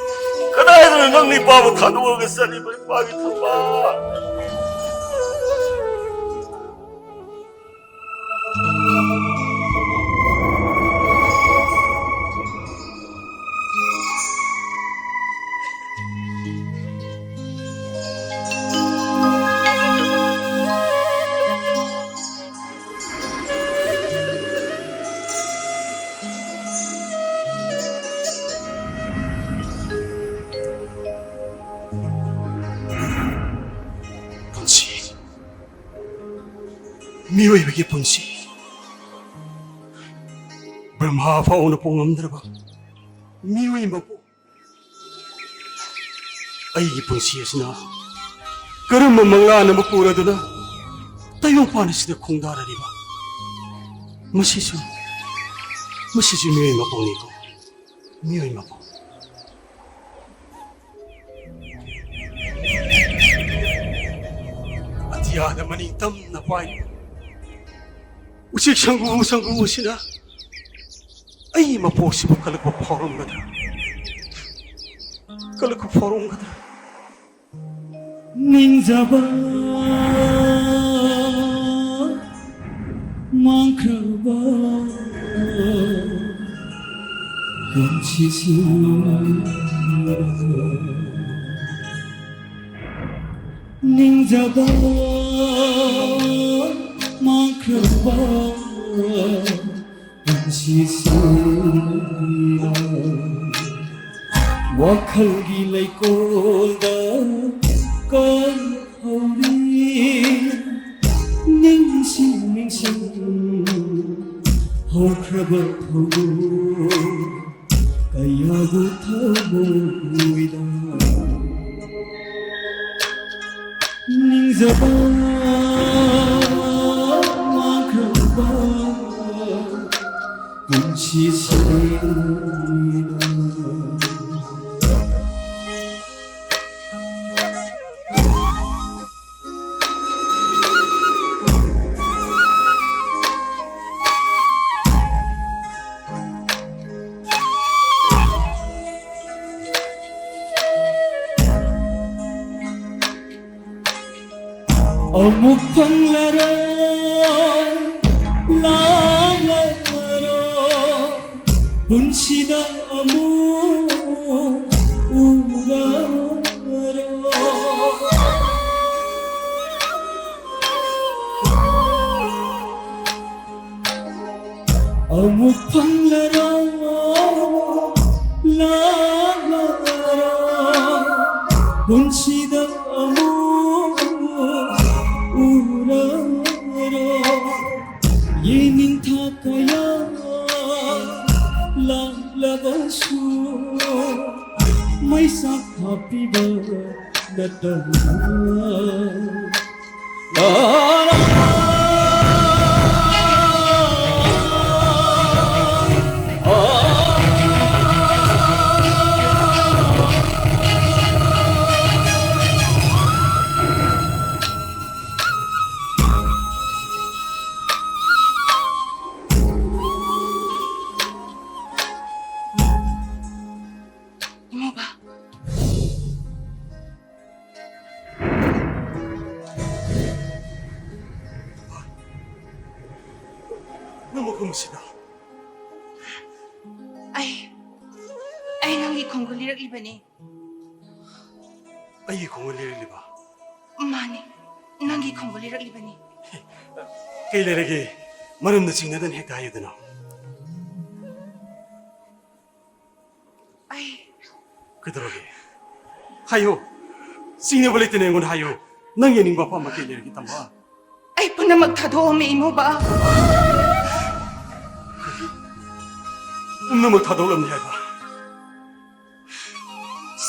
ꯀꯗꯥꯏꯗꯅꯣ ꯅꯪ ꯅꯨꯄꯥꯕꯨ ꯊꯥꯗꯣꯛꯑꯒ ꯆꯠꯂꯤꯕ ꯏꯄꯥꯒꯤ ꯊꯝꯕꯥꯜ? ꯄꯨꯟꯁꯤ, ꯃꯤꯑꯣꯏꯕꯒꯤ ꯄꯨꯟꯁꯤ, ꯕ꯭ꯔꯍ꯭ꯃꯥ ꯐꯥꯎꯅ ꯄꯣꯡꯉꯝꯗ꯭ꯔꯕ ꯃꯤꯑꯣꯏ ꯃꯄꯣꯛ ꯑꯩꯒꯤ ꯄꯨꯟꯁꯤ ꯑꯁꯤꯅ ꯀꯔꯝꯕ ꯃꯪꯂꯥꯟ ꯑꯃ ꯄꯨꯔꯗꯨꯅ ꯇꯥꯏꯕꯪꯄꯥꯟ ꯑꯁꯤꯗ ꯈꯣꯡꯗꯥꯔꯔꯤꯕ? ꯃꯁꯤꯁꯨ, ꯃꯁꯤꯁꯨ ꯃꯤꯑꯣꯏ ꯃꯄꯣꯛꯅꯤꯀꯣ, ꯃꯤꯑꯣꯏ ꯃꯄꯣꯛ꯫ ꯑꯇꯤꯌꯥꯗ ꯃꯅꯤꯡ ꯇꯝꯅ ꯄꯥꯏꯔꯤꯕ ꯎꯆꯦꯛ ꯁꯪꯒꯨ ꯁꯪꯒꯨ ꯑꯁꯤꯅ ꯑꯩꯒꯤ ꯃꯄꯣꯛꯁꯤꯕꯨ ꯀꯜꯂꯛꯄ ꯐꯥꯎꯔꯝꯒꯗ꯭ꯔꯥ? ꯀꯜꯂꯛꯄ ꯐꯥꯎꯔꯝꯒꯗ꯭ꯔꯥ? ꯅꯤꯡꯖꯕ ꯃꯥꯡꯈ꯭ꯔꯕ ꯄꯨꯟꯁꯤꯁꯨ ꯅꯤꯡꯖꯕ ꯃꯥꯡꯈ꯭ꯔꯕ ꯄꯨꯟꯁꯤꯁꯤꯅ ꯋꯥꯈꯜꯒꯤ ꯂꯩꯀꯣꯜꯗ ꯀꯥꯏꯍꯧꯔꯤ꯫ ꯅꯤꯡꯁꯤꯡ ꯅꯤꯡꯁꯤꯡ ꯍꯧꯈ꯭ꯔꯕ ꯊꯧꯗꯣꯛ ꯀꯌꯥꯕꯨ ꯊꯃꯣꯏꯗ ꯅꯤꯡꯖꯕ ꯃꯥꯡꯈ꯭ꯔꯕ ꯄꯨꯟꯁꯤꯁꯤꯗ꯫ ꯑꯃꯨꯛ ꯐꯪꯂꯔꯣꯏ, ꯂꯥꯛꯂꯔꯣꯏ, ꯄꯨꯟꯁꯤꯗ ꯑꯃꯨꯛ ꯎꯔꯔꯣꯏ꯫ ꯑꯃꯨꯛ ꯐꯪꯂꯔꯣꯏ, ꯂꯥꯛꯂꯔꯣꯏ, ꯄꯨꯟꯁꯤꯗ ꯑꯃꯨꯛ ꯎꯔꯔꯣꯏ꯫ ꯌꯦꯅꯤꯡꯊꯥ ꯀꯌꯥ ꯂꯥꯛꯂꯕꯁꯨ ꯃꯩꯁꯥ ꯍꯥꯞꯄꯤꯕ ꯅꯠꯇꯅ꯫ ꯏꯃꯧꯕ꯫ ꯅꯪ ꯃꯐꯝꯁꯤꯗ꯫ ꯑꯩ, ꯑꯩ ꯅꯪꯒꯤ ꯈꯣꯡꯒꯨꯜ ꯂꯤꯔꯛꯂꯤꯕꯅꯤ꯫ ꯑꯩꯒꯤ ꯈꯣꯡꯒꯨꯜ ꯂꯤꯔꯛꯂꯤꯕ? ꯃꯥꯅꯤ, ꯅꯪꯒꯤ ꯈꯣꯡꯒꯨꯜ ꯂꯤꯔꯛꯂꯤꯕꯅꯤ꯫ ꯀꯩ ꯂꯩꯔꯒꯦ? ꯃꯔꯝꯅ ꯆꯤꯡꯅꯗꯅ ꯍꯦꯛꯇ ꯍꯥꯏꯌꯨꯗꯅ꯫ ꯑꯩ ꯀꯩꯗꯧꯔꯒꯦ? ꯍꯥꯏꯌꯨ꯫ ꯆꯤꯡꯅꯕ ꯂꯩꯇꯅ ꯑꯩꯉꯣꯟꯗ ꯍꯥꯏꯌꯨ꯫ ꯅꯪ ꯌꯦꯡꯅꯤꯡꯕ ꯑꯄꯥꯝꯕ ꯀꯩ ꯂꯩꯔꯒꯦ, ꯇꯝꯕ? ꯑꯩ ꯄꯨꯝꯅꯃꯛ ꯊꯥꯗꯣꯛꯑꯝꯃꯦ, ꯏꯃꯧꯕ꯫ ꯄꯨꯝꯅꯃꯛ ꯊꯥꯗꯣꯛꯂꯝꯃꯦ ꯍꯥꯏꯕ?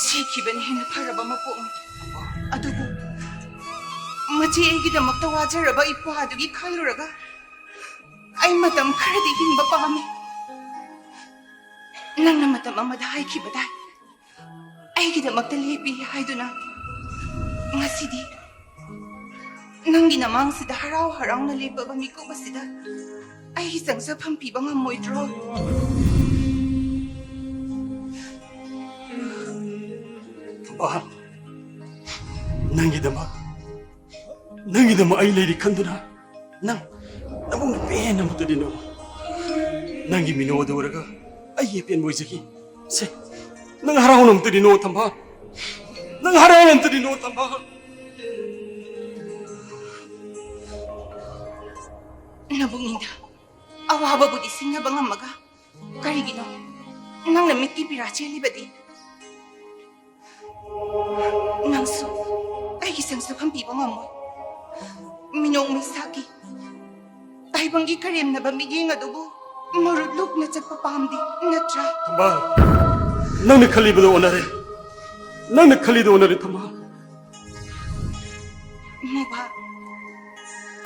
ꯁꯤꯈꯤꯕꯅ ꯍꯦꯟꯅ ꯐꯔꯕ ꯃꯄꯣꯛꯅꯤ꯫ ꯑꯗꯨꯕꯨ ꯃꯆꯦ ꯑꯩꯒꯤꯗꯃꯛꯇ ꯋꯥꯖꯔꯕ ꯏꯄ꯭ꯋꯥꯗꯨꯒꯤ ꯈꯜꯂꯨꯔꯒ ꯑꯩ ꯃꯇꯝ ꯈꯔꯗꯤ ꯍꯤꯡꯕ ꯄꯥꯝꯃꯤ꯫ ꯅꯪꯅ ꯃꯇꯝ ꯑꯃꯗ ꯍꯥꯏꯈꯤꯕꯗꯥꯏ, ꯑꯩꯒꯤꯗꯃꯛꯇ ꯂꯦꯞꯄꯤ ꯍꯥꯏꯗꯨꯅ꯫ ꯉꯁꯤꯗꯤ ꯅꯪꯒꯤ ꯅꯃꯥꯡꯁꯤꯗ ꯍꯔꯥꯎ ꯍꯔꯥꯎꯅ ꯂꯦꯞꯄꯕ ꯃꯤꯀꯨꯞ ꯑꯁꯤꯗ ꯑꯩꯒꯤ ꯆꯪꯖꯐꯝ ꯄꯤꯕ ꯉꯝꯃꯣꯏꯗ꯭ꯔꯣ? ꯕꯥ, ꯅꯪꯒꯤꯗꯃꯛ ꯅꯪꯒꯤꯗꯃꯛ ꯑꯩ ꯂꯩꯔꯤ ꯈꯟꯗꯨꯅ ꯅꯪ ꯅꯕꯨꯡ ꯄꯦꯟꯅ ꯑꯃꯨꯛꯇꯗꯤ ꯅꯣꯛꯎ꯫ ꯅꯪꯒꯤ ꯃꯤꯅꯣꯛ ꯑꯗꯨ ꯎꯔꯒ ꯑꯩꯒꯤ ꯑꯄꯦꯟꯕ ꯑꯣꯏꯖꯈꯤ꯫ ꯁꯦ, ꯅꯪ ꯍꯔꯥꯎꯅ ꯑꯃꯨꯛꯇꯗꯤ ꯅꯣꯛꯎ, ꯊꯝꯕꯥꯜ꯫ ꯅꯪ ꯍꯔꯥꯎꯅ ꯑꯃꯨꯛꯇꯗꯤ ꯅꯣꯛꯎ, ꯊꯝꯕꯥꯜ꯫ ꯅꯕꯨꯛꯅꯤꯡꯗ ꯑꯋꯥꯕꯕꯨꯗꯤ ꯁꯤꯡꯅꯕ ꯉꯝꯃꯒ ꯀꯔꯤꯒꯤꯅꯣ ꯅꯪꯅ ꯃꯤꯠꯀꯤ ꯄꯤꯔꯥ ꯆꯦꯜꯂꯤꯕꯗꯤ? ꯅꯪꯁꯨ ꯑꯩꯒꯤ ꯁꯪꯁꯥꯐꯝ ꯄꯤꯕ ꯉꯝꯃꯣꯏ꯫ ꯃꯤꯅꯣꯛ ꯃꯩꯁꯥꯒꯤ ꯇꯥꯏꯕꯪꯒꯤ ꯀꯔꯦꯝꯅꯕ ꯃꯤꯠꯌꯦꯡ ꯑꯗꯨꯕꯨ ꯃꯔꯨꯞ ꯂꯨꯞꯅ ꯆꯠꯄ ꯄꯥꯝꯗꯦ, ꯅꯠꯇ꯭ꯔꯥ? ꯊꯝꯕꯥꯜ, ꯅꯪꯅ ꯈꯜꯂꯤꯕꯗꯣ ꯑꯣꯟꯅꯔꯦ꯫ ꯅꯪꯅ ꯈꯜꯂꯤꯗꯣ ꯑꯣꯟꯅꯔꯦ, ꯊꯝꯕꯥꯜ꯫ ꯃꯣꯕꯥ,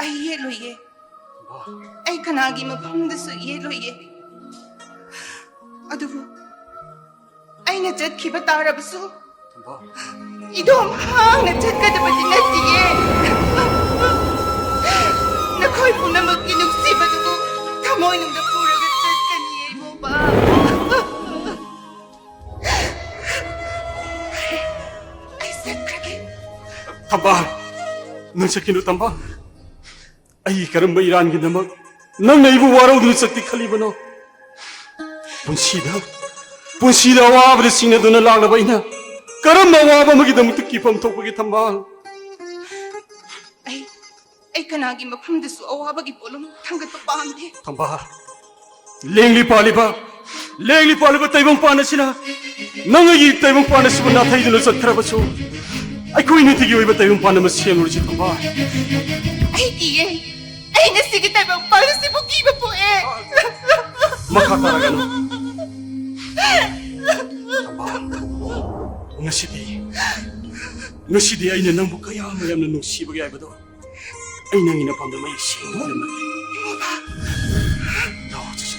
ꯑꯩ ꯌꯦꯠꯂꯣꯏꯌꯦ꯫ ꯊꯝꯕꯥꯜ꯫ ꯑꯩ ꯀꯅꯥꯒꯤ ꯃꯐꯝꯗꯁꯨ ꯌꯦꯠꯂꯣꯏꯌꯦ꯫ ꯑꯗꯨꯕꯨ ꯑꯩꯅ ꯆꯠꯈꯤꯕ ꯇꯥꯔꯕꯁꯨ, ꯊꯝꯕꯥꯜ꯫ ꯏꯗꯣꯝ ꯍꯥꯡꯅ ꯆꯠꯀꯗꯕꯗꯤ ꯅꯠꯇꯤꯌꯦ꯫ ꯅꯈꯣꯏ ꯄꯨꯝꯅꯃꯛꯀꯤ ꯅꯨꯡꯁꯤꯕꯗꯨꯕꯨ ꯊꯃꯣꯏꯅꯨꯡꯗ ꯄꯨꯔꯒ ꯆꯠꯀꯅꯤꯌꯦ, ꯏꯕꯣꯕ꯫ ꯑꯩ ꯆꯠꯈ꯭ꯔꯒꯦ꯫ ꯊꯝꯕꯥꯜ, ꯅꯪ ꯆꯠꯈꯤꯅꯨ, ꯊꯝꯕꯥꯜ꯫ ꯑꯩꯒꯤ ꯀꯔꯝꯕ ꯏꯔꯥꯟꯒꯤꯗꯃꯛ ꯅꯪꯅ ꯑꯩꯕꯨ ꯋꯥꯔꯧꯗꯨꯅ ꯆꯠꯀꯦ ꯈꯜꯂꯤꯕꯅꯣ? ꯄꯨꯟꯁꯤꯗ, ꯄꯨꯟꯁꯤꯗ ꯑꯋꯥꯕꯗ ꯆꯤꯡꯅꯗꯨꯅ ꯂꯥꯛꯂꯕ ꯑꯩꯅ ꯀꯔꯝꯕ ꯑꯋꯥꯕ ꯑꯃꯒꯤꯗꯃꯛꯇ ꯀꯤꯐꯝ ꯊꯣꯛꯄꯒꯦ, ꯊꯝꯕꯥꯜ? ꯑꯩ, ꯑꯩ ꯀꯅꯥꯒꯤ ꯃꯐꯝꯗꯁꯨ ꯑꯋꯥꯕꯒꯤ ꯄꯣꯠꯂꯨꯝ ꯊꯥꯡꯒꯠꯄ ꯄꯥꯝꯗꯦ꯫ ꯊꯝꯕꯥꯜ, ꯂꯦꯡꯂꯤ ꯄꯥꯜꯂꯤꯕ, ꯂꯦꯡꯂꯤ ꯄꯥꯜꯂꯤꯕ ꯇꯥꯏꯕꯪꯄꯥꯟ ꯑꯁꯤꯅ ꯅꯪ ꯑꯩꯒꯤ ꯇꯥꯏꯕꯪꯄꯥꯟ ꯑꯁꯤꯕꯨ ꯅꯥꯊꯩꯗꯨꯅ ꯆꯠꯈ꯭ꯔꯕꯁꯨ, ꯑꯩꯈꯣꯏ ꯅꯤꯇꯤꯒꯤ ꯑꯣꯏꯕ ꯇꯥꯏꯕꯪꯄꯥꯟ ꯑꯃ ꯁꯦꯝꯂꯨꯔꯁꯤ, ꯊꯝꯕꯥꯜ꯫ ꯑꯩ ꯀꯤꯌꯦ꯫ ꯑꯩ ꯉꯁꯤꯒꯤ ꯇꯥꯏꯕꯪꯄꯥꯟ ꯑꯁꯤꯕꯨ ꯀꯤꯕ ꯄꯣꯛꯑꯦ꯫ ꯃꯈꯥ ꯇꯥꯔꯒꯅꯨ꯫ ꯊꯝꯕꯥꯜ, ꯉꯁꯤꯗꯤ, ꯉꯁꯤꯗꯤ ꯑꯩꯅ ꯅꯪꯕꯨ ꯀꯌꯥꯝ ꯌꯥꯝꯅ ꯅꯨꯡꯁꯤꯕꯒꯦ ꯍꯥꯏꯕꯗꯣ ꯑꯩ ꯅꯪꯒꯤ ꯅꯐꯝꯗ ꯃꯌꯦꯛ ꯁꯦꯡꯅ ꯎꯔꯝꯃꯤ꯫ ꯂꯥꯛꯑꯣ, ꯆꯠꯁꯤ꯫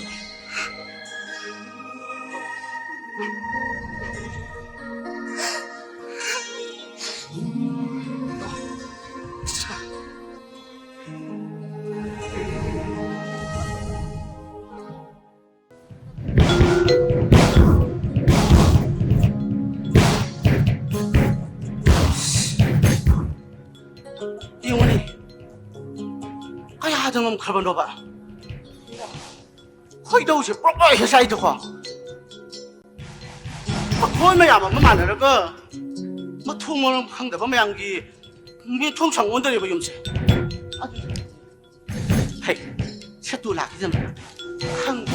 ꯌꯦꯡꯉꯨꯅꯦ, ꯀꯌꯥꯗ ꯉꯝꯈ꯭ꯔꯕꯅꯣꯕ? ꯈꯣꯏꯗꯧꯁꯦ ꯄ꯭ꯔꯣꯛ ꯄ꯭ꯔꯣꯛ ꯍꯦꯛ ꯆꯥꯏꯗꯀꯣ꯫ ꯃꯈꯣꯏ ꯃꯌꯥꯝ ꯑꯃ ꯃꯥꯟꯅꯔꯒ ꯃꯊꯣꯡ ꯃꯔꯝ ꯈꯪꯗꯕ ꯃꯌꯥꯝꯒꯤ ꯃꯤꯊꯣꯡ ꯁꯪ ꯑꯣꯟꯗꯣꯔꯤꯕ ꯌꯨꯝꯁꯦ꯫ ꯑꯗꯨ ꯍꯩ, ꯁꯦꯇꯨ ꯂꯥꯛꯈꯤꯗꯅ ꯈꯪ-,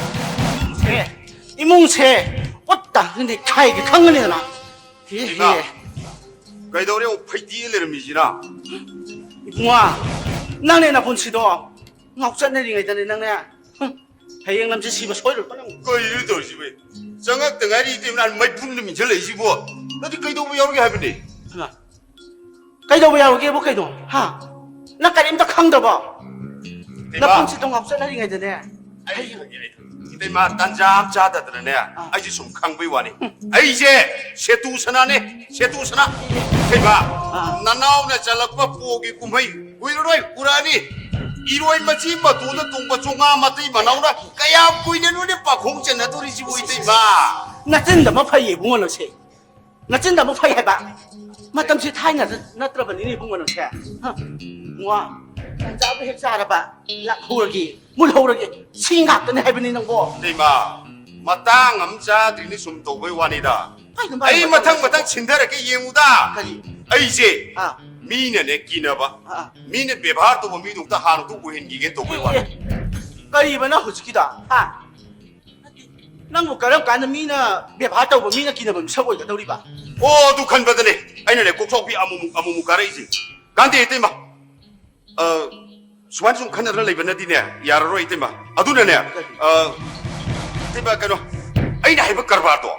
ꯏꯃꯨꯡꯁꯦ, ꯏꯃꯨꯡꯁꯦ ꯄꯣꯠ ꯇꯥꯈ꯭ꯔꯗꯤ ꯈꯥꯏꯒꯦ ꯈꯪꯒꯅꯤꯗꯅ꯫ ꯍꯦ, ꯏꯃꯥ, ꯍꯦ꯫ ꯀꯩꯗꯧꯔꯦ ꯑꯃꯨꯛ ꯐꯩꯗꯦꯛꯑ ꯂꯩꯔꯝꯃꯤꯁꯤꯅ? ꯏꯕꯨꯡꯉꯣ, ꯅꯪꯅꯦ ꯅꯄꯨꯟꯁꯤꯗꯣ ꯉꯥꯎꯆꯠꯅꯔꯤꯉꯩꯗꯅꯦ ꯅꯪꯅꯦ꯫ ꯍꯨꯝ, ꯍꯌꯦꯡ ꯂꯝꯁꯦ ꯁꯤꯕ ꯁꯣꯏꯔꯣꯏꯀꯣ ꯅꯪ꯫ ꯀꯩꯅꯣ ꯇꯧꯔꯤꯁꯤꯕꯣ? ꯆꯪꯉꯛꯇ ꯉꯥꯏꯔꯤ ꯏꯇꯩꯃ, ꯅꯍꯥꯟ ꯃꯩꯐꯨꯟꯗ ꯃꯤꯟꯁꯤꯜꯂꯛꯏꯁꯤꯕꯣ? ꯅꯪꯗꯤ ꯀꯩꯗꯧꯕ ꯌꯥꯎꯔꯒꯦ ꯍꯥꯏꯕꯅꯦ? ꯍꯩꯃꯥ, ꯀꯩꯗꯧꯕ ꯌꯥꯎꯔꯒꯦꯕꯨ ꯀꯩꯅꯣ? ꯍꯥ? ꯅꯪ ꯀꯔꯤꯝꯇ ꯈꯪꯗꯕꯣ? ꯏꯃꯥ꯫ ꯅꯄꯨꯟꯁꯤꯗꯣ ꯉꯥꯎꯆꯠꯅꯔꯤꯉꯩꯗꯅꯦ꯫ ꯑꯩ ꯈꯪꯉꯦ, ꯑꯩ ꯈꯪꯉꯦ꯫ ꯏꯇꯩꯃ, ꯇꯟꯖꯥ ꯑꯃ ꯆꯥꯗꯗꯅꯅꯦ, ꯑꯥ꯫ ꯑꯩꯁꯦ ꯁꯨꯝ ꯈꯪꯕꯩ ꯋꯥꯅꯤ꯫ ꯎꯝ꯫ ꯑꯩꯁꯦ ꯁꯦꯇꯨ ꯁꯅꯥꯅꯦ, ꯁꯦꯇꯨ ꯁꯅꯥ꯫ ꯏꯇꯩꯃ, ꯑꯥ꯫ ꯅꯅꯥꯎꯅ ꯆꯠꯂꯛꯄ ꯄꯣꯒꯤ ꯀꯨꯝꯍꯩ ꯀꯨꯏꯔꯔꯣꯏ, ꯎꯔꯛꯑꯅꯤ꯫ ꯏꯔꯣꯏ ꯃꯆꯤ ꯃꯇꯣꯟꯗ ꯇꯣꯡꯕ ꯆꯣꯉꯥ ꯃꯇꯩ ꯃꯅꯥꯎꯅ ꯀꯌꯥꯝ ꯀꯨꯏꯅꯅꯣꯅꯦ ꯄꯥꯈꯣꯡ ꯆꯟꯅꯗꯣꯔꯤꯁꯤꯕꯨ, ꯏꯇꯩꯃ? ꯅꯆꯤꯟꯗ ꯑꯃ ꯐꯩꯌꯦ ꯏꯕꯨꯡꯉꯣ ꯅꯪꯁꯦ꯫ ꯅꯆꯤꯟꯗ ꯑꯃꯨꯛ ꯐꯩ ꯍꯥꯏꯕ꯫ ꯃꯇꯝꯁꯤ ꯊꯥꯏꯅ ꯅꯠꯇ꯭ꯔꯕꯅꯤꯅꯦ ꯏꯕꯨꯡꯉꯣ ꯅꯪꯁꯦ꯫ ꯍ? ꯏꯕꯨꯡꯉꯣ, ꯇꯟꯖꯥꯕꯨ ꯍꯦꯛ ꯆꯥꯔꯕ, ꯂꯥꯛꯍꯧꯔꯒꯦ, ꯃꯨꯜꯍꯧꯔꯒꯦ, ꯁꯤ ꯉꯥꯛꯇꯅꯦ ꯍꯥꯏꯕꯅꯤ ꯅꯪꯕꯣ꯫ ꯏꯇꯩꯃ, ꯃꯇꯥꯡ ꯑꯃ ꯆꯥꯗ꯭ꯔꯤꯅꯦ ꯁꯨꯝ ꯇꯧꯕꯩ ꯋꯥꯅꯤꯗ꯫ ꯀꯩꯅꯣ ꯃꯥꯅ ꯑꯩ ꯃꯇꯥꯡ ꯃꯊꯪ ꯃꯇꯥꯡ ꯃꯇꯥꯡ ꯁꯤꯟꯊꯔꯛꯀꯦ ꯌꯦꯡꯉꯨꯗ꯫ ꯀꯔꯤ? ꯑꯩꯁꯦ ꯑꯥ꯫ ꯃꯤꯅꯅꯦ ꯀꯤꯅꯕ, ꯑꯥ, ꯑꯥ꯫ ꯃꯤꯅ ꯕꯦꯕꯥꯔ ꯇꯧꯕ ꯃꯤꯗꯨ ꯑꯝꯇ ꯍꯥꯟꯅ ꯑꯝꯇ ꯑꯣꯏꯍꯟꯈꯤꯒꯦ ꯇꯧꯕꯩ ꯑꯦ, ꯋꯥꯅꯤ꯫ ꯑꯦ, ꯀꯔꯤꯕ ꯅꯪ ꯍꯧꯖꯤꯛꯀꯤꯗꯣ? ꯍꯥ? ꯅꯪꯕꯨ ꯀꯔꯝ ꯀꯥꯟꯗ ꯃꯤꯅ ꯕꯦꯕꯥꯔ ꯇꯧꯕ ꯃꯤꯅ ꯀꯤꯅꯕ ꯃꯤꯁꯛ ꯑꯣꯏꯒꯗꯧꯔꯤꯕ? ꯑꯣ, ꯑꯗꯨ ꯈꯟꯕꯗꯅꯦ ꯑꯩꯅꯅꯦ ꯀꯣꯛꯆꯥꯎꯕꯤ ꯑꯃꯨꯛꯃꯨꯛ, ꯑꯃꯨꯛꯃꯨꯛ ꯀꯥꯔꯛꯏꯁꯦ꯫ ꯀꯥꯟꯗꯦ ꯏꯇꯩꯃ꯫ ꯑ, ꯁꯨꯃꯥꯏꯅ ꯁꯨꯝ ꯈꯟꯅꯗꯅ ꯂꯩꯕꯅꯗꯤꯅꯦ, ꯌꯥꯔꯔꯣꯏ ꯏꯇꯩꯃ꯫ ꯑꯗꯨꯅꯅꯦ, ꯀꯔꯤ? ꯑ, ꯏꯇꯩꯃ, ꯀꯩꯅꯣ, ꯑꯩꯅ ꯍꯥꯏꯕ ꯀꯔꯕꯥꯔꯗꯣ,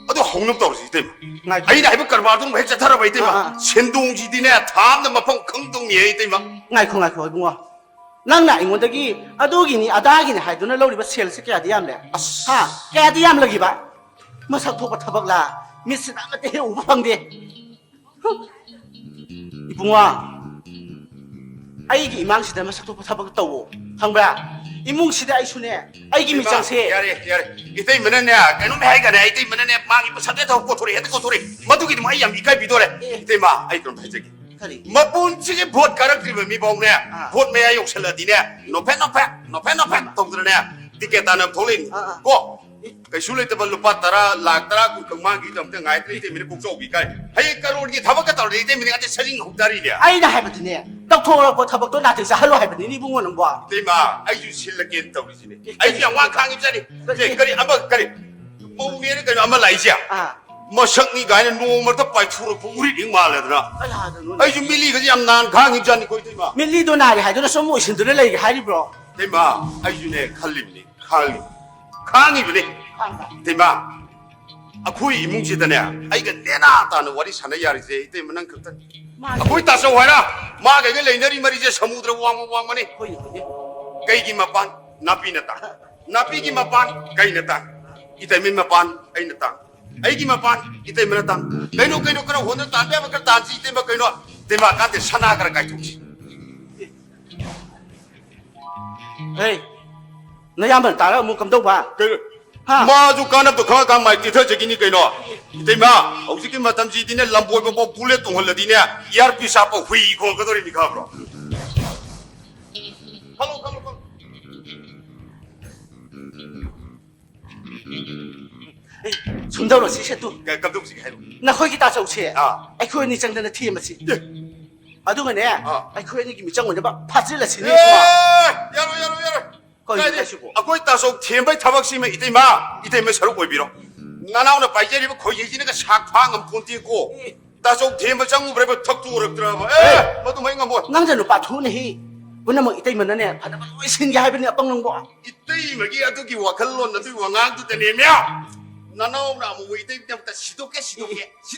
ꯑꯗꯨ ꯍꯧꯅꯕ ꯇꯧꯔꯁꯤ ꯏꯇꯩꯃ꯫ ꯉꯥꯏꯈꯣ꯫ ꯑꯩꯅ ꯍꯥꯏꯕ ꯀꯔꯕꯥꯔꯗꯨ ꯑꯃꯨꯛ ꯍꯦꯛ ꯆꯠꯊꯔꯕ ꯏꯇꯩꯃ, ꯑꯥ, ꯑꯥ꯫ ꯁꯦꯟꯗꯣꯡꯁꯤꯗꯤꯅꯦ, ꯊꯥ ꯑꯃꯗ ꯃꯐꯝ ꯈꯪꯗꯧꯅꯤꯍꯦ ꯏꯇꯩꯃ꯫ ꯉꯥꯏꯈꯣ, ꯉꯥꯏꯈꯣ, ꯏꯕꯨꯡꯉꯣ꯫ ꯅꯪꯅ ꯑꯩꯉꯣꯟꯗꯒꯤ ꯑꯗꯨꯒꯤꯅꯤ ꯑꯗꯥꯒꯤꯅꯤ ꯍꯥꯏꯗꯨꯅ ꯂꯧꯔꯤꯕ ꯁꯦꯜꯁꯦ ꯀꯌꯥꯗꯤ ꯌꯥꯝꯂꯦ? ꯑꯁ꯫ ꯍꯥ? ꯀꯌꯥꯗꯤ ꯌꯥꯝꯂꯒꯦꯕ? ꯃꯁꯛ ꯊꯣꯛꯄ ꯊꯕꯛꯂꯥ? ꯃꯤꯠꯁꯤꯗ ꯑꯃꯠꯇ ꯍꯦꯛ ꯎꯕ ꯐꯪꯗꯦ꯫ ꯏꯕꯨꯡꯉꯣ, ꯑꯩꯒꯤ ꯏꯃꯥꯡꯁꯤꯗ ꯃꯁꯛ ꯊꯣꯛꯄ ꯊꯕꯛ ꯇꯧꯋꯣ, ꯈꯪꯕ꯭ꯔꯥ? ꯏꯃꯨꯡꯁꯤꯗ ꯑꯩꯁꯨꯅꯦ, ꯑꯩꯒꯤ ꯏꯃꯥ, ꯃꯤꯆꯪꯁꯦ꯫ ꯌꯥꯔꯦ, ꯌꯥꯔꯦ꯫ ꯏꯇꯩꯃꯅꯅꯦ, ꯀꯩꯅꯣꯝ ꯍꯥꯏꯒꯅꯦ, ꯏꯇꯩꯃꯅꯅꯦ, ꯃꯥꯒꯤ ꯃꯁꯛ ꯍꯦꯛꯇ ꯀꯣꯊꯣꯔꯛꯑꯦ, ꯍꯦꯛꯇ ꯀꯣꯊꯣꯔꯛꯑꯦ꯫ ꯃꯗꯨꯒꯤꯗꯤ ꯑꯩ ꯌꯥꯝ ꯏꯀꯥꯏꯕꯤꯗꯣꯔꯦ꯫ ꯑꯦ꯫ ꯏꯇꯩꯃ, ꯑꯩ ꯀꯩꯅꯣꯝ ꯍꯥꯏꯖꯒꯦ꯫ ꯀꯔꯤ? ꯃꯄꯨꯟꯁꯤꯒꯤ ꯚꯣꯠ ꯀꯥꯔꯛꯇ꯭ꯔꯤꯕ ꯃꯤꯐꯥꯎꯅꯦ, ꯑꯥ꯫ ꯚꯣꯠ ꯃꯌꯥ ꯌꯧꯁꯜꯂꯗꯤꯅꯦ, ꯅꯣꯐꯦꯠ ꯅꯣꯐꯦꯠ ꯅꯣꯐꯦꯠ ꯅꯣꯐꯦꯠ ꯇꯧꯗꯅꯅꯦ, ꯇꯤꯀꯦꯠ ꯇꯥꯅꯕ ꯊꯣꯛꯂꯛꯏꯅꯤ꯫ ꯑꯥ, ꯑꯥ꯫ ꯀꯣ? ꯀꯩꯁꯨ ꯂꯩꯇꯕ ꯂꯨꯄꯥ ꯇꯔꯥ, ꯂꯥꯛ ꯇꯔꯥ, ꯀꯨꯟ ꯈꯛ ꯃꯥꯡꯈꯤꯕꯗ ꯑꯝꯇ ꯉꯥꯏꯗ꯭ꯔꯦ, ꯏꯇꯩꯃꯅ ꯄꯨꯛꯆꯧꯕꯤ ꯀꯥꯏ꯫ ꯍꯌꯦꯡ ꯀꯔꯣꯔꯒꯤ ꯊꯕꯛꯀ ꯇꯧꯔꯗꯤ ꯏꯇꯩꯃꯅ ꯑꯝꯇ ꯁꯖꯤꯡ ꯍꯧꯗꯔꯤꯅꯦ꯫ ꯑꯩꯅ ꯍꯥꯏꯕꯗꯤꯅꯦ, ꯇꯧꯊꯣꯔꯛꯄ ꯊꯕꯛꯇꯣ ꯅꯥꯇꯩ ꯆꯥꯍꯜꯂꯣ ꯍꯥꯏꯕꯅꯤꯅꯦ, ꯏꯕꯨꯡꯉꯣ ꯅꯪꯕꯣ꯫ ꯏꯇꯩꯃ, ꯑꯩꯁꯨ ꯁꯤꯜꯂꯒꯦꯅ ꯇꯧꯔꯤꯁꯤꯅꯦ꯫ ꯑꯦ, ꯑꯩꯁꯨ ꯌꯥꯝ ꯋꯥꯅ ꯈꯥꯡꯉꯤꯕꯖꯥꯠꯅꯤ꯫ ꯀꯔꯤ? ꯑꯦ, ꯀꯔꯤ, ꯑꯃ, ꯀꯔꯤ? ꯃꯧꯅꯦꯅ ꯀꯩꯅꯣ ꯑꯃ ꯂꯥꯛꯏꯁꯦ? ꯑꯥ꯫ ꯃꯁꯛꯅꯤ ꯀꯥꯏꯅ ꯅꯣꯡꯃ ꯃꯔꯛꯇ ꯄꯥꯏꯊꯣꯔꯛꯄ ꯎꯔꯤꯅꯤ ꯃꯥꯜꯂꯦꯗꯅ꯫ ꯀꯅꯥꯗꯅꯣꯅꯦ? ꯑꯩꯁꯨ ꯃꯤꯠꯂꯤꯒꯁꯦ ꯌꯥꯝ ꯅꯥꯟ ꯈꯥꯡꯉꯤꯕꯖꯥꯠꯅꯤꯀꯣ, ꯏꯇꯩꯃ꯫ ꯃꯤꯠꯂꯤꯗꯣ ꯅꯥꯔꯦ ꯍꯥꯏꯗꯨꯅ ꯁꯨꯝ ꯑꯣꯏꯁꯤꯟꯗꯨꯅ ꯂꯩꯒꯦ ꯍꯥꯏꯔꯤꯕ꯭ꯔꯣ? ꯏꯇꯩꯃ, ꯑꯩꯁꯨꯅꯦ ꯈꯜꯂꯤꯕꯅꯤ, ꯈꯥꯡꯉꯤ-, ꯈꯥꯡꯉꯤꯕꯅꯤ꯫ ꯈꯥꯡꯕ꯫ ꯏꯇꯩꯃ, ꯑꯩꯈꯣꯏ ꯏꯃꯨꯡꯁꯤꯗꯅꯦ ꯑꯩꯒ ꯅꯦꯅꯥ ꯇꯥꯅ ꯋꯥꯔꯤ ꯁꯥꯟꯅ ꯌꯥꯔꯤꯁꯦ ꯏꯇꯩꯃ ꯅꯪ ꯈꯛꯇꯅꯤ꯫ ꯃꯥꯅꯤ꯫ ꯑꯩꯈꯣꯏ ꯇꯥꯆꯧ ꯍꯥꯏꯔ ꯃꯥꯒ ꯑꯩꯒ ꯂꯩꯅꯔꯤ ꯃꯔꯤꯁꯦ ꯁꯃꯨꯗ꯭ꯔ ꯋꯥꯡꯃ ꯋꯥꯡꯃꯅꯤ꯫ ꯍꯣꯏꯅꯦ, ꯍꯣꯏꯅꯦ꯫ ꯀꯩꯒꯤ ꯃꯄꯥꯟ? ꯅꯥꯄꯤꯅ ꯇꯥꯡ꯫ ꯅꯥꯄꯤꯒꯤ ꯃꯄꯥꯟ ꯀꯩꯅ ꯇꯥꯡ? ꯏꯇꯩꯃꯒꯤ ꯃꯄꯥꯟ ꯑꯩꯅ ꯇꯥꯡ꯫ ꯑꯩꯒꯤ ꯃꯄꯥꯟ ꯏꯇꯩꯃꯅ ꯇꯥꯡ꯫ ꯀꯩꯅꯣ, ꯀꯩꯅꯣ, ꯈꯔ ꯍꯣꯠꯅ ꯇꯥꯟꯕ ꯌꯥꯕ ꯈꯔ ꯇꯥꯟꯁꯤ ꯏꯇꯩꯃ, ꯀꯩꯅꯣ? ꯏꯇꯩꯃ ꯀꯥꯟꯗꯦ ꯁꯅꯥ ꯈꯔ ꯀꯥꯏꯊꯣꯛꯁꯤ꯫ ꯍꯦ, ꯅꯌꯥꯝꯕꯅ ꯇꯥꯔꯒ ꯑꯃꯨꯛ ꯀꯝꯗꯧꯕ? ꯀꯩꯅꯣ? ꯍꯥ? ꯃꯥꯁꯨ ꯀꯥꯟꯅꯕꯗꯣ ꯈꯪꯉꯀꯥꯟ ꯃꯥꯏ ꯇꯦꯊꯖꯈꯤꯅꯤ ꯀꯩꯅꯣ꯫ ꯏꯇꯩꯃ, ꯍꯧꯖꯤꯛꯀꯤ ꯃꯇꯝꯁꯤꯗꯤꯅꯦ ꯂꯝꯕꯣꯏꯕꯐꯥꯎ ꯕꯨꯂꯦꯠ ꯇꯣꯡꯍꯜꯂꯗꯤꯅꯦ ꯏꯌꯥꯔ ꯄꯤꯁ ꯍꯥꯞꯄ ꯍꯨꯏ ꯈꯣꯡꯒꯗꯧꯔꯤꯅꯤ ꯈꯪꯕ꯭ꯔꯣ? ꯈꯜꯂꯣ, ꯈꯜꯂꯣ, ꯈꯜꯂꯣ꯫ ꯑꯦ, ꯁꯨꯝ ꯇꯧꯔꯁꯤ, ꯁꯦꯇꯨ꯫ ꯀ-, ꯀꯝꯗꯧꯁꯤꯒꯦ ꯍꯥꯏꯔꯣ? ꯅꯈꯣꯏꯒꯤ ꯇꯥꯆꯧꯁꯦ ꯑꯥ꯫ ꯑꯩꯈꯣꯏ ꯑꯅꯤ ꯆꯪꯗꯅ ꯊꯦꯝꯃꯁꯤ꯫ ꯑꯦ꯫ ꯑꯗꯨꯒꯅꯦ, ꯑꯥ꯫ ꯑꯩꯈꯣꯏ ꯑꯅꯤꯒꯤ ꯃꯤꯆꯪ ꯑꯣꯏꯅꯕ ꯐꯥꯖꯤꯜꯂꯁꯤꯅꯦ, ꯑꯦ, ꯏꯕꯨꯡꯉꯣ꯫ ꯌꯥꯔꯣꯏ, ꯌꯥꯔꯣꯏ, ꯌꯥꯔꯣꯏ꯫ ꯀꯩꯅꯣ ꯀꯥꯏꯗꯩ ꯍꯥꯏꯁꯤꯕꯣ? ꯑꯩꯈꯣꯏ ꯇꯥꯆꯧ ꯊꯦꯝꯕꯩ ꯊꯕꯛꯁꯤꯃ ꯏꯇꯩꯃ, ꯏꯇꯩꯃ ꯁꯔꯨꯛ ꯑꯣꯏꯕꯤꯔꯣ꯫ ꯅꯅꯥꯎꯅ ꯄꯥꯏꯖꯔꯤꯕ ꯈꯣꯏꯖꯩꯁꯤꯅꯒ ꯁꯥꯛ ꯐꯥ ꯉꯝꯄꯣꯟꯇꯦꯀꯣ꯫ ꯑꯦ꯫ ꯇꯥꯆꯧ ꯊꯦꯝꯕ ꯆꯪꯉꯨꯕ꯭ꯔꯥꯕ ꯊꯛꯇꯣꯔꯛꯇ꯭ꯔꯕ? ꯑꯦ, ꯑꯦ! ꯃꯗꯨꯃ ꯑꯩ ꯉꯝꯃꯣꯏ꯫ ꯅꯪꯗ ꯅꯨꯄꯥ ꯊꯣꯛꯅ ꯍꯤ꯫ ꯄꯨꯝꯅꯃꯛ ꯏꯇꯩꯃꯅꯅꯦ ꯐꯅꯕ ꯂꯣꯏ ꯁꯤꯟꯒꯦ ꯍꯥꯏꯕꯅꯤ, ꯑꯄꯪ ꯅꯪꯕꯣ꯫ ꯏꯇꯩꯃꯒꯤ ꯑꯗꯨꯒꯤ ꯋꯥꯈꯜꯂꯣꯟ, ꯑꯗꯨꯒꯤ ꯋꯥꯉꯥꯡꯗꯨꯗꯅꯦꯃꯤ ꯅꯅꯥꯎꯅ ꯑꯃꯨꯛ ꯏꯇꯩꯃꯒꯤ ꯗꯃꯛꯇ ꯁꯤꯗꯣꯛꯀꯦ, ꯁꯤꯗꯣꯛꯀꯦ,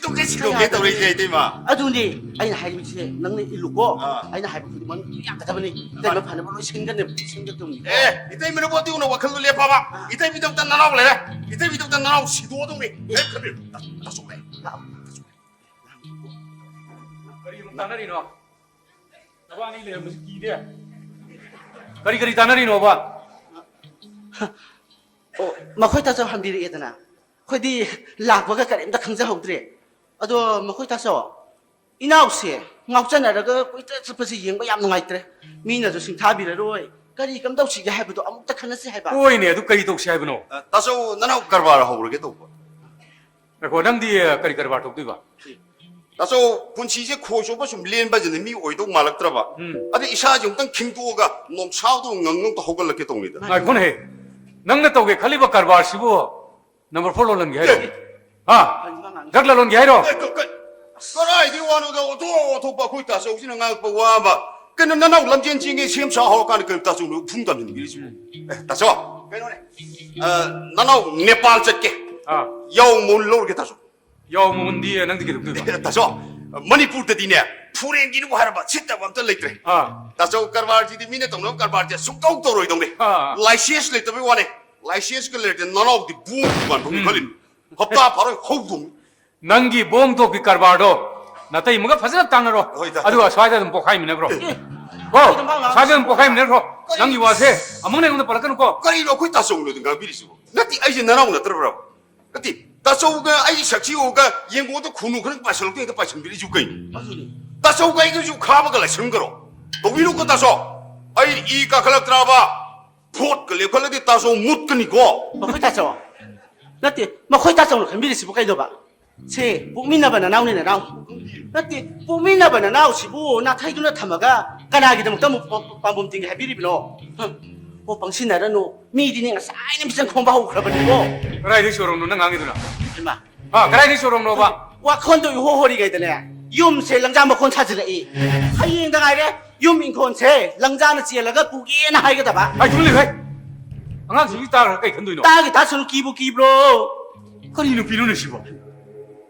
ꯁꯤꯗꯣꯛꯀꯦ ꯇꯧꯔꯛꯏꯁꯦ, ꯏꯇꯩꯃ꯫ ꯑꯗꯨꯅꯤ ꯑꯩꯅ ꯍꯥꯏꯔꯤꯕꯁꯦ, ꯅꯪꯅ ꯏꯜꯂꯨꯀꯣ꯫ ꯑꯥ꯫ ꯑꯩꯅ ꯍꯥꯏꯕ ꯈꯨꯗꯤꯡꯃꯛ ꯌꯥꯒꯗꯕꯅꯤ꯫ ꯏꯇꯩꯃ ꯐꯅꯕ ꯂꯣꯏ ꯁꯤꯟꯒꯅꯤ, ꯁꯤꯟꯒꯗꯕꯅꯤ꯫ ꯑꯦ, ꯏꯇꯩꯃꯅꯕꯨ ꯑꯗꯨꯒꯨꯝꯅ ꯋꯥꯈꯜꯗꯣ ꯂꯦꯞꯄꯕ? ꯑꯥ꯫ ꯏꯇꯩꯃꯒꯤꯗꯃꯛꯇ ꯅꯅꯥꯎ ꯂꯩꯔꯦ꯫ ꯏꯇꯩꯃꯒꯤꯗꯃꯛꯇ ꯅꯅꯥꯎ ꯁꯤꯗꯣꯛꯑꯗꯧꯅꯤ꯫ ꯀꯔꯤꯝ ꯈꯟꯕꯤꯔꯨꯅꯨ꯫ ꯇꯥ-, ꯇꯥꯆꯧ ꯂꯩ꯫ ꯂꯥꯛꯑꯣ, ꯇꯥꯆꯧ ꯂꯩ꯫ ꯀꯔꯤ ꯑꯃꯨꯛ ꯇꯥꯟꯅꯔꯤꯅꯣ? ꯅꯕꯥꯅꯤ ꯂꯩꯔꯝꯕꯁꯤ ꯀꯤꯗꯦ꯫ ꯀꯔꯤ ꯀꯔꯤ ꯇꯥꯟꯅꯔꯤꯅꯣꯕ? ꯑꯣ, ꯃꯈꯣꯏ ꯇꯥꯆꯧ ꯍꯟꯕꯤꯔꯛꯑꯦꯗꯅ꯫ ꯑꯩꯈꯣꯏꯗꯤ ꯂꯥꯛꯄꯒ ꯀꯔꯤꯝꯇ ꯈꯪꯖꯍꯧꯗ꯭ꯔꯦ꯫ ꯑꯗꯣ ꯃꯈꯣꯏ ꯇꯥꯆꯧ, ꯏꯅꯥꯎꯁꯦ ꯉꯥꯎꯆꯅꯔꯒ ꯀꯣꯏꯆꯠ ꯆꯠꯄꯁꯦ ꯌꯦꯡꯕ ꯌꯥꯝ ꯅꯨꯡꯉꯥꯏꯇ꯭ꯔꯦ꯫ ꯃꯤꯅꯁꯨ ꯁꯤꯡꯊꯥꯕꯤꯔꯔꯣꯏ꯫ ꯀꯔꯤ ꯀꯝꯗꯧꯁꯤꯒꯦ ꯍꯥꯏꯕꯗꯣ ꯑꯃꯨꯛꯇ ꯈꯟꯅꯁꯤ ꯍꯥꯏꯕ꯫ ꯍꯣꯏꯅꯦ, ꯑꯗꯨ ꯀꯔꯤ ꯇꯧꯁꯤ ꯍꯥꯏꯕꯅꯣ? ꯑ, ꯇꯥꯆꯧ, ꯅꯅꯥꯎ ꯀꯔꯕꯥꯔ ꯍꯧꯔꯒꯦ ꯇꯧꯕ꯫ ꯉꯥꯏꯈꯣ, ꯅꯪꯗꯤ, ꯑ, ꯀꯔꯤ ꯀꯔꯕꯥꯔ ꯇꯧꯗꯣꯏꯕ? ꯇꯥꯆꯧ, ꯄꯨꯟꯁꯤꯁꯦ ꯈꯣꯏ ꯆꯣꯞꯄ ꯁꯨꯝ ꯂꯦꯟꯕꯁꯤꯅ ꯃꯤ ꯑꯣꯏꯗꯧ ꯃꯥꯜꯂꯛꯇ꯭ꯔꯕ꯫ ꯎꯝ꯫ ꯑꯗꯩ ꯏꯁꯥꯁꯦ ꯑꯃꯨꯛꯇꯪ ꯈꯤꯡꯗꯣꯛꯑꯒ ꯅꯣꯡꯁꯥꯎꯗꯣ ꯉꯪꯉꯧꯇ ꯍꯧꯒꯠꯂꯛꯀꯦ ꯇꯧꯅꯤꯗ꯫ ꯉꯥꯏꯈꯣꯅꯦꯍꯦ, ꯅꯪꯅ ꯇꯧꯒꯦ ꯈꯜꯂꯤꯕ ꯀꯔꯕꯥꯔꯁꯤꯕꯨ number four ꯂꯣꯜꯍꯟꯒꯦ ꯍꯥꯏꯔꯣ? ꯍꯥ? ꯗ꯭ꯔꯒ ꯂꯂꯣꯟꯒꯦ ꯍꯥꯏꯔꯣ? ꯑꯦ, ꯀ-, ꯀ-, ꯀꯗꯥꯏꯗꯒꯤ ꯋꯥꯅꯣꯗ? ꯑꯣꯟꯊꯣꯛ ꯑꯣꯟꯊꯣꯛꯄ ꯑꯩꯈꯣꯏ ꯇꯥꯆꯧꯁꯤꯅ ꯉꯥꯡꯉꯛꯄ ꯋꯥ ꯑꯃ꯫ ꯀꯩꯅꯣ, ꯅꯅꯥꯎ ꯂꯝꯖꯦꯟ ꯆꯦꯟꯒꯦ ꯁꯦꯝ ꯁꯥ ꯍꯧꯔꯀꯥꯟꯗ ꯀꯩꯅꯣ ꯇꯥꯆꯧꯅ ꯎꯐꯨꯟ ꯇꯝꯍꯟꯕꯤꯔꯤꯁꯤꯕꯨ? ꯑꯦ, ꯇꯥꯆꯧ, ꯀꯩꯅꯣꯅꯦ? ꯑ, ꯅꯅꯥꯎ ꯅꯦꯄꯥꯜ ꯆꯠꯀꯦ꯫ ꯑꯥ꯫ ꯌꯥꯎ ꯃꯣꯟ ꯂꯧꯔꯒꯦ ꯇꯥꯆꯧ꯫ ꯌꯥꯎ ꯃꯣꯟꯗꯤ ꯅꯪꯗꯤ ꯀꯩꯗꯧꯗꯣꯏꯕ? ꯑꯦ, ꯇꯥꯆꯧ, ꯃꯅꯤꯄꯨꯔꯗꯗꯤꯅꯦ, ꯐꯣꯔꯦꯟꯒꯤꯅꯕꯨ ꯍꯥꯏꯔꯕ ꯁꯤꯠꯇꯕ ꯑꯝꯇ ꯂꯩꯇ꯭ꯔꯦ꯫ ꯑꯥ꯫ ꯇꯥꯆꯧ, ꯀꯔꯕꯥꯔꯁꯤꯗꯤ ꯃꯤꯅ ꯇꯧꯅꯕ ꯀꯔꯕꯥꯔꯁꯦ ꯁꯨꯡꯇꯧ ꯇꯧꯔꯣꯏꯗꯧꯅꯤ꯫ ꯑꯥ꯫ ꯂꯥꯏꯁꯦꯟꯁ ꯂꯩꯇꯕꯩ ꯋꯥꯅꯦ꯫ ꯂꯥꯏꯁꯦꯟꯁꯀ ꯂꯩꯔꯗꯤ ꯅꯅꯥꯎꯗꯤ ꯕꯣꯝ ꯗꯨꯀꯥꯟ ꯐꯝꯃꯤ ꯎꯝ꯫ ꯈꯜꯂꯤꯅꯤ꯫ ꯍꯞꯇꯥ ꯐꯥꯔꯣꯏ ꯍꯧꯗꯧꯅꯤ꯫ ꯅꯪꯒꯤ ꯕꯣꯝ ꯇꯣꯞꯀꯤ ꯀꯔꯕꯥꯔꯗꯣ ꯅꯥꯇꯩꯃꯒ ꯐꯖꯅ ꯇꯥꯟꯅꯔꯣ꯫ ꯍꯣꯏ, ꯇꯥ-, ꯑꯗꯨꯒ ꯁ꯭ꯋꯥꯏꯗ ꯑꯗꯨꯝ ꯄꯣꯈꯥꯏꯃꯤꯟꯅꯈ꯭ꯔꯣ꯫ ꯑꯦ꯫ ꯀꯣ, ꯁ꯭ꯋꯥꯏꯗ ꯑꯗꯨꯝ ꯄꯣꯈꯥꯏꯃꯤꯟꯅꯈ꯭ꯔꯣ꯫ ꯀꯔꯤ? ꯅꯪꯒꯤ ꯋꯥꯁꯦ ꯑꯃꯨꯛꯅ ꯑꯩꯉꯣꯟꯗ ꯄꯜꯂꯛꯀꯅꯨꯀꯣ꯫ ꯀꯔꯤꯅꯣ ꯑꯩꯈꯣꯏ ꯇꯥꯆꯧꯅ ꯑꯗꯨꯝ ꯉꯥꯡꯕꯤꯔꯤꯁꯤꯕꯣ? ꯅꯠꯇꯦ, ꯑꯩꯁꯦ ꯅꯅꯥꯎ ꯅꯠꯇ꯭ꯔꯕ꯭ꯔꯕ? ꯅꯠꯇꯦ, ꯇꯥꯆꯧꯒ ꯑꯩꯒꯤ ꯁꯛꯁꯤ ꯎꯔꯒ ꯌꯦꯡꯒꯣꯟꯗ ꯈꯨꯅꯨ ꯈꯔ ꯄꯥꯏꯁꯜꯂꯛꯇꯣꯏꯗ ꯄꯥꯏꯁꯟꯕꯤꯔꯤꯁꯤꯕꯨ ꯀꯩꯅꯣ? ꯑꯗꯨꯅꯤ꯫ ꯇꯥꯆꯧꯒ ꯑꯩꯒꯁꯨ ꯈꯥꯕꯒ ꯂꯥꯏꯁꯟꯒꯔꯣ? ꯇꯧꯕꯤꯅꯨꯀꯣ ꯇꯥꯆꯧ꯫ ꯑꯩ ꯏ ꯀꯥꯈꯠꯂꯛꯇ꯭ꯔꯕ? ꯚꯣꯠꯀ ꯂꯦꯞꯈꯠꯂꯗꯤ ꯇꯥꯆꯧ ꯃꯨꯠꯀꯅꯤꯀꯣ꯫ ꯃꯈꯣꯏ ꯇꯥꯆꯧ꯫ ꯅꯠꯇꯦ, ꯃꯈꯣꯏ ꯇꯥꯆꯧꯅ ꯈꯟꯕꯤꯔꯤꯁꯤꯕꯨ ꯀꯩꯗꯧꯕ? ꯁꯦ, ꯄꯣꯛꯃꯤꯟꯅꯕ ꯅꯅꯥꯎꯅꯦ, ꯅꯅꯥꯎ꯫ ꯅꯠꯇꯦ, ꯄꯣꯛꯃꯤꯟꯅꯕ ꯅꯅꯥꯎꯁꯤꯕꯨ ꯅꯥꯊꯩꯗꯨꯅ ꯊꯝꯃꯒ ꯀꯅꯥꯒꯤꯗꯃꯛꯇ ꯑꯃꯨꯛ ꯄ-, ꯄ-, ꯄꯥꯝꯕꯣꯝ ꯇꯤꯡꯒꯦ ꯍꯥꯏꯕꯤꯔꯤꯕꯅꯣ? ꯍꯝ, ꯑꯣ, ꯄꯪꯁꯤꯟꯅꯔꯅꯨ꯫ ꯃꯤꯗꯤꯅꯦ ꯉꯁꯥꯏꯅ ꯃꯤꯆꯪ ꯈꯣꯝꯕ ꯍꯧꯈ꯭ꯔꯕꯅꯤꯀꯣ꯫ ꯀꯗꯥꯏꯗꯒꯤ ꯁꯣꯔꯣꯝꯅꯣ ꯅꯪ ꯉꯥꯡꯉꯤꯗꯨꯅ? ꯏꯃꯥ꯫ ꯍꯥ, ꯀꯗꯥꯏꯗꯒꯤ ꯁꯣꯔꯣꯝꯅꯣꯕ? ꯋꯥꯈꯣꯟꯗꯣ ꯏꯍꯣ ꯍꯣꯔꯤꯉꯩꯗꯅꯦ, ꯌꯨꯝꯁꯦ ꯂꯪꯖꯥ ꯃꯈꯣꯟ ꯁꯥꯖꯤꯜꯂꯛꯏ꯫ ꯍꯌꯦꯡꯗ ꯉꯥꯏꯔꯦ, ꯌꯨꯝ ꯏꯪꯈꯣꯜꯁꯦ ꯂꯪꯖꯥꯅ ꯆꯦꯜꯂꯒ ꯄꯨꯒꯦꯅ ꯍꯥꯏꯒꯗꯕ꯫ ꯍꯥꯏ, ꯇꯨꯃꯤꯟ ꯂꯩꯌꯨ, ꯍꯦ꯫ ꯑꯉꯥꯡꯁꯤꯡꯁꯤ ꯇꯥꯔꯒ ꯀꯩ ꯈꯟꯗꯣꯏꯅꯣ? ꯇꯥꯒꯦ ꯇꯥꯁꯅꯨ, ꯀꯤꯕꯨ ꯀꯤꯕ꯭ꯔꯣ? ꯀꯔꯤ ꯅꯨꯄꯤꯅꯣꯅꯦ ꯁꯤꯕꯣ?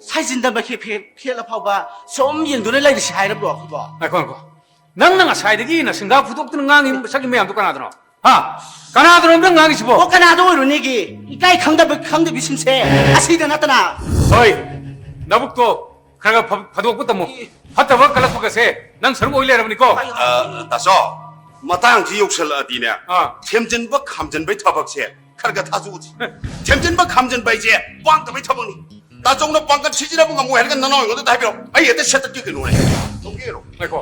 ꯁꯥꯏꯖꯤꯟꯗ ꯃꯈꯦ ꯐꯦ-, ꯐꯦꯠꯂ ꯐꯥꯎꯕ ꯁꯨꯝ ꯌꯦꯡꯗꯨꯅ ꯂꯩꯔꯤꯁꯤ ꯍꯥꯏꯔꯕ꯭ꯔꯣ ꯑꯩꯈꯣꯏꯕꯣ? ꯉꯥꯏꯈꯣ, ꯉꯥꯏꯈꯣ꯫ ꯅꯪꯅ ꯉꯁꯥꯏꯗꯒꯤ ꯅꯁꯤꯡꯗꯥ ꯐꯨꯗꯣꯛꯇꯨꯅ ꯉꯥꯡꯉꯤ ꯁꯛꯂꯤ ꯃꯌꯥꯝꯗꯣ ꯀꯅꯥꯗꯅꯣ? ꯍꯥ? ꯀꯅꯥꯗꯅꯣ ꯑꯝꯇ ꯉꯥꯡꯉꯤꯁꯤꯕꯣ? ꯑꯣ, ꯀꯅꯥꯗ ꯑꯣꯏꯔꯨꯅꯤꯒꯤ? ꯏꯀꯥꯏ ꯈꯪꯗꯕ ꯈꯪꯗꯕꯤꯁꯤꯡꯁꯦ ꯑꯁꯤꯗ ꯅꯠꯇꯅ꯫ ꯍꯣꯏ, ꯅꯕꯨꯛꯇꯣ ꯈꯔ ꯈꯔ ꯐ-, ꯐꯥꯗꯣꯛꯄ ꯇꯝꯃꯨ꯫ ꯐꯠꯇꯕ ꯀꯜꯂꯛꯄꯒꯁꯦ ꯅꯪ ꯁꯔꯨꯛ ꯑꯣꯏ ꯂꯩꯔꯕꯅꯤꯀꯣ꯫ ꯑ, ꯇꯥꯆꯧ, ꯃꯇꯥꯡꯁꯤ ꯌꯧꯁꯜꯂꯛꯑꯗꯤꯅꯦ, ꯑꯥ꯫ ꯊꯦꯝꯖꯤꯟꯕ ꯈꯥꯝꯖꯤꯟꯕꯩ ꯊꯕꯛꯁꯦ ꯈꯔ ꯈꯔ ꯊꯥꯖꯣꯛꯎꯁꯤ꯫ ꯊꯦꯝꯖꯤꯟꯕ ꯈꯥꯝꯖꯤꯟꯕ ꯍꯥꯏꯁꯦ ꯄꯥꯡꯗꯕꯩ ꯊꯕꯛꯅꯤ꯫ ꯇꯥꯆꯧꯅ ꯄꯥꯡꯒꯜ ꯁꯤꯖꯤꯟꯅꯕ ꯉꯝꯃꯣꯏ ꯍꯥꯏꯔꯒ ꯅꯅꯥꯎ ꯑꯩꯉꯣꯟꯗ ꯍꯥꯏꯕꯤꯔꯣ꯫ ꯑꯩ ꯍꯦꯛꯇ ꯁꯦꯠꯇꯠꯀꯦ ꯀꯩꯅꯣꯅꯦ꯫ ꯂꯧꯒꯦꯔꯣ? ꯉꯥꯏꯈꯣ꯫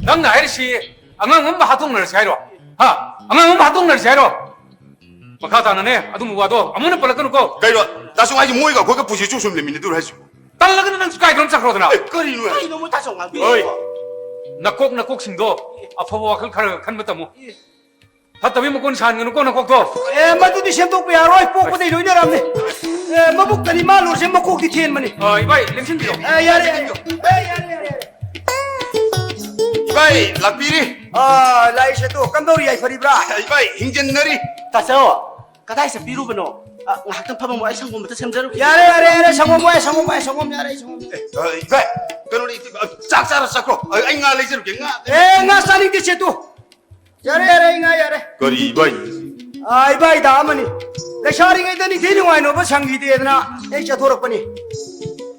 ꯅꯪꯅ ꯍꯥꯏꯔꯤꯁꯤ ꯑꯉꯥꯡ ꯑꯃ ꯍꯥꯠꯇꯣꯛꯅꯔꯁꯤ ꯍꯥꯏꯔꯣ? ꯍꯥ? ꯑꯉꯥꯡ ꯑꯃ ꯍꯥꯠꯇꯣꯛꯅꯔꯁꯤ ꯍꯥꯏꯔꯣ? ꯃꯈꯥ ꯇꯥꯅꯅꯦ, ꯑꯗꯨꯝꯕ ꯋꯥꯗꯣ ꯑꯃꯨꯛ ꯍꯟꯅ ꯄꯜꯂꯛꯀꯅꯨꯀꯣ꯫ ꯀꯩꯅꯣ? ꯇꯥꯆꯧ ꯍꯥꯏꯁꯦ ꯃꯣꯏꯒ ꯑꯩꯈꯣꯏꯒ ꯄꯨꯟꯁꯤ ꯆꯨꯞ ꯁꯨꯝ ꯂꯩꯃꯤꯟꯅꯗꯣꯏꯔꯣ ꯍꯥꯏꯁꯤꯕꯣ? ꯇꯜꯂꯒꯅ ꯅꯪꯁꯨ ꯀꯥꯏꯗꯅꯣꯝ ꯆꯠꯈ꯭ꯔꯣꯗꯅ꯫ ꯑꯦ, ꯀꯔꯤꯅꯣ? ꯀꯩꯅꯣ ꯃꯣꯏ ꯇꯥꯆꯧ ꯉꯥꯡꯕꯤꯔꯤꯁꯤꯕꯣ? ꯍꯣꯏ꯫ ꯅꯀꯣꯛ, ꯅꯀꯣꯛꯁꯤꯡꯗꯣ ꯑꯐꯕ ꯋꯥꯈꯜ ꯈꯔ ꯈꯟꯕ ꯇꯝꯃꯨ꯫ ꯐꯠꯇꯕꯤ ꯃꯀꯣꯟ ꯁꯥꯍꯟꯒꯅꯨꯀꯣ ꯅꯀꯣꯛꯇꯣ꯫ ꯑꯦ, ꯃꯗꯨꯗꯤ ꯁꯦꯝꯗꯣꯛꯄ ꯌꯥꯔꯣꯏ, ꯄꯣꯛꯄꯗꯩ ꯂꯣꯏꯅꯔꯝꯅꯤ꯫ ꯑꯦ, ꯃꯕꯨꯛꯇꯅꯤ ꯃꯥ ꯂꯣꯏꯔꯤꯁꯦ, ꯃꯀꯣꯛꯇꯤ ꯊꯦꯟꯕꯅꯤ꯫ ꯑ, ꯏꯕꯥꯏ, ꯂꯦꯡꯁꯤꯟꯕꯤꯔꯣ꯫ ꯑꯦ, ꯌꯥꯔꯦ, ꯌꯥꯔꯦ, ꯌꯥꯔꯦ꯫ ꯑꯦ, ꯌꯥꯔꯦ, ꯌꯥꯔꯦ, ꯌꯥꯔꯦ꯫ ꯏꯕꯥꯏ, ꯂꯥꯛꯄꯤꯔꯤ꯫ ꯑ, ꯂꯥꯛꯏꯁꯦ ꯇꯣ, ꯀꯝꯗꯧꯔꯤ, ꯌꯥꯏꯐꯔꯤꯕ꯭ꯔꯥ? ꯏꯕꯥꯏ, ꯍꯤꯡꯖꯟꯅꯔꯤ꯫ ꯇꯥꯆꯧ, ꯀꯗꯥꯏ ꯆꯠꯄꯤꯔꯨꯕꯅꯣ? ꯑ, ꯉꯥꯏꯍꯥꯛꯇꯪ ꯐꯝꯃꯝꯃꯣ, ꯑꯩ ꯁꯪꯒꯣꯝ ꯑꯝꯇ ꯁꯦꯝꯖꯔꯨꯒꯦ꯫ ꯌꯥꯔꯦ, ꯌꯥꯔꯦ, ꯌꯥꯔꯦ, ꯁꯪꯒꯣꯝ ꯋꯥꯏ, ꯁꯪꯒꯣꯝ ꯋꯥꯏ, ꯁꯪꯒꯣꯝ ꯌꯥꯔꯦ, ꯑꯩ ꯁꯪꯒꯣꯝ꯫ ꯑꯦ, ꯑ, ꯏꯕꯥꯏ, ꯀꯩꯅꯣꯅꯦ, ꯆꯥꯛ ꯆꯥꯔ ꯆꯠꯈ꯭ꯔꯣ꯫ ꯑ, ꯑꯩ ꯉꯥ ꯂꯩꯖꯔꯨꯒꯦ, ꯉꯥ꯫ ꯑꯦ, ꯉꯥ ꯆꯥꯅꯤꯡꯗꯦ, ꯆꯦꯇꯨ꯫ ꯌꯥꯔꯦ, ꯌꯥꯔꯦ, ꯑꯩ ꯉꯥ ꯌꯥꯔꯦ꯫ ꯀꯔꯤ ꯏꯕꯥꯏ? ꯑ, ꯏꯕꯥꯏꯗ ꯑꯃꯅꯤ꯫ ꯂꯩꯁꯥꯔꯤꯉꯩꯗ ꯅꯤꯡꯊꯤ ꯅꯨꯡꯉꯥꯏꯅꯕ ꯁꯪꯈꯤꯗꯦꯗꯅ ꯑꯩ ꯆꯠꯊꯣꯔꯛꯄꯅꯤ꯫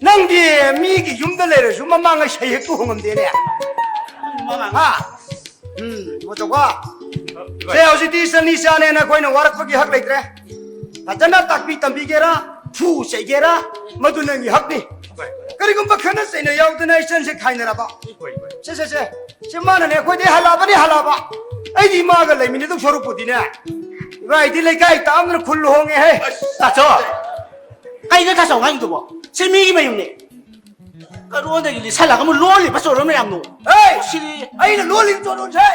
ꯅꯪꯗꯤ ꯃꯤꯒꯤ ꯌꯨꯝꯗ ꯂꯩꯔꯁꯨ ꯃꯃꯥꯡꯉꯩ ꯁꯩꯍꯦꯛꯇꯨ ꯍꯣꯡꯉꯝꯗꯦꯅꯦ꯫ ꯍꯥ? ꯎꯝ, ꯏꯕꯣꯆꯧꯕ꯫ ꯁꯦ, ꯍꯧꯖꯤꯛꯇꯤ ꯏꯆꯟ ꯏꯆꯥꯅꯦꯅ ꯑꯩꯈꯣꯏꯅ ꯋꯥꯔꯛꯄꯒꯤ ꯍꯛ ꯂꯩꯇ꯭ꯔꯦ꯫ ꯐꯖꯅ ꯇꯥꯛꯄꯤ ꯇꯝꯕꯤꯒꯦꯔꯥ, ꯐꯨ ꯆꯩꯒꯦꯔꯥ, ꯃꯗꯨ ꯅꯪꯒꯤ ꯍꯛꯅꯤ꯫ ꯀꯔꯤꯒꯨꯝꯕ ꯈꯠꯅ ꯆꯩꯅ ꯌꯥꯎꯗꯅ ꯏꯆꯟꯁꯦ ꯈꯥꯏꯅꯔꯕ, ꯁꯦ, ꯁꯦ, ꯁꯦ, ꯁꯦ, ꯃꯥꯅꯅꯦ ꯑꯩꯈꯣꯏꯗꯤ ꯍꯜꯂꯛꯑꯕꯅꯤ, ꯍꯜꯂꯛꯑꯕ꯫ ꯑꯩꯗꯤ ꯏꯃꯥꯒ ꯂꯩꯃꯤꯟꯅꯗꯧ ꯁꯔꯨꯛꯄꯨꯗꯤꯅꯦ, ꯏꯕꯥꯏꯗꯤ ꯂꯩꯀꯥꯏ ꯇꯥꯝꯗꯅ ꯈꯨꯜ ꯂꯨꯍꯣꯡꯉꯦꯍꯦ꯫ ꯇꯥꯆꯧ, ꯀꯩꯅꯣ ꯇꯥꯆꯧ ꯉꯥꯡꯉꯤꯗꯨꯕꯣ? ꯁꯤ ꯃꯤꯒꯤ ꯃꯌꯨꯝꯅꯦ꯫ ꯀꯔꯣꯟꯗꯒꯤ ꯂꯤꯁꯜꯂꯒ ꯑꯃꯨꯛ ꯂꯣꯜꯂꯤꯕ ꯆꯣꯔꯣ ꯃꯌꯥꯝꯗꯣ꯫ ꯍꯦ! ꯁꯤꯗꯤ ꯑꯩꯅ ꯂꯣꯜꯂꯤꯕ ꯆꯣꯔꯣꯟꯁꯦ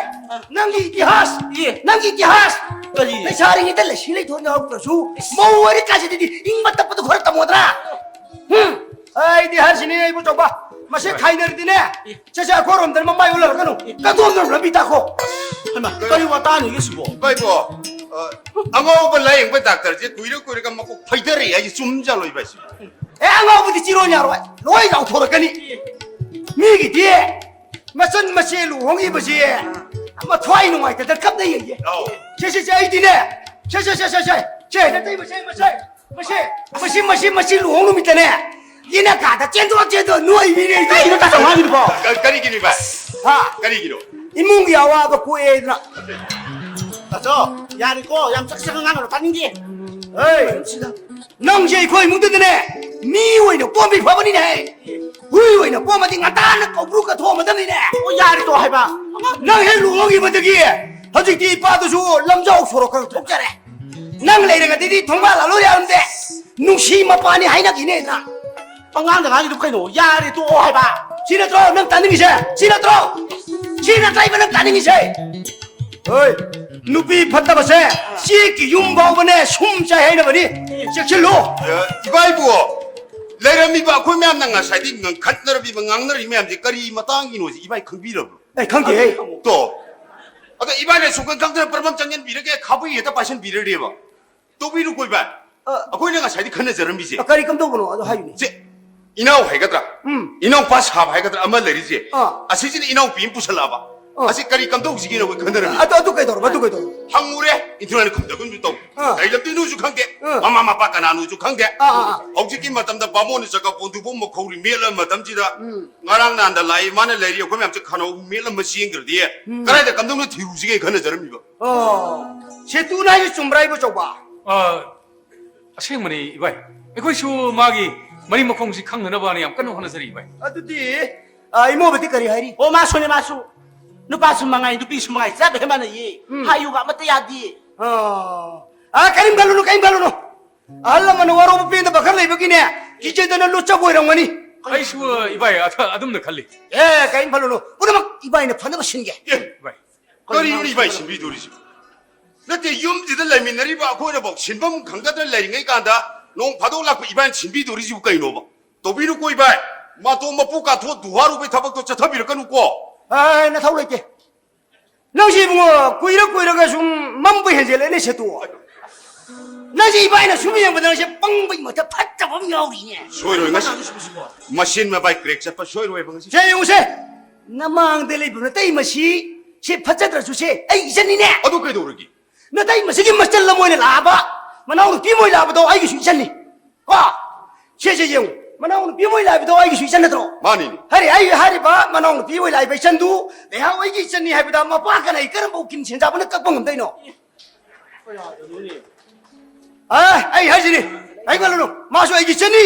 ꯅꯪꯒꯤ ꯏꯇꯤꯍꯥꯁ! ꯏ! ꯅꯪꯒꯤ ꯏꯇꯤꯍꯥꯁ! ꯀꯔꯤ? ꯂꯩꯁꯥꯔꯤꯉꯩꯗ ꯂꯩꯁꯤ ꯂꯩꯊꯣꯟ ꯌꯥꯎꯔꯛꯇ꯭ꯔꯁꯨ, ꯏꯁ! ꯃꯧ ꯑꯣꯏꯔꯀꯥꯟꯁꯤꯗꯗꯤ ꯏꯪꯕ ꯇꯞꯄꯗꯣ ꯈꯔ ꯇꯝꯃꯣꯗ꯭ꯔꯥ? ꯍꯨꯝ! ꯑꯩꯗꯤ ꯍꯥꯏꯔꯤꯁꯤꯅꯦ, ꯏꯕꯣꯆꯧꯕ, ꯃꯁꯤ ꯍꯣꯏ꯫ ꯈꯥꯏꯅꯔꯗꯤꯅꯦ, ꯏ! ꯁꯦ, ꯁꯦ, ꯑꯩꯈꯣꯏꯔꯣꯝꯗꯅ ꯃꯃꯥꯏ ꯑꯣꯜꯍꯜꯂꯛꯀꯅꯨ, ꯀꯗꯣꯝꯗꯅ ꯂꯝꯕꯤ ꯇꯥꯛꯈꯣ꯫ ꯍꯩꯃꯥ, ꯀꯔꯤ ꯋꯥꯇꯥꯅꯣ ꯁꯤꯕꯣ? ꯏꯕꯥꯏꯕꯣ, ꯑ, ꯑꯉꯥꯎꯕ ꯂꯥꯌꯦꯡꯕ ꯗꯥꯛꯇꯔꯁꯦ ꯀꯨꯏꯔ ꯀꯨꯏꯔꯒ ꯃꯀꯣꯛ ꯐꯩꯗꯔꯛꯑꯦ ꯍꯥꯏꯁꯦ ꯆꯨꯝꯖꯥꯠꯂꯣ ꯏꯕꯥꯏꯁꯤꯕꯣ? ꯑꯦ, ꯑꯉꯥꯎꯕꯗꯤ ꯆꯤꯔꯣꯟ ꯌꯥꯔꯣꯏ, ꯂꯣꯏ ꯂꯥꯎꯊꯣꯔꯛꯀꯅꯤ꯫ ꯃꯤꯒꯤꯗꯤ ꯃꯆꯟ ꯃꯆꯦ ꯂꯨꯍꯣꯡꯉꯤꯕꯁꯦ ꯃꯊ꯭ꯋꯥꯏ ꯅꯨꯡꯉꯥꯏꯇꯗ ꯀꯞꯅꯩꯌꯦ꯫ ꯑꯧ꯫ ꯁꯦ, ꯁꯦ, ꯁꯦ, ꯑꯩꯗꯤꯅꯦ, ꯁꯦ, ꯁꯦ, ꯁꯦ, ꯁꯦ, ꯁꯦ, ꯁꯦ, ꯅꯇꯩ ꯃꯁꯦ, ꯃꯁꯦ, ꯃꯁꯦ, ꯃꯁꯤ, ꯃꯁꯤ, ꯃꯁꯤ ꯂꯨꯍꯣꯡ ꯅꯨꯃꯤꯠꯇꯅꯦ, ꯌꯦꯅꯈꯥꯗ ꯆꯦꯟꯊꯣꯛ ꯆꯦꯟꯊꯣꯛ ꯅꯣꯏꯕꯤꯅꯦ ꯑꯩꯗꯤ꯫ ꯀꯩꯅꯣ ꯇꯥꯆꯧ ꯍꯥꯏꯔꯤꯕꯣ? ꯀ-, ꯀꯔꯤꯒꯤꯅꯣ ꯏꯕꯥꯏ? ꯍꯥ? ꯀꯔꯤꯒꯤꯅꯣ? ꯏꯃꯨꯡꯒꯤ ꯑꯋꯥꯕ ꯀꯣꯛꯑꯦꯗꯅ꯫ ꯇꯥꯆꯧ, ꯌꯥꯔꯦꯀꯣ, ꯌꯥꯝ ꯆꯥꯛ ꯆꯥꯛ ꯉꯥꯡꯒꯅꯨ, ꯇꯥꯅꯤꯡꯗꯦ꯫ ꯍꯦ, ꯅꯪꯁꯦ ꯑꯩꯈꯣꯏ ꯏꯃꯨꯡꯗꯨꯗꯅꯦ, ꯃꯤ ꯑꯣꯏꯅ ꯄꯣꯝꯕꯤ ꯐꯕꯅꯤꯅꯦ꯫ ꯍꯨꯏ ꯑꯣꯏꯅ ꯄꯣꯝꯃꯗꯤ ꯉꯟꯇꯥꯅ ꯀꯧꯕ꯭ꯔꯨ ꯀꯠꯊꯣꯛꯑꯝꯃꯗꯕꯅꯤꯅꯦ꯫ ꯑꯣ, ꯌꯥꯔꯦ ꯇꯣ ꯍꯥꯏꯕ꯫ ꯅꯪ ꯍꯦꯛ ꯂꯨꯍꯣꯡꯈꯤꯕꯗꯒꯤ ꯍꯧꯖꯤꯛꯇꯤ ꯏꯄꯥꯗꯨꯁꯨ ꯂꯝꯖꯥꯎ ꯁꯣꯔꯣꯛ ꯈꯔ ꯊꯣꯛꯆꯔꯦ꯫ ꯅꯪ ꯂꯩꯔꯒꯗꯤ ꯊꯣꯡꯕꯥꯜ ꯂꯥꯜꯂꯣ ꯌꯥꯔꯝꯗꯦ꯫ ꯅꯨꯡꯁꯤ ꯃꯄꯥꯅꯤ ꯍꯥꯏꯅꯈꯤꯅꯦ ꯅꯪ꯫ ꯑꯉꯥꯡꯗ ꯉꯥꯡꯉꯤꯗꯨ ꯀꯩꯅꯣ? ꯌꯥꯔꯦ ꯇꯣꯛꯑꯣ ꯍꯥꯏꯕ꯫ ꯁꯤ ꯅꯠꯇ꯭ꯔꯣ ꯅꯪ ꯇꯥꯅꯤꯡꯉꯤꯁꯦ? ꯁꯤ ꯅꯠꯇ꯭ꯔꯣ? ꯁꯤ ꯅꯠꯇ꯭ꯔꯥ ꯏꯕ ꯅꯪ ꯇꯥꯅꯤꯡꯉꯤꯁꯦ? ꯍꯣꯏ, ꯅꯨꯄꯤ ꯐꯠꯇꯕꯁꯦ ꯆꯦꯛꯀꯤ ꯌꯨꯝ ꯐꯥꯎꯕꯅꯦ ꯁꯨꯝ ꯆꯥꯏ ꯍꯥꯏꯅꯕꯅꯤ꯫ ꯆꯦꯛꯁꯤꯜꯂꯨ꯫ ꯑꯦ, ꯏꯕꯥꯏꯕꯨ ꯂꯩꯔꯝꯃꯤꯕ ꯑꯩꯈꯣꯏ ꯃꯌꯥꯝꯅ ꯉꯁꯥꯏꯗꯤ ꯉꯪꯈꯠꯅꯔꯝꯃꯤꯕ, ꯉꯥꯡꯅꯔꯤ ꯃꯌꯥꯝꯁꯦ ꯀꯔꯤ ꯃꯇꯥꯡꯒꯤꯅꯣꯁꯦ ꯏꯕꯥꯏ ꯈꯪꯕꯤꯔꯕ꯭ꯔꯣ? ꯑꯩ ꯈꯪꯗꯦꯍꯦ꯫ ꯇꯣ꯫ ꯑꯗ ꯏꯕꯥꯏꯅ ꯁꯨꯡꯈꯪ ꯈꯪꯗꯅ ꯄꯔꯃꯝ ꯆꯪꯁꯤꯟꯕꯤꯔꯒꯦ, ꯈꯥꯕꯩ ꯍꯦꯛꯇ ꯄꯥꯏꯁꯟꯕꯤꯔꯗꯤꯕ꯫ ꯇꯧꯕꯤꯅꯨꯀꯣ ꯏꯕꯥꯏ꯫ ꯑ꯫ ꯑꯩꯈꯣꯏꯅ ꯉꯁꯥꯏꯗꯤ ꯈꯟꯅꯖꯔꯝꯃꯤꯁꯦ꯫ ꯑ, ꯀꯔꯤ ꯀꯝꯗꯧꯕꯅꯣ ꯑꯗꯣ ꯍꯥꯏꯌꯨꯅꯦ꯫ ꯁꯦ, ꯏꯅꯥꯎ ꯍꯥꯏꯒꯗ꯭ꯔꯥ? ꯎꯝ꯫ ꯏꯅꯥꯎꯄꯥ ꯁꯥꯕ ꯍꯥꯏꯒꯗ꯭ꯔꯥ ꯑꯃ ꯂꯩꯔꯤꯁꯦ꯫ ꯑꯥ꯫ ꯑꯁꯤꯁꯤꯅ ꯏꯅꯥꯎꯄꯤ ꯑꯃ ꯄꯨꯁꯜꯂꯛꯑꯕ꯫ ꯑꯥ꯫ ꯑꯁꯤ ꯀꯔꯤ ꯀꯝꯗꯧꯁꯤꯒꯦꯅ ꯑꯩꯈꯣꯏ ꯈꯟꯅꯔꯝꯃꯤ꯫ ꯑꯗꯨ, ꯑꯗꯨ ꯀꯩꯗꯧꯔꯕ? ꯑꯗꯨ ꯀꯩꯗꯧꯔꯕ? ꯍꯪꯉꯨꯔꯦ, ꯏꯟꯊꯨꯔꯥꯏꯅ ꯈꯨꯝꯗꯒꯨꯝꯁꯨ ꯇꯧ꯫ ꯑꯥ꯫ ꯀꯩ ꯂꯝꯗꯩꯅꯣꯁꯨ ꯈꯪꯗꯦ꯫ ꯑꯥ꯫ ꯃꯃꯥ ꯃꯄꯥ ꯀꯅꯥꯅꯣꯁꯨ ꯈꯪꯗꯦ꯫ ꯑꯥ, ꯑꯥ, ꯑꯥ꯫ ꯍꯧꯖꯤꯛꯀꯤ ꯃꯇꯝꯗ ꯕꯥꯃꯣꯟꯅ ꯆꯀ ꯄꯣꯟꯗꯨꯕꯨ ꯃꯈꯧꯔꯤ ꯃꯦꯠꯂꯕ ꯃꯇꯝꯁꯤꯗ ꯎꯝ꯫ ꯉꯔꯥꯡ ꯅꯍꯥꯟꯗ ꯂꯥꯛꯏ, ꯃꯥꯅ ꯂꯩꯔꯤ, ꯑꯩꯈꯣꯏ ꯃꯌꯥꯝꯁꯦ ꯈꯅꯧ ꯃꯦꯠꯂꯝꯕ ꯆꯦꯟꯈ꯭ꯔꯗꯤ ꯎꯝ꯫ ꯀꯗꯥꯏꯗ ꯀꯝꯗꯧꯅ ꯊꯤꯔꯨꯁꯤꯒꯦ ꯈꯟꯅꯖꯔꯝꯃꯤꯕ꯫ ꯑꯣ, ꯁꯦꯇꯨꯅ ꯍꯥꯏꯁꯦ ꯆꯨꯝꯕ꯭ꯔꯥ, ꯏꯕꯣꯆꯧꯕ? ꯑ, ꯑꯁꯦꯡꯕꯅꯤ, ꯏꯕꯥꯏ꯫ ꯑꯩꯈꯣꯏꯁꯨ ꯃꯥꯒꯤ ꯃꯔꯤ ꯃꯈꯣꯡꯁꯤ ꯈꯪꯅꯅꯕꯅ ꯌꯥꯝ ꯀꯟꯅ ꯍꯣꯠꯅꯖꯔꯤ, ꯏꯕꯥꯏ꯫ ꯑꯗꯨꯗꯤ, ꯑ, ꯏꯃꯧꯕꯗꯤ ꯀꯔꯤ ꯍꯥꯏꯔꯤ? ꯑꯣ, ꯃꯥꯁꯨꯅꯦ, ꯃꯥꯁꯨ꯫ ꯅꯨꯄꯥꯁꯨ ꯃꯉꯥꯏ, ꯅꯨꯄꯤꯁꯨ ꯃꯉꯥꯏ, ꯆꯞ ꯍꯦꯛ ꯃꯥꯟꯅꯩꯌꯦ꯫ ꯎꯝ꯫ ꯍꯥꯏꯌꯨꯒ ꯑꯃꯠꯇ ꯌꯥꯗꯦ꯫ ꯑ, ꯑ, ꯀꯔꯤꯝ ꯈꯜꯂꯨꯅꯨ, ꯀꯔꯤꯝ ꯈꯜꯂꯨꯅꯨ꯫ ꯑꯍꯜ ꯂꯃꯟꯅ ꯋꯥꯔꯧꯕ ꯄꯦꯟꯗꯕ ꯈꯔ ꯂꯩꯕꯒꯤꯅꯦ, ꯀꯤꯖꯗꯅ ꯂꯨꯠꯆꯕ ꯑꯣꯏꯔꯝꯒꯅꯤ꯫ ꯑꯩꯁꯨ, ꯏꯕꯥꯏ, ꯑꯗ-, ꯑꯗꯨꯝꯅ ꯈꯜꯂꯤ꯫ ꯑꯦ, ꯀꯔꯤꯝ ꯈꯜꯂꯨꯅꯨ꯫ ꯄꯨꯝꯅꯃꯛ ꯏꯕꯥꯏꯅ ꯐꯅꯕ ꯁꯤꯟꯒꯦ꯫ ꯑꯦ, ꯏꯕꯥꯏ꯫ ꯀꯔꯤꯅꯣ ꯏꯕꯥꯏ ꯁꯤꯟꯕꯤꯗꯣꯔꯤꯁꯤꯕꯨ? ꯅꯠꯇꯦ, ꯌꯨꯝꯁꯤꯗ ꯂꯩꯃꯤꯟꯅꯔꯤꯕ ꯑꯩꯈꯣꯏꯅꯐꯥꯎ ꯁꯤꯟꯐꯝ ꯈꯪꯗꯗꯅ ꯂꯩꯔꯤꯉꯩ ꯀꯥꯟꯗ ꯅꯣꯡ ꯐꯥꯗꯣꯛ ꯂꯥꯛꯄ ꯏꯕꯥꯏꯅ ꯁꯤꯟꯕꯤꯗꯣꯔꯤꯁꯤꯕꯨ ꯀꯩꯅꯣꯕ? ꯇꯧꯕꯤꯅꯨꯀꯣ ꯏꯕꯥꯏ, ꯃꯇꯣꯝ ꯃꯄꯨ ꯀꯥꯊꯣꯛꯑ ꯗꯨꯍꯥꯔꯨꯕꯩ ꯊꯕꯛꯇꯣ ꯆꯠꯊꯕꯤꯔꯛꯀꯅꯨꯀꯣ꯫ ꯑꯦ, ꯅꯊꯧ ꯂꯩꯇꯦ꯫ ꯅꯪꯁꯤ ꯏꯕꯨꯡꯉꯣ, ꯀꯨꯏꯔ ꯀꯨꯏꯔꯒ ꯁꯨꯝ ꯃꯝꯕ ꯍꯦꯟꯖꯦꯜꯂꯛꯑꯦꯅꯦ ꯁꯦꯇꯨ꯫ ꯅꯪꯁꯤ ꯏꯕꯥꯏꯅ ꯁꯨꯝ ꯌꯦꯡꯕꯗ ꯅꯪꯁꯦ ꯄꯪꯕꯒꯤ ꯃꯊꯛ ꯐꯠꯇꯕ ꯑꯃ ꯌꯥꯎꯔꯤꯅꯦ꯫ ꯁꯣꯏꯔꯣꯏ ꯉꯁꯤ꯫ ꯃꯁꯤꯟ ꯃꯕꯥꯏ ꯀ꯭ꯔꯦꯛ ꯆꯠꯄ ꯁꯣꯏꯔꯣꯏꯕ ꯉꯁꯤ꯫ ꯁꯦ ꯌꯦꯡꯉꯨꯁꯦ, ꯅꯃꯥꯡꯗ ꯂꯩꯕ ꯅꯇꯩ ꯃꯁꯤ, ꯁꯤ ꯐꯠꯖꯗ꯭ꯔꯁꯨ ꯁꯦ ꯑꯩ ꯏꯆꯟꯅꯤꯅꯦ꯫ ꯑꯗꯨ ꯀꯩꯗꯧꯔꯒꯦ? ꯅꯇꯩ ꯃꯁꯤꯒꯤ ꯃꯆꯜ ꯑꯃ ꯑꯣꯏꯅ ꯂꯥꯛꯑꯕ, ꯃꯅꯥꯎ ꯅꯨꯄꯤ ꯑꯃ ꯑꯣꯏꯅ ꯂꯥꯛꯑꯕꯗꯣ ꯑꯩꯒꯤꯁꯨ ꯏꯆꯟꯅꯤ꯫ ꯀꯣ? ꯁꯦ, ꯁꯦ ꯌꯦꯡꯉꯨ, ꯃꯅꯥꯎ ꯅꯨꯄꯤ ꯑꯃ ꯑꯣꯏꯅ ꯂꯥꯛꯏꯕꯗꯣ ꯑꯩꯒꯤꯁꯨ ꯏꯆꯟ ꯅꯠꯇ꯭ꯔꯣ? ꯃꯥꯅꯤꯅꯦ꯫ ꯍꯥꯏꯔꯦ, ꯑꯩ ꯍꯥꯏꯔꯤꯕ ꯃꯅꯥꯎ ꯅꯨꯄꯤ ꯑꯃ ꯑꯣꯏꯅ ꯂꯥꯛꯏꯕ ꯏꯆꯟꯗꯨ ꯂꯩꯍꯥꯎ ꯑꯩꯒꯤ ꯏꯆꯟꯅꯤ ꯍꯥꯏꯕꯗ ꯃꯄꯥ ꯀꯅꯥꯒꯤ ꯀꯔꯝꯕ ꯎꯀꯤꯜ ꯁꯦꯟꯖꯥꯕꯅ ꯀꯛꯄ ꯉꯝꯗꯣꯏꯅꯣ? ꯑ, ꯑꯩ ꯍꯥꯏꯁꯤꯅꯤ, ꯀꯔꯤꯝ ꯈꯜꯂꯨꯅꯨ, ꯃꯥꯁꯨ ꯑꯩꯒꯤ ꯏꯆꯟꯅꯤ꯫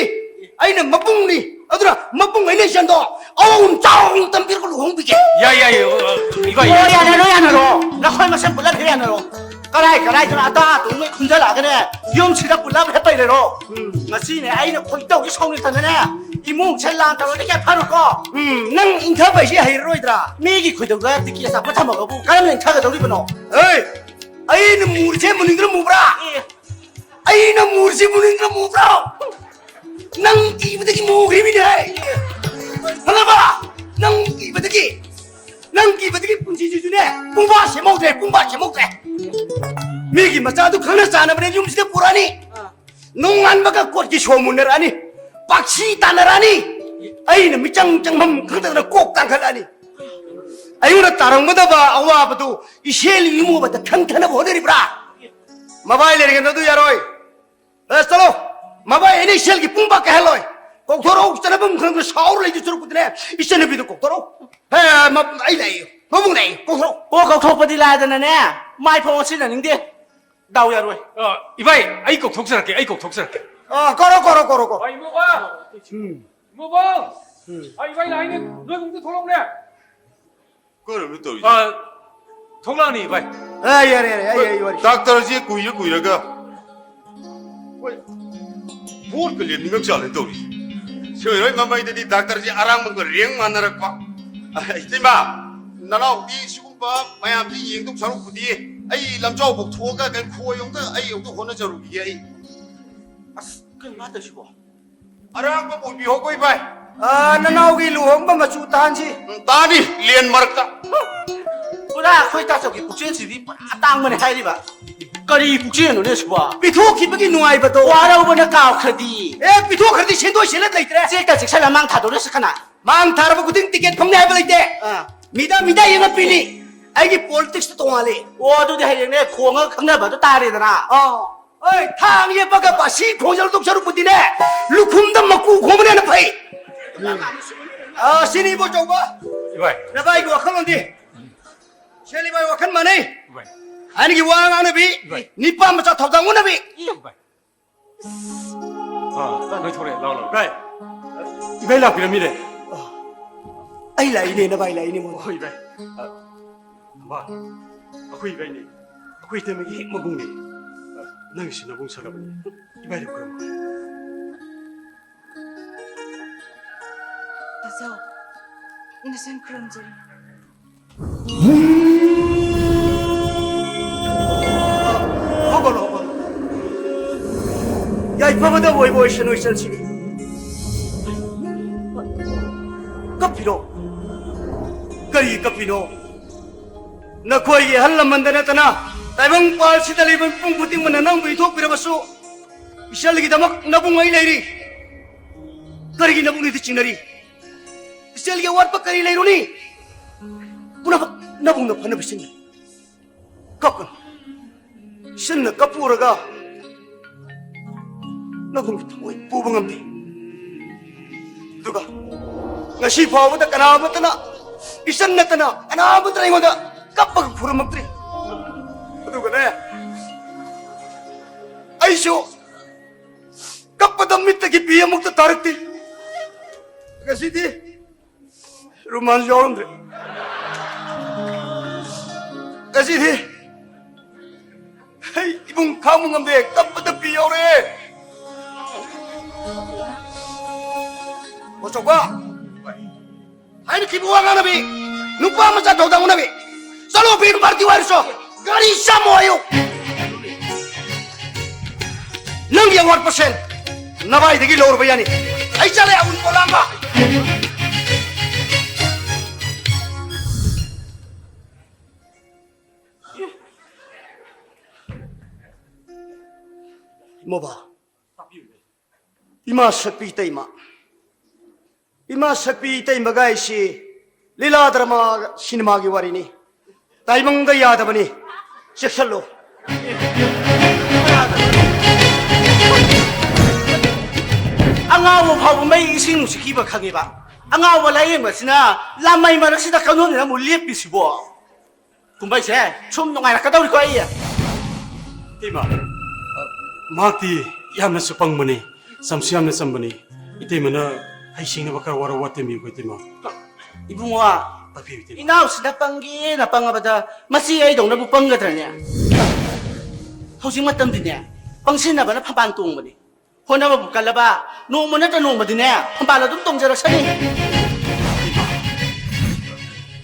ꯑꯩꯅ ꯃꯄꯨꯡꯅꯤ꯫ ꯑꯗꯨꯅ ꯃꯄꯨꯡ ꯑꯩꯅ ꯏꯆꯟꯗꯣ ꯑꯋꯥꯡ ꯆꯥꯎꯅ ꯇꯝꯕꯤꯔꯒ ꯂꯨꯍꯣꯡꯕꯤꯒꯦ꯫ ꯌꯥꯏ, ꯌꯥꯏ, ꯑ, ꯏꯕꯥꯏ꯫ ꯑꯣ, ꯌꯥꯅꯔꯣ, ꯌꯥꯅꯔꯣ꯫ ꯅꯈꯣꯏ ꯃꯁꯦꯟ ꯄꯨꯂꯞ ꯍꯦꯛ ꯌꯥꯅꯔꯣ꯫ ꯀꯔꯥꯏ ꯀꯔꯥꯏꯗꯅꯣ ꯑꯇꯥ ꯑꯇꯨꯝ ꯂꯣꯏ ꯈꯨꯟꯖꯜꯂꯛꯑꯒꯅꯦ, ꯌꯨꯝꯁꯤꯗ ꯄꯨꯂꯞ ꯍꯦꯛ ꯄꯩꯔꯦꯔꯣ꯫ ꯎꯝ꯫ ꯉꯁꯤꯅꯦ ꯑꯩꯅ ꯈꯣꯏꯗꯧꯁꯦ ꯁꯥꯎꯅꯤꯡꯗꯅꯅꯦ, ꯏꯃꯨꯡꯁꯦ ꯂꯥꯟ ꯇꯧꯔꯗꯤ ꯀꯌꯥ ꯐꯔꯣꯏꯀꯣ꯫ ꯎꯝ, ꯅꯪ ꯏꯪꯊꯕ ꯍꯥꯏꯁꯤ ꯍꯩꯔꯔꯣꯏꯗ꯭ꯔꯥ? ꯃꯤꯒꯤ ꯈꯣꯏꯗꯧꯗ ꯇꯤꯀꯤ ꯑꯆꯥꯄꯣꯠ ꯊꯝꯃꯒꯕꯨ ꯀꯔꯝꯅ ꯏꯪꯊꯒꯗꯧꯔꯤꯕꯅꯣ? ꯍꯩ! ꯑꯩꯅ ꯃꯨꯔꯤꯁꯦ ꯃꯨꯅꯤꯡꯗ꯭ꯔꯥ ꯃꯨꯕ꯭ꯔꯥ? ꯑꯦ꯫ ꯑꯩꯅ ꯃꯨꯔꯤꯁꯦ ꯃꯨꯅꯤꯡꯗ꯭ꯔꯥ ꯃꯨꯕ꯭ꯔꯥ? ꯅꯪ ꯀꯤꯕꯗꯒꯤ ꯃꯨꯈ꯭ꯔꯤꯃꯤꯅꯦ꯫ ꯈꯪꯉꯕ? ꯅꯪ ꯀꯤꯕꯗꯒꯤ, ꯅꯪ ꯀꯤꯕꯗꯒꯤ ꯄꯨꯟꯁꯤꯁꯤꯁꯨꯅꯦ, ꯄꯨꯡꯕꯥ ꯁꯦꯝꯍꯧꯗ꯭ꯔꯦ, ꯄꯨꯡꯕꯥ ꯁꯦꯝꯍꯧꯗ꯭ꯔꯦ꯫ ꯃꯤꯒꯤ ꯃꯆꯥꯗꯨ ꯈꯪꯅ ꯆꯥꯟꯅꯕꯅꯦ ꯌꯨꯝꯁꯤꯗ ꯄꯨꯔꯛꯑꯅꯤ꯫ ꯑꯥ꯫ ꯅꯣꯡꯉꯥꯟꯕꯒ ꯀꯣꯔꯠꯀꯤ ꯁꯣ ꯃꯨꯟꯅꯔꯛꯑꯅꯤ, ꯄꯥꯛꯁꯤ ꯇꯥꯟꯅꯔꯛꯑꯅꯤ꯫ ꯑꯩꯅ ꯃꯤꯆꯪ ꯆꯪꯐꯝ ꯈꯪꯗꯗꯅ ꯀꯣꯛ ꯇꯥꯡꯈꯠꯂꯛꯑꯅꯤ꯫ ꯑꯩꯉꯣꯟꯗ ꯇꯥꯔꯝꯒꯗꯕ ꯑꯋꯥꯕꯗꯨ ꯏꯆꯦꯜ ꯏꯃꯨꯡ ꯑꯃꯗ ꯊꯪꯊꯅꯕ ꯍꯣꯠꯅꯔꯤꯕ꯭ꯔꯥ? ꯃꯕꯥꯏ ꯂꯩꯔꯤꯉꯩꯗ ꯑꯗꯨ ꯌꯥꯔꯣꯏ꯫ ꯑꯦ, ꯆꯠꯂꯣ꯫ ꯃꯕꯥꯏ ꯑꯩꯅ ꯏꯆꯦꯜꯒꯤ ꯄꯨꯡ ꯄꯥꯛ ꯀꯥꯏꯍꯜꯂꯣꯏ꯫ ꯀꯧꯊꯣꯔꯛꯎ, ꯆꯠꯅꯐꯝ ꯈꯪꯗꯅ ꯁꯥꯎꯔ ꯂꯩꯗꯨ ꯁꯔꯨꯛꯄꯨꯗꯤꯅꯦ, ꯏꯆꯟꯅꯨꯄꯤꯗꯨ ꯀꯧꯊꯣꯔꯛꯎ꯫ ꯍꯦ, ꯃ-, ꯑꯩ ꯂꯥꯛꯑꯦ, ꯃꯕꯨꯡ ꯂꯥꯛꯑꯦ, ꯀꯧꯊꯣꯔꯛꯎ꯫ ꯑꯣ, ꯀꯧꯊꯣꯛꯄꯗꯤ ꯂꯥꯏꯗꯅꯅꯦ, ꯃꯥꯏ ꯐꯥꯎ ꯁꯤꯖꯤꯟꯅꯅꯤꯡꯗꯦ꯫ ꯗꯥꯎ ꯌꯥꯔꯣꯏ꯫ ꯑ, ꯏꯕꯥꯏ, ꯑꯩ ꯀꯧꯊꯣꯛꯆꯔꯛꯀꯦ, ꯑꯩ ꯀꯧꯊꯣꯛꯆꯔꯛꯀꯦ꯫ ꯑ, ꯀꯧꯔꯣ, ꯀꯧꯔꯣ, ꯀꯧꯔꯣ, ꯀꯧꯔꯣ꯫ ꯑ, ꯏꯕꯣꯕ! ꯎꯝ꯫ ꯏꯕꯣꯕ! ꯎꯝ꯫ ꯑ, ꯏꯕꯥꯏ ꯂꯥꯛꯑꯦꯅꯦ, ꯅꯣꯏ ꯏꯃꯨꯡꯗ ꯊꯣꯛꯂꯛꯎꯅꯦ꯫ ꯀꯔꯝꯅ ꯇꯧꯔꯤꯁꯦ? ꯑ, ꯊꯣꯛꯂꯛꯑꯅꯤ, ꯚꯥꯏ꯫ ꯑ, ꯌꯥꯔꯦ, ꯌꯥꯔꯦ, ꯑꯩ, ꯑꯩ ꯋꯥꯔꯤ꯫ ꯗꯥꯛꯇꯔꯁꯦ ꯀꯨꯏꯔ ꯀꯨꯏꯔꯒ ꯍꯣꯏ, ꯚꯣꯠꯀ ꯂꯦꯞꯅꯤꯡꯉꯛꯆꯥꯠꯂꯦ ꯇꯧꯔꯤꯁꯦ꯫ ꯁꯤ ꯑꯣꯏꯔꯣꯏ ꯃꯃꯩꯗꯗꯤ ꯗꯥꯛꯇꯔꯁꯦ ꯑꯔꯥꯡꯕꯒ ꯔꯦꯡ ꯃꯥꯟꯅꯔꯛꯄ꯫ ꯑ, ꯏꯇꯩꯃ, ꯅꯅꯥꯎꯗꯤ ꯁꯤꯒꯨꯝꯕ ꯃꯌꯥꯝꯁꯤ ꯌꯦꯡꯗꯧ ꯁꯔꯨꯛꯄꯨꯗꯤ ꯑꯩ ꯂꯝꯖꯥꯎꯐꯥꯎ ꯊꯣꯛꯑꯒ ꯀꯩꯅꯣ ꯈꯣꯏ ꯑꯝꯇ ꯑꯩ ꯑꯝꯇ ꯍꯣꯠꯅꯖꯔꯨꯈꯤꯒꯦ ꯑꯩ꯫ ꯑꯁ, ꯀꯩꯅꯣ ꯃꯥ ꯇꯧꯏꯁꯤꯕꯣ? ꯑꯔꯥꯡꯕ ꯑꯣꯏꯕꯤꯍꯧꯕ ꯏꯕꯥꯏ꯫ ꯑ, ꯅꯅꯥꯎꯒꯤ ꯂꯨꯍꯣꯡꯕ ꯃꯆꯨ ꯇꯥꯍꯟꯁꯤ꯫ ꯎꯝ, ꯇꯥꯅꯤ, ꯂꯦꯟ ꯃꯔꯛꯇ꯫ ꯄꯨꯔꯥ ꯑꯩꯈꯣꯏ ꯇꯥꯆꯧꯒꯤ ꯄꯨꯛꯆꯦꯜꯁꯤꯗꯤ ꯄꯨꯔꯥ ꯑꯇꯥꯡꯕꯅꯦ ꯍꯥꯏꯔꯤꯕ꯫ ꯀꯔꯤ ꯄꯨꯛꯆꯦꯜꯅꯣꯅꯦ ꯁꯤꯕꯣ? ꯄꯤꯊꯣꯛꯈꯤꯕꯒꯤ ꯅꯨꯡꯉꯥꯏꯕꯗꯣ꯫ ꯋꯥꯔꯧꯕꯅ ꯀꯥꯎꯈ꯭ꯔꯗꯤ꯫ ꯑꯦ, ꯄꯤꯊꯣꯛꯈ꯭ꯔꯗꯤ ꯁꯦꯟꯗꯣꯏ ꯁꯦꯜꯂꯠ ꯂꯩꯇ꯭ꯔꯦ꯫ ꯆꯦꯛꯇ ꯆꯦꯛꯁꯜꯂ ꯃꯥꯡ ꯊꯥꯗꯣꯔꯁꯤ ꯀꯅꯥ? ꯃꯥꯡ ꯊꯥꯔꯕ ꯈꯨꯗꯤꯡ ꯇꯤꯀꯦꯠ ꯐꯪꯅꯤ ꯍꯥꯏꯕ ꯂꯩꯇꯦ꯫ ꯑꯥ꯫ ꯃꯤꯗꯥ ꯃꯤꯗꯥ ꯌꯦꯡꯉ ꯄꯤꯅꯤ꯫ ꯑꯩꯒꯤ ꯄꯣꯂꯤꯇꯤꯛꯁꯇ ꯇꯣꯉꯥꯜꯂꯤ꯫ ꯑꯣ, ꯑꯗꯨꯗꯤ ꯍꯌꯦꯡꯅꯦ ꯈꯣꯡꯉꯒ ꯈꯪꯅꯕ ꯑꯗꯨ ꯇꯥꯔꯦꯗꯅ꯫ ꯑꯥ꯫ ꯍꯣꯏ, ꯊꯥꯡ ꯌꯦꯞꯄꯒ ꯕꯥꯁꯤ ꯈꯣꯡꯖꯦꯜ ꯇꯧ ꯁꯔꯨꯛꯄꯨꯗꯤꯅꯦ, ꯂꯨꯈꯨꯝꯗ ꯃꯀꯨ ꯈꯣꯡꯕꯅ ꯍꯦꯟꯅ ꯐꯩ꯫ ꯑꯥ, ꯁꯤꯅꯤ ꯏꯕꯣꯆꯧꯕ꯫ ꯏꯕꯥꯏ꯫ ꯅꯕꯥꯏꯒꯤ ꯋꯥꯈꯜꯂꯣꯟꯗꯤ? ꯁꯦꯜ ꯏꯕꯥꯏ ꯋꯥꯈꯜ ꯃꯥꯟꯅꯩ꯫ ꯏꯕꯥꯏ꯫ ꯑꯍꯟꯒꯤ ꯋꯥ ꯉꯥꯡꯅꯕꯤ, ꯏꯕꯥꯏ꯫ ꯅꯤꯄꯥ ꯃꯆꯥ ꯊꯧꯗꯥꯡ ꯎꯅꯕꯤ꯫ ꯏꯕꯥꯏ꯫ ꯑꯥ, ꯅꯣꯏ ꯊꯣꯔꯛꯑꯦ, ꯂꯥꯛꯑꯣ, ꯂꯥꯛꯑꯣ꯫ ꯚꯥꯏ, ꯏꯕꯥꯏ ꯂꯥꯛꯄꯤꯔꯝꯃꯤꯅꯦ꯫ ꯑꯩ ꯂꯥꯛꯏꯅꯦ, ꯅꯚꯥꯏ ꯂꯥꯛꯏꯅꯦ, ꯃꯣꯏ꯫ ꯍꯣꯏ, ꯏꯕꯥꯏ꯫ ꯑ, ꯕꯥ, ꯑꯩꯈꯣꯏ ꯏꯕꯥꯏꯅꯦ꯫ ꯑꯩꯈꯣꯏ ꯏꯇꯩꯃꯒꯤ ꯍꯦꯛ ꯃꯕꯨꯡꯅꯦ꯫ ꯑ, ꯅꯪꯒꯤꯁꯨ ꯅꯕꯨꯡ ꯁꯥꯟꯅꯕꯅꯦ꯫ ꯏꯕꯥꯏꯗ ꯈꯨꯔꯨꯝꯃꯨ꯫ ꯇꯥꯖꯧ, ꯅꯆꯟ ꯈꯨꯔꯨꯝꯖꯔꯤ꯫ ꯍꯧꯒꯠꯂꯣ, ꯍꯧꯒꯠꯂꯣ꯫ ꯌꯥꯏꯐꯕꯗ ꯑꯣꯏꯕ ꯑꯣꯏꯁꯅꯨ ꯏꯆꯟꯁꯤꯡ꯫ ꯀꯞꯄꯤꯔꯣ? ꯀꯔꯤ ꯀꯞꯄꯤꯅꯣ? ꯅꯈꯣꯏꯒꯤ ꯑꯍꯜ ꯂꯃꯟꯗ ꯅꯠꯇꯅ ꯇꯥꯏꯕꯪ ꯄꯥꯜꯁꯤꯗ ꯂꯩꯕ ꯃꯤꯄꯨꯝ ꯈꯨꯗꯤꯡꯃꯛꯅ ꯅꯪꯕꯨ ꯏꯟꯊꯣꯛꯄꯤꯔꯕꯁꯨ, ꯏꯆꯜꯒꯤꯗꯃꯛ ꯅꯕꯨꯡ ꯑꯩ ꯂꯩꯔꯤ꯫ ꯀꯔꯤꯒꯤ ꯅꯕꯨꯡꯅꯤꯗꯤ ꯆꯤꯡꯅꯔꯤ? ꯏꯆꯦꯜꯒꯤ ꯑꯋꯥꯠꯄ ꯀꯔꯤ ꯂꯩꯔꯨꯅꯤ? ꯄꯨꯝꯅꯃꯛ ꯅꯕꯨꯡꯅ ꯐꯅꯕ ꯁꯤꯟꯒꯅꯤ꯫ ꯀꯞꯀꯅꯨ꯫ ꯏꯆꯟꯅ ꯀꯞꯄꯨꯔꯒ ꯅꯕꯨꯡꯒꯤ ꯊꯃꯣꯏ ꯄꯨꯕ ꯉꯝꯗꯦ꯫ ꯑꯗꯨꯒ ꯉꯁꯤ ꯐꯥꯎꯕꯗ ꯀꯅꯥꯃꯠꯇꯅ, ꯏꯆꯟ ꯅꯠꯇꯅ ꯀꯅꯥꯃꯠꯇꯅ ꯑꯩꯉꯣꯟꯗ ꯀꯞꯄꯒ ꯈꯨꯔꯨꯝꯃꯛꯇ꯭ꯔꯤ꯫ ꯑꯗꯨꯒꯅꯦ, ꯑꯩꯁꯨ ꯀꯞꯄꯗ ꯃꯤꯠꯇꯒꯤ ꯄꯤ ꯑꯃꯨꯛꯇ ꯇꯥꯔꯛꯇꯦ꯫ ꯉꯁꯤꯗꯤ ꯔꯨꯃꯥꯟꯁꯨ ꯌꯥꯎꯔꯝꯗ꯭ꯔꯦ꯫ ꯉꯁꯤꯗꯤ ꯑꯩ ꯏꯕꯨꯡ ꯈꯥꯡꯕ ꯉꯝꯗꯦ, ꯀꯞꯄꯗ ꯄꯤ ꯌꯥꯎꯔꯛꯑꯦ꯫ ꯕꯣꯆꯧꯕ, ꯍꯥꯏꯅꯈꯤꯕ ꯋꯥ ꯉꯥꯡꯅꯕꯤ, ꯅꯨꯄꯥ ꯃꯆꯥ ꯊꯧꯗꯥꯡ ꯎꯅꯕꯤ, ꯆꯠꯂꯣ ꯕꯤꯔ ꯄꯥꯔꯇꯤ ꯋꯥꯏꯔꯨꯆꯣ꯫ ꯒꯥꯔꯤ ꯆꯥꯝꯃꯣ ꯍꯥꯏꯌꯨ꯫ ꯅꯪꯒꯤ ꯑꯋꯥꯠꯄ ꯁꯦꯟ ꯅꯕꯥꯏꯗꯒꯤ ꯂꯧꯔꯨꯕ ꯌꯥꯅꯤ꯫ ꯑꯩ ꯆꯠꯂꯦ ꯑꯎꯟ ꯄꯣꯠ ꯂꯥꯡꯕ꯫ ꯏꯃꯣꯕ, ꯏꯃꯥ ꯁꯛꯄꯤ ꯏꯇꯩꯃ, ꯏꯃꯥ ꯁꯛꯄꯤ ꯏꯇꯩꯃꯒꯥꯏꯁꯤ ꯂꯤꯂꯥ ꯗ꯭ꯔꯃꯥ ꯁꯤꯅꯦꯃꯥꯒꯤ ꯋꯥꯔꯤꯅꯤ꯫ ꯇꯥꯏꯕꯪꯗ ꯌꯥꯗꯕꯅꯤ꯫ ꯆꯦꯛꯁꯤꯜꯂꯨ꯫ ꯑꯉꯥꯎꯕ ꯐꯥꯎꯕ ꯃꯩ ꯏꯁꯤꯡ ꯅꯨꯡꯁꯤꯠ ꯀꯤꯕ ꯈꯪꯉꯤꯕ꯫ ꯑꯉꯥꯎꯕ ꯂꯥꯏꯌꯦꯡꯕꯁꯤꯅ ꯂꯥꯃꯩ ꯃꯔꯛꯁꯤꯗ ꯀꯩꯅꯣꯅꯤꯅ ꯑꯃꯨꯛ ꯂꯦꯞꯄꯤꯁꯤꯕꯣ? ꯀꯨꯝꯍꯩꯁꯦ ꯁꯨꯝ ꯅꯨꯡꯉꯥꯏꯔꯛꯀꯗꯧꯔꯤꯀꯣ ꯑꯩ꯫ ꯏꯃꯥ, ꯃꯍꯥꯛꯇꯤ ꯌꯥꯝꯅꯁꯨ ꯄꯪꯕꯅꯤ꯫ ꯆꯝꯁꯨ ꯌꯥꯝꯅ ꯆꯝꯕꯅꯤ꯫ ꯏꯇꯩꯃꯅ ꯍꯩꯁꯤꯡꯅꯕ ꯈꯔ ꯋꯥꯔꯧ ꯋꯥꯇꯦꯝꯕꯤꯌꯨꯀꯣ, ꯏꯇꯩꯃ꯫ ꯏꯕꯨꯡꯉꯣ, ꯇꯥꯛꯄꯤꯌꯨ, ꯏꯇꯩꯃ꯫ ꯏꯅꯥꯎꯁꯤꯅ ꯄꯪꯒꯦꯅ ꯄꯪꯉꯕꯗ ꯃꯁꯤ ꯑꯩꯗꯧꯅꯕꯨ ꯄꯪꯒꯗ꯭ꯔꯅꯦ? ꯍꯧꯖꯤꯛ ꯃꯇꯝꯗꯤꯅꯦ, ꯄꯪꯁꯤꯟꯅꯕꯅ ꯐꯝꯕꯥꯜ ꯇꯣꯡꯕꯅꯤ꯫ ꯍꯣꯠꯅꯕꯕꯨ ꯀꯜꯂꯕ, ꯅꯣꯡꯃ ꯅꯠꯇ꯭ꯔ ꯅꯣꯡꯃꯗꯤꯅꯦ, ꯐꯝꯕꯥꯜ ꯑꯗꯨꯝ ꯇꯣꯡꯖꯔꯛꯁꯅꯤ꯫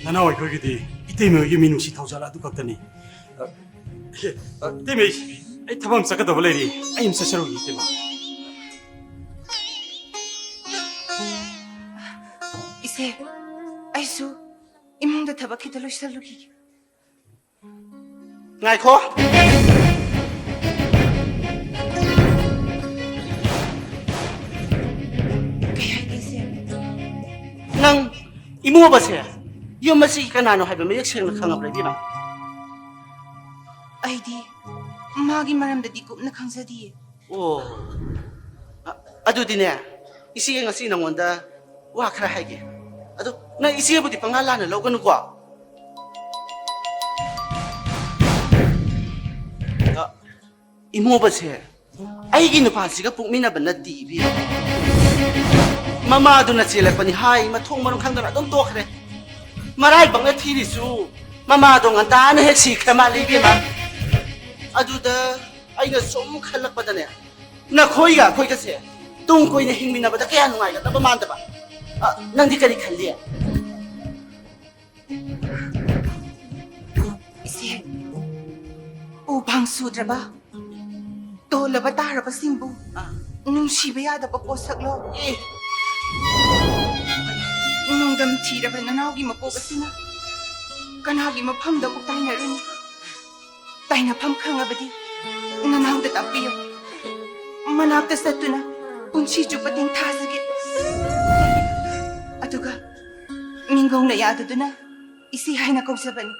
ꯅꯅꯥꯎ ꯑꯩꯈꯣꯏꯒꯤꯗꯤ ꯏꯇꯩꯃ ꯍꯣꯏꯒꯤ ꯃꯤꯅꯨꯡꯁꯤ ꯊꯧꯖꯥꯜ ꯑꯗꯨ ꯈꯛꯇꯅꯤ꯫ ꯑ, ꯑ, ꯏꯇꯩꯃ, ꯑꯩ, ꯑꯩ ꯊꯕꯛ ꯑꯃ ꯆꯠꯀꯗꯕ ꯂꯩꯔꯤ꯫ ꯑꯩ ꯑꯃ ꯆꯠꯆꯔꯨꯒꯦ, ꯏꯇꯩꯃ꯫ ꯏꯆꯦ, ꯑꯩꯁꯨ ꯏꯃꯨꯡꯗ ꯊꯕꯛ ꯈꯤꯇ ꯂꯣꯏꯁꯜꯂꯨꯈꯤꯒꯦ꯫ ꯉꯥꯏꯈꯣ꯫ ꯀꯩ ꯍꯥꯏꯒꯦ, ꯏꯆꯦ? ꯅꯪ ꯏꯃꯣꯕꯁꯦ ꯌꯨꯝ ꯑꯁꯤꯒꯤ ꯀꯅꯥꯅꯣ ꯍꯥꯏꯕ ꯃꯌꯦꯛ ꯁꯦꯡꯅ ꯈꯪꯉꯕ꯭ꯔꯥ, ꯏꯕꯦꯝꯃ? ꯑꯩꯗꯤ ꯃꯥꯒꯤ ꯃꯔꯝꯗꯗꯤ ꯀꯨꯞꯅ ꯈꯪꯖꯗꯤꯌꯦ꯫ ꯑꯣ, ꯑ-, ꯑꯗꯨꯗꯤꯅꯦ, ꯏꯆꯦ ꯉꯁꯤ ꯅꯉꯣꯟꯗ ꯋꯥ ꯈꯔ ꯍꯥꯏꯒꯦ꯫ ꯑꯗꯣ ꯅꯪ ꯏꯆꯦꯕꯨꯗꯤ ꯄꯪꯂꯥꯟ ꯂꯥꯟꯅ ꯂꯧꯒꯅꯨꯀꯣ꯫ ꯑ, ꯏꯃꯣꯕꯁꯦ ꯑꯩꯒꯤ ꯅꯨꯄꯥꯁꯤꯒ ꯄꯣꯛꯃꯤꯟꯅꯕ ꯅꯠꯇꯦ, ꯏꯕꯦꯝꯃ꯫ ꯃꯃꯥꯗꯨꯅ ꯆꯦꯜꯂꯛꯄꯅꯤ ꯍꯥꯏ, ꯃꯊꯣꯡ ꯃꯔꯝ ꯈꯪꯗꯅ ꯑꯗꯨꯝ ꯇꯣꯛꯈ꯭ꯔꯦ꯫ ꯃꯔꯥꯏꯕꯛꯅ ꯊꯤꯔꯤꯁꯨ ꯃꯃꯥꯗꯣ ꯉꯟꯇꯥꯅ ꯍꯦꯛ ꯁꯤꯈ꯭ꯔ ꯃꯥꯜꯂꯦ, ꯏꯕꯦꯝꯃ꯫ ꯑꯗꯨꯗ ꯑꯩꯅ ꯁꯨꯝ ꯈꯜꯂꯛꯄꯗꯅꯦ, ꯅꯈꯣꯏꯒ ꯑꯩꯈꯣꯏꯒꯁꯦ ꯇꯨꯡ ꯀꯣꯏꯅ ꯍꯤꯡꯃꯤꯟꯅꯕꯗ ꯀꯌꯥ ꯅꯨꯡꯉꯥꯏꯒꯗꯕ ꯃꯥꯟꯗꯕ꯫ ꯑ, ꯅꯪꯗꯤ ꯀꯔꯤ ꯈꯜꯂꯤ? ꯏꯆꯦ, ꯎ ꯐꯥꯡ ꯁꯨꯗ꯭ꯔꯕ, ꯇꯣꯜꯂꯕ ꯇꯥꯔꯕꯁꯤꯡꯕꯨ ꯑ꯫ ꯅꯨꯡꯁꯤꯕ ꯌꯥꯗꯕ ꯄꯣꯠꯁꯛꯂꯣ? ꯑꯦ꯫ ꯅꯣꯡꯗꯝ ꯊꯤꯔꯕ ꯅꯅꯥꯎꯒꯤ ꯃꯄꯣꯛ ꯑꯁꯤꯅ ꯀꯅꯥꯒꯤ ꯃꯐꯝꯗ ꯑꯃꯨꯛ ꯇꯥꯏꯅꯔꯨꯅꯤ? ꯇꯥꯏꯅꯐꯝ ꯈꯪꯉꯕꯗꯤ ꯅꯅꯥꯎꯗ ꯇꯥꯛꯄꯤꯌꯨ꯫ ꯃꯅꯥꯛꯇ ꯆꯠꯇꯨꯅ ꯄꯨꯟꯁꯤ ꯆꯨꯞꯄ ꯇꯦꯡꯊꯥꯖꯒꯦ꯫ ꯑꯗꯨꯒ ꯃꯤꯡꯒꯧꯅ ꯌꯥꯗꯗꯨꯅ ꯏꯆꯦ ꯍꯥꯏꯅ ꯀꯧꯖꯕꯅꯤ꯫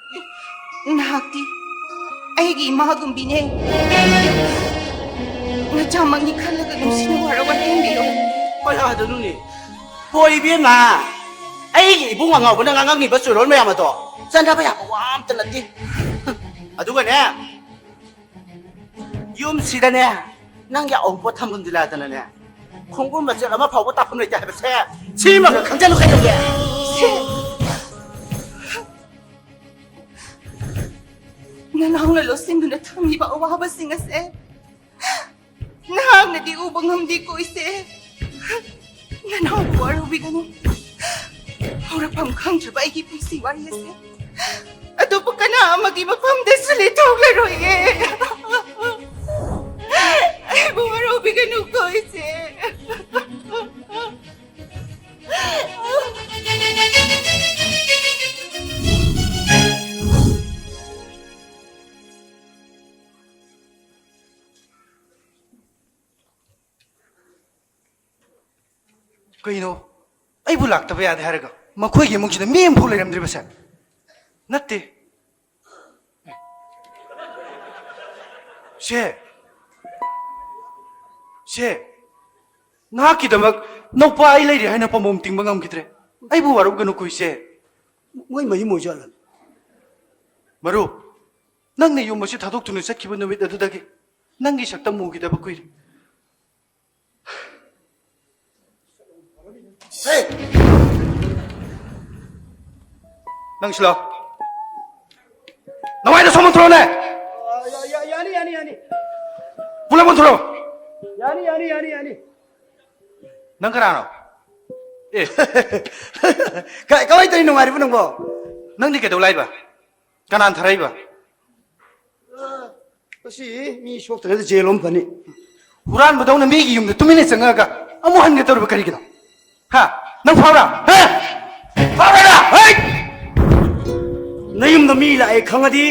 ꯅꯍꯥꯛꯇꯤ ꯑꯩꯒꯤ ꯏꯃꯥꯒꯨꯝꯕꯤꯅꯦ꯫ ꯅꯆꯥꯃꯛꯅꯤ ꯈꯜꯂꯒ ꯅꯨꯡꯁꯤꯅ ꯋꯥꯔꯧ ꯋꯥꯇꯦꯝꯕꯤꯌꯨ꯫ ꯍꯣꯏ, ꯍꯣꯏ, ꯑꯗꯨꯅꯨꯅꯦ꯫ ꯍꯣꯏ, ꯏꯕꯦꯝꯃ, ꯑꯩꯒꯤ ꯏꯕꯨꯡ ꯑꯉꯥꯎꯕꯅ ꯉꯥꯡꯉꯝꯃꯤꯕ ꯆꯨꯔꯣꯜ ꯃꯌꯥꯝ ꯑꯗꯣ ꯆꯠꯅꯕ ꯌꯥꯕ ꯋꯥ ꯑꯝꯇ ꯅꯠꯇꯦ꯫ ꯑꯗꯨꯒꯅꯦ, ꯌꯨꯝꯁꯤꯗꯅꯦ, ꯅꯪꯒꯤ ꯑꯎꯟꯄꯣꯠ ꯊꯝꯐꯝꯗꯤ ꯂꯩꯇꯅꯅꯦ, ꯈꯣꯡꯒꯨꯜ ꯃꯆꯦꯠ ꯑꯃ ꯐꯥꯎꯕ ꯇꯥꯐꯝ ꯂꯩꯇꯦ ꯍꯥꯏꯕꯁꯦ ꯁꯤꯃꯒ ꯈꯪꯖꯜꯂꯨ ꯀꯩꯗꯧꯒꯦ? ꯁꯦ, ꯅꯅꯥꯎꯅ ꯂꯣꯠꯁꯤꯟꯗꯨꯅ ꯊꯝꯂꯤꯕ ꯑꯋꯥꯕꯁꯤꯡ ꯑꯁꯦ ꯅꯍꯥꯛꯅꯗꯤ ꯎꯕ ꯉꯝꯗꯦꯀꯣ ꯏꯆꯦ꯫ ꯅꯅꯥꯎꯕꯨ ꯋꯥꯔꯧꯕꯤꯒꯅꯨ꯫ ꯍꯧꯔꯛꯐꯝ ꯈꯪꯗ꯭ꯔꯤꯕ ꯑꯩꯒꯤ ꯄꯨꯟꯁꯤ ꯋꯥꯔꯤ ꯑꯁꯦ ꯑꯇꯣꯞꯄ ꯀꯅꯥ ꯑꯃꯒꯤ ꯃꯐꯝꯗꯁꯨ ꯂꯤꯊꯣꯛꯂꯔꯣꯏꯌꯦ꯫ ꯑꯩꯕꯨ ꯋꯥꯔꯧꯕꯤꯒꯅꯨꯀꯣ ꯏꯆꯦ꯫ ꯀꯩꯅꯣ? ꯑꯩꯕꯨ ꯂꯥꯛꯇꯕ ꯌꯥꯗꯦ ꯍꯥꯏꯔꯒ ꯃꯈꯣꯏꯒꯤ ꯏꯃꯨꯡꯁꯤꯗ ꯃꯤ ꯑꯃꯐꯥꯎ ꯂꯩꯔꯝꯗ꯭ꯔꯤꯕꯁꯦ? ꯅꯠꯇꯦ꯫ ꯁꯦ, ꯁꯦ, ꯅꯍꯥꯛꯀꯤꯗꯃꯛ ꯅꯧꯄꯥ ꯑꯩ ꯂꯩꯔꯤ ꯍꯥꯏꯅ ꯄꯥꯝꯕꯣꯝ ꯇꯤꯡꯕ ꯉꯝꯈꯤꯗ꯭ꯔꯦ꯫ ꯑꯩꯕꯨ ꯋꯥꯔꯧꯒꯅꯨꯀꯣ ꯏꯆꯦ꯫ ꯃꯣꯏ ꯃꯌꯨꯝ ꯑꯣꯏꯖꯥꯠꯂꯅꯦ? ꯃꯔꯨꯞ, ꯅꯪꯅ ꯌꯨꯝ ꯑꯁꯤ ꯊꯥꯗꯣꯛꯇꯨꯅ ꯆꯠꯈꯤꯕ ꯅꯨꯃꯤꯠ ꯑꯗꯨꯗꯒꯤ ꯅꯪꯒꯤ ꯁꯛꯇꯝ ꯎꯈꯤꯗꯕ ꯀꯨꯏꯔꯦ꯫ ꯍꯦ! ꯅꯪ ꯁꯤꯂꯣ꯫ ꯅꯃꯥꯏꯗ ꯁꯣꯝ ꯑꯣꯟꯊꯣꯔꯛꯑꯣꯅꯦ꯫ ꯌꯥ-, ꯌꯥ-, ꯌꯥꯅꯤ, ꯌꯥꯅꯤ, ꯌꯥꯅꯤ꯫ ꯄꯨꯂꯞ ꯑꯣꯟꯊꯣꯔꯛꯑꯣ꯫ ꯌꯥꯅꯤ, ꯌꯥꯅꯤ, ꯌꯥꯅꯤ, ꯌꯥꯅꯤ꯫ ꯅꯪ ꯀꯅꯥꯅꯣ? ꯑꯦ꯫ ꯀ-, ꯀꯃꯥꯏ ꯇꯧꯔꯤ, ꯅꯨꯡꯉꯥꯏꯔꯤꯕꯣ ꯅꯪꯕꯣ? ꯅꯪꯗꯤ ꯀꯩꯗꯧ ꯂꯥꯛꯏꯕ? ꯀꯅꯥꯅ ꯊꯥꯔꯛꯏꯕ? ꯑ, ꯃꯁꯤ ꯃꯤ ꯁꯣꯛꯇ꯭ꯔꯒꯗꯤ ꯖꯦꯜ ꯑꯃ ꯐꯅꯤ꯫ ꯍꯨꯔꯥꯟꯕꯗꯧꯅ ꯃꯤꯒꯤ ꯌꯨꯝꯗ ꯇꯨꯃꯤꯟꯅ ꯆꯪꯉꯛꯑꯒ ꯑꯃꯨꯛ ꯍꯟꯒꯦ ꯇꯧꯔꯤꯕ ꯀꯔꯤꯒꯤꯅꯣ? ꯍꯥ? ꯅꯪ ꯐꯥꯎꯔꯥ? ꯍꯦ? ꯐꯥꯎꯔꯥ? ꯍꯩ! ꯅꯌꯨꯝꯗ ꯃꯤ ꯂꯥꯛꯑꯦ ꯈꯪꯉꯗꯤ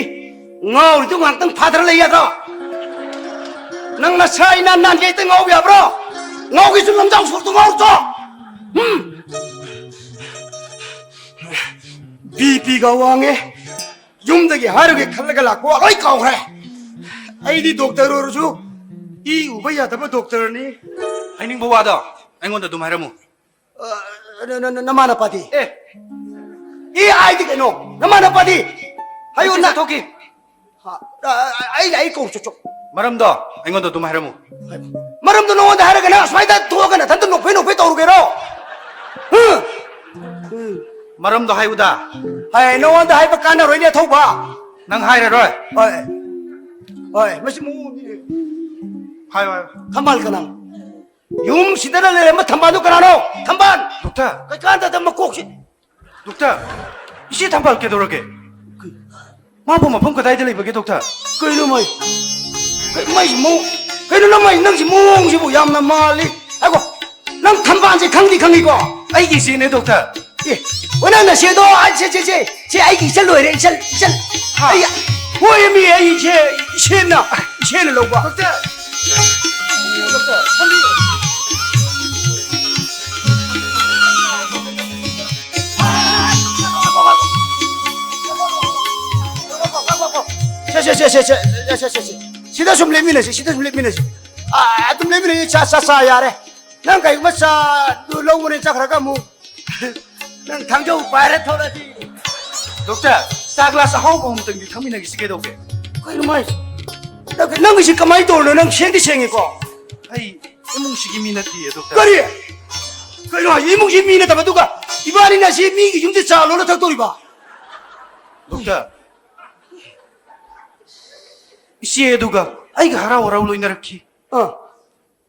ꯉꯥꯎꯔꯤꯗꯨ ꯉꯥꯛꯇꯪ ꯐꯥꯗꯔ ꯂꯩ ꯌꯥꯗ꯭ꯔꯣ? ꯅꯪ ꯅꯁꯥ ꯏꯅꯥꯟ ꯅꯥꯟꯒꯦ ꯍꯦꯛꯇ ꯉꯥꯎꯕ ꯌꯥꯕ꯭ꯔꯣ? ꯉꯥꯎꯒꯦꯁꯨ ꯂꯝꯖꯥꯎ ꯁꯣꯔꯣꯛꯇ ꯉꯥꯎꯔꯨꯆꯣ꯫ ꯎꯝ꯫ ꯕꯤ ꯄꯤꯒ ꯋꯥꯡꯉꯦ꯫ ꯌꯨꯝꯗꯒꯤ ꯍꯥꯏꯔꯨꯒꯦ ꯈꯜꯂꯒ ꯂꯥꯛꯄ ꯋꯥ ꯂꯣꯏ ꯀꯥꯎꯈ꯭ꯔꯦ꯫ ꯑꯩꯗꯤ ꯗꯣꯛꯇꯔ ꯑꯣꯏꯔꯁꯨ ꯏ ꯎꯕ ꯌꯥꯗꯕ ꯗꯣꯛꯇꯔꯅꯤ꯫ ꯍꯥꯏꯅꯤꯡꯕ ꯋꯥꯗꯣ ꯑꯩꯉꯣꯟꯗ ꯑꯗꯨꯝ ꯍꯥꯏꯔꯝꯃꯨ꯫ ꯑ, ꯅ-, ꯅ-, ꯅ-, ꯅꯃꯥ ꯅꯄꯥꯗꯤ? ꯑꯦ꯫ ꯏ ꯍꯥꯏꯗꯤ ꯀꯩꯅꯣ? ꯅꯃꯥ ꯅꯄꯥꯗꯤ? ꯍꯥꯏꯌꯨ ꯑꯩ ꯅ-, ꯆꯠꯊꯣꯛꯈꯤ꯫ ꯍꯥ, ꯑ, ꯑ, ꯑꯩ, ꯑꯩ ꯀꯧ ꯆꯠ-, ꯆꯠ-, ꯃꯔꯝꯗꯣ ꯑꯩꯉꯣꯟꯗ ꯑꯗꯨꯝ ꯍꯥꯏꯔꯝꯃꯨ꯫ ꯃꯔꯝꯗꯣ ꯅꯉꯣꯟꯗ ꯍꯥꯏꯔꯒ ꯅꯪ ꯑꯁ꯭ꯋꯥꯏꯗ ꯊꯣꯛꯑꯒ ꯅꯊꯟꯇ ꯅꯣꯛꯐꯦ ꯅꯣꯛꯐꯦ ꯇꯧꯔꯨꯒꯦꯔꯣ? ꯍꯨꯝ? ꯃꯔꯝꯗꯣ ꯍꯥꯏꯌꯨꯗ꯫ ꯍꯥꯏ, ꯅꯉꯣꯟꯗ ꯍꯥꯏꯕ ꯀꯥꯟꯅꯔꯣꯏꯅꯦ, ꯑꯊꯧꯕ꯫ ꯅꯪ ꯍꯥꯏꯔꯔꯣꯏ? ꯍꯣꯏ꯫ ꯍꯣꯏ, ꯃꯁꯤ ꯃꯑꯣꯡ ꯑꯃꯅꯤ꯫ ꯍꯥꯏꯌꯨ, ꯍꯥꯏꯌꯨ꯫ ꯊꯝꯕꯥꯜ ꯀꯅꯥ? ꯌꯨꯝꯁꯤꯗꯅ ꯂꯩꯔꯝꯕ ꯊꯝꯕꯥꯜꯗꯨ ꯀꯅꯥꯅꯣ? ꯊꯝꯕꯥꯜ! ꯗꯣꯛꯇꯔ! ꯀꯩꯀꯥꯟꯗꯗ ꯃꯀꯣꯛꯁꯤ꯫ ꯗꯣꯛꯇꯔ, ꯏꯆꯦ ꯊꯝꯕꯥꯜ ꯀꯩꯗꯧꯔꯒꯦ? ꯃꯥꯕꯨ ꯃꯐꯝ ꯀꯗꯥꯏꯗ ꯂꯩꯕꯒꯦ, ꯗꯣꯛꯇꯔ? ꯀꯩꯅꯣ ꯃꯥꯏ? ꯀꯩ-, ꯃꯥꯏꯁꯤ ꯃꯑꯣꯡ-, ꯀꯩꯅꯣ ꯅꯃꯥꯏ, ꯅꯪꯁꯤ ꯃꯑꯣꯡꯁꯤꯕꯨ ꯌꯥꯝꯅ ꯃꯥꯜꯂꯤ꯫ ꯉꯥꯏꯈꯣ, ꯅꯪ ꯊꯝꯕꯥꯜꯁꯦ ꯈꯪꯗꯤ ꯈꯪꯉꯤꯀꯣ? ꯑꯩꯒꯤ ꯏꯆꯦꯅꯦ, ꯗꯣꯛꯇꯔ꯫ ꯑꯦ, ꯑꯣ, ꯅꯪ ꯅꯆꯦꯗꯣ? ꯑ, ꯁꯦ, ꯁꯦ, ꯁꯦ, ꯁꯦ, ꯑꯩꯒꯤ ꯏꯆꯜ ꯑꯣꯏꯔꯦ, ꯏꯆꯜ, ꯏꯆꯜ꯫ ꯍꯥ? ꯑꯩ, ꯍꯣꯏ, ꯃꯤ, ꯑꯩ ꯏꯆꯦ, ꯏꯆꯦꯅ, ꯏꯆꯦꯅ ꯂꯧꯕ꯫ ꯗꯣꯛꯇꯔ! ꯗꯣꯛꯇꯔ, ꯐꯝꯕꯤꯌꯨ꯫ ꯁꯦ, ꯁꯦ, ꯁꯦ꯫ ꯁꯤꯗ ꯁꯨꯝ ꯂꯦꯞꯃꯤꯟꯅꯁꯤ, ꯁꯤꯗ ꯁꯨꯝ ꯂꯦꯞꯃꯤꯟꯅꯁꯤ꯫ ꯑꯥ, ꯑꯗꯨꯝ ꯂꯦꯞꯃꯤꯟꯅꯁꯤ, ꯆꯥ, ꯆꯥ, ꯆꯥ ꯌꯥꯔꯦ꯫ ꯅꯪ ꯀꯩꯒꯨꯝꯕ ꯆꯥꯗꯨ ꯂꯧꯕꯅꯦ ꯆꯠꯈ꯭ꯔꯒ ꯑꯃꯨꯛ ꯅꯪ ꯊꯥꯡꯖꯧ ꯄꯥꯏꯔ ꯊꯣꯛꯂꯛꯑꯗꯤ꯫ ꯗꯣꯛꯇꯔ, ꯆꯥ ꯒ꯭ꯂꯥꯁ ꯑꯍꯥꯎꯕ ꯑꯃꯇꯪꯗꯤ ꯊꯛꯃꯤꯟꯅꯈꯤꯁꯤ ꯀꯩꯗꯧꯒꯦ? ꯀꯩꯅꯣ ꯃꯥꯏꯁꯦ? ꯅꯪ, ꯅꯪꯒꯤꯁꯤ ꯀꯃꯥꯏꯅ ꯇꯧꯔꯤꯅꯣ? ꯅꯪ ꯁꯦꯡꯗꯤ ꯁꯦꯡꯉꯤꯀꯣ? ꯑꯩ ꯏꯃꯨꯡꯁꯤꯒꯤ ꯃꯤ ꯅꯠꯇꯤꯌꯦ, ꯗꯣꯛꯇꯔ꯫ ꯀꯔꯤ? ꯀꯩꯅꯣ ꯍꯥꯏꯁꯦ? ꯏꯃꯨꯡꯁꯤ ꯃꯤ ꯅꯠꯇꯕ, ꯑꯗꯨꯒ ꯏꯕꯥꯅꯤꯅ ꯁꯤ ꯃꯤꯒꯤ ꯌꯨꯝꯗ ꯆꯥ ꯂꯣꯜꯂ ꯊꯛꯇꯣꯔꯤꯕ? ꯗꯣꯛꯇꯔ, ꯏꯆꯦ ꯑꯗꯨꯒ ꯑꯩꯒ ꯍꯔꯥꯎ ꯍꯔꯥꯎ ꯂꯣꯏꯅꯔꯛꯈꯤ꯫ ꯑꯥ꯫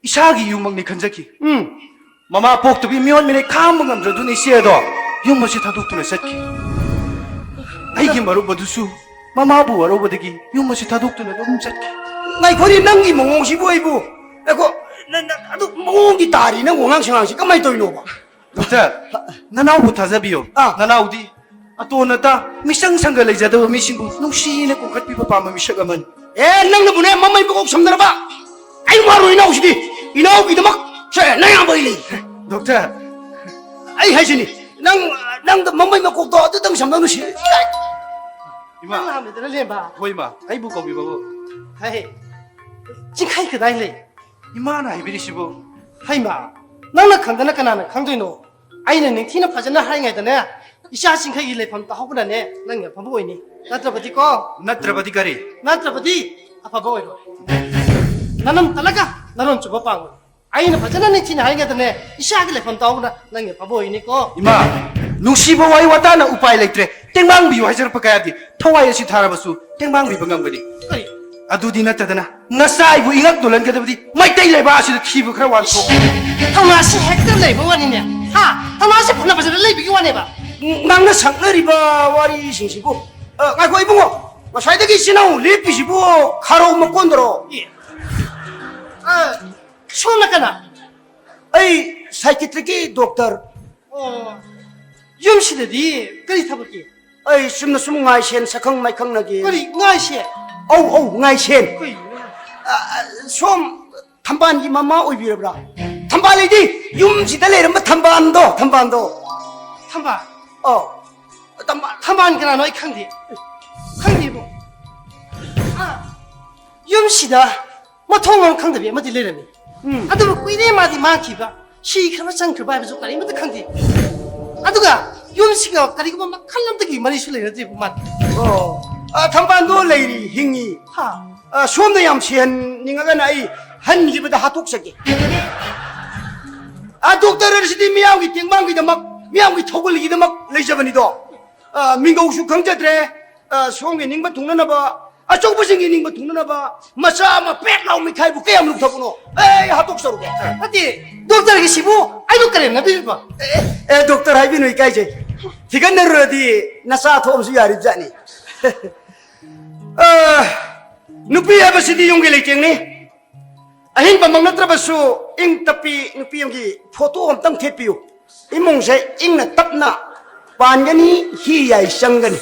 ꯏꯁꯥꯒꯤ ꯌꯨꯝꯃꯛꯅꯤ ꯈꯟꯖꯈꯤ꯫ ꯎꯝ꯫ ꯃꯃꯥ ꯄꯣꯛꯇꯕꯤ ꯃꯤꯑꯣꯟ ꯃꯤꯅꯩ ꯈꯥꯡꯕ ꯉꯝꯗ꯭ꯔꯗꯨꯅ ꯏꯆꯦ ꯑꯗꯣ ꯌꯨꯝ ꯑꯁꯤ ꯊꯥꯗꯣꯛꯇꯨꯅ ꯆꯠꯈꯤ꯫ ꯑꯩꯒꯤ ꯃꯔꯨꯞ ꯑꯗꯨꯁꯨ ꯃꯃꯥꯕꯨ ꯋꯥꯔꯧꯕꯗꯒꯤ ꯌꯨꯝ ꯑꯁꯤ ꯊꯥꯗꯣꯛꯇꯨꯅ ꯑꯗꯨꯝ ꯆꯠꯈꯤ꯫ ꯉꯥꯏꯈꯣꯅꯦ, ꯅꯪꯒꯤ ꯃꯑꯣꯡꯁꯤꯕꯨ ꯑꯩꯕꯨ, ꯉꯥꯏꯈꯣ, ꯅ-, ꯅ-, ꯑꯗꯨ ꯃꯑꯣꯡꯗꯤ ꯇꯥꯔꯤ, ꯅꯪ ꯋꯥꯉꯥꯡ ꯁꯉꯥꯡꯁꯤ ꯀꯃꯥꯏꯅ ꯇꯧꯔꯤꯅꯣꯕ? ꯗꯣꯛꯇꯔ, ꯅꯅꯥꯎꯕꯨ ꯊꯥꯖꯕꯤꯌꯨ꯫ ꯑꯥ꯫ ꯅꯅꯥꯎꯗꯤ ꯑꯇꯣꯟ ꯑꯇꯥ, ꯃꯤꯆꯪ ꯁꯪꯒ ꯂꯩꯖꯗꯕ ꯃꯤꯁꯤꯡꯕꯨ ꯅꯨꯡꯁꯤꯅ ꯀꯣꯝꯈꯠꯄꯤꯕ ꯄꯥꯝꯕ ꯃꯤꯁꯛ ꯑꯃꯅꯤ꯫ ꯑꯦ, ꯅꯪꯅꯕꯨꯅꯦ ꯃꯃꯩ ꯃꯀꯣꯛ ꯁꯝꯅꯔꯕ? ꯑꯩ ꯋꯥꯔꯣꯏ ꯏꯅꯥꯎꯁꯤꯗꯤ꯫ ꯏꯅꯥꯎꯒꯤꯗꯃꯛ ꯁꯦ ꯅꯌꯥꯝꯕ ꯑꯩ ꯂꯩ꯫ ꯗꯣꯛꯇꯔ꯫ ꯑꯩ ꯍꯥꯏꯁꯤꯅꯤ, ꯅꯪ, ꯅꯪꯗ ꯃꯃꯩ ꯃꯀꯣꯛꯇꯣ ꯑꯗꯨꯇꯪ ꯁꯝꯅꯧ ꯅꯨꯡꯁꯤ꯫ ꯏꯃꯥ꯫ ꯅꯪ ꯂꯥꯛꯑꯝꯃꯦꯗꯅ, ꯂꯦꯝꯕ꯫ ꯍꯣꯏ, ꯏꯃꯥ, ꯑꯩꯕꯨ ꯀꯧꯕꯤꯕꯕꯨ꯫ ꯍꯥꯏ, ꯆꯤꯡꯈꯩ ꯀꯗꯥꯏ ꯂꯩ? ꯏꯃꯥꯅ ꯍꯥꯏꯕꯤꯔꯤꯁꯤꯕꯨ? ꯍꯩꯃꯥ, ꯅꯪꯅ ꯈꯪꯗꯅ ꯀꯅꯥꯅ ꯈꯪꯗꯣꯏꯅꯣ? ꯑꯩꯅ ꯅꯤꯡꯊꯤꯅ ꯐꯖꯅ ꯍꯥꯏꯔꯤꯉꯩꯗꯅꯦ, ꯏꯆꯥ ꯆꯤꯡꯈꯩꯒꯤ ꯂꯩꯐꯝ ꯇꯥꯍꯧꯕꯅꯅꯦ, ꯅꯪꯒꯤ ꯑꯐꯕ ꯑꯣꯏꯅꯤ꯫ ꯅꯠꯇ꯭ꯔꯕꯗꯤꯀꯣ? ꯅꯠꯇ꯭ꯔꯕꯗꯤ ꯀꯔꯤ? ꯅꯠꯇ꯭ꯔꯕꯗꯤ ꯑꯐꯕ ꯑꯣꯏꯔꯣꯏ꯫ ꯅꯅꯝ ꯇꯜꯂꯒ ꯅꯔꯣꯟ ꯆꯨꯕ ꯄꯥꯡꯕ꯫ ꯑꯩꯅ ꯐꯖꯅ ꯅꯤꯡꯊꯤꯅ ꯍꯥꯏꯒꯗꯅꯦ, ꯏꯁꯥꯒꯤ ꯂꯩꯐꯝ ꯇꯥꯎꯕꯅ ꯅꯪꯒꯤ ꯑꯐꯕ ꯑꯣꯏꯅꯤꯀꯣ꯫ ꯏꯃꯥ, ꯅꯨꯡꯁꯤꯕ ꯋꯥꯍꯩ ꯋꯥꯇꯥꯅ ꯎꯄꯥꯏ ꯂꯩꯇ꯭ꯔꯦ꯫ ꯇꯦꯡꯕꯥꯡꯕꯤꯌꯨ ꯍꯥꯏꯖꯔꯛꯄ ꯀꯌꯥꯗꯤ ꯊꯋꯥꯏ ꯑꯁꯤ ꯊꯥꯔꯕꯁꯨ ꯇꯦꯡꯕꯥꯡꯕꯤꯕ ꯉꯝꯒꯅꯤ꯫ ꯀꯔꯤ? ꯑꯗꯨꯗꯤ ꯅꯠꯇꯗꯅ ꯅꯆꯥ ꯑꯩꯕꯨ ꯏꯉꯛ ꯅꯣꯜꯍꯟꯒꯗꯕꯗꯤ ꯃꯩꯇꯩ ꯂꯩꯕꯥꯛ ꯑꯁꯤꯗ ꯊꯤꯕ ꯈꯔ ꯋꯥꯟꯊꯣꯛ꯫ ꯊꯧꯅꯥꯁꯤ ꯍꯦꯛꯇ ꯂꯩꯕ ꯋꯥꯅꯤꯅꯦ꯫ ꯍꯥ? ꯊꯧꯅꯥꯁꯤ ꯐꯅ ꯐꯖꯅ ꯂꯩꯕꯒꯤ ꯋꯥꯅꯦꯕ꯫ ꯅꯪꯅ ꯁꯛꯅꯔꯤꯕ ꯋꯥꯔꯤꯁꯤꯡꯁꯤꯕꯨ, ꯑ, ꯉꯥꯏꯈꯣ ꯏꯕꯨꯡꯉꯣ, ꯉꯁꯥꯏꯗꯒꯤ ꯏꯆꯤꯟ ꯏꯅꯥꯎ ꯂꯦꯞꯄꯤꯁꯤꯕꯨ ꯈꯥꯔꯧ ꯃꯀꯣꯟꯗꯔꯣ? ꯑꯦ꯫ ꯑ, ꯁꯣꯝꯅ ꯀꯅꯥ? ꯑꯩ psychiatricꯀꯤ doctor꯫ ꯑꯣ, ꯌꯨꯝꯁꯤꯗꯗꯤ ꯀꯔꯤ ꯊꯕꯛꯀꯤ? ꯑꯩ ꯆꯨꯝꯅ ꯁꯨꯝ ꯉꯥꯏꯁꯦꯟ ꯁꯛꯈꯪ ꯃꯥꯏꯈꯪꯅꯒꯦ꯫ ꯀꯔꯤ ꯉꯥꯏꯁꯦꯟ? ꯑꯧ, ꯑꯧ, ꯉꯥꯏꯁꯦꯟ꯫ ꯀꯩꯅꯣ? ꯑ, ꯑ, ꯁꯣꯝ ꯊꯝꯕꯥꯜꯒꯤ ꯃꯃꯥ ꯑꯣꯏꯕꯤꯔꯕ꯭ꯔꯥ? ꯊꯝꯕꯥꯜ ꯂꯩꯗꯤ ꯌꯨꯝꯁꯤꯗ ꯂꯩꯔꯝꯕ ꯊꯝꯕꯥꯜꯗꯣ, ꯊꯝꯕꯥꯜꯗꯣ꯫ ꯊꯝꯕꯥꯜ? ꯑꯧ꯫ ꯊꯝꯕꯥꯜ, ꯊꯝꯕꯥꯜ ꯀꯅꯥꯅꯣ ꯑꯩ ꯈꯪꯗꯦ꯫ ꯈꯪꯗꯦꯕꯣ꯫ ꯑ, ꯌꯨꯝꯁꯤꯗ ꯃꯊꯣꯡ ꯃꯔꯝ ꯈꯪꯗꯕꯤ ꯑꯃꯗꯤ ꯂꯩꯔꯝꯃꯤ꯫ ꯎꯝ꯫ ꯑꯗꯨꯕꯨ ꯀꯨꯏꯔꯦ ꯃꯥꯗꯤ ꯃꯥꯡꯈꯤꯕ꯫ ꯁꯤꯈ꯭ꯔꯕ ꯆꯪꯈ꯭ꯔꯕ ꯍꯥꯏꯕꯁꯨ ꯀꯔꯤꯃꯠꯇ ꯈꯪꯗꯦ꯫ ꯑꯗꯨꯒ ꯌꯨꯝꯁꯤꯒ ꯀꯔꯤꯒꯨꯝꯕ ꯃꯈꯜ ꯑꯃꯠꯇꯒꯤ ꯃꯔꯤꯁꯨ ꯂꯩꯅꯗ꯭ꯔꯤꯕ ꯃꯥꯗꯤ꯫ ꯑꯣ꯫ ꯑ, ꯊꯝꯕꯥꯜꯗꯣ ꯂꯩꯔꯤ, ꯍꯤꯡꯉꯤ꯫ ꯍꯥ꯫ ꯑ, ꯁꯣꯝꯅ ꯌꯥꯝ ꯁꯤꯍꯟꯅꯤꯡꯉꯒꯅ ꯑꯩ ꯍꯟꯈꯤꯕꯗ ꯍꯥꯠꯇꯣꯛꯆꯒꯦ꯫ ꯑ, doctor ꯑꯁꯤꯗꯤ ꯃꯤꯌꯥꯝꯒꯤ ꯇꯦꯡꯕꯥꯡꯒꯤꯗꯃꯛ, ꯃꯤꯌꯥꯝꯒꯤ ꯊꯧꯒꯜꯒꯤꯗꯃꯛ ꯂꯩꯖꯕꯅꯤꯗꯣ꯫ ꯑ, ꯃꯤꯡꯒꯧꯁꯨ ꯈꯪꯖꯗ꯭ꯔꯦ꯫ ꯑ, ꯁꯣꯝꯒꯤ ꯅꯤꯡꯕ ꯊꯨꯡꯅꯅꯕ, ꯑꯆꯧꯕꯁꯤꯡꯒꯤ ꯅꯤꯡꯕ ꯊꯨꯡꯅꯅꯕ ꯃꯆꯥ ꯑꯃ ꯄꯦꯠ ꯂꯥꯎ ꯃꯤꯈꯥꯏꯕꯨ ꯀꯌꯥꯝ ꯂꯨꯞꯊꯕꯅꯣ? ꯑꯩ ꯍꯥꯠꯇꯣꯛꯆꯔꯨꯒꯦ꯫ ꯅꯠꯇꯦ, doctorꯒꯤꯁꯤꯕꯨ ꯑꯩꯕꯨ ꯀꯔꯦꯝꯅꯕꯤꯔꯤꯕ? ꯑꯦ, ꯑꯦ, doctor ꯍꯥꯏꯕꯤꯅꯨ, ꯏꯀꯥꯏꯖꯩ꯫ ꯊꯤꯒꯠꯅꯔꯨꯔꯗꯤ ꯅꯆꯥ ꯊꯣꯛꯑꯝꯁꯨ ꯌꯥꯔꯤꯕꯖꯥꯠꯅꯤ꯫ ꯑ, ꯅꯨꯄꯤ ꯍꯥꯏꯕꯁꯤꯗꯤ ꯌꯨꯝꯒꯤ ꯂꯩꯇꯦꯡꯅꯤ꯫ ꯑꯍꯤꯡꯕꯃꯛ ꯅꯠꯇ꯭ꯔꯕꯁꯨ ꯏꯪ ꯇꯞꯄꯤ ꯅꯨꯄꯤ ꯑꯃꯒꯤ photo ꯑꯝꯇꯪ ꯊꯦꯠꯄꯤꯌꯨ꯫ ꯏꯃꯨꯡꯁꯦ ꯏꯪꯅ ꯇꯞꯅ ꯄꯥꯟꯒꯅꯤ, ꯍꯤ ꯌꯥꯏ ꯆꯪꯒꯅꯤ꯫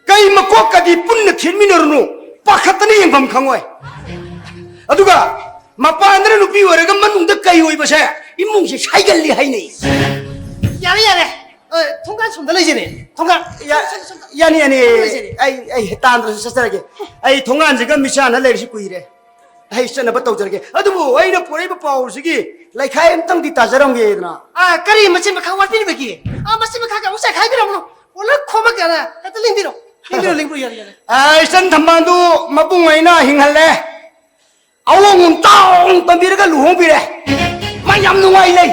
ꯀꯩ ꯃꯀꯣꯛꯀꯗꯤ ꯄꯨꯟꯅ ꯊꯦꯠꯃꯤꯟꯅꯔꯨꯅꯨ, ꯄꯥꯈꯠꯇꯅ ꯌꯦꯡꯐꯝ ꯈꯪꯉꯣꯏ꯫ ꯑꯗꯨꯒ ꯃꯄꯥꯟꯗꯅ ꯅꯨꯄꯤ ꯑꯣꯏꯔꯒ ꯃꯅꯨꯡꯗ ꯀꯩ ꯑꯣꯏꯕꯁꯦ ꯏꯃꯨꯡꯁꯦ ꯁꯥꯏꯒꯜꯂꯤ ꯍꯥꯏꯅꯩ꯫ ꯌꯥꯔꯦ, ꯌꯥꯔꯦ꯫ ꯑ, ꯊꯣꯡꯒꯥꯟ ꯁꯣꯝꯗ ꯂꯩꯖꯔꯦ꯫ ꯊꯣꯡꯒꯥꯟ, ꯌꯥ-, ꯁꯣꯝꯗ, ꯁꯣꯝꯗ꯫ ꯌꯥꯅꯤ, ꯌꯥꯅꯤ꯫ ꯁꯣꯝꯗ ꯂꯩꯖꯔꯦ꯫ ꯑꯩ, ꯑꯩ ꯇꯥꯟꯗ꯭ꯔꯁꯨ ꯆꯠꯆꯔꯒꯦ꯫ ꯑꯩ ꯊꯣꯡꯒꯥꯟꯁꯤꯒ ꯃꯤꯆꯥꯟꯅ ꯂꯩꯔꯤꯁꯤ ꯀꯨꯏꯔꯦ꯫ ꯑꯩ ꯆꯠꯅꯕ ꯇꯧꯖꯔꯒꯦ꯫ ꯑꯗꯨꯕꯨ ꯑꯩꯅ ꯄꯨꯔꯛꯏꯕ ꯄꯥꯎꯁꯤꯒꯤ ꯂꯩꯈꯥꯏ ꯑꯝꯇꯪꯗꯤ ꯇꯥꯖꯔꯝꯒꯦꯗꯅ꯫ ꯑ, ꯀꯔꯤ ꯃꯆꯤꯟ ꯃꯈꯥ ꯋꯥꯠꯄꯤꯔꯤꯕꯒꯦ? ꯑ, ꯃꯆꯤꯟ ꯃꯈꯥ ꯑꯃꯨꯛ ꯆꯥꯏꯈꯥꯏꯕꯤꯔꯝꯃꯣ꯫ ꯄꯨꯂꯞ ꯈꯣꯝꯃꯛꯀꯦꯅ ꯍꯦꯛꯇ ꯂꯦꯡꯕꯤꯔꯣ꯫ ꯂꯤꯡꯕꯤꯔꯣ, ꯂꯤꯡꯕꯤꯔꯣ, ꯌꯥꯔꯦ, ꯌꯥꯔꯦ꯫ ꯑ, ꯏꯆꯟ ꯊꯝꯕꯥꯜꯗꯨ ꯃꯕꯨꯡ ꯑꯩꯅ ꯍꯤꯡꯍꯜꯂꯦ꯫ ꯑꯋꯣꯡ ꯑꯝꯇꯥꯎ ꯇꯝꯕꯤꯔꯒ ꯂꯨꯍꯣꯡꯕꯤꯔꯦ꯫ ꯃꯥ ꯌꯥꯝ ꯅꯨꯡꯉꯥꯏ ꯂꯩ꯫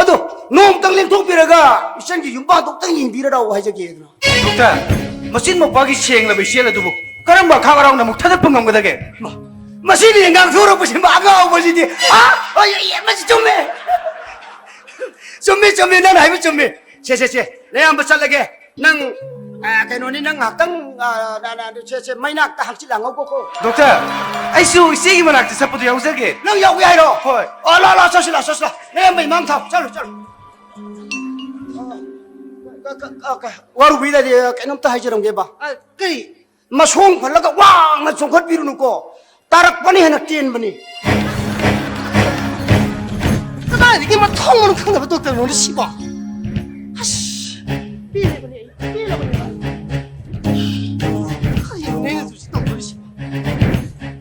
ꯑꯗꯣ ꯅꯣꯡꯃꯇꯪ ꯂꯦꯡꯊꯣꯛꯄꯤꯔꯒ ꯏꯆꯟꯒꯤ ꯌꯨꯝꯕꯥꯟꯗꯣ ꯑꯝꯇꯪ ꯌꯦꯡꯕꯤꯔ ꯂꯥꯛꯑꯣ ꯍꯥꯏꯖꯒꯦꯗꯅ꯫ ꯗꯣꯛꯇꯔ, ꯃꯆꯤꯟ ꯃꯧꯄꯥꯒꯤ ꯁꯦꯡꯂꯕ ꯏꯆꯦꯜ ꯑꯗꯨꯕꯨ ꯀꯔꯝꯕ ꯑꯈꯥꯛ ꯑꯔꯥꯎꯅ ꯑꯃꯨꯛ ꯊꯥꯗꯠꯄ ꯉꯝꯒꯗꯒꯦ? ꯃꯥ, ꯃꯁꯤꯅ ꯉꯥꯡꯊꯣꯔꯛꯄꯁꯤ ꯃꯥ ꯑꯉꯥꯎꯕꯁꯤꯗꯤ꯫ ꯑꯥ, ꯑꯩ, ꯑꯩ, ꯃꯁꯤ ꯆꯨꯝꯃꯦ꯫ ꯆꯨꯝꯃꯤ, ꯆꯨꯝꯃꯤ, ꯅꯪꯅ ꯍꯥꯏꯕ ꯆꯨꯝꯃꯤ꯫ ꯁꯦ, ꯁꯦ, ꯁꯦ, ꯅꯌꯥꯝꯕ ꯆꯠꯂꯒꯦ꯫ ꯅꯪ, ꯑ, ꯀꯩꯅꯣꯅꯤ, ꯅꯪ ꯉꯥꯏꯍꯥꯛꯇꯪ, ꯑ, ꯅ-, ꯅ-, ꯁꯦ, ꯁꯦ, ꯃꯩꯅꯥꯛꯇ ꯍꯪꯆꯤꯠ ꯂꯥꯡꯍꯧꯒꯣꯀꯣ꯫ ꯗꯣꯛꯇꯔ, ꯑꯩꯁꯨ ꯏꯆꯦꯒꯤ ꯃꯅꯥꯛꯇ ꯆꯠꯄꯗꯣ ꯌꯥꯎꯖꯒꯦ꯫ ꯅꯪ ꯌꯥꯎꯒꯦ ꯍꯥꯏꯔꯣ? ꯍꯣꯏ꯫ ꯑꯣ, ꯂꯥꯛꯑꯣ, ꯂꯥꯛꯑꯣ, ꯆꯠꯁꯤ, ꯂꯥꯛꯑꯣ, ꯆꯠꯁꯤ, ꯂꯥꯛꯑꯣ꯫ ꯅꯌꯥꯝꯕ ꯏꯃꯥꯡ ꯊꯥꯎ, ꯆꯠꯂꯨ, ꯆꯠꯂꯨ꯫ ꯑ, ꯀ-, ꯀ-, ꯀ-, ꯀ-, ꯋꯥꯔꯨꯕꯤꯗꯗꯤ ꯀꯩꯅꯣꯝꯇ ꯍꯥꯏꯖꯔꯝꯒꯦꯕ꯫ ꯑ, ꯀꯔꯤ? ꯃꯁꯣꯡ ꯐꯜꯂꯒ ꯋꯥꯡꯅ ꯆꯣꯡꯈꯠꯄꯤꯔꯨꯅꯨꯀꯣ꯫ ꯇꯥꯔꯛꯄꯅ ꯍꯦꯟꯅ ꯇꯦꯟꯕꯅꯤ꯫ ꯀꯗꯥꯏꯗꯒꯤ ꯃꯊꯣꯡ ꯃꯔꯝ ꯈꯪꯗꯕ ꯗꯣꯛꯇꯔꯅꯣꯅꯦ ꯁꯤꯕꯣ? ꯑꯁ, ꯄꯦꯜꯂꯕꯅꯦ ꯑꯩ, ꯄꯦꯜꯂꯕꯅꯦ꯫ ꯀꯔꯤꯅꯣꯅꯦ ꯑꯩꯅ ꯍꯧꯖꯤꯛ ꯇꯧꯗꯣꯔꯤꯁꯤꯕꯣ?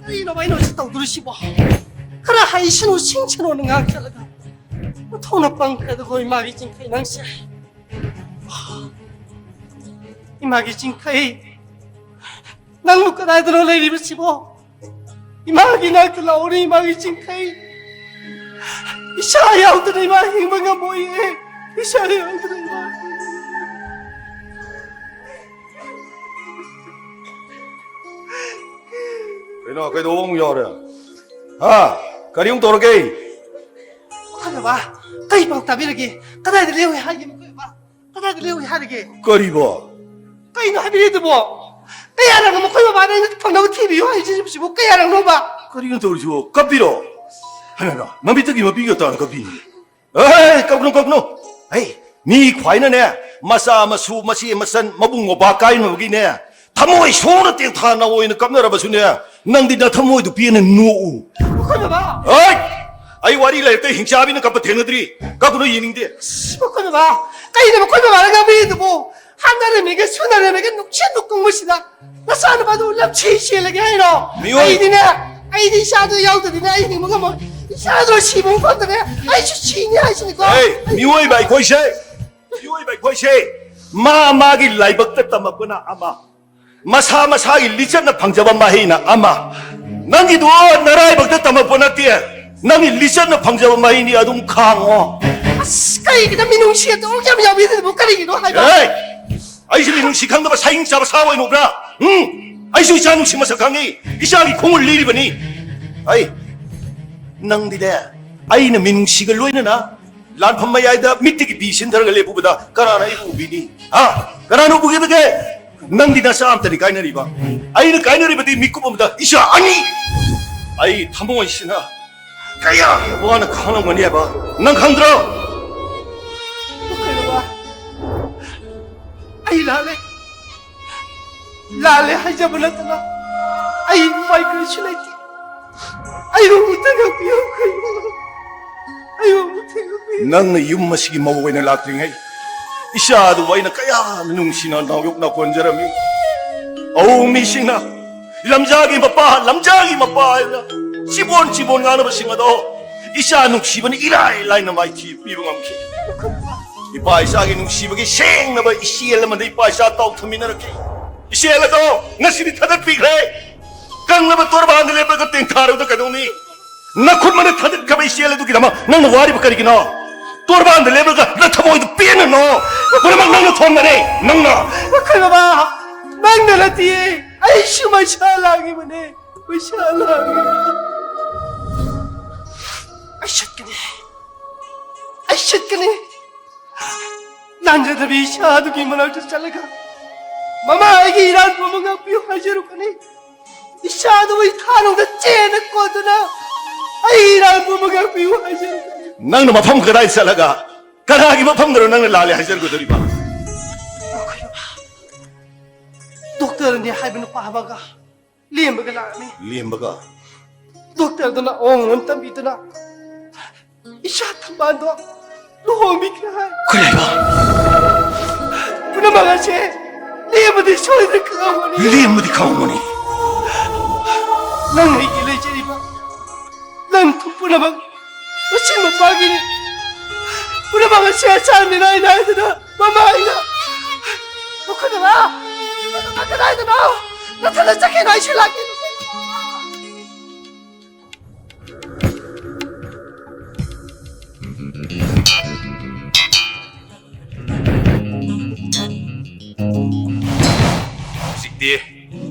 ꯀꯔꯤꯅꯣꯕ ꯑꯩꯅ ꯍꯧꯖꯤꯛ ꯇꯧꯗꯣꯔꯤꯁꯤꯕꯣ? ꯈꯔ ꯍꯩꯁꯅꯨ ꯁꯤꯡꯁꯅꯨꯅ ꯉꯥꯡꯁꯜꯂꯒ ꯃꯊꯣꯡꯅ ꯄꯪꯈ꯭ꯔꯦꯗ ꯀꯣ ꯏꯃꯥꯒꯤ ꯆꯤꯡꯈꯩ ꯅꯪꯁꯦ꯫ ꯏꯃꯥꯒꯤ ꯆꯤꯡꯈꯩ, ꯅꯪꯕꯨ ꯀꯗꯥꯏꯗꯅꯣ ꯂꯩꯔꯤꯕꯁꯤꯕꯣ? ꯏꯃꯥꯒꯤ ꯅꯥꯛꯇ ꯂꯥꯛꯑꯣꯅꯦ, ꯏꯃꯥꯒꯤ ꯆꯤꯡꯈꯩ꯫ ꯏꯁꯥ ꯌꯥꯎꯗꯅ ꯏꯃꯥ ꯍꯤꯡꯕ ꯉꯝꯃꯣꯏꯌꯦ꯫ ꯏꯁꯥ ꯌꯥꯎꯗꯅ ꯏꯃꯥ ꯍꯤꯡꯕ ꯉꯝꯃꯣꯏ꯫ ꯀꯩꯅꯣ, ꯀꯩꯗꯧꯕ ꯑꯃꯨꯛ ꯌꯥꯎꯔꯦ? ꯍꯥ? ꯀꯔꯤ ꯑꯃꯨꯛ ꯇꯧꯔꯒꯦ? ꯑꯩꯈꯣꯏ ꯕꯕꯥ, ꯀꯔꯤ ꯄꯥꯎ ꯇꯥꯕꯤꯔꯒꯦ? ꯀꯗꯥꯏꯗ ꯂꯩꯍꯧꯏ ꯍꯥꯏꯒꯦ ꯃꯈꯣꯏ ꯕꯕꯥ? ꯀꯗꯥꯏꯗ ꯂꯩꯍꯧꯏ ꯍꯥꯏꯔꯒꯦ? ꯀꯔꯤꯕꯣ? ꯀꯩꯅꯣ ꯍꯥꯏꯕꯤꯔꯤꯗꯨꯕꯣ? ꯀꯌꯥꯔꯛꯅꯣ ꯃꯈꯣꯏ ꯕꯕꯥꯅ ꯑꯩꯅ ꯐꯪꯅꯕ ꯊꯤꯕꯤꯌꯨ ꯍꯥꯏꯖꯔꯤꯕꯁꯤꯕꯨ ꯀꯌꯥꯔꯛꯅꯣꯕ? ꯀꯔꯤꯅꯣ ꯇꯧꯔꯤꯁꯤꯕꯣ? ꯀꯞꯄꯤꯔꯣ? ꯍꯥꯏꯃ, ꯃꯃꯤꯠꯇꯒꯤ ꯃꯄꯤꯒ ꯇꯥꯅ ꯀꯞꯄꯤꯅꯦ꯫ ꯑꯦ, ꯀꯞꯀꯅꯨ, ꯀꯞꯀꯅꯨ꯫ ꯑꯩ, ꯃꯤ ꯈ꯭ꯋꯥꯏꯅꯅꯦ, ꯃꯆꯥ ꯃꯁꯨ, ꯃꯆꯦ ꯃꯆꯟ, ꯃꯕꯨꯡ ꯃꯧꯄ꯭ꯋꯥ ꯀꯥꯏꯅꯕꯒꯤꯅꯦ, ꯊꯃꯣꯏ ꯁꯣꯛꯅ ꯇꯦꯛꯊꯥꯅ ꯑꯣꯏꯅ ꯀꯞꯅꯔꯕꯁꯨꯅꯦ, ꯅꯪꯗꯤ ꯅꯊꯃꯣꯏꯗꯨ ꯄꯦꯟꯅ ꯅꯣꯛꯎ꯫ ꯃꯈꯣꯏ ꯕꯕꯥ! ꯍꯣꯏ! ꯑꯩ ꯋꯥꯔꯤ ꯂꯥꯏꯔꯤꯛꯇ ꯍꯤꯡꯆꯥꯕꯤꯅ ꯀꯞꯄ ꯊꯦꯡꯅꯗ꯭ꯔꯤ꯫ ꯀꯞꯀꯅꯨ, ꯌꯦꯡꯅꯤꯡꯗꯦ꯫ ꯑꯁ, ꯃꯈꯣꯏ ꯕꯕꯥ! ꯀꯩꯅꯣ ꯃꯈꯣꯏ ꯕꯕꯥꯅ ꯉꯥꯡꯕꯤꯔꯤꯗꯨꯕꯨ? ꯍꯥꯟꯅꯔꯝꯃꯤꯒ ꯁꯨꯅꯔꯝꯃꯤꯒ ꯅꯨꯡꯁꯤꯠ ꯅꯨꯡꯀꯨꯡꯕꯁꯤꯗ ꯅꯆꯥꯅꯨꯄꯥꯗꯨ ꯂꯝꯁꯤ ꯆꯦꯜꯂꯒꯦ ꯍꯥꯏꯔꯣ? ꯃꯤꯑꯣꯏ! ꯑꯩꯗꯤꯅꯦ, ꯑꯩꯗꯤ ꯏꯆꯥꯗꯣ ꯌꯥꯎꯗ꯭ꯔꯗꯤꯅꯦ ꯑꯩ ꯍꯤꯡꯕ ꯉꯝꯃꯣꯏ꯫ ꯏꯆꯥꯗꯣ ꯁꯤꯕ ꯃꯐꯝꯗꯅꯦ ꯑꯩꯁꯨ ꯁꯤꯅꯤ ꯍꯥꯏꯁꯤꯅꯤꯀꯣ꯫ ꯑꯩ, ꯃꯤꯑꯣꯏꯕ ꯑꯩꯈꯣꯏꯁꯦ, ꯃꯤꯑꯣꯏꯕ ꯑꯩꯈꯣꯏꯁꯦ ꯃꯥ ꯃꯥꯒꯤ ꯂꯥꯏꯕꯛꯇ ꯇꯝꯃꯛꯄꯅ ꯑꯃ, ꯃꯁꯥ ꯃꯁꯥꯒꯤ ꯂꯤꯆꯠꯅ ꯐꯪꯖꯕ ꯃꯍꯩꯅ ꯑꯃ, ꯅꯪꯒꯤꯗꯣ ꯅꯔꯥꯏꯕꯛꯇ ꯇꯝꯃꯛꯄ ꯅꯠꯇꯦ, ꯅꯪꯒꯤ ꯂꯤꯆꯠꯅ ꯐꯪꯖꯕ ꯃꯍꯩꯅꯤ, ꯑꯗꯨꯝ ꯈꯥꯡꯉꯣ꯫ ꯑꯁ, ꯀꯩꯒꯤꯅꯣ ꯃꯤꯅꯨꯡꯁꯤ ꯑꯗꯨꯛ ꯌꯥꯝ ꯌꯥꯎꯕꯤꯔꯤꯗꯨꯕꯨ ꯀꯔꯤꯒꯤꯅꯣ ꯍꯥꯏꯕ? ꯑꯦ! ꯑꯩꯁꯨ ꯃꯤꯅꯨꯡꯁꯤ ꯈꯪꯗꯕ ꯁꯥꯍꯤꯡ ꯆꯥꯕ ꯁꯥ ꯑꯣꯏꯅꯨꯕ꯭ꯔꯥ? ꯎꯝ? ꯑꯩꯁꯨ ꯏꯆꯥ ꯅꯨꯡꯁꯤ ꯃꯁꯛ ꯈꯪꯉꯤ, ꯏꯆꯥꯒꯤ ꯈꯣꯡꯒꯨꯜ ꯂꯤꯔꯤꯕꯅꯤ꯫ ꯑꯩ ꯅꯪꯗꯤꯅꯦ, ꯑꯩꯅ ꯃꯤꯅꯨꯡꯁꯤꯒ ꯂꯣꯏꯅꯅ ꯂꯥꯟꯐꯝ ꯃꯌꯥꯏꯗ ꯃꯤꯠꯇꯒꯤ ꯄꯤ ꯁꯤꯟꯊꯔꯒ ꯂꯦꯞꯄꯨꯕꯗ ꯀꯅꯥꯅ ꯑꯩꯕꯨ ꯎꯕꯤꯅꯤ? ꯍꯥ? ꯀꯅꯥꯅ ꯎꯕꯤꯒꯗꯒꯦ? ꯅꯪꯗꯤ ꯅꯆꯥ ꯑꯝꯇꯅꯤ ꯀꯥꯏꯅꯔꯤꯕ꯫ ꯑꯩꯅ ꯀꯥꯏꯅꯔꯤꯕꯗꯤ ꯃꯤꯀꯨꯞ ꯑꯃꯗ ꯏꯆꯥ ꯑꯅꯤ꯫ ꯑꯩ ꯊꯃꯣꯏꯁꯤꯅ ꯀꯌꯥ ꯋꯥꯅ ꯈꯥꯡꯂꯝꯒꯅꯤ ꯍꯥꯏꯕ ꯅꯪ ꯈꯪꯗ꯭ꯔꯣ? ꯀꯩꯅꯣ? ꯑꯩ ꯂꯥꯜꯂꯦ꯫ ꯂꯥꯜꯂꯦ ꯍꯥꯏꯖꯕ ꯅꯠꯇꯅ ꯑꯩ ꯎꯄꯥꯏ ꯀꯔꯤꯁꯨ ꯂꯩꯇꯦ꯫ ꯑꯩꯕꯨ ꯑꯃꯨꯛꯇ ꯉꯥꯛꯄꯤꯌꯨ, ꯀꯩꯅꯣ? ꯑꯩꯕꯨ ꯑꯃꯨꯛꯇ ꯉꯥꯛꯄꯤꯌꯨ꯫ ꯅꯪꯅ ꯌꯨꯝ ꯑꯁꯤꯒꯤ ꯃꯧ ꯑꯣꯏꯅ ꯂꯥꯛꯇ꯭ꯔꯤꯉꯩ ꯏꯆꯥ ꯑꯗꯨꯕꯨ ꯑꯩꯅ ꯀꯌꯥ ꯅꯨꯡꯁꯤꯅ ꯅꯥꯎꯌꯣꯛꯅ ꯀꯣꯟꯖꯔꯝꯃꯤ꯫ ꯑꯧ, ꯃꯤꯁꯤꯡꯅ ꯂꯝꯖꯥꯒꯤ ꯃꯄꯥ, ꯂꯝꯖꯥꯒꯤ ꯃꯄꯥ ꯍꯥꯏꯅ ꯆꯤꯕꯣꯟ ꯆꯤꯕꯣꯟ ꯉꯥꯡꯅꯕꯁꯤꯡ ꯑꯗꯣ ꯏꯆꯥ ꯅꯨꯡꯁꯤꯕꯅ ꯏꯔꯥꯏ ꯂꯥꯏꯅ ꯃꯥꯏꯊꯤ ꯄꯤꯕ ꯉꯝꯈꯤ꯫ ꯏꯄꯥ ꯏꯆꯥꯒꯤ ꯅꯨꯡꯁꯤꯕꯒꯤ ꯁꯦꯡꯂꯕ ꯏꯆꯦꯜ ꯑꯃꯗ ꯏꯄꯥ ꯏꯆꯥ ꯇꯥꯎꯊꯃꯤꯟꯅꯔꯛꯈꯤ꯫ ꯏꯆꯦꯜ ꯑꯗꯣ ꯉꯁꯤꯗꯤ ꯊꯥꯗꯠꯄꯤꯈ꯭ꯔꯦ꯫ ꯀꯪꯂꯕ ꯇꯣꯔꯕꯥꯟꯗ ꯂꯦꯞꯂꯒ ꯇꯦꯡꯊꯥꯔꯨꯕꯗ ꯀꯩꯗꯧꯅꯤ? ꯅꯈꯨꯠ ꯃꯅꯥꯛ ꯊꯥꯗꯠꯈ꯭ꯔꯕ ꯏꯆꯦꯜ ꯑꯗꯨꯒꯤꯗꯃꯛ ꯅꯪꯅ ꯋꯥꯔꯤꯕ ꯀꯔꯤꯒꯤꯅꯣ? ꯇꯣꯔꯕꯥꯟꯗ ꯂꯦꯞꯂꯒ ꯅꯊꯃꯣꯏꯗꯨ ꯄꯦꯟꯅꯅꯣ꯫ ꯄꯨꯝꯅꯃꯛ ꯅꯪꯅ ꯊꯣꯡꯕꯅꯤ, ꯅꯪꯅ꯫ ꯃꯈꯣꯏ ꯕꯕꯥ, ꯅꯪꯅ ꯅꯠꯇꯤꯌꯦ, ꯑꯩꯁꯨ ꯃꯩꯁꯥ ꯂꯥꯡꯉꯤꯕꯅꯦ, ꯃꯩꯁꯥ ꯂꯥꯡꯉꯤꯕꯅꯦ꯫ ꯑꯩ ꯆꯠꯀꯅꯤ, ꯑꯩ ꯆꯠꯀꯅꯤ꯫ ꯂꯥꯟꯖꯗꯕꯤ ꯏꯆꯥ ꯑꯗꯨꯒꯤ ꯃꯅꯥꯛꯇ ꯆꯠꯂꯒ, "ꯃꯃꯥ, ꯑꯩꯒꯤ ꯏꯔꯥꯟ ꯄꯨꯝꯕ ꯉꯥꯛꯄꯤꯌꯨ" ꯍꯥꯏꯖꯔꯨꯀꯅꯤ꯫ ꯏꯆꯥ ꯑꯗꯨꯕꯨ ꯏꯊꯥꯅꯨꯡꯗ ꯆꯦꯟꯅ ꯀꯣꯟꯗꯨꯅ ꯑꯩ ꯏꯔꯥꯟ ꯄꯨꯝꯕ ꯉꯥꯛꯄꯤꯌꯨ ꯍꯥꯏꯖꯔꯨꯀꯅꯤ꯫ ꯅꯪꯅ ꯃꯐꯝ ꯀꯗꯥꯏ ꯆꯠꯂꯒ ꯀꯅꯥꯒꯤ ꯃꯐꯝꯗꯅꯣ ꯅꯪꯅ ꯂꯥꯜꯂꯦ ꯍꯥꯏꯖꯔꯨꯒꯗꯧꯔꯤꯕ? ꯗꯣꯛꯇꯔꯅꯤ ꯍꯥꯏꯕ ꯅꯨꯄꯥ ꯑꯃꯒ ꯂꯦꯝꯕꯒ ꯂꯥꯛꯑꯝꯃꯤ꯫ ꯂꯦꯝꯕꯒ? ꯗꯣꯛꯇꯔꯗꯨꯅ ꯑꯋꯣꯡ ꯑꯅꯣꯟ ꯇꯝꯕꯤꯗꯨꯅ ꯏꯆꯥ ꯊꯝꯕꯥꯜꯗꯣ ꯂꯨꯍꯣꯡꯕꯤꯈ꯭ꯔꯦ ꯍꯥꯏ꯫ ꯀꯔꯤ ꯍꯥꯏꯕ? ꯄꯨꯝꯅꯃꯛ ꯑꯁꯦ ꯂꯦꯝꯕꯗꯤ ꯁꯣꯏꯗꯅ ꯈꯪꯉꯝꯒꯅꯤ꯫ ꯂꯦꯝꯕꯗꯤ ꯈꯪꯉꯝꯒꯅꯤ꯫ ꯅꯪ ꯑꯩꯒꯤ ꯂꯩꯖꯔꯤꯕ ꯂꯟ ꯊꯨꯝ ꯄꯨꯝꯅꯃꯛ ꯃꯆꯤꯟ ꯃꯄꯥꯒꯤꯅꯤ꯫ ꯄꯨꯝꯅꯃꯛ ꯑꯁꯦ ꯑꯆꯥꯟꯕꯤꯅ ꯑꯩꯅ ꯍꯥꯏꯗꯨꯅ ꯃꯃꯥ ꯑꯩꯅ ꯃꯈꯣꯏꯅ ꯀꯗꯥꯏꯗꯅꯣ? ꯅꯊꯟꯗ ꯆꯠꯈꯤꯅꯣ, ꯑꯩꯁꯨ ꯂꯥꯛꯀꯦ꯫ ꯍꯧꯖꯤꯛꯇꯤ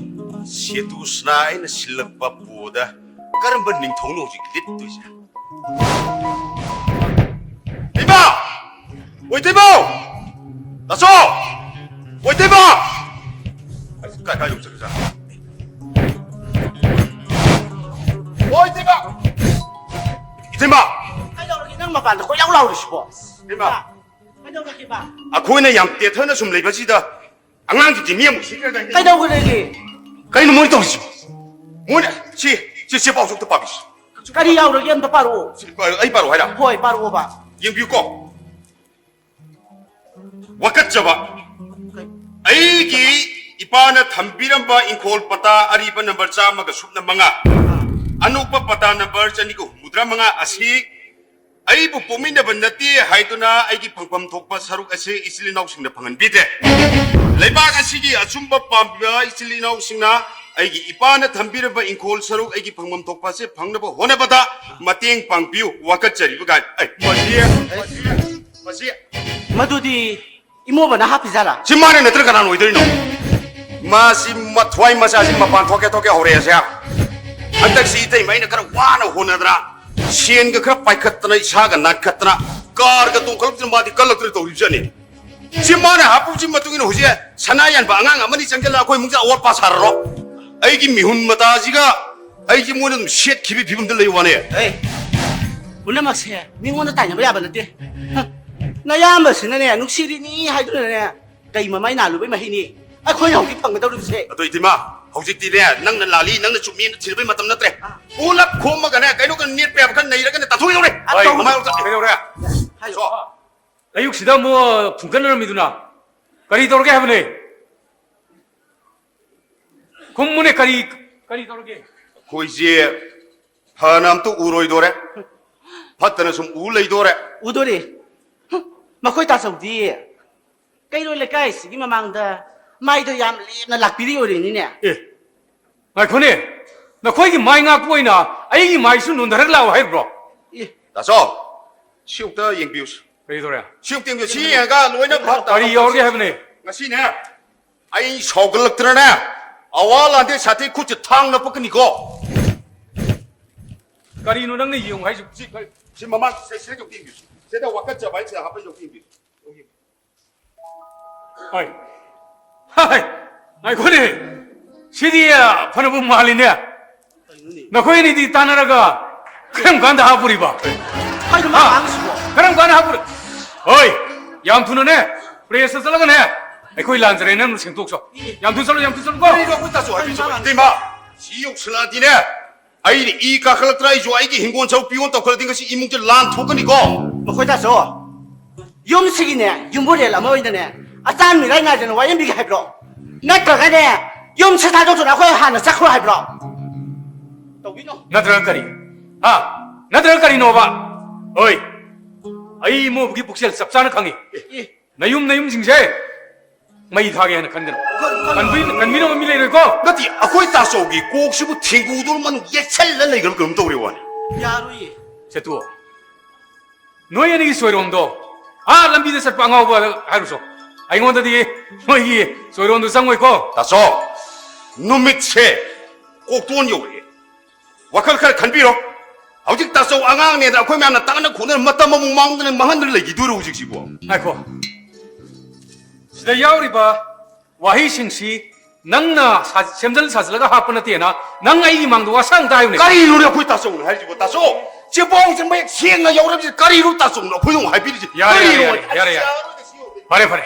ꯁꯦꯇꯨꯁꯅꯥ ꯑꯩꯅ ꯁꯤꯜꯂꯛꯄ ꯄꯣꯗ ꯀꯔꯝꯕ ꯅꯤꯡꯊꯧꯅꯣ ꯍꯧꯖꯤꯛ ꯂꯤꯠꯇꯣꯏꯁꯦ? ꯏꯃꯥ! ꯑꯣꯏ ꯇꯩꯃ! ꯇꯥꯆꯧ! ꯑꯣꯏ ꯇꯩꯃ! ꯑꯁ, ꯀꯥꯏ, ꯀꯥꯏ ꯌꯧ ꯆꯠꯈ꯭ꯔꯖꯥꯠꯅꯣ? ꯑꯣꯏ ꯇꯩꯃ! ꯏꯇꯩꯃ! ꯀꯩꯗꯧꯔꯒꯦ ꯅꯪ ꯃꯄꯥꯟꯗ ꯀꯣꯏꯂꯥꯎ ꯂꯥꯎꯔꯤꯁꯤꯕꯣ? ꯏꯃꯥ! ꯀꯩꯗꯧꯔꯒꯦꯕ? ꯑꯩꯈꯣꯏꯅ ꯌꯥꯝ ꯇꯦꯊꯅ ꯁꯨꯝ ꯂꯩꯕꯁꯤꯗ ꯑꯉꯥꯡꯁꯤꯡꯁꯤ ꯃꯤ ꯑꯃꯨꯛ ꯁꯤꯈ꯭ꯔꯗꯥꯏꯅꯦ? ꯀꯩꯗꯧꯈ꯭ꯔꯒꯦ? ꯀꯩꯅꯣ ꯃꯣꯏꯅ ꯇꯧꯔꯤꯁꯤꯕꯣ? ꯃꯣꯏꯅ ꯁꯤ, ꯁꯤ, ꯁꯤ ꯄꯥꯎꯁꯦ ꯑꯝꯇ ꯄꯥꯕꯤꯁꯤ꯫ ꯀꯔꯤ ꯌꯥꯎꯔꯒꯦ ꯑꯝꯇ ꯄꯥꯔꯛꯑꯣ꯫ ꯁꯤ ꯄꯥꯔꯣ, ꯑꯩ ꯄꯥꯔꯛꯑꯣ ꯍꯥꯏꯔ? ꯍꯣꯏ, ꯄꯥꯔꯛꯑꯣꯕ꯫ ꯌꯦꯡꯕꯤꯌꯨꯀꯣ꯫ ꯋꯥꯀꯠꯆꯕ꯫ ꯑꯩꯒꯤ ꯏꯄꯥꯅ ꯊꯝꯕꯤꯔꯝꯕ ꯏꯪꯈꯣꯜ ꯄꯇꯥ ꯑꯔꯤꯕ ꯅꯝꯕꯔ ꯆꯥꯝꯃꯒ ꯁꯨꯞꯅ ꯃꯉꯥ, ꯑꯅꯧꯕ ꯄꯇꯥ ꯅꯝꯕꯔ ꯆꯅꯤꯒ ꯍꯨꯝꯐꯨꯇꯔꯥ ꯃꯉꯥ ꯑꯁꯤ ꯑꯩꯕꯨ ꯄꯣꯛꯃꯤꯟꯅꯕ ꯅꯠꯇꯦ ꯍꯥꯏꯗꯨꯅ ꯑꯩꯒꯤ ꯐꯪꯐꯝ ꯊꯣꯛꯄ ꯁꯔꯨꯛ ꯑꯁꯤ ꯏꯆꯤꯜ ꯏꯅꯥꯎꯁꯤꯡꯅ ꯐꯪꯍꯟꯕꯤꯗꯦ꯫ ꯂꯩꯕꯥꯛ ꯑꯁꯤꯒꯤ ꯑꯆꯨꯝꯕ ꯄꯥꯝꯕ ꯏꯆꯤꯜ ꯏꯅꯥꯎꯁꯤꯡꯅ ꯑꯩꯒꯤ ꯏꯄꯥꯅ ꯊꯝꯕꯤꯔꯝꯕ ꯏꯪꯈꯣꯜ ꯁꯔꯨꯛ ꯑꯩꯒꯤ ꯐꯪꯐꯝ ꯊꯣꯛꯄ ꯑꯁꯤ ꯐꯪꯅꯕ ꯍꯣꯠꯅꯕꯗ ꯃꯇꯦꯡ ꯄꯥꯡꯕꯤꯌꯨ꯫ ꯋꯥꯀꯠꯆꯔꯤꯕ ꯒꯥꯏ-, ꯑꯩ, ꯃꯁꯤ, ꯃꯁꯤ, ꯃꯁꯤ꯫ ꯃꯗꯨꯗꯤ ꯏꯃꯣꯕꯅ ꯍꯥꯞꯄꯤꯖꯥꯠꯂꯥ? ꯁꯤ ꯃꯥꯅ ꯅꯠꯇ꯭ꯔ ꯀꯅꯥꯅ ꯑꯣꯏꯗꯣꯏꯅꯣ? ꯃꯥꯁꯤ ꯃꯊ꯭ꯋꯥꯏ ꯃꯆꯥꯁꯤ ꯃꯄꯥꯟ ꯊꯣꯛꯀꯦ ꯊꯣꯛꯀꯦ ꯍꯧꯔꯛꯑꯦꯁꯦ꯫ ꯍꯟꯗꯛꯁꯤ ꯏꯇꯩꯃ ꯑꯩꯅ ꯈꯔ ꯋꯥꯅ ꯍꯣꯠꯅꯗꯅ, ꯁꯦꯟꯒ ꯈꯔ ꯄꯥꯏꯈꯠꯇꯅ, ꯏꯁꯥꯒ ꯅꯥꯠꯈꯠꯇꯅ, ꯀꯥꯔꯒ ꯇꯣꯡꯈꯠꯂꯛꯇꯅ ꯃꯥꯗꯤ ꯀꯜꯂꯛꯇꯅ ꯇꯧꯔꯤꯕꯖꯥꯠꯅꯤ꯫ ꯁꯤ ꯃꯥꯅ ꯍꯥꯞꯄꯁꯤ ꯃꯇꯨꯡ ꯏꯟꯅ ꯍꯧꯖꯤꯛ ꯁꯅꯥ ꯌꯥꯟꯕ ꯑꯉꯥꯡ ꯑꯃꯅꯤ ꯆꯪꯁꯤꯜꯂꯒ ꯑꯩꯈꯣꯏ ꯏꯃꯨꯡꯁꯦ ꯑꯋꯥꯠ ꯑꯄꯥ ꯁꯥꯔꯔꯣ? ꯑꯩꯒꯤ ꯃꯤꯍꯨꯟ ꯃꯇꯥꯁꯤꯒ ꯑꯩꯁꯦ ꯃꯣꯏꯅ ꯑꯗꯨꯝ ꯁꯦꯠꯈꯤꯕꯒꯤ ꯐꯤꯕꯝꯗ ꯂꯩ ꯋꯥꯅꯦ꯫ ꯑꯦ, ꯄꯨꯝꯅꯃꯛꯁꯦ ꯃꯤꯉꯣꯟꯗ ꯇꯥꯏꯅꯕ ꯌꯥꯕ ꯅꯠꯇꯦ꯫ ꯍ, ꯅꯌꯥꯝꯕꯁꯤꯅꯅꯦ, ꯅꯨꯡꯁꯤꯔꯤꯅꯤ ꯍꯥꯏꯗꯨꯅꯅꯦ, ꯀꯩ ꯃꯃꯥꯏ ꯅꯥꯜꯂꯨꯕꯩ ꯃꯍꯩꯅꯤ꯫ ꯑꯩꯈꯣꯏꯅ ꯍꯧꯖꯤꯛ ꯐꯪꯒꯗꯧꯔꯤꯕꯁꯦ꯫ ꯑꯗꯣ ꯏꯇꯩꯃ, ꯍꯧꯖꯤꯛꯇꯤꯅꯦ, ꯅꯪꯅ ꯂꯥꯜꯂꯤ, ꯅꯪꯅ ꯆꯨꯝꯃꯤꯅ ꯊꯤꯅꯕꯩ ꯃꯇꯝ ꯅꯠꯇ꯭ꯔꯦ꯫ ꯑꯥ꯫ ꯄꯨꯂꯞ ꯈꯣꯝꯃꯒꯅꯦ, ꯀꯩꯅꯣ ꯀꯩꯅꯣ ꯅꯦꯠꯄ ꯌꯥꯕ ꯈꯔ ꯅꯩꯔꯒꯅꯦ ꯇꯥꯟꯊꯣꯛꯈꯤꯗꯧꯔꯦ꯫ ꯑꯥ, ꯍꯣꯏ, ꯇꯧ-, ꯀꯃꯥꯏꯅ ꯇꯧ-, ꯀꯩꯗꯧꯔꯦ? ꯍꯥꯏꯌꯣ꯫ ꯁꯣ꯫ ꯑꯌꯨꯛꯁꯤꯗ ꯑꯃꯨꯛ ꯈꯨꯝꯒꯠꯅꯔꯝꯃꯤꯗꯨꯅ ꯀꯔꯤ ꯇꯧꯔꯒꯦ ꯍꯥꯏꯕꯅꯦ? ꯈꯨꯝꯃꯨꯅꯦ, ꯀꯔꯤ, ꯀꯔꯤ ꯇꯧꯔꯒꯦ? ꯑꯩꯈꯣꯏꯁꯦ ꯐꯅ ꯑꯝꯇ ꯎꯔꯣꯏꯗꯣꯔꯦ, ꯐꯠꯇꯅ ꯁꯨꯝ ꯎ ꯂꯩꯗꯣꯔꯦ꯫ ꯎꯗꯣꯔꯦ꯫ ꯍ, ꯃꯈꯣꯏ ꯇꯥꯆꯧꯗꯤ ꯀꯩꯔꯣꯏ ꯂꯩꯀꯥꯏꯁꯤꯒꯤ ꯃꯃꯥꯡꯗ ꯃꯥꯏꯗꯣ ꯌꯥꯝ ꯂꯦꯝꯅ ꯂꯥꯛꯄꯤꯔꯤ ꯑꯣꯏꯔꯤꯅꯤꯅꯦ꯫ ꯑꯦ, ꯉꯥꯏꯈꯣꯅꯦ, ꯅꯈꯣꯏꯒꯤ ꯃꯥꯏ ꯉꯥꯛꯄ ꯑꯣꯏꯅ ꯑꯩꯒꯤ ꯃꯥꯏꯁꯨ ꯅꯣꯟꯊꯔꯛ ꯂꯥꯛꯑꯣ ꯍꯥꯏꯕ꯭ꯔꯣ? ꯑꯦ, ꯗꯥꯆꯧ, ꯁꯤꯌꯨꯛꯇ ꯌꯦꯡꯕꯤꯌꯨꯁꯤ꯫ ꯀꯔꯤ ꯇꯧꯔꯦ? ꯁꯤꯌꯨꯛꯇ ꯌꯦꯡꯕꯤꯌꯨ꯫ ꯁꯤ ꯌꯦꯡꯉꯒ ꯂꯣꯏꯅ ꯚꯥꯞ ꯇꯥꯔꯣ꯫ ꯀꯔꯤ ꯌꯥꯎꯔꯒꯦ ꯍꯥꯏꯕꯅꯦ? ꯉꯁꯤꯅꯦ, ꯑꯩ ꯁꯥꯎꯒꯠꯂꯛꯇꯅꯅꯦ, ꯑꯋꯥ ꯂꯥꯟꯗꯦ ꯁꯥꯊꯤ ꯈꯨꯠꯁꯦ ꯊꯥꯡꯅ ꯄꯛꯀꯅꯤꯀꯣ꯫ ꯀꯔꯤꯅꯣ ꯅꯪꯅ ꯌꯦꯡꯉꯨ ꯍꯥꯏꯁꯤꯕꯨ? ꯁꯤ, ꯁꯤ ꯃꯃꯥꯡ ꯁꯤ, ꯁꯤꯗ ꯌꯣꯛꯄꯤꯕꯤꯌꯨ꯫ ꯁꯤꯗ ꯋꯥꯀꯠꯆꯕ ꯍꯥꯏꯁꯤꯗ ꯍꯥꯞꯄ ꯌꯣꯛꯄꯤꯕꯤꯌꯨ꯫ ꯍꯣꯏ꯫ ꯍꯥꯏ, ꯉꯥꯏꯈꯣꯅꯦ꯫ ꯁꯤꯗꯤ, ꯑ, ꯐꯅꯕꯨ ꯃꯥꯜꯂꯤꯅꯦ꯫ ꯀꯩꯅꯣꯅꯦ? ꯅꯈꯣꯏ ꯑꯅꯤꯗꯤ ꯇꯥꯟꯅꯔꯒ ꯀꯔꯝ ꯀꯥꯟꯗ ꯍꯥꯞꯄꯨꯔꯤꯕ? ꯀꯩꯅꯣ ꯃꯥ ꯍꯥ? ꯉꯥꯡꯉꯤꯁꯤꯕꯣ? ꯀꯔꯝ ꯀꯥꯟꯗ ꯍꯥꯞꯄꯨꯔꯤ? ꯍꯣꯏ, ꯌꯥꯝ ꯊꯨꯅꯅꯦ, ꯄ꯭ꯔꯦꯁꯇ ꯆꯠꯂꯒꯅꯦ, ꯑꯩꯈꯣꯏ ꯂꯥꯟꯖꯔꯦ, ꯅꯪ ꯁꯦꯡꯗꯣꯛꯆꯧ꯫ ꯌꯥꯝ ꯊꯨꯅ ꯆꯠꯂꯣ, ꯌꯥꯝ ꯊꯨꯅ ꯆꯠꯂꯣꯀꯣ꯫ ꯀꯔꯤꯅꯣ ꯑꯩꯈꯣꯏ ꯇꯥꯆꯧ ꯍꯥꯏꯕꯤꯁꯤꯕꯣ? ꯀꯔꯤꯅꯣ? ꯏꯇꯩꯃ, ꯁꯤ ꯌꯧꯁꯤꯜꯂꯛꯑꯗꯤꯅꯦ, ꯑꯩꯅ ꯏ ꯀꯥꯈꯠꯂꯛꯇ꯭ꯔꯥ? ꯑꯩꯁꯨ ꯑꯩꯒꯤ ꯍꯤꯡꯒꯣꯜ ꯁꯔꯨꯛ ꯄꯤꯌꯣꯅ ꯇꯧꯈꯠꯂꯗꯤ ꯉꯁꯤ ꯏꯃꯨꯡꯁꯦ ꯂꯥꯟ ꯊꯣꯛꯀꯅꯤꯀꯣ꯫ ꯃꯈꯣꯏ ꯇꯥꯆꯧ, ꯌꯨꯝꯁꯤꯒꯤꯅꯦ, ꯌꯨꯝꯕꯨꯔꯦꯜ ꯑꯃ ꯑꯣꯏꯅꯅꯦ, ꯑꯆꯥꯟ ꯃꯤꯔꯥꯏ ꯅꯥꯏꯗꯅ ꯋꯥꯌꯦꯟꯕꯤꯒꯦ ꯍꯥꯏꯕ꯭ꯔꯣ? ꯅꯠꯇ꯭ꯔꯒꯅꯦ, ꯌꯨꯝꯁꯦ ꯊꯥꯗꯣꯛꯇꯨꯅ ꯑꯩꯈꯣꯏ ꯍꯥꯟꯅ ꯆꯠꯈ꯭ꯔꯣ ꯍꯥꯏꯕ꯭ꯔꯣ? ꯇꯧꯕꯤꯅꯣ꯫ ꯅꯠꯇ꯭ꯔꯒ ꯀꯔꯤ? ꯍꯥ? ꯅꯠꯇ꯭ꯔꯒ ꯀꯔꯤꯅꯣꯕ? ꯍꯣꯏ, ꯑꯩ ꯏꯃꯣꯕꯒꯤ ꯄꯨꯛꯆꯦꯜ ꯆꯞ ꯆꯥꯅ ꯈꯪꯉꯤ꯫ ꯑꯦ꯫ ꯅꯌꯨꯝ ꯅꯌꯨꯝꯁꯤꯡꯁꯦ ꯃꯩ ꯊꯥꯒꯦ ꯍꯥꯏꯅ ꯈꯟꯒꯅꯨ꯫ ꯀꯟꯕꯤ-, ꯀꯟꯕꯤꯅꯕ ꯃꯤ ꯂꯩꯔꯣꯏꯀꯣ? ꯅꯠꯇꯦ, ꯑꯩꯈꯣꯏ ꯇꯥꯆꯧꯒꯤ ꯀꯣꯛꯁꯤꯕꯨ ꯊꯦꯡꯒꯨꯗꯧꯅ ꯃꯅꯨꯡ ꯌꯦꯠꯁꯜꯂ ꯂꯩꯈ꯭ꯔꯕ ꯀꯩꯅꯣꯝ ꯇꯧꯔꯦ ꯋꯥꯅꯤ꯫ ꯌꯥꯔꯣꯏꯌꯦ꯫ ꯁꯦꯇꯨ, ꯅꯣꯏ ꯑꯅꯤꯒꯤ ꯆꯣꯏꯔꯣꯝꯗꯣ ꯑꯥ ꯂꯝꯕꯤꯗ ꯆꯠꯄ ꯑꯉꯥꯎꯕ ꯍꯥꯏꯔꯨꯁꯣ꯫ ꯑꯩꯉꯣꯟꯗꯗꯤ ꯃꯣꯏꯒꯤ ꯆꯣꯏꯔꯣꯝꯗꯣ ꯆꯪꯉꯣꯏꯀꯣ? ꯇꯥꯆꯧ, ꯅꯨꯃꯤꯠꯁꯦ ꯀꯣꯛꯇꯣꯟ ꯌꯧꯔꯛꯑꯦ꯫ ꯋꯥꯈꯜ ꯈꯔ ꯈꯟꯕꯤꯔꯣ꯫ ꯍꯧꯖꯤꯛ ꯇꯥꯆꯧ ꯑꯉꯥꯡꯅꯦꯅ ꯑꯩꯈꯣꯏ ꯃꯌꯥꯝꯅ ꯇꯥꯟꯅ ꯈꯣꯠꯅ ꯃꯇꯝ ꯑꯃꯨꯛ ꯃꯥꯡꯗꯅ ꯃꯥꯡꯍꯟꯗꯅ ꯂꯩꯈꯤꯗꯣꯏꯔꯣ ꯍꯧꯖꯤꯛꯁꯤꯕꯨ? ꯉꯥꯏꯈꯣ꯫ ꯁꯤꯗ ꯌꯥꯎꯔꯤꯕ ꯋꯥꯍꯩꯁꯤꯡꯁꯤ ꯅꯪꯅ ꯁꯥ-, ꯁꯦꯝꯖꯤꯜ ꯁꯥꯖꯤꯜꯂꯒ ꯍꯥꯞꯄ ꯅꯠꯇꯦꯅ, ꯅꯪ ꯑꯩꯒꯤ ꯃꯥꯡꯗ ꯋꯥꯁꯥ ꯑꯃꯇ ꯍꯥꯏꯌꯨꯅꯦ꯫ ꯀꯔꯤꯅꯣꯅꯦ ꯑꯩꯈꯣꯏ ꯇꯥꯆꯧꯅ ꯍꯥꯏꯔꯤꯁꯤꯕꯣ? ꯇꯥꯆꯧ, ꯆꯦꯕꯥꯎꯁꯦ ꯃꯌꯦꯛ ꯁꯦꯡꯅ ꯌꯥꯎꯔꯕꯁꯦ ꯀꯔꯤꯅꯣ ꯇꯥꯆꯧꯅ ꯑꯩꯈꯣꯏꯅ ꯑꯃꯨꯛ ꯍꯥꯏꯕꯤꯔꯤꯁꯦ? ꯌꯥꯔꯦ, ꯌꯥꯔꯦ, ꯀꯔꯤꯅꯣ? ꯌꯥꯔꯦ, ꯌꯥꯔꯦ, ꯌꯥꯔꯦ꯫ ꯐꯔꯦ, ꯐꯔꯦ꯫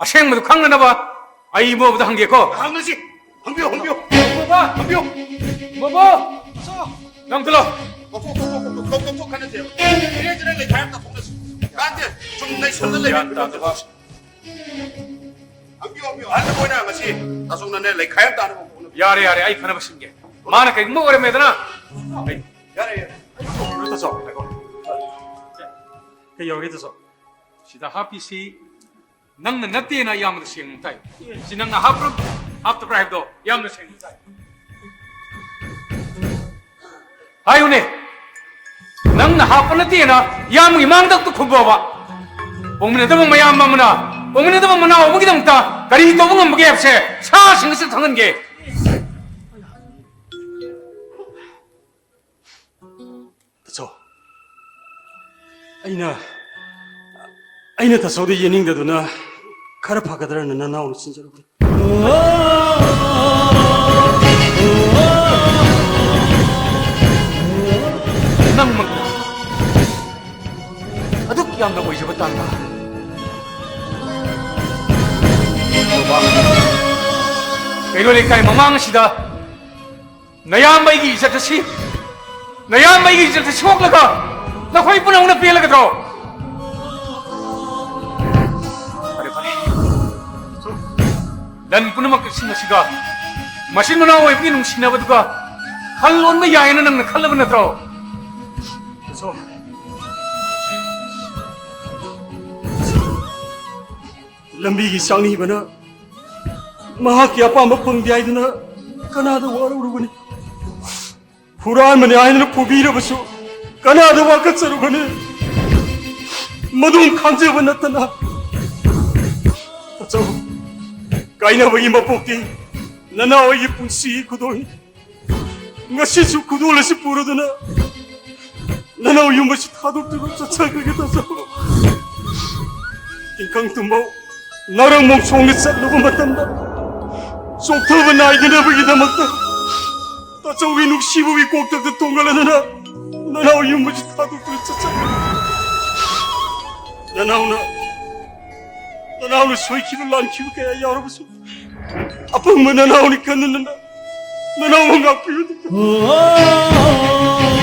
ꯑꯁꯦꯡꯕꯗꯨ ꯈꯪꯅꯅꯕ ꯑꯩ ꯏꯃꯣꯕꯗ ꯍꯪꯒꯦꯀꯣ꯫ ꯍꯪꯉꯁꯤ꯫ ꯍꯪꯕꯤꯌꯨ, ꯍꯪꯕꯤꯌꯨ꯫ ꯏꯃꯣꯕ! ꯍꯪꯕꯤꯌꯨ꯫ ꯏꯃꯣꯕ! ꯅꯪ ꯊꯤꯜꯂꯣ꯫ ꯇꯧꯊꯣꯛ, ꯇꯧꯊꯣꯛ, ꯇꯧꯊꯣꯛ, ꯇꯧꯊꯣꯛ, ꯈꯟꯅꯁꯦꯕ꯫ ꯏꯔꯦꯟꯁꯤꯅ ꯂꯩꯈꯥꯏ ꯑꯃ ꯇꯧꯊꯣꯛꯅꯁꯤ꯫ ꯀꯥꯟꯗꯦ, ꯁꯨꯝ ꯅꯩꯁꯜꯂ ꯂꯩꯕ ꯒ꯭ꯌꯥꯟ ꯇꯥꯗꯕ꯫ ꯍꯪꯕꯤꯌꯨ, ꯍꯪꯕꯤꯌꯨ꯫ ꯑꯍꯜ ꯑꯃ ꯑꯣꯏꯅ ꯉꯁꯤ ꯇꯥꯆꯧꯅꯅꯦ, ꯂꯩꯈꯥꯏ ꯑꯃ ꯇꯥꯅꯕ ꯍꯣꯠꯅꯕꯤꯌꯨ꯫ ꯌꯥꯔꯦ, ꯌꯥꯔꯦ, ꯑꯩ ꯐꯅꯕ ꯁꯤꯟꯒꯦ꯫ ꯃꯥꯅ ꯀꯩꯒꯨꯝꯕ ꯑꯣꯏꯔꯝꯃꯦꯗꯅ, ꯑꯩ ꯌꯥꯔꯦ, ꯌꯥꯔꯦ꯫ ꯇꯥꯆꯧ, ꯉꯥꯏꯈꯣ꯫ ꯀꯩ ꯌꯧꯔꯒꯦ, ꯇꯥꯆꯧ? ꯁꯤꯗ ꯍꯥꯞꯄꯤꯁꯤ ꯅꯪꯅ ꯅꯠꯇꯦꯅ ꯏꯌꯥꯝꯕꯗ ꯁꯦꯡꯅ ꯇꯥꯏ꯫ ꯁꯤ ꯅꯪꯅ ꯍꯥꯞꯄ꯭ꯔꯥ, ꯍꯥꯞꯇꯕ꯭ꯔꯥ ꯍꯥꯏꯕꯗꯣ ꯏꯌꯥꯝꯕꯗ ꯁꯦꯡꯅ ꯇꯥꯏ꯫ ꯍꯥꯏꯌꯨꯅꯦ, ꯅꯪꯅ ꯍꯥꯞꯄ ꯅꯠꯇꯦꯅ ꯏꯌꯥꯝꯕꯒꯤ ꯃꯥꯡꯗ ꯈꯨꯝꯕꯕ꯫ ꯄꯣꯛꯃꯤꯟꯅꯗꯕ ꯃꯌꯥꯝ ꯑꯃꯅ ꯄꯣꯛꯃꯤꯟꯅꯗꯕ ꯃꯅꯥꯎ ꯑꯃꯒꯤꯗꯃꯛꯇ ꯀꯔꯤ ꯇꯧꯕ ꯉꯝꯕꯒꯦ ꯍꯥꯏꯕꯁꯦ ꯁꯥꯁꯤꯡ ꯑꯁꯤ ꯈꯪꯍꯟꯒꯦ꯫ ꯇꯥꯆꯧ, ꯑꯩꯅ, ꯑꯩꯅ ꯇꯥꯆꯧꯗ ꯌꯦꯡꯅꯤꯡꯗꯗꯨꯅ ꯈꯔ ꯐꯒꯗ꯭ꯔꯅ ꯅꯅꯥꯎꯅ ꯁꯤꯟꯖꯔꯨꯕꯅꯤ꯫ ꯅꯪꯃꯛ ꯑꯗꯨꯛ ꯌꯥꯝꯅ ꯑꯣꯏꯖꯕ ꯇꯥꯟꯕ꯫ ꯀꯩꯔꯣꯜ ꯂꯩꯀꯥꯏ ꯃꯃꯥꯡ ꯑꯁꯤꯗ ꯅꯌꯥꯝꯕ ꯑꯩꯒꯤ ꯏꯖꯠ ꯑꯁꯤ, ꯅꯌꯥꯝꯕ ꯑꯩꯒꯤ ꯏꯖꯠ ꯑꯁꯤ ꯁꯣꯛꯂꯒ ꯅꯈꯣꯏ ꯄꯨꯝꯅꯃꯛꯅ ꯄꯦꯜꯂꯒꯗ꯭ꯔꯣ? ꯐꯔꯦ, ꯐꯔꯦ꯫ ꯂꯟ ꯄꯨꯝꯅꯃꯛ ꯏꯁꯤꯡ ꯑꯁꯤꯒ ꯃꯆꯤꯟ ꯃꯅꯥꯎ ꯑꯣꯏꯕꯒꯤ ꯅꯨꯡꯁꯤꯅꯕꯗꯨꯒ ꯈꯜ ꯂꯣꯟꯕ ꯌꯥꯏꯌꯦꯅ ꯅꯪꯅ ꯈꯜꯂꯕ ꯅꯠꯇ꯭ꯔꯣ? ꯂꯝꯕꯤꯒꯤ ꯆꯥꯛꯅꯤꯕꯅ ꯃꯍꯥꯛꯀꯤ ꯑꯄꯥꯝꯕ ꯐꯪꯗꯦ ꯍꯥꯏꯗꯨꯅ ꯀꯅꯥꯗ ꯋꯥꯔꯧꯔꯨꯒꯅꯤ? ꯍꯨꯔꯥꯟꯕꯅꯤ ꯍꯥꯏꯗꯨꯅ ꯐꯨꯕꯤꯔꯕꯁꯨ ꯀꯅꯥꯗ ꯋꯥꯀꯠꯆꯔꯨꯒꯅꯤ? ꯃꯗꯨꯝ ꯈꯪꯖꯕ ꯅꯠꯇꯅ꯫ ꯇꯥꯆꯧ, ꯀꯥꯏꯅꯕꯒꯤ ꯃꯄꯣꯛꯇꯤ ꯅꯅꯥꯎ ꯑꯩꯒꯤ ꯄꯨꯟꯁꯤꯒꯤ ꯈꯨꯗꯣꯜꯅꯤ꯫ ꯉꯁꯤꯁꯨ ꯈꯨꯗꯣꯜ ꯑꯁꯤ ꯄꯨꯔꯗꯨꯅ ꯅꯅꯥꯎ ꯌꯨꯝ ꯑꯁꯤ ꯊꯥꯗꯣꯛꯇꯨꯅ ꯆꯠꯆꯈ꯭ꯔꯒꯦ ꯇꯥꯆꯧ꯫ ꯇꯤꯡꯈꯪ ꯇꯨꯝꯕꯧ ꯅꯥꯔꯪ ꯃꯣꯡꯁꯣꯡꯅ ꯆꯠꯂꯨꯕ ꯃꯇꯝꯗ ꯆꯣꯛꯊꯕ ꯅꯥꯏꯗꯅꯕꯒꯤꯗꯃꯛꯇ ꯇꯥꯆꯧꯒꯤ ꯅꯨꯡꯁꯤꯕꯒꯤ ꯀꯣꯛꯇꯛꯇ ꯇꯣꯡꯒꯜꯂꯗꯨꯅ ꯅꯅꯥꯎ ꯌꯨꯝ ꯑꯁꯤ ꯊꯥꯗꯣꯛꯇꯨꯅ ꯆꯠꯆꯈ꯭ꯔꯦ꯫ ꯅꯅꯥꯎꯅ, ꯅꯅꯥꯎꯅ ꯁꯣꯏꯈꯤꯕ ꯂꯥꯟꯈꯤꯕ ꯀꯌꯥ ꯌꯥꯎꯔꯕꯁꯨ ꯑꯄꯪꯕ ꯅꯅꯥꯎꯅꯤ ꯈꯟꯗꯨꯅ ꯅꯅꯥꯎꯕꯨ ꯉꯥꯛꯄꯤꯌꯨ꯫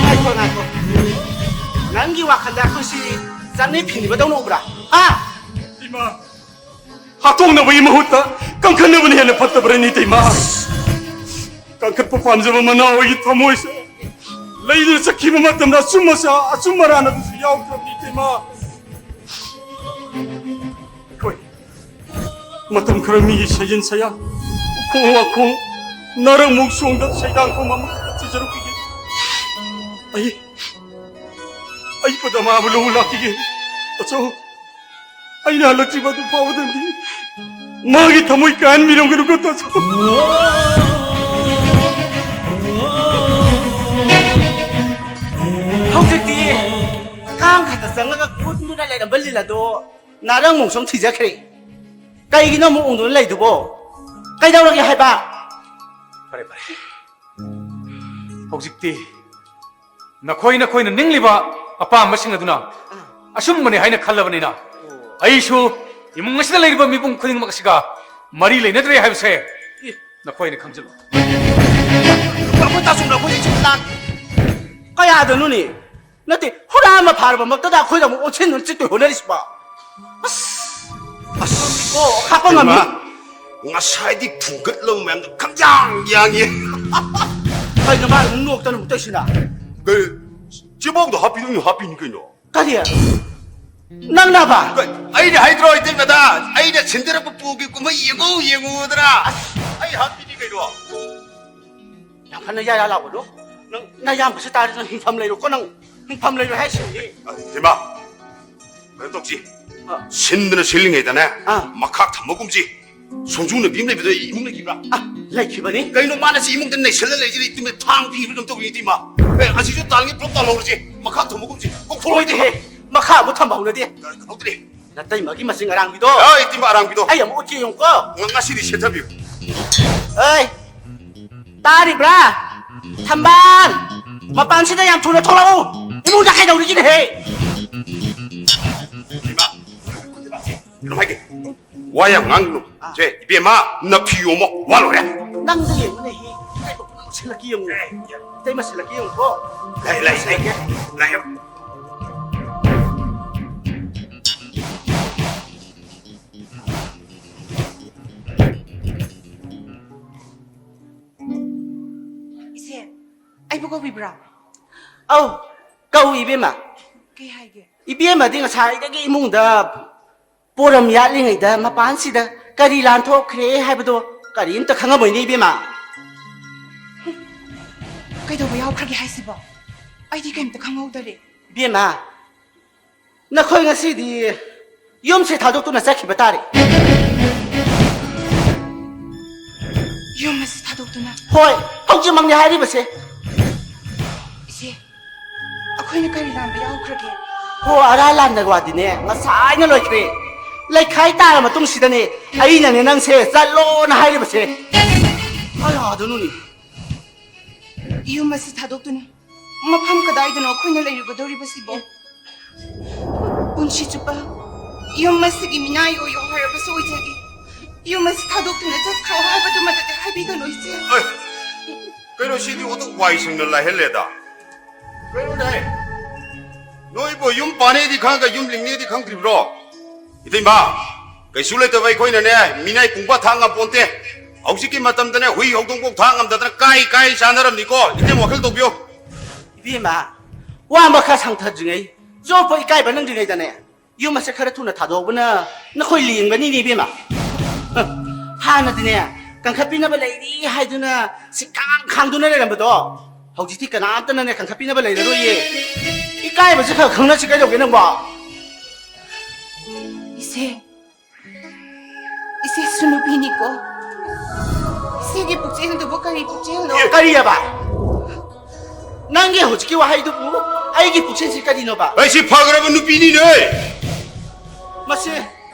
ꯉꯥꯏꯈꯣ, ꯉꯥꯏꯈꯣ꯫ ꯅꯪꯒꯤ ꯋꯥꯈꯜꯗ ꯑꯩꯈꯣꯏꯁꯤ ꯆꯠꯅꯤ ꯐꯤꯅꯤꯕꯗꯧꯅ ꯎꯕ꯭ꯔꯥ? ꯍꯥ? ꯏꯃꯥ, ꯍꯥꯠꯇꯣꯛꯅꯕꯒꯤ ꯃꯍꯨꯠꯇ ꯀꯪꯈꯠꯅꯕꯅ ꯍꯦꯟꯅ ꯐꯠꯇꯕ꯭ꯔꯅꯤ, ꯏꯇꯩꯃ? ꯀꯪꯈꯠꯄ ꯄꯥꯝꯖꯕ ꯃꯅꯥꯎ ꯑꯩꯒꯤ ꯊꯃꯣꯏꯁꯦ ꯂꯩꯗꯨꯅ ꯆꯠꯈꯤꯕ ꯃꯇꯝꯗ ꯑꯆꯨꯝ ꯑꯆꯥ, ꯑꯆꯨꯝ ꯑꯔꯥꯟ ꯑꯗꯨꯁꯨ ꯌꯥꯎꯗ꯭ꯔꯕꯅꯤ, ꯏꯇꯩꯃ꯫ ꯑꯩꯈꯣꯏ ꯃꯇꯝ ꯈꯔ ꯃꯤꯒꯤ ꯁꯩꯖꯤꯟ ꯁꯌꯥ, ꯎꯈꯣꯡ ꯋꯥꯈꯣꯡ, ꯅꯥꯔꯛ ꯃꯨꯛꯁꯣꯡꯗ ꯁꯩꯗꯥꯡꯐꯝ ꯑꯃꯈꯛꯇ ꯊꯤꯖꯔꯛꯈꯤꯒꯦ꯫ ꯑꯩ, ꯑꯩ ꯄꯗꯃꯥꯕ ꯂꯧꯕ ꯂꯥꯛꯈꯤꯒꯦ꯫ ꯑꯆꯧ, ꯑꯩꯅ ꯍꯜꯂꯛꯇ꯭ꯔꯤꯕ ꯑꯗꯨ ꯐꯥꯎꯕꯗꯗꯤ ꯃꯥꯒꯤ ꯊꯃꯣꯏ ꯀꯥꯏꯍꯟꯕꯤꯔꯝꯒꯅꯨꯀꯣ, ꯇꯥꯆꯧ꯫ ꯍꯧꯖꯤꯛꯇꯤ ꯀꯥꯡ ꯈꯛꯇ ꯆꯪꯉꯒ ꯀꯨꯟꯗꯨꯅ ꯂꯩꯔꯝꯕ ꯂꯤꯂꯥꯗꯣ ꯅꯥꯔꯪ ꯃꯣꯡꯁꯣꯡ ꯊꯤꯖꯈ꯭ꯔꯦ꯫ ꯀꯩꯒꯤꯅꯣ ꯑꯃꯨꯛ ꯎꯪꯗꯨꯅ ꯂꯩꯗꯨꯕꯣ? ꯀꯩꯗꯧꯔꯒꯦ ꯍꯥꯏꯕ? ꯐꯔꯦ, ꯐꯔꯦ꯫ ꯍꯧꯖꯤꯛꯇꯤ ꯅꯈꯣꯏ ꯅꯈꯣꯏꯅ ꯅꯤꯡꯂꯤꯕ ꯑꯄꯥꯝꯕꯁꯤꯡ ꯑꯗꯨꯅ ꯑꯆꯨꯝꯕꯅꯤ ꯍꯥꯏꯅ ꯈꯜꯂꯕꯅꯤꯅ, ꯑꯩꯁꯨ ꯏꯃꯨꯡ ꯑꯁꯤꯗ ꯂꯩꯔꯤꯕ ꯃꯤꯄꯨꯝ ꯈꯨꯗꯤꯡꯃꯛ ꯑꯁꯤꯒ ꯃꯔꯤ ꯂꯩꯅꯗ꯭ꯔꯦ ꯍꯥꯏꯕꯁꯦ ꯅꯈꯣꯏꯅ ꯈꯪꯖꯤꯜꯂꯨ꯫ ꯅꯈꯣꯏ ꯇꯥꯆꯧꯅ ꯑꯩꯈꯣꯏꯗ ꯏꯆꯤꯟ ꯂꯥꯡ- ꯀꯌꯥꯗꯅꯣꯅꯦ? ꯅꯠꯇꯦ, ꯍꯨꯔꯥꯟꯕ ꯐꯥꯔꯕꯃꯛꯇꯗ ꯑꯩꯈꯣꯏꯗ ꯑꯃꯨꯛ ꯑꯣꯟꯁꯤꯟꯗꯨꯅ ꯆꯤꯠꯇꯣꯏ ꯍꯣꯠꯅꯔꯤꯁꯤꯕꯣ? ꯑꯁ! ꯑꯁ! ꯑꯣ, ꯍꯥꯞꯄ ꯉꯝꯃꯤ? ꯏꯃꯥ, ꯉꯁꯥꯏꯗꯤ ꯐꯨꯡꯒꯠꯂꯕ ꯃꯌꯥꯝꯗꯣ ꯈꯪꯌꯥꯡ ꯌꯥꯡꯉꯤ꯫ ꯀꯩꯅꯣ ꯃꯥ ꯑꯗꯨꯝ ꯅꯣꯛꯇꯅ ꯑꯃꯨꯛ ꯇꯧꯏꯁꯤꯅ? ꯀꯩ, ꯆꯦꯕꯥꯎꯗ ꯍꯥꯞꯄꯤꯗꯣꯏꯅꯤ, ꯍꯥꯞꯄꯤꯅꯤ ꯀꯩꯅꯣ꯫ ꯀꯔꯤ? ꯅꯪꯅꯕ? ꯀꯩ, ꯑꯩꯅ ꯍꯥꯏꯗ꯭ꯔꯣ, ꯏꯇꯩꯃꯗ? ꯑꯩꯅ ꯁꯤꯟꯖꯔꯛꯄ ꯄꯣꯒꯤ ꯀꯨꯝꯍꯩ ꯌꯦꯡꯉꯨ, ꯌꯦꯡꯉꯨꯗꯅ꯫ ꯑꯁ! ꯑꯩ ꯍꯥꯞꯄꯤꯅꯤ ꯀꯩꯅꯣ꯫ ꯌꯥꯝ ꯀꯟꯅ ꯌꯥ ꯌꯥ ꯂꯥꯎꯒꯅꯨ꯫ ꯅꯪ ꯅꯌꯥꯝꯕꯁꯨ ꯇꯥꯔꯦ, ꯅꯪ ꯍꯤꯡꯐꯝ ꯂꯩꯔꯣꯀꯣ, ꯅꯪ ꯍꯤꯡꯐꯝ ꯂꯩꯔꯣꯏ ꯍꯥꯏꯁꯤꯅꯤ꯫ ꯏꯃꯥ, ꯀꯩꯅꯣ ꯇꯧꯁꯤ꯫ ꯑꯥ꯫ ꯁꯤꯟꯗꯅ ꯁꯤꯜꯂꯤꯉꯩꯗꯅꯦ, ꯑꯥ꯫ ꯃꯈꯥ ꯊꯝꯃꯒꯨꯝꯁꯤ꯫ ꯁꯣꯝꯖꯨꯅꯕꯤ ꯑꯃ ꯂꯩꯕꯗꯣ ꯏꯃꯨꯡ ꯂꯩꯈꯤꯕ꯭ꯔꯥ? ꯑꯥ, ꯂꯩꯈꯤꯕꯅꯤ꯫ ꯀꯩꯅꯣ ꯃꯥꯅ ꯁꯤ ꯏꯃꯨꯡꯗ ꯅꯩꯁꯜꯂ ꯂꯩꯁꯤꯗꯤ, ꯏꯇꯨꯝꯗ ꯊꯥꯡ ꯄꯤꯕ ꯀꯩꯅꯣꯝ ꯇꯧꯔꯤꯅꯤ, ꯏꯇꯩꯃ꯫ ꯑꯦ, ꯑꯁꯤꯁꯨ ꯇꯥꯜꯒꯤ ꯄꯨꯂꯞ ꯇꯥꯜꯍꯧꯔꯁꯤ꯫ ꯃꯈꯥ ꯊꯝꯃꯒꯨꯝꯁꯤ꯫ ꯀꯣꯛꯊꯣꯛꯑꯣꯏꯗꯦꯍꯦ꯫ ꯍꯣꯏꯗꯦꯍꯦ꯫ ꯃꯈꯥ ꯑꯃꯨꯛ ꯊꯝꯍꯧꯅꯗꯦ꯫ ꯍꯧꯗ꯭ꯔꯦ꯫ ꯅꯇꯩꯃꯒꯤ ꯃꯁꯤꯡ ꯑꯔꯥꯡꯕꯤꯗꯣ꯫ ꯑ, ꯏꯇꯩꯃ ꯑꯔꯥꯡꯕꯤꯗꯣ꯫ ꯑꯩ ꯑꯃꯨꯛ ꯎꯠꯀꯦ ꯌꯦꯡꯉꯨꯀꯣ꯫ ꯉ-, ꯉꯁꯤꯗꯤ ꯁꯦꯠꯊꯕꯤꯌꯨ꯫ ꯑꯩ, ꯇꯥꯔꯤꯕ꯭ꯔꯥ? ꯊꯝꯕꯥꯜ! ꯃꯄꯥꯟꯁꯤꯗ ꯌꯥꯝ ꯊꯨꯅ ꯊꯣꯛꯂꯛꯎ! ꯏꯃꯨꯡꯗ ꯀꯩꯗꯧꯔꯤꯒꯤꯅꯦꯍꯦ? ꯏꯃꯥ, ꯀꯩꯅꯣ ꯍꯥꯏꯒꯦ꯫ ꯋꯥ ꯌꯥꯝ ꯉꯥꯡꯒꯅꯨ꯫ ꯑꯥ꯫ ꯁꯦ, ꯏꯕꯦꯝꯃ, ꯅꯐꯤ ꯌꯣꯝꯃꯣ, ꯋꯥ ꯂꯣꯏꯔꯦ꯫ ꯅꯪꯗ ꯌꯦꯡꯉꯨꯅꯦꯍꯦ꯫ ꯏꯇꯩꯃ ꯁꯤꯜꯂꯛꯀꯦ ꯌꯦꯡꯉꯨ꯫ ꯏꯇꯩꯃ ꯁꯤꯜꯂꯛꯀꯦ ꯌꯦꯡꯉꯨꯀꯣ꯫ ꯂꯥꯛꯑꯦ, ꯂꯥꯛꯑꯦ, ꯂꯥꯛꯑꯦ꯫ ꯂꯥꯛꯑꯦ꯫ ꯏꯆꯦ, ꯑꯩꯕꯨ ꯀꯧꯕꯤꯕ꯭ꯔꯥ? ꯑꯧ, ꯀꯧꯏ, ꯏꯕꯦꯝꯃ꯫ ꯀꯩ ꯍꯥꯏꯒꯦ? ꯏꯕꯦꯝꯃꯗꯤ ꯉꯁꯥꯏꯗꯒꯤ ꯏꯃꯨꯡꯗ ꯄꯣꯔꯝ ꯌꯥꯠꯂꯤꯉꯩꯗ ꯃꯄꯥꯟꯁꯤꯗ ꯀꯔꯤ ꯂꯥꯟꯊꯣꯛꯈ꯭ꯔꯦ ꯍꯥꯏꯕꯗꯣ ꯀꯔꯤꯝꯇ ꯈꯪꯉꯝꯃꯣꯏꯅꯦ, ꯏꯕꯦꯝꯃ꯫ ꯀꯩꯗꯧꯕ ꯌꯥꯎꯈ꯭ꯔꯒꯦ ꯍꯥꯏꯁꯤꯕꯣ? ꯑꯩꯗꯤ ꯀꯩꯝꯇ ꯈꯪꯍꯧꯗꯔꯦ꯫ ꯏꯕꯦꯝꯃ, ꯅꯈꯣꯏ ꯉꯁꯤꯗꯤ ꯌꯨꯝꯁꯦ ꯊꯥꯗꯣꯛꯇꯨꯅ ꯆꯠꯈꯤꯕ ꯇꯥꯔꯦ꯫ ꯌꯨꯝ ꯑꯁꯤ ꯊꯥꯗꯣꯛꯇꯨꯅ? ꯍꯣꯏ, ꯍꯧꯖꯤꯛꯃꯛꯅꯤ ꯍꯥꯏꯔꯤꯕꯁꯦ꯫ ꯏꯆꯦ, ꯑꯩꯈꯣꯏꯅ ꯀꯔꯤ ꯂꯥꯟꯕ ꯌꯥꯎꯈ꯭ꯔꯒꯦ? ꯍꯣ, ꯑꯔꯥ ꯂꯥꯟꯅ ꯋꯥꯗꯤꯅꯦ, ꯉꯁꯥꯏꯅ ꯂꯣꯏꯈ꯭ꯔꯦ꯫ ꯂꯩꯈꯥꯏ ꯇꯥꯔ ꯃꯇꯨꯡꯁꯤꯗꯅꯦ ꯑꯩꯅꯅꯦ ꯅꯪꯁꯦ ꯆꯠꯂꯣꯅ ꯍꯥꯏꯔꯤꯕꯁꯦ꯫ ꯑꯔꯥꯗꯨꯅꯨꯅꯤ꯫ ꯌꯨꯝ ꯑꯁꯤ ꯊꯥꯗꯣꯛꯇꯨꯅ ꯃꯐꯝ ꯀꯗꯥꯏꯗꯅꯣ ꯑꯩꯈꯣꯏꯅ ꯂꯩꯔꯨꯒꯗꯧꯔꯤꯕꯁꯤꯕꯣ? ꯄꯨꯟꯁꯤ ꯆꯨꯞꯄ ꯌꯨꯝ ꯑꯁꯤꯒꯤ ꯃꯤꯅꯥꯏ ꯑꯣꯏꯌꯣ ꯍꯥꯏꯔꯕꯁꯨ ꯑꯣꯏꯖꯒꯦ꯫ ꯌꯨꯝ ꯑꯁꯤ ꯊꯥꯗꯣꯛꯇꯨꯅ ꯆꯠꯈ꯭ꯔꯣ ꯍꯥꯏꯕꯗꯨꯃꯗꯤ ꯍꯥꯏꯕꯤꯒꯅꯨ, ꯏꯆꯦ꯫ ꯑꯦ, ꯀꯩꯅꯣ, ꯁꯤꯗꯤ ꯑꯣꯟꯊꯣꯛ ꯋꯥꯏ ꯁꯪꯅ ꯂꯥꯏꯍꯜꯂꯦꯗ꯫ ꯀꯩꯅꯣꯅꯦ, ꯅꯣꯏꯕꯨ ꯌꯨꯝ ꯄꯥꯅꯦꯗꯤ ꯈꯪꯉꯒ ꯌꯨꯝ ꯂꯤꯡꯅꯦꯗꯤ ꯈꯪꯗ꯭ꯔꯤꯕ꯭ꯔꯣ? ꯏꯇꯩꯃ, ꯀꯩꯁꯨ ꯂꯩꯇꯕ ꯑꯩꯈꯣꯏꯅꯅꯦ, ꯃꯤꯅꯥꯏ ꯄꯨꯡꯕ ꯊꯥꯡ ꯉꯝꯄꯣꯟꯇꯦ꯫ ꯍꯧꯖꯤꯛꯀꯤ ꯃꯇꯝꯗꯅꯦ, ꯍꯨꯏ ꯍꯧꯗꯣꯡꯐꯥꯎ ꯊꯥꯡ ꯉꯝꯗꯗꯅ ꯀꯥꯏ ꯀꯥꯏ ꯆꯥꯅꯔꯝꯅꯤꯀꯣ꯫ ꯏꯇꯩꯃ, ꯋꯥꯈꯜ ꯇꯧꯕꯤꯌꯨ꯫ ꯏꯕꯦꯝꯃ, ꯋꯥ ꯃꯈꯥ ꯁꯥꯡꯊꯗ꯭ꯔꯤꯉꯩ ꯆꯣꯞꯄ ꯏꯀꯥꯏꯕ ꯅꯪꯗ꯭ꯔꯤꯉꯩꯗꯅꯦ, ꯌꯨꯝ ꯑꯁꯦ ꯈꯔ ꯊꯨꯅ ꯊꯥꯗꯣꯛꯍꯧꯕꯅ ꯅꯈꯣꯏ ꯂꯦꯡꯕꯅꯤꯅꯦ, ꯏꯕꯦꯝꯃ꯫ ꯍ, ꯍꯥꯟꯅꯗꯤꯅꯦ, ꯀꯟꯈꯠꯄꯤꯅꯕ ꯂꯩꯔꯤ ꯍꯥꯏꯗꯨꯅ ꯁꯤꯈꯥꯡ ꯈꯥꯡꯗꯨꯅ ꯂꯩꯔꯝꯕꯗꯣ, ꯍꯧꯖꯤꯛꯇꯤ ꯀꯅꯥꯝꯇꯅꯅꯦ ꯀꯟꯈꯠꯄꯤꯅꯕ ꯂꯩꯔꯔꯣꯏꯌꯦ꯫ ꯏꯀꯥꯏꯕꯁꯦ ꯈꯔ ꯈꯪꯅꯁꯤ ꯀꯩꯗꯧꯒꯦ ꯅꯪꯕꯣ? ꯏꯆꯦ, ꯏꯆꯦꯁꯨ ꯅꯨꯄꯤꯅꯤꯀꯣ꯫ ꯏꯆꯦꯒꯤ ꯄꯨꯛꯆꯦꯜꯗꯨꯕꯨ ꯀꯔꯤ ꯄꯨꯛꯆꯦꯜꯅꯣ? ꯑꯦ, ꯀꯔꯤꯑꯕ? ꯅꯪꯒꯤ ꯍꯧꯖꯤꯛꯀꯤ ꯋꯥꯍꯩꯗꯨꯕꯨ ꯑꯩꯒꯤ ꯄꯨꯛꯆꯦꯜꯁꯤ ꯀꯔꯤꯅꯣꯕ? ꯑꯩꯁꯤ ꯐꯈ꯭ꯔꯕ ꯅꯨꯄꯤꯅꯤꯅꯦ꯫ ꯃꯁꯤ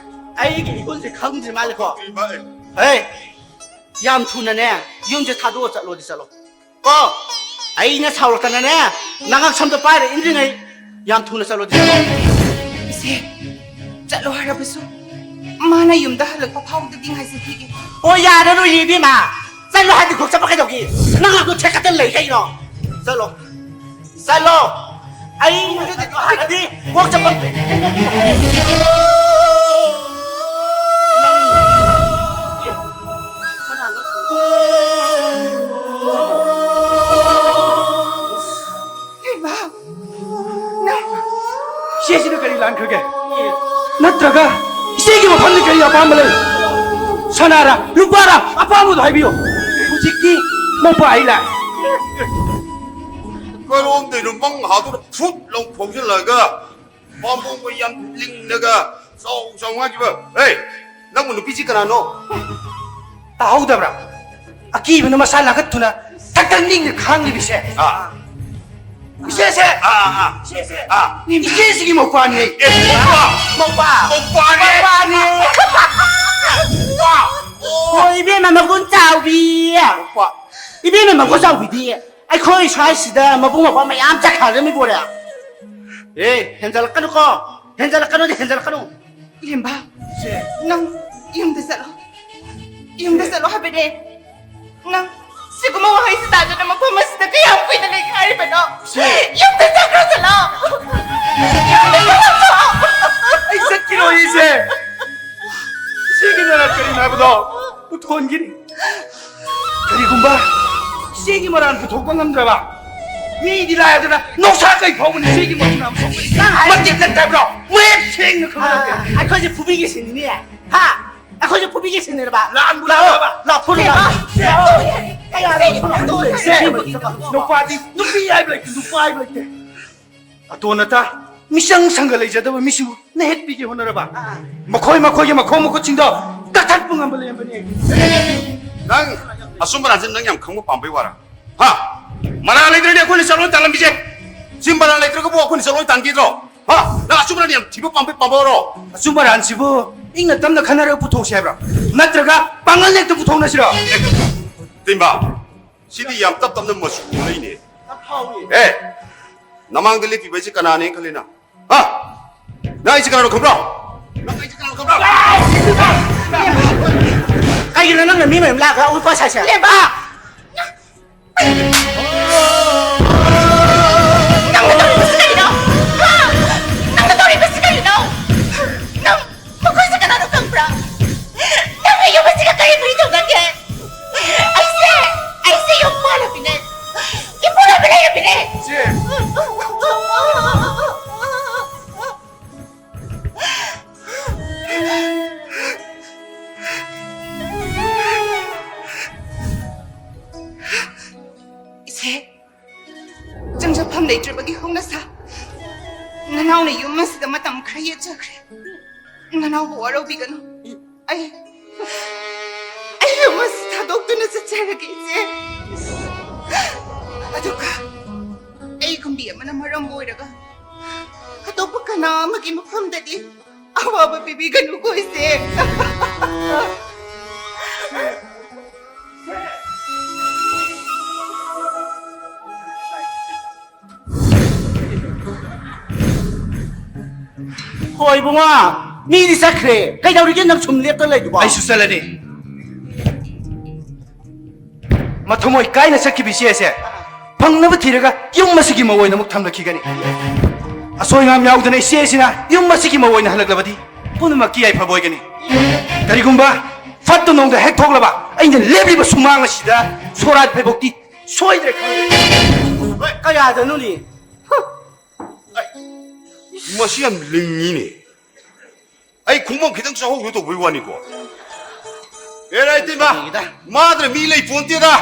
ꯑꯩꯒꯤ ꯏꯒꯨꯟꯁꯦ ꯈꯪꯗ꯭ꯔꯤ ꯃꯥꯜꯂꯦꯀꯣ꯫ ꯍꯦ, ꯌꯥꯝ ꯊꯨꯅꯅꯦ ꯌꯨꯝꯁꯦ ꯊꯥꯗꯣꯛꯑ ꯆꯠꯂꯣꯗꯤ ꯆꯠꯂꯣ꯫ ꯀꯣ, ꯑꯩꯅ ꯁꯥꯎꯔꯛꯇꯅꯅꯦ, ꯅꯉꯛ ꯁꯝꯗꯣ ꯄꯥꯏꯔ ꯏꯟꯗ꯭ꯔꯤꯉꯩ ꯌꯥꯝ ꯊꯨꯅ ꯆꯠꯂꯣꯗꯤ ꯆꯠꯂꯣ꯫ ꯏꯆꯦ, ꯆꯠꯂꯣ ꯍꯥꯏꯔꯕꯁꯨ ꯃꯥꯅ ꯌꯨꯝꯗ ꯍꯜꯂꯛꯄ ꯐꯥꯎꯕꯗꯗꯤ ꯉꯥꯏꯖꯈꯤꯒꯦ꯫ ꯑꯣ, ꯌꯥꯔꯔꯣꯏꯌꯦ ꯏꯕꯦꯝꯃ, ꯆꯠꯂꯣ ꯍꯥꯏꯗꯤ ꯈꯣꯛ ꯆꯠꯄ ꯀꯩꯗꯧꯒꯦ? ꯅꯉꯛꯇꯣ ꯊꯦꯛꯀꯠꯇꯅ ꯂꯩ ꯀꯩꯅꯣ? ꯆꯠꯂꯣ, ꯆꯠꯂꯣ꯫ ꯑꯩ ꯍꯥꯏꯗꯤ ꯀꯣꯛ ꯆꯠꯄ꯫ ꯍꯩꯃꯥ! ꯅꯪ ꯏꯆꯦꯁꯤꯅ ꯀꯔꯤ ꯂꯥꯟꯈ꯭ꯔꯒꯦ? ꯅꯠꯇ꯭ꯔꯒ ꯏꯆꯦꯒꯤ ꯋꯥꯐꯝꯗ ꯀꯔꯤ ꯑꯄꯥꯝꯕ ꯂꯩ? ꯁꯅꯥꯔꯥ, ꯂꯨꯄꯥꯔꯥ, ꯑꯄꯥꯝꯕꯗꯣ ꯍꯥꯏꯕꯤꯌꯨ꯫ ꯍꯧꯖꯤꯛꯇꯤ ꯃꯧꯄꯥ ꯑꯩ ꯂꯥꯛꯑꯦ꯫ ꯀꯔꯣꯝꯗꯩꯅꯣ ꯃꯪ ꯍꯥꯗꯨꯅ ꯐꯨꯠ ꯂꯥꯎ ꯐꯥꯎꯖꯤꯜꯂꯒ ꯃꯃꯣꯡꯒ ꯌꯥꯝ ꯂꯤꯡꯂꯒ ꯆꯥꯎ ꯆꯥꯎ ꯉꯥꯡꯈꯤꯕ꯫ ꯍꯦ, ꯅꯪꯕꯨ ꯅꯨꯄꯤꯁꯤ ꯀꯅꯥꯅꯣ? ꯇꯥꯍꯧꯗꯕ꯭ꯔꯥ? ꯑꯀꯤꯕꯅ ꯃꯁꯥ ꯂꯥꯡꯈꯠꯇꯨꯅ ꯊꯛ ꯊꯛ ꯅꯤꯛꯅ ꯈꯥꯡꯂꯤꯕꯁꯦ꯫ ꯑꯥ꯫ ꯏꯆꯦꯁꯦ! ꯑꯥ, ꯑꯥ, ꯑꯥ꯫ ꯏꯆꯦꯁꯦ! ꯑꯥ꯫ ꯏꯆꯦꯁꯤꯒꯤ ꯃꯧꯄꯥꯅꯤ꯫ ꯑꯦ, ꯃꯧꯄꯥ! ꯃꯧꯄꯥ! ꯃꯧꯄꯥꯅꯤ! ꯃꯧꯄꯥꯅꯤ! ꯋꯥ! ꯑꯣ! ꯍꯣꯏ, ꯏꯕꯦꯝꯃ ꯃꯒꯨꯟ ꯆꯥꯎꯕꯤ! ꯃꯧꯄꯥ! ꯏꯕꯦꯝꯃ ꯃꯒꯨꯟ ꯆꯥꯎꯕꯤꯗꯤ ꯑꯩꯈꯣꯏ ꯁ꯭ꯋꯥꯏꯁꯤꯗ ꯃꯕꯨꯡ ꯃꯧꯄ꯭ꯋꯥ ꯃꯌꯥꯝ ꯆꯠꯈ꯭ꯔꯗꯕꯅꯤ ꯄꯣꯔꯦ꯫ ꯑꯦ, ꯍꯦꯟꯖꯜꯂꯛꯀꯅꯨꯀꯣ꯫ ꯍꯦꯟꯖꯜꯂꯛꯀꯅꯨꯗꯤ ꯍꯦꯟꯖꯜꯂꯛꯀꯅꯨ꯫ ꯂꯦꯝꯕ, ꯁꯦ꯫ ꯅꯪ ꯌꯨꯝꯗ ꯆꯠꯂꯣ꯫ ꯌꯨꯝꯗ ꯆꯠꯂꯣ ꯍꯥꯏꯕꯅꯦ꯫ ꯅꯪ ꯁꯤꯒꯨꯝꯕ ꯋꯥꯍꯩꯁꯤ ꯇꯥꯗꯅ ꯃꯐꯝ ꯑꯁꯤꯗ ꯀꯌꯥꯝ ꯀꯨꯏꯅ ꯂꯩꯒꯦ ꯍꯥꯏꯔꯤꯕꯅꯣ? ꯁꯦ꯫ ꯌꯨꯝꯗ ꯆꯠꯈ꯭ꯔꯣ ꯆꯠꯂꯣ꯫ ꯌꯨꯝꯗ ꯆꯠꯈ꯭ꯔꯣ꯫ ꯑꯩ ꯆꯠꯈꯤꯔꯣꯏ ꯏꯆꯦ꯫ ꯏꯆꯦꯒꯤ ꯅꯔꯥꯟ ꯀꯔꯤꯅꯣ ꯍꯥꯏꯕꯗꯣ ꯎꯠꯊꯣꯛꯍꯟꯈꯤꯅꯤ꯫ ꯀꯔꯤꯒꯨꯝꯕ ꯏꯆꯦꯒꯤ ꯃꯔꯥꯜ ꯄꯨꯊꯣꯛꯄ ꯉꯝꯗ꯭ꯔꯕ ꯃꯤꯗꯤ ꯂꯥꯏꯔꯗꯅ ꯅꯨꯡꯁꯥ ꯀꯩ ꯐꯥꯎꯕꯅ ꯏꯆꯦꯒꯤ ꯃꯔꯥꯜ ꯄꯨꯊꯣꯛꯄ ꯅꯪ ꯍꯥꯏ- ꯃꯇꯤꯛ ꯅꯠꯇꯕ꯭ꯔꯣ? ꯃꯌꯦꯛ ꯁꯦꯡꯅ ꯈꯪꯍꯜꯂꯛꯀꯦ꯫ ꯑꯩꯈꯣꯏꯁꯦ ꯐꯨꯕꯤꯒꯦ ꯁꯤꯅꯤꯅꯦ꯫ ꯍꯥ? ꯑꯩꯈꯣꯏꯁꯦ ꯐꯨꯕꯤꯒꯦ ꯁꯤꯅꯦꯕ? ꯂꯥꯛꯑꯣ, ꯂꯥꯛꯑꯣ, ꯂꯥꯛꯑꯣ, ꯐꯨꯔꯨ ꯂꯥꯛꯑꯣ꯫ ꯏꯆꯦ, ꯏꯆꯦ, ꯅꯨꯄꯥꯗꯤ ꯅꯨꯄꯤ ꯍꯥꯏꯕ ꯂꯩꯇꯦ, ꯅꯨꯄꯥ ꯍꯥꯏꯕ ꯂꯩꯇꯦ꯫ ꯑꯇꯣꯟ ꯑꯇꯥ, ꯃꯤꯆꯪ ꯁꯪꯒ ꯂꯩꯖꯗꯕ ꯃꯤꯁꯤꯕꯨ ꯅꯍꯦꯠꯄꯤꯒꯦ ꯍꯣꯠꯅꯔꯕ? ꯑꯥ꯫ ꯃꯈꯣꯏ ꯃꯈꯣꯏꯒꯤ ꯃꯈꯣꯡ ꯃꯈꯨꯠꯁꯤꯡꯗꯣ ꯀꯛꯊꯠꯄ ꯉꯝꯕ ꯂꯩꯔꯝꯕꯅꯦ꯫ ꯅꯪ ꯑꯆꯨꯝꯕ ꯔꯥꯖꯟ ꯅꯪ ꯌꯥꯝ ꯈꯪꯕ ꯄꯥꯝꯕꯩ ꯋꯥꯔꯥ? ꯍꯥ? ꯃꯔꯥꯜ ꯂꯩꯇ꯭ꯔꯗꯤ ꯑꯩꯈꯣꯏꯅ ꯆꯠꯂꯣꯏ ꯇꯥꯜꯂꯝꯃꯤꯁꯦ꯫ ꯁꯤ ꯃꯔꯥꯜ ꯂꯩꯇ꯭ꯔꯒꯕꯨ ꯑꯩꯈꯣꯏꯅ ꯆꯠꯂꯣꯏ ꯇꯥꯟꯈꯤꯗ꯭ꯔꯣ? ꯍꯥ? ꯅꯪ ꯑꯆꯨꯝꯕ ꯔꯥꯖꯟ ꯌꯥꯝ ꯊꯤꯕ ꯄꯥꯝꯕꯩ ꯄꯥꯝꯕꯔꯣ? ꯑꯆꯨꯝꯕ ꯔꯥꯖꯟꯁꯤꯕꯨ ꯏꯪꯅ ꯇꯞꯅ ꯈꯟꯅꯔꯒ ꯄꯨꯊꯣꯛꯁꯦ ꯍꯥꯏꯕ꯭ꯔꯥ? ꯅꯠꯇ꯭ꯔꯒ ꯄꯥꯡꯒꯜ ꯍꯦꯛꯇ ꯄꯨꯊꯣꯛꯅꯁꯤꯔꯣ? ꯇꯤꯝꯕꯥ, ꯁꯤꯗꯤ ꯌꯥꯝ ꯇꯞ ꯇꯞꯅ ꯃꯆꯨ ꯑꯣꯜꯂꯛꯏꯅꯦ꯫ ꯑꯦ, ꯅꯃꯥꯡꯗ ꯂꯦꯞꯄꯤꯕ ꯑꯩꯁꯦ ꯀꯅꯥꯅꯦꯅ ꯈꯜꯂꯤ ꯅꯪ? ꯍꯥ? ꯅꯪ ꯑꯩꯁꯦ ꯀꯅꯥꯅꯣ ꯈꯪꯕ꯭ꯔꯣ? ꯅꯪ ꯑꯩꯁꯦ ꯀꯅꯥꯅꯣ ꯈꯪꯕ꯭ꯔꯣ? ꯀꯩꯒꯤꯅꯣ ꯅꯪꯅ ꯃꯤ ꯃꯌꯥꯝ ꯂꯥꯛꯑꯒ ꯎꯠꯄ ꯁꯥꯏꯁꯦ? ꯂꯦꯝꯕ! ꯅꯪꯅ ꯇꯧꯔꯤꯕꯁꯤ ꯀꯔꯤꯅꯣ? ꯍꯥ? ꯅꯪꯅ ꯇꯧꯔꯤꯕꯁꯤ ꯀꯔꯤꯅꯣ? ꯅꯪ ꯃꯈꯣꯏꯁꯦ ꯀꯅꯥꯅꯣ ꯈꯪꯕ꯭ꯔꯥ? ꯅꯪꯅ ꯌꯨꯝ ꯑꯁꯤꯒ ꯀꯔꯤ ꯃꯔꯤ ꯇꯧꯅꯒꯦ? ꯑꯩꯁꯦ, ꯑꯩꯁꯦ ꯌꯨꯝ ꯄꯥꯜꯂꯕꯤꯅꯦ꯫ ꯏꯄꯨꯔꯣꯏꯕ ꯂꯩꯔꯕꯤꯅꯦ꯫ ꯏꯆꯦ꯫ ꯂꯩꯇ꯭ꯔꯕꯒꯤ ꯍꯧꯅꯁꯥ꯫ ꯅꯅꯥꯎꯅ ꯌꯨꯝ ꯑꯁꯤꯗ ꯃꯇꯝ ꯈꯔ ꯌꯦꯠꯆꯈ꯭ꯔꯦ꯫ ꯅꯅꯥꯎꯕꯨ ꯋꯥꯔꯧꯕꯤꯒꯅꯨ꯫ ꯑꯩ ꯑꯩ ꯌꯨꯝ ꯑꯁꯤ ꯊꯥꯗꯣꯛꯇꯨꯅ ꯆꯠꯆꯔꯒꯦ, ꯏꯆꯦ꯫ ꯑꯗꯨꯒ ꯑꯩꯒꯨꯝꯕꯤ ꯑꯃꯅ ꯃꯔꯝ ꯑꯣꯏꯔꯒ ꯑꯇꯣꯞꯄ ꯀꯅꯥ ꯑꯃꯒꯤ ꯃꯐꯝꯗꯗꯤ ꯑꯋꯥꯕ ꯄꯤꯕꯤꯒꯅꯨꯀꯣ, ꯏꯆꯦ꯫ ꯍꯣꯏ ꯏꯕꯨꯡꯉꯣ, ꯃꯤꯗꯤ ꯆꯠꯈ꯭ꯔꯦ, ꯀꯩꯗꯧꯔꯤꯒꯦ ꯅꯪ ꯁꯨꯝ ꯂꯦꯞꯇ ꯂꯩꯗꯨꯕꯣ? ꯑꯩꯁꯨ ꯆꯠꯂꯅꯤ꯫ ꯃꯊꯃꯣꯏ ꯀꯥꯏꯅ ꯆꯠꯈꯤꯕ ꯏꯆꯦꯁꯦ ꯐꯪꯅꯕ ꯊꯤꯔꯒ ꯌꯨꯝ ꯑꯁꯤꯒꯤ ꯃꯧ ꯑꯣꯏꯅ ꯑꯃꯨꯛ ꯊꯝꯂꯛꯈꯤꯒꯅꯤ꯫ ꯑꯁꯣꯏ ꯑꯉꯥꯝ ꯌꯥꯎꯗꯅ ꯏꯆꯦꯁꯤꯅ ꯌꯨꯝ ꯑꯁꯤꯒꯤ ꯃꯧ ꯑꯣꯏꯅ ꯍꯜꯂꯛꯂꯕꯗꯤ ꯄꯨꯝꯅꯃꯛꯀꯤ ꯌꯥꯏꯐꯕ ꯑꯣꯏꯒꯅꯤ꯫ ꯀꯔꯤꯒꯨꯝꯕ ꯐꯠꯇ ꯅꯣꯡꯗ ꯍꯦꯛ ꯊꯣꯛꯂꯕ ꯑꯩꯅ ꯂꯦꯞꯂꯤꯕ ꯁꯨꯃꯥꯡ ꯑꯁꯤꯗ ꯁꯣꯔꯥꯠ ꯐꯩꯕꯣꯛꯇꯤ ꯁꯣꯏꯗ꯭ꯔꯦ ꯈꯪꯗꯦ꯫ ꯍꯣꯏ, ꯀꯌꯥꯗꯅꯣꯅꯦ? ꯃꯁꯤ ꯌꯥꯝ ꯂꯤꯡꯉꯤꯅꯦ꯫ ꯑꯩ ꯈꯣꯡꯐꯝ ꯈꯤꯇꯪ ꯆꯥꯍꯧꯗ ꯇꯧꯕꯩ ꯋꯥꯅꯤꯀꯣ꯫ ꯑꯦ, ꯔꯥꯏꯇꯤꯃ, ꯀꯔꯤꯒꯤꯗ? ꯃꯥꯗ꯭ꯔ ꯃꯤ ꯂꯩ ꯄꯣꯟꯇꯦꯗ꯫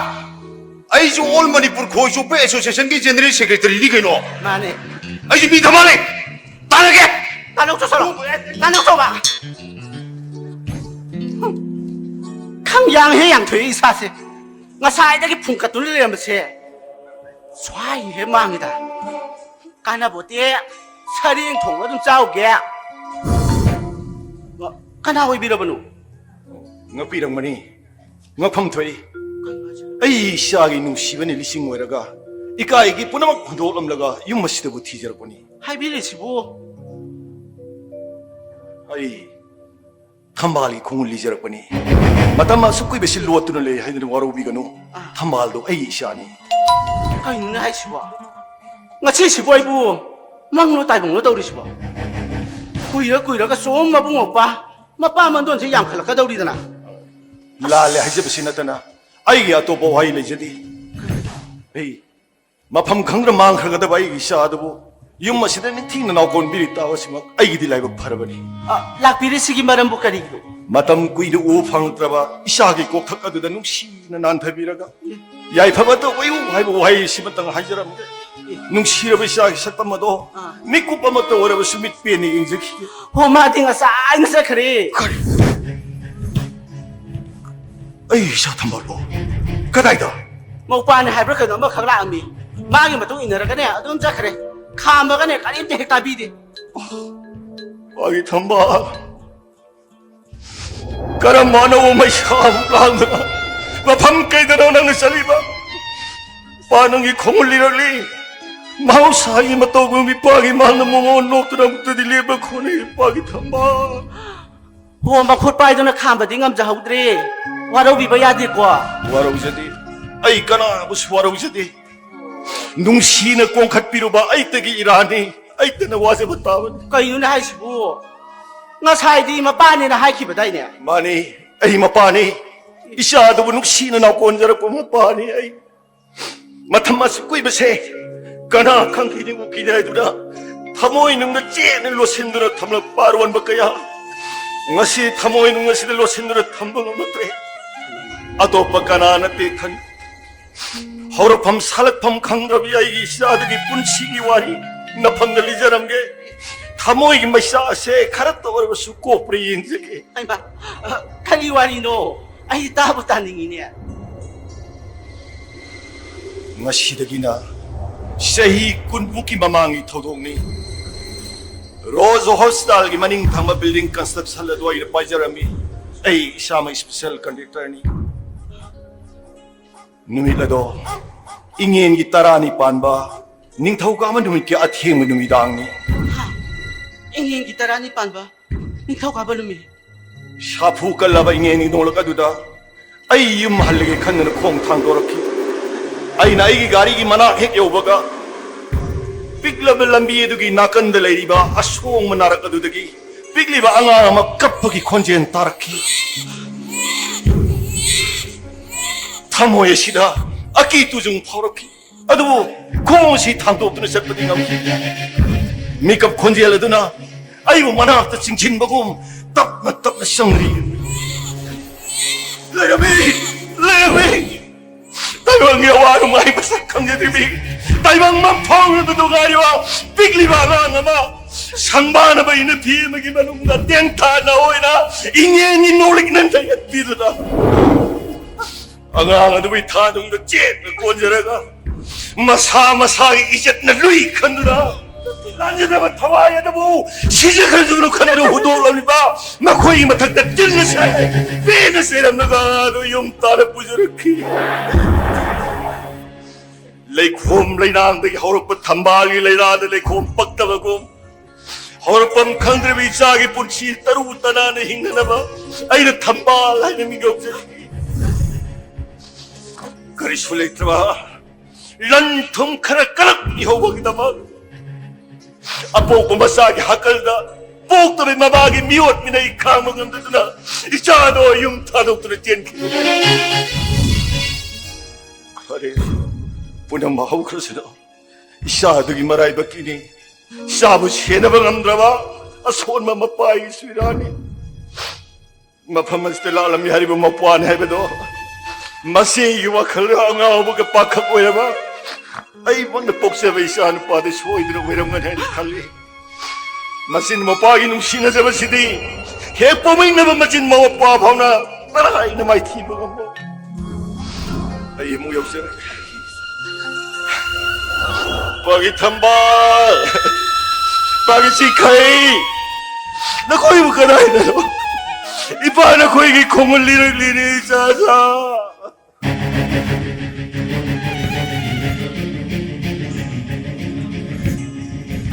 ꯑꯩꯁꯨ ꯑꯣꯜ ꯃꯅꯤꯄꯨꯔ ꯈꯣꯏ ꯆꯣꯞꯄ ꯑꯦꯁꯣꯁꯤꯌꯦꯁꯟꯒꯤ ꯖꯦꯅꯔꯦꯜ ꯁꯦꯀ꯭ꯔꯦꯇꯔꯤꯅꯤ ꯀꯩꯅꯣ꯫ ꯃꯥꯅꯦ꯫ ꯑꯩꯁꯨ ꯃꯤ ꯊꯝꯃꯛꯑꯅꯤ꯫ ꯇꯥꯟꯅꯒꯦ꯫ ꯇꯥꯟꯅꯧ ꯆꯣ ꯁꯣꯂꯣ꯫ ꯇꯥꯟꯅꯧ ꯆꯣꯕ꯫ ꯈꯪ ꯌꯥꯡ ꯍꯦ ꯌꯥꯡꯊꯣꯛꯏ ꯏꯁꯥꯁꯦ꯫ ꯉꯁꯥꯏꯗꯒꯤ ꯐꯨꯡꯀꯠꯇꯨꯅ ꯂꯩꯔꯝꯕꯁꯦ ꯁ꯭ꯋꯥꯏ ꯍꯦꯛ ꯃꯥꯡꯉꯤꯗ꯫ ꯀꯥꯟꯅꯕꯣꯠꯇꯦ, ꯁꯔꯦꯡ ꯊꯣꯡꯕ ꯑꯗꯨꯝ ꯆꯥꯎꯒꯦ꯫ ꯀꯅꯥ ꯑꯣꯏꯕꯤꯔꯕꯅꯣ? ꯉꯛꯄꯤꯔꯝꯒꯅꯤ, ꯉꯛꯐꯝ ꯊꯣꯛꯏ꯫ ꯀꯩꯅꯣ ꯍꯥꯏꯁꯤꯕꯣ? ꯑꯩ ꯏꯆꯥꯒꯤ ꯅꯨꯡꯁꯤꯕꯅꯤ ꯂꯤꯁꯤꯡ ꯑꯣꯏꯔꯒ, ꯏꯀꯥꯏꯒꯤ ꯄꯨꯝꯅꯃꯛ ꯍꯨꯟꯗꯣꯛꯂꯝꯂꯒ ꯌꯨꯝ ꯑꯁꯤꯗꯕꯨ ꯊꯤꯖꯔꯛꯄꯅꯤ꯫ ꯍꯥꯏꯕꯤꯔꯤꯁꯤꯕꯨ? ꯑꯩ ꯊꯝꯕꯥꯜꯒꯤ ꯈꯣꯡꯒꯨꯜ ꯂꯤꯖꯔꯛꯄꯅꯤ꯫ ꯃꯇꯝ ꯑꯁꯨꯛ ꯀꯨꯏꯕꯁꯤ ꯂꯣꯠꯇꯨꯅ ꯂꯩ ꯍꯥꯏꯗꯨꯅ ꯋꯥꯔꯧꯕꯤꯒꯅꯨ꯫ ꯑꯥ꯫ ꯊꯝꯕꯥꯜꯗꯣ ꯑꯩꯒꯤ ꯏꯆꯥꯅꯤ꯫ ꯀꯩꯅꯣꯅꯦ ꯍꯥꯏꯁꯤꯕꯣ? ꯉꯁꯤꯁꯤꯕꯨ ꯑꯩꯕꯨ ꯃꯪꯂꯣ ꯇꯥꯏꯕꯪꯂꯣ ꯇꯧꯔꯤꯁꯤꯕꯣ? ꯀꯨꯏꯔ ꯀꯨꯏꯔꯒ ꯁꯣꯝ ꯃꯕꯨꯡ ꯃꯧꯄ꯭ꯋꯥ ꯃꯄꯥ ꯃꯟꯗꯣꯟꯁꯦ ꯌꯥꯝꯈꯠꯂꯛꯀꯗꯧꯔꯤꯗꯅ꯫ ꯂꯥꯜꯂꯦ ꯍꯥꯏꯖꯕꯁꯤ ꯅꯠꯇꯅ ꯑꯩꯒꯤ ꯑꯇꯣꯞꯄ ꯋꯥꯍꯩ ꯂꯩꯖꯗꯦ꯫ ꯑꯩ ꯃꯐꯝ ꯈꯪꯗꯅ ꯃꯥꯡꯈ꯭ꯔꯒꯗꯕ ꯑꯩꯒꯤ ꯏꯆꯥ ꯑꯗꯨꯕꯨ ꯌꯨꯝ ꯑꯁꯤꯗ ꯅꯤꯡꯊꯤꯅ ꯅꯥꯎꯀꯣꯟꯕꯤꯔꯤ ꯇꯥꯕꯁꯤꯃꯛ ꯑꯩꯒꯤꯗꯤ ꯂꯥꯏꯕꯛ ꯐꯔꯕꯅꯤ꯫ ꯑ, ꯂꯥꯛꯄꯤꯔꯤꯁꯤꯒꯤ ꯃꯔꯝꯕꯨ ꯀꯔꯤꯒꯤꯅꯣ? ꯃꯇꯝ ꯀꯨꯏꯅ ꯎꯕ ꯐꯪꯂꯛꯇ꯭ꯔꯕ ꯏꯆꯥꯒꯤ ꯀꯣꯛꯊꯛ ꯑꯗꯨꯗ ꯅꯨꯡꯁꯤꯅ ꯅꯥꯟꯊꯕꯤꯔꯒ ꯌꯥꯏꯐꯕꯇ ꯑꯣꯏꯌꯨ ꯍꯥꯏꯕ ꯋꯥꯍꯩ ꯑꯁꯤꯃꯇꯪ ꯍꯥꯏꯖꯔꯝꯒꯦ꯫ ꯅꯨꯡꯁꯤꯔꯕ ꯏꯆꯥꯒꯤ ꯁꯛꯇꯝ ꯑꯗꯣ ꯑꯥ꯫ ꯃꯤꯀꯨꯞ ꯑꯃꯠꯇ ꯑꯣꯏꯔꯕꯁꯨ ꯃꯤꯠ ꯄꯦꯟꯅ ꯌꯦꯡꯖꯈꯤꯒꯦ꯫ ꯍꯣ, ꯃꯥꯗꯤ ꯉꯁꯥꯏꯅ ꯆꯠꯈ꯭ꯔꯦ꯫ ꯀꯔꯤ? ꯑꯩ ꯏꯆꯥ ꯊꯝꯕꯥꯜꯕꯣ? ꯀꯗꯥꯏꯗ? ꯃꯧꯄꯥꯅꯤ ꯍꯥꯏꯕ꯭ꯔꯥ ꯀꯩꯅꯣ ꯑꯃꯈꯛ ꯂꯥꯛꯑꯝꯃꯤ꯫ ꯃꯥꯒꯤ ꯃꯇꯨꯡ ꯏꯟꯅꯔꯒꯅꯦ ꯑꯗꯨꯝ ꯆꯠꯈ꯭ꯔꯦ꯫ ꯈꯥꯝꯕꯒꯅꯦ ꯀꯔꯤꯝꯇ ꯍꯦꯛ ꯇꯥꯕꯤꯗꯦ꯫ ꯃꯥꯒꯤ ꯊꯝꯕꯥꯜ꯫ ꯀꯔꯝꯕ ꯑꯅꯧꯕ ꯃꯩꯁꯥ ꯑꯃꯨꯛ ꯂꯥꯡꯗꯅ ꯃꯐꯝ ꯀꯩꯗꯅꯣ ꯅꯪꯅ ꯆꯠꯂꯤꯕ? ꯄꯥ ꯅꯪꯒꯤ ꯈꯣꯡꯒꯨꯜ ꯂꯤꯔꯛꯂꯤ꯫ ꯃꯍꯧꯁꯥꯒꯤ ꯃꯇꯧꯒꯨꯝ ꯏꯄꯥꯒꯤ ꯃꯥꯡꯗ ꯃꯉꯣꯟ ꯅꯣꯛꯇꯨꯅ ꯑꯃꯨꯛꯇꯗꯤ ꯂꯦꯞꯄ ꯈꯣꯠꯅ ꯏꯄꯥꯒꯤ ꯊꯝꯕꯥꯜ꯫ ꯍꯣ, ꯃꯈꯨꯠ ꯄꯥꯏꯗꯨꯅ ꯈꯥꯝꯕꯗꯤ ꯉꯝꯖꯍꯧꯗ꯭ꯔꯦ꯫ ꯋꯥꯔꯧꯕꯤꯕ ꯌꯥꯗꯦꯀꯣ꯫ ꯋꯥꯔꯧꯖꯗꯦ꯫ ꯑꯩ ꯀꯅꯥꯕꯨꯁꯨ ꯋꯥꯔꯧꯖꯗꯦ꯫ ꯅꯨꯡꯁꯤꯅ ꯀꯣꯡꯈꯠꯄꯤꯔꯨꯕ ꯑꯩꯇꯒꯤ ꯏꯔꯥꯅꯤ꯫ ꯑꯩꯇꯅ ꯋꯥꯖꯕ ꯇꯥꯕꯅꯤ꯫ ꯀꯩꯅꯣꯅꯦ ꯍꯥꯏꯁꯤꯕꯨ? ꯉꯁꯥꯏꯗꯤ ꯃꯄꯥꯅꯦꯅ ꯍꯥꯏꯈꯤꯕꯗꯥꯏꯅꯦ? ꯃꯥꯅꯤ, ꯑꯩ ꯃꯄꯥꯅꯤ꯫ ꯏꯆꯥꯗꯨꯕꯨ ꯅꯨꯡꯁꯤꯅ ꯅꯥꯎꯀꯣꯟꯖꯔꯛꯄ ꯃꯄꯥꯅꯤ ꯑꯩ꯫ ꯃꯇꯝ ꯑꯁꯨꯛ ꯀꯨꯏꯕꯁꯦ ꯀꯅꯥ ꯈꯪꯈꯤꯅꯤ ꯎꯈꯤꯅꯤ ꯍꯥꯏꯗꯨꯅ ꯊꯃꯣꯏ ꯅꯨꯡꯗ ꯆꯦꯠꯅ ꯂꯣꯠꯁꯤꯟꯗꯨꯅ ꯊꯝꯂꯛꯄ ꯑꯔꯣꯟꯕ ꯀꯌꯥ ꯉꯁꯤ ꯊꯃꯣꯏ ꯅꯨꯡ ꯑꯁꯤꯗ ꯂꯣꯠꯁꯤꯟꯗꯨꯅ ꯊꯝꯕ ꯉꯝꯂꯛꯇ꯭ꯔꯦ꯫ ꯑꯇꯣꯞꯄ ꯀꯅꯥ ꯅꯠꯇꯦ ꯈꯟ ꯍꯧꯔꯛꯐꯝ ꯁꯥꯠꯂꯛꯐꯝ ꯈꯪꯗ꯭ꯔꯕꯤ ꯑꯩꯒꯤ ꯏꯆꯥꯗꯨꯒꯤ ꯄꯨꯟꯁꯤꯒꯤ ꯋꯥꯔꯤ ꯅꯐꯝꯗ ꯂꯤꯖꯔꯝꯒꯦ꯫ ꯊꯃꯣꯏꯒꯤ ꯃꯩꯆꯥꯛ ꯑꯁꯦ ꯈꯔꯇ ꯑꯣꯏꯔꯕꯁꯨ ꯀꯣꯛꯄ꯭ꯔꯥ ꯌꯦꯡꯖꯒꯦ꯫ ꯍꯩꯃꯥ, ꯑ, ꯀꯔꯤ ꯋꯥꯔꯤꯅꯣ? ꯑꯩ ꯇꯥꯕꯨ ꯇꯥꯅꯤꯡꯉꯤꯅꯦ꯫ ꯉꯁꯤꯗꯒꯤꯅ ꯆꯍꯤ ꯀꯨꯟꯃꯨꯛꯀꯤ ꯃꯃꯥꯡꯒꯤ ꯊꯧꯗꯣꯛꯅꯤ꯫ ꯔꯣꯖ ꯍꯣꯁꯄꯤꯇꯥꯜꯒꯤ ꯃꯅꯤꯡ ꯊꯪꯕ ꯕꯤꯜꯗꯤꯡ ꯀꯟꯁꯇ꯭ꯔꯛꯁꯟ ꯑꯗꯨ ꯑꯩꯅ ꯄꯥꯏꯖꯔꯝꯃꯤ꯫ ꯑꯩ ꯏꯁꯥꯃꯛ ꯏꯁꯄꯤꯁꯦꯜ ꯀꯟꯇ꯭ꯔꯦꯛꯇꯔꯅꯤ꯫ ꯅꯨꯃꯤꯠ ꯑꯗꯣ ꯏꯉꯦꯟꯒꯤ ꯇꯔꯥꯅꯤ ꯄꯥꯟꯕ ꯅꯤꯡꯊꯧꯀꯥꯕ ꯅꯨꯃꯤꯠꯀꯤ ꯑꯊꯦꯡꯕ ꯅꯨꯃꯤꯗꯥꯡꯅꯤ꯫ ꯍꯥ? ꯏꯉꯦꯟꯒꯤ ꯇꯔꯥꯅꯤ ꯄꯥꯟꯕ ꯅꯤꯡꯊꯧꯀꯥꯕ ꯅꯨꯃꯤꯠ? ꯁꯥꯐꯨ ꯀꯜꯂꯕ ꯏꯉꯦꯟꯒꯤ ꯅꯣꯡꯂꯛ ꯑꯗꯨꯗ ꯑꯩ ꯌꯨꯝ ꯍꯜꯂꯒꯦ ꯈꯟꯗꯨꯅ ꯈꯣꯡ ꯊꯥꯡꯗꯣꯔꯛꯈꯤ꯫ ꯑꯩꯅ ꯑꯩꯒꯤ ꯒꯥꯔꯤꯒꯤ ꯃꯅꯥꯛ ꯍꯦꯛ ꯌꯧꯕꯒ ꯄꯤꯛꯂꯕ ꯂꯝꯕꯤ ꯑꯗꯨꯒꯤ ꯅꯥꯀꯟꯗ ꯂꯩꯔꯤꯕ ꯑꯁꯣꯡꯕ ꯅꯥꯔꯛ ꯑꯗꯨꯗꯒꯤ ꯄꯤꯛꯂꯤꯕ ꯑꯉꯥꯡ ꯑꯃ ꯀꯞꯄꯒꯤ ꯈꯣꯟꯖꯦꯜ ꯇꯥꯔꯛꯈꯤ꯫ ꯊꯃꯣꯏ ꯑꯁꯤꯗ ꯑꯀꯤ ꯇꯨꯖꯨꯡ ꯐꯥꯎꯔꯛꯈꯤ꯫ ꯑꯗꯨꯕꯨ ꯈꯣꯡ ꯑꯁꯤ ꯊꯥꯡꯗꯣꯛꯇꯨꯅ ꯆꯠꯄꯗꯤ ꯉꯝꯈꯤꯗꯦ꯫ ꯃꯤꯀꯞ ꯈꯣꯟꯖꯦꯜ ꯑꯗꯨꯅ ꯑꯩꯕꯨ ꯃꯅꯥꯛꯇ ꯆꯤꯡꯁꯤꯟꯕꯒꯨꯝ ꯇꯞꯅ ꯇꯞꯅ ꯆꯪꯂꯤ꯫ ꯂꯩꯔꯝꯃꯤ! ꯂꯩꯔꯝꯃꯤ! ꯇꯥꯏꯕꯪ ꯑꯋꯥ ꯅꯨꯡꯉꯥꯏ ꯃꯁꯛ ꯈꯪꯖꯗ꯭ꯔꯤꯕꯤ ꯇꯥꯏꯕꯪ ꯃꯐꯥꯎꯔꯕꯗꯨ ꯉꯥꯏꯔꯤꯕ ꯄꯤꯛꯂꯤꯕ ꯑꯉꯥꯡ ꯑꯃ ꯁꯪꯕꯥꯅꯕ ꯏꯅ ꯐꯤ ꯑꯃꯒꯤ ꯃꯅꯨꯡꯗ ꯇꯦꯟꯊꯥꯅ ꯑꯣꯏꯅ ꯏꯉꯦꯟꯒꯤ ꯅꯣꯂꯤꯛꯅ ꯂꯩꯈꯠꯄꯤꯗꯨꯅ ꯑꯉꯥꯡ ꯑꯗꯨꯕꯨ ꯏꯊꯥꯅꯨꯡꯗ ꯆꯦꯠꯅ ꯀꯣꯟꯖꯔꯒ ꯃꯁꯥ ꯃꯁꯥꯒꯤ ꯏꯖꯠꯅ ꯂꯨꯏ ꯈꯟꯗꯨꯅ ꯂꯥꯟꯖꯗꯕ ꯊꯋꯥꯏ ꯑꯗꯨꯕꯨ ꯁꯤꯖꯈ꯭ꯔꯁꯨꯅ ꯈꯟꯗꯨꯅ ꯍꯨꯟꯗꯣꯛꯂꯝꯂꯤꯕ ꯃꯈꯣꯏꯒꯤ ꯃꯊꯛꯇ ꯇꯤꯜꯅ ꯁꯥꯏ ꯄꯦꯟꯅ ꯆꯩꯔꯝꯂꯒ ꯑꯗꯨ ꯌꯨꯝ ꯇꯥꯅ ꯄꯨꯖꯔꯛꯈꯤ꯫ ꯂꯩꯈꯣꯝ ꯂꯩꯅꯥꯡꯗꯒꯤ ꯍꯧꯔꯛꯄ ꯊꯝꯕꯥꯜꯒꯤ ꯂꯩꯔꯥꯗ ꯂꯩꯈꯣꯝ ꯄꯛꯇꯕꯒꯨꯝ ꯍꯧꯔꯛꯐꯝ ꯈꯪꯗ꯭ꯔꯤꯕ ꯏꯆꯥꯒꯤ ꯄꯨꯟꯁꯤ ꯇꯔꯨ ꯇꯅꯥꯟꯅ ꯍꯤꯡꯅꯅꯕ ꯑꯩꯅ ꯊꯝꯕꯥꯜ ꯍꯥꯏꯅ ꯃꯤꯡ ꯀꯧꯖꯔꯤ꯫ ꯀꯔꯤꯁꯨ ꯂꯩꯇ꯭ꯔꯕ ꯂꯟ ꯊꯨꯝ ꯈꯔ ꯀꯔꯛ ꯏꯍꯧꯕꯒꯤꯗꯃꯛ ꯑꯄꯣꯛꯄ ꯃꯆꯥꯒꯤ ꯍꯥꯀꯜꯗ ꯄꯣꯛꯇꯕ ꯃꯃꯥꯒꯤ ꯃꯤꯑꯣꯠ ꯃꯤꯅꯩ ꯈꯥꯡꯕ ꯉꯝꯗꯗꯨꯅ ꯏꯆꯥꯗꯣ ꯌꯨꯝ ꯊꯥꯗꯣꯛꯇꯨꯅ ꯆꯦꯟꯈꯤ꯫ ꯐꯔꯦ, ꯄꯨꯝꯅꯃꯛ ꯍꯧꯈ꯭ꯔꯁꯅꯨ꯫ ꯏꯆꯥꯗꯨꯒꯤ ꯃꯔꯥꯏꯕꯛꯀꯤꯅꯤ꯫ ꯏꯆꯥꯕꯨ ꯁꯦꯟꯅꯕ ꯉꯝꯗ꯭ꯔꯕ ꯑꯁꯣꯟꯕ ꯃꯄꯥꯒꯤ ꯁꯨꯏꯔꯥꯅꯤ꯫ ꯃꯐꯝ ꯑꯁꯤꯗ ꯂꯥꯛꯂꯝꯃꯤ ꯍꯥꯏꯔꯤꯕ ꯃꯄ꯭ꯋꯥꯅꯤ ꯍꯥꯏꯕꯗꯣ ꯃꯁꯤꯒꯤ ꯋꯥꯈꯜꯗ ꯑꯉꯥꯎꯕꯒ ꯄꯥꯈꯛ ꯑꯣꯏꯔꯕ ꯑꯩꯉꯣꯟꯗ ꯄꯣꯛꯆꯕ ꯏꯆꯥ ꯅꯨꯄꯥꯗ ꯁꯣꯏꯗꯅ ꯑꯣꯏꯔꯝꯒꯅꯤ ꯍꯥꯏꯅ ꯈꯜꯂꯤ꯫ ꯃꯆꯤꯟ ꯃꯄꯥꯒꯤ ꯅꯨꯡꯁꯤꯅꯖꯕꯁꯤꯗꯤ ꯍꯦꯛ ꯄꯣꯛꯃꯤꯟꯅꯕ ꯃꯆꯤꯟ ꯃꯄꯥ ꯐꯥꯎꯅ ꯀꯔꯥꯏꯅ ꯃꯥꯏꯊꯤꯕ ꯉꯝꯕ꯫ ꯑꯩ ꯑꯃꯨꯛ ꯌꯧꯖꯔꯒꯦ꯫ ꯄꯥꯒꯤ ꯊꯝꯕꯥꯜ, ꯄꯥꯒꯤ ꯆꯤꯈꯩ, ꯅꯈꯣꯏꯕꯨ ꯀꯗꯥꯏꯗꯅꯣ? ꯏꯄꯥ ꯅꯈꯣꯏꯒꯤ ꯈꯣꯡꯒꯨꯜ ꯂꯤꯔꯛꯂꯤꯅꯦ ꯏꯆꯥ ꯏꯆꯥ꯫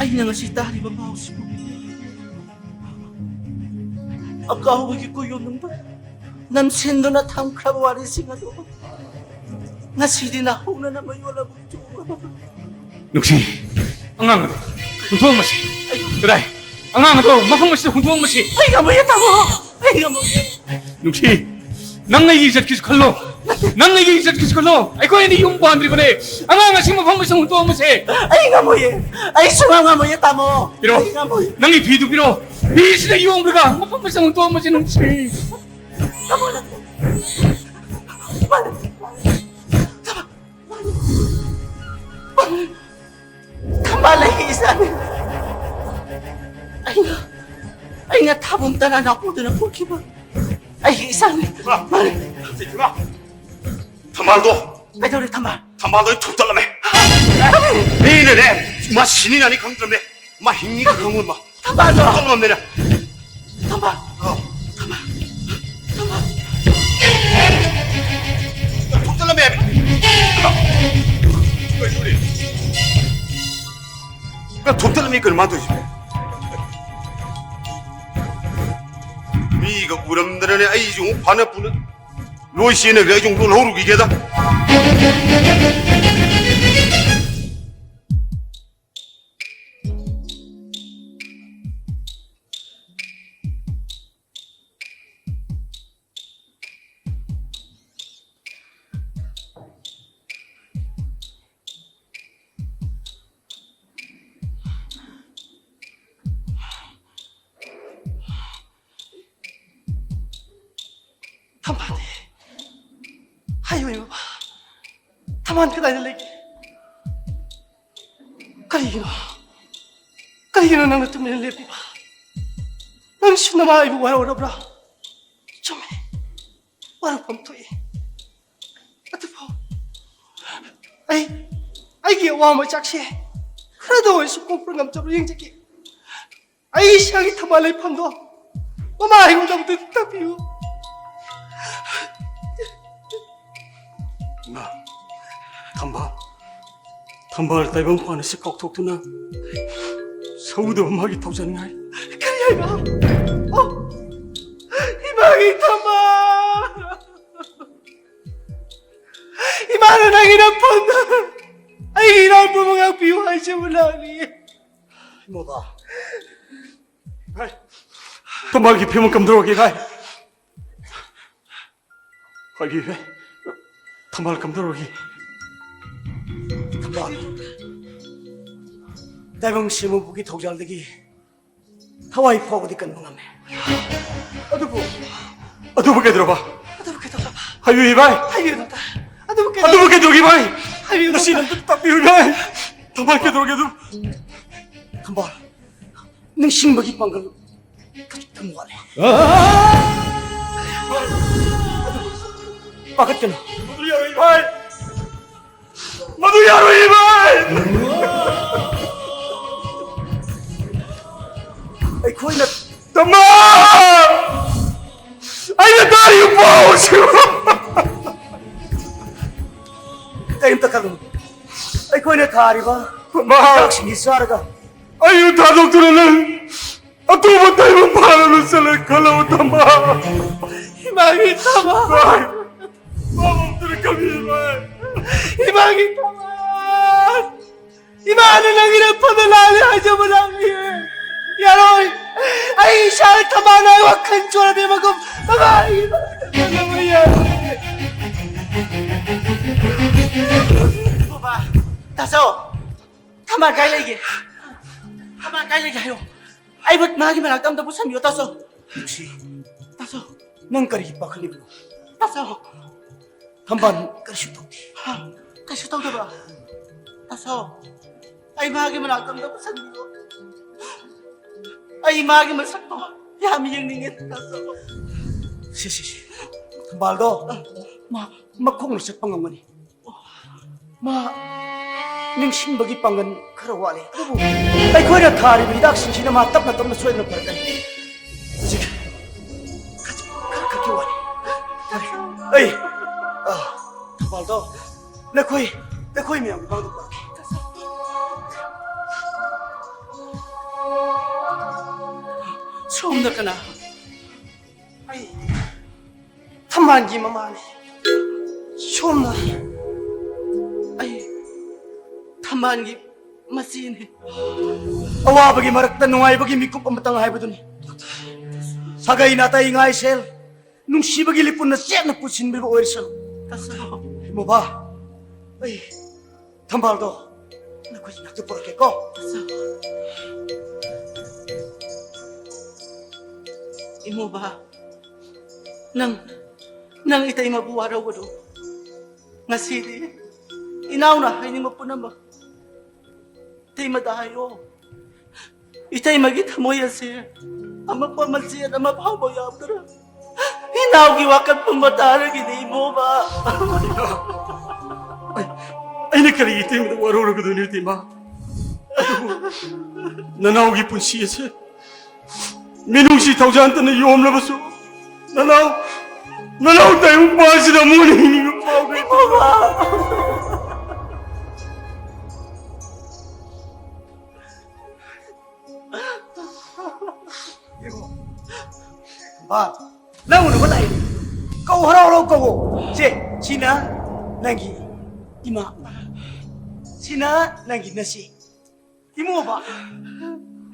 ꯑꯩꯅ ꯉꯁꯤ ꯇꯥꯔꯤꯕ ꯄꯥꯎꯁꯤꯕꯨ ꯑꯀꯥꯎꯕꯒꯤ ꯀꯨꯌꯣꯟꯅꯨꯡꯗ ꯅꯝꯁꯤꯟꯗꯨꯅ ꯊꯝꯈ꯭ꯔꯕ ꯋꯥꯔꯤꯁꯤꯡ ꯑꯗꯨ ꯉꯁꯤꯗꯤ ꯅꯍꯧꯅꯅ ꯃꯌꯣꯜ ꯑꯃꯨꯛ ꯆꯣꯡꯂꯕ꯫ ꯅꯨꯡꯁꯤ, ꯑꯉꯥꯡ ꯑꯗꯣ ꯍꯨꯟꯗꯣꯛꯂꯝꯃꯁꯤ꯫ ꯀꯗꯥꯏ? ꯑꯉꯥꯡ ꯑꯗꯣ ꯃꯐꯝ ꯑꯁꯤꯗ ꯍꯨꯟꯗꯣꯛꯂꯝꯃꯁꯤ꯫ ꯑꯩ ꯉꯝꯃꯣꯏꯌꯦ, ꯇꯥꯃꯣ꯫ ꯑꯩ ꯉꯝꯃꯣꯏꯌꯦ꯫ ꯅꯨꯡꯁꯤ, ꯅꯪ ꯑꯩꯒꯤ ꯏꯖꯠꯀꯤꯁꯨ ꯈꯜꯂꯣ꯫ ꯅꯪ ꯑꯩꯒꯤ ꯏꯖꯠꯀꯤꯁꯨ ꯈꯜꯂꯣ꯫ ꯑꯩꯈꯣꯏ ꯑꯅꯤ ꯌꯨꯝ ꯄꯥꯟꯗ꯭ꯔꯤꯕꯅꯦ꯫ ꯑꯉꯥꯡ ꯑꯁꯤ ꯃꯐꯝ ꯑꯁꯤꯗ ꯍꯨꯟꯗꯣꯛꯂꯝꯃꯁꯦ꯫ ꯑꯩ ꯉꯝꯃꯣꯏꯌꯦ꯫ ꯑꯩ ꯁꯨꯡꯉꯝ ꯉꯝꯃꯣꯏꯌꯦ, ꯇꯥꯃꯣ꯫ ꯄꯤꯔꯛꯑꯣ꯫ ꯑꯩ ꯉꯝꯃꯣꯏꯌꯦ꯫ ꯅꯪꯒꯤ ꯐꯤꯗꯨ ꯄꯤꯔꯛꯑꯣ꯫ ꯐꯤꯁꯤꯗ ꯌꯣꯝꯂꯒ ꯃꯐꯝ ꯑꯁꯤꯗ ꯍꯨꯟꯗꯣꯛꯂꯝꯃꯁꯦ, ꯅꯨꯡꯁꯤ꯫ ꯇꯥꯃꯣ, ꯅꯪ-, ꯇꯥꯃꯣ, ꯃꯥ ꯂꯩ ꯏꯆꯥꯅꯤ꯫ ꯑꯩꯅ, ꯑꯩꯅ ꯊꯥꯕꯨꯝ ꯇꯔꯥ ꯅꯥꯄꯨꯗꯨꯅ ꯄꯨꯈꯤꯕ ꯑꯩꯒꯤ ꯏꯆꯥꯅꯤ꯫ ꯏꯃꯥ! ꯃꯥꯅꯤ꯫ ꯏꯃꯥ! ꯊꯝꯕꯥꯜꯗꯣ! ꯀꯩꯗꯧꯔꯦ ꯊꯝꯕꯥꯜ? ꯊꯝꯕꯥꯜꯗꯣ ꯑꯩ ꯊꯣꯛꯇꯠꯂꯝꯃꯦ꯫ ꯃꯤꯅꯅꯦ, ꯃꯥ ꯁꯤꯅꯤ ꯅꯥꯅꯤ ꯈꯪꯗ꯭ꯔꯕꯅꯦ꯫ ꯃꯥ ꯍꯤꯡꯅꯤ ꯈꯪꯉꯣꯏ ꯃꯥ꯫ ꯊꯝꯕꯥꯜꯗꯣ! ꯊꯣꯛꯇꯠꯂꯝꯃꯦꯅꯦ꯫ ꯊꯝꯕꯥꯜ! ꯑꯥ꯫ ꯊꯝꯕꯥꯜ! ꯊꯝꯕꯥꯜ! ꯊꯣꯛꯇꯠꯂꯝꯃꯦ ꯍꯥꯏꯕ꯫ ꯀꯩꯅꯣꯅꯦ? ꯊꯣꯛꯇꯠꯂꯝꯃꯦ ꯀꯩꯅꯣ ꯃꯥ ꯇꯧꯔꯤꯁꯤꯕꯣ? ꯃꯤꯒ ꯎꯔꯝꯗꯅꯅꯦ ꯑꯩꯁꯨ ꯑꯃꯨꯛ ꯐꯥꯅ ꯄꯨꯅ ꯂꯣꯏ ꯆꯦꯟꯅꯈ꯭ꯔꯦ꯫ ꯑꯩꯁꯨ ꯑꯃꯨꯛ ꯂꯧꯍꯧꯔꯨꯈꯤꯒꯦꯗ꯫ ꯊꯝꯕꯥꯜꯗꯤ? ꯍꯥꯏꯌꯨ ꯏꯃꯥ, ꯊꯝꯕꯥꯜ ꯀꯗꯥꯏꯗ ꯂꯩꯒꯦ? ꯀꯔꯤꯒꯤꯅꯣ? ꯀꯔꯤꯒꯤꯅꯣ ꯅꯪꯅ ꯇꯨꯃꯤꯟꯅ ꯂꯦꯞꯄꯤꯕ? ꯅꯪꯁꯨ ꯅꯃꯥ ꯑꯩꯕꯨ ꯋꯥꯔꯧꯔꯕ꯭ꯔꯥ? ꯆꯨꯝꯃꯦ, ꯋꯥꯔꯧꯐꯝ ꯊꯣꯛꯏ꯫ ꯑꯗꯨꯕꯨ ꯑꯩ, ꯑꯩꯒꯤ ꯑꯋꯥ ꯃꯆꯥꯛꯁꯦ ꯈꯔꯗ ꯑꯣꯏꯔꯁꯨ ꯀꯣꯛꯄ ꯉꯝꯖꯕ꯭ꯔꯥ ꯌꯦꯡꯖꯒꯦ꯫ ꯑꯩ ꯏꯁꯥꯒꯤ ꯊꯝꯕꯥꯜ ꯂꯩꯐꯝꯗꯣ ꯃꯃꯥ ꯑꯩꯉꯣꯟꯗ ꯑꯃꯨꯛꯇ ꯇꯥꯛꯄꯤꯌꯨ꯫ ꯏꯃꯥ, ꯊꯝꯕꯥꯜ, ꯊꯝꯕꯥꯜ ꯇꯥꯏꯕꯪ ꯄꯥꯟ ꯑꯁꯤ ꯀꯥꯎꯊꯣꯛꯇꯨꯅ ꯁꯧꯗꯕ ꯃꯥꯒꯤ ꯊꯧꯖꯥꯜ ꯉꯥꯏ꯫ ꯀꯔꯤ ꯍꯥꯏꯕ? ꯑꯣ, ꯏꯃꯥꯒꯤ ꯊꯝꯕꯥꯜ! ꯏꯃꯥꯅ ꯅꯪꯒꯤ ꯅꯐꯝꯗ ꯑꯩꯒꯤ ꯏꯅꯥꯎ ꯄꯨꯝꯕ ꯉꯥꯛꯄꯤꯌꯨ ꯍꯥꯏꯖꯕ ꯂꯥꯛꯂꯤ꯫ ꯏꯃꯥ! ꯚꯥꯏ, ꯊꯝꯕꯥꯜꯒꯤ ꯐꯤꯕꯝ ꯀꯝꯗꯧꯔꯒꯦ ꯚꯥꯏ? ꯍꯥꯏꯕꯤꯌꯨ ꯚꯥꯏ, ꯊꯝꯕꯥꯜ ꯀꯝꯗꯧꯔꯒꯦ? ꯊꯝꯕꯥꯜ, ꯇꯥꯏꯕꯪ ꯁꯤꯃꯕꯨꯒꯤ ꯊꯧꯖꯥꯜꯗꯒꯤ ꯊꯋꯥꯏ ꯐꯥꯎꯕꯗꯤ ꯀꯟꯕ ꯉꯝꯃꯦ꯫ ꯑꯗꯨꯕꯨ ꯑꯗꯨꯕꯨ ꯀꯩꯗꯧꯔꯕ? ꯑꯗꯨꯕꯨ ꯀꯩꯗꯧꯔꯕ? ꯍꯥꯏꯕꯤꯌꯨ ꯚꯥꯏ꯫ ꯍꯥꯏꯕꯤꯌꯨ ꯗꯣꯛꯇꯔ꯫ ꯑꯗꯨꯕꯨ ꯀꯩꯗꯧꯔꯕ? ꯑꯗꯨꯕꯨ ꯀꯩꯗꯧꯔꯒꯦ ꯚꯥꯏ? ꯍꯥꯏꯕꯤꯌꯨ ꯉꯁꯤ ꯗꯣꯛꯇꯔ꯫ ꯑꯝꯇ ꯇꯥꯛꯄꯤꯌꯨ ꯚꯥꯏ꯫ ꯊꯝꯕꯥꯜ, ꯀꯩꯗꯧꯔꯒꯦ ꯑꯗꯨꯝ? ꯊꯝꯕꯥꯜ, ꯅꯤꯡꯁꯤꯡꯕꯒꯤ ꯄꯥꯡꯒꯜ ꯈꯖꯤꯛꯇꯪ ꯋꯥꯠꯂꯦ꯫ ꯄꯥꯈꯠꯀꯅꯨ꯫ ꯃꯗꯨ ꯌꯥꯔꯣꯏ, ꯏꯚꯥꯏ꯫ ꯃꯗꯨ ꯌꯥꯔꯣꯏ, ꯏꯚꯥꯏ꯫ ꯑꯩꯈꯣꯏꯅ ꯇꯃꯥ! ꯑꯩꯅ ꯇꯥꯔꯤꯕ ꯄꯥꯎꯁꯤꯕꯨ! ꯀꯔꯤꯝꯇ ꯈꯜꯂꯨꯅꯨ꯫ ꯑꯩꯈꯣꯏꯅ ꯊꯥꯔꯤꯕ ꯃꯍꯥꯛ ꯍꯤꯗꯥꯛꯁꯤꯡꯁꯤ ꯆꯥꯔꯒ ꯑꯩꯕꯨ ꯊꯥꯗꯣꯛꯇꯨꯅ ꯅꯪ ꯑꯇꯣꯞꯄ ꯇꯥꯏꯕꯪ ꯄꯥꯟꯗ ꯆꯠꯂꯦ ꯈꯜꯂꯕ ꯊꯝꯕꯥꯜ꯫ ꯏꯃꯥꯒꯤ ꯊꯝꯕꯥꯜ꯫ ꯚꯥꯏ꯫ ꯃꯥꯕꯨ ꯑꯝꯇ ꯈꯪꯕꯤꯌꯨ, ꯚꯥꯏ꯫ ꯏꯃꯥꯒꯤ ꯊꯝꯕꯥꯜ꯫ ꯏꯃꯥꯅ ꯅꯪꯒꯤ ꯅꯐꯝꯗ ꯂꯥꯜꯂꯦ ꯍꯥꯏꯖꯕ ꯂꯥꯛꯂꯤꯌꯦ꯫ ꯌꯥꯔꯣꯏ꯫ ꯑꯩ ꯏꯁꯥꯅ ꯊꯝꯕꯥꯜ ꯍꯥꯏ ꯋꯥꯈꯜ ꯆꯣꯏꯔꯕꯤ ꯃꯒꯨꯝ ꯃꯃꯥ ꯑꯩ ꯏꯃꯥꯅ ꯌꯥꯔꯣꯏ꯫ ꯕꯕꯥ, ꯇꯥꯆꯧ꯫ ꯊꯝꯕꯥꯜ ꯀꯥꯏ ꯂꯩꯒꯦ? ꯊꯝꯕꯥꯜ ꯀꯥꯏ ꯂꯩꯒꯦ ꯍꯥꯏꯌꯣ꯫ ꯑꯩꯕꯨ ꯃꯥꯒꯤ ꯃꯅꯥꯛꯇ ꯑꯝꯇ ꯄꯨꯁꯟꯕꯤꯌꯣ, ꯇꯥꯆꯧ꯫ ꯅꯨꯡꯁꯤ, ꯇꯥꯆꯧ꯫ ꯅꯪ ꯀꯔꯤꯒꯤ ꯄꯥꯈꯠꯂꯤꯕꯅꯣ? ꯇꯥꯆꯧ꯫ ꯊꯝꯕꯥꯜ ꯀꯔꯤꯁꯨ ꯇꯧꯗꯦ꯫ ꯍꯥ? ꯀꯩꯁꯨ ꯇꯧꯗꯕ? ꯇꯥꯆꯧ, ꯑꯩ ꯃꯥꯒꯤ ꯃꯅꯥꯛꯇ ꯑꯝꯇ ꯄꯨꯁꯟꯕꯤꯌꯣ꯫ ꯑꯩ ꯃꯥꯒꯤ ꯃꯁꯛꯇꯣ ꯌꯥꯝ ꯌꯦꯡꯅꯤꯡꯉꯦ, ꯇꯥꯆꯧ꯫ ꯁꯤ, ꯁꯤ, ꯁꯤ꯫ ꯊꯝꯕꯥꯜꯗꯣ ꯃꯥ ꯃꯈꯣꯡꯅ ꯆꯠꯄ ꯉꯝꯒꯅꯤ꯫ ꯃꯥ ꯅꯤꯡꯁꯤꯡꯕꯒꯤ ꯄꯥꯡꯒꯜ ꯈꯔ ꯋꯥꯠꯂꯤ꯫ ꯑꯗꯨꯕꯨ ꯑꯩꯈꯣꯏꯅ ꯊꯥꯔꯤꯕ ꯍꯤꯗꯥꯛꯁꯤꯡꯁꯤꯅ ꯃꯥ ꯇꯞꯅ ꯇꯞꯅ ꯁꯣꯏꯗꯅ ꯐꯔꯛꯀꯅꯤ꯫ ꯍꯧꯖꯤꯛ ꯈꯖꯤꯛ ꯈꯔ ꯈꯛꯀꯤ ꯋꯥꯅꯤ꯫ ꯐꯔꯦ꯫ ꯑꯩ, ꯑ, ꯊꯧꯕꯥꯜꯗꯣ ꯅꯈꯣꯏ, ꯅꯈꯣꯏ ꯃꯌꯥꯝꯒꯤ ꯃꯥꯡꯗ ꯄꯨꯔꯛꯀꯦ꯫ ꯁꯣꯝꯗ ꯀꯅꯥ? ꯑꯩ ꯊꯝꯕꯥꯜꯒꯤ ꯃꯃꯥꯅꯤ꯫ ꯁꯣꯝꯅ? ꯑꯩ ꯊꯝꯕꯥꯜꯒꯤ ꯃꯆꯦꯅꯤ꯫ ꯑꯋꯥꯕꯒꯤ ꯃꯔꯛꯇ ꯅꯨꯡꯉꯥꯏꯕꯒꯤ ꯃꯤꯀꯨꯞ ꯑꯃꯇꯪ ꯍꯥꯏꯕꯗꯨꯅꯤ꯫ ꯁꯥꯒꯩ ꯅꯥꯇꯩ ꯉꯥꯏꯁꯦꯜ, ꯅꯨꯡꯁꯤꯕꯒꯤ ꯂꯤꯄꯨꯟꯅ ꯆꯦꯠꯅ ꯄꯨꯟꯁꯤꯟꯕꯤꯕ ꯑꯣꯏꯔꯁꯅꯨ꯫ ꯇꯥꯆꯧ꯫ ꯏꯃꯣꯕ, ꯑꯩ ꯊꯝꯕꯥꯜꯗꯣ ꯅꯈꯣꯏꯒꯤ ꯅꯥꯛꯇ ꯄꯨꯔꯛꯀꯦꯀꯣ꯫ ꯇꯥꯆꯧ꯫ ꯏꯃꯣꯕ, ꯅꯪ, ꯅꯪ ꯏꯇꯩꯃꯕꯨ ꯋꯥꯔꯧꯒꯅꯨ꯫ ꯉꯁꯤꯗꯤ ꯏꯅꯥꯎꯅ ꯍꯥꯏꯅꯤꯡꯕ ꯄꯨꯝꯅꯃꯛ ꯏꯇꯩꯃꯗ ꯍꯥꯏꯌꯣ꯫ ꯏꯇꯩꯃꯒꯤ ꯊꯃꯣꯏ ꯑꯁꯦ ꯑꯃ ꯃꯆꯦꯠ ꯑꯃ ꯐꯥꯎꯕ ꯌꯥꯎꯗꯅ ꯏꯅꯥꯎꯒꯤ ꯋꯥꯀꯠ ꯄꯨꯝꯕ ꯇꯥꯔꯒꯗꯤ ꯏꯃꯣꯕ꯫ ꯑꯩ, ꯑꯩꯅ ꯀꯔꯤ ꯏꯇꯩꯃꯗ ꯋꯥꯔꯧꯔꯒꯗꯣꯏꯅꯣ, ꯏꯇꯩꯃ? ꯑꯗꯨꯕꯨ ꯅꯅꯥꯎꯒꯤ ꯄꯨꯟꯁꯤ ꯑꯁꯦ ꯃꯤꯅꯨꯡꯁꯤ ꯊꯧꯖꯥꯟꯇꯅ ꯌꯣꯝꯂꯕꯁꯨ, ꯅꯅꯥꯎ, ꯅꯅꯥꯎ ꯇꯥꯏꯕꯪ ꯄꯥꯟꯁꯤꯗ ꯑꯃꯨꯛ ꯍꯟꯅ ꯍꯤꯡꯅꯤꯡꯕ ꯐꯥꯎꯗꯦ꯫ ꯌꯦꯡꯉꯣ, ꯕꯥ, ꯅꯪ ꯎꯅꯕ ꯂꯥꯛꯏ꯫ ꯀꯧ, ꯍꯔꯥꯎ ꯍꯔꯥꯎ ꯀꯧꯋꯣ꯫ ꯁꯦ, ꯁꯤꯅ ꯅꯪꯒꯤ ꯏꯃꯥ, ꯁꯤꯅ ꯅꯪꯒꯤ ꯅꯁꯤ꯫ ꯏꯃꯣꯕ,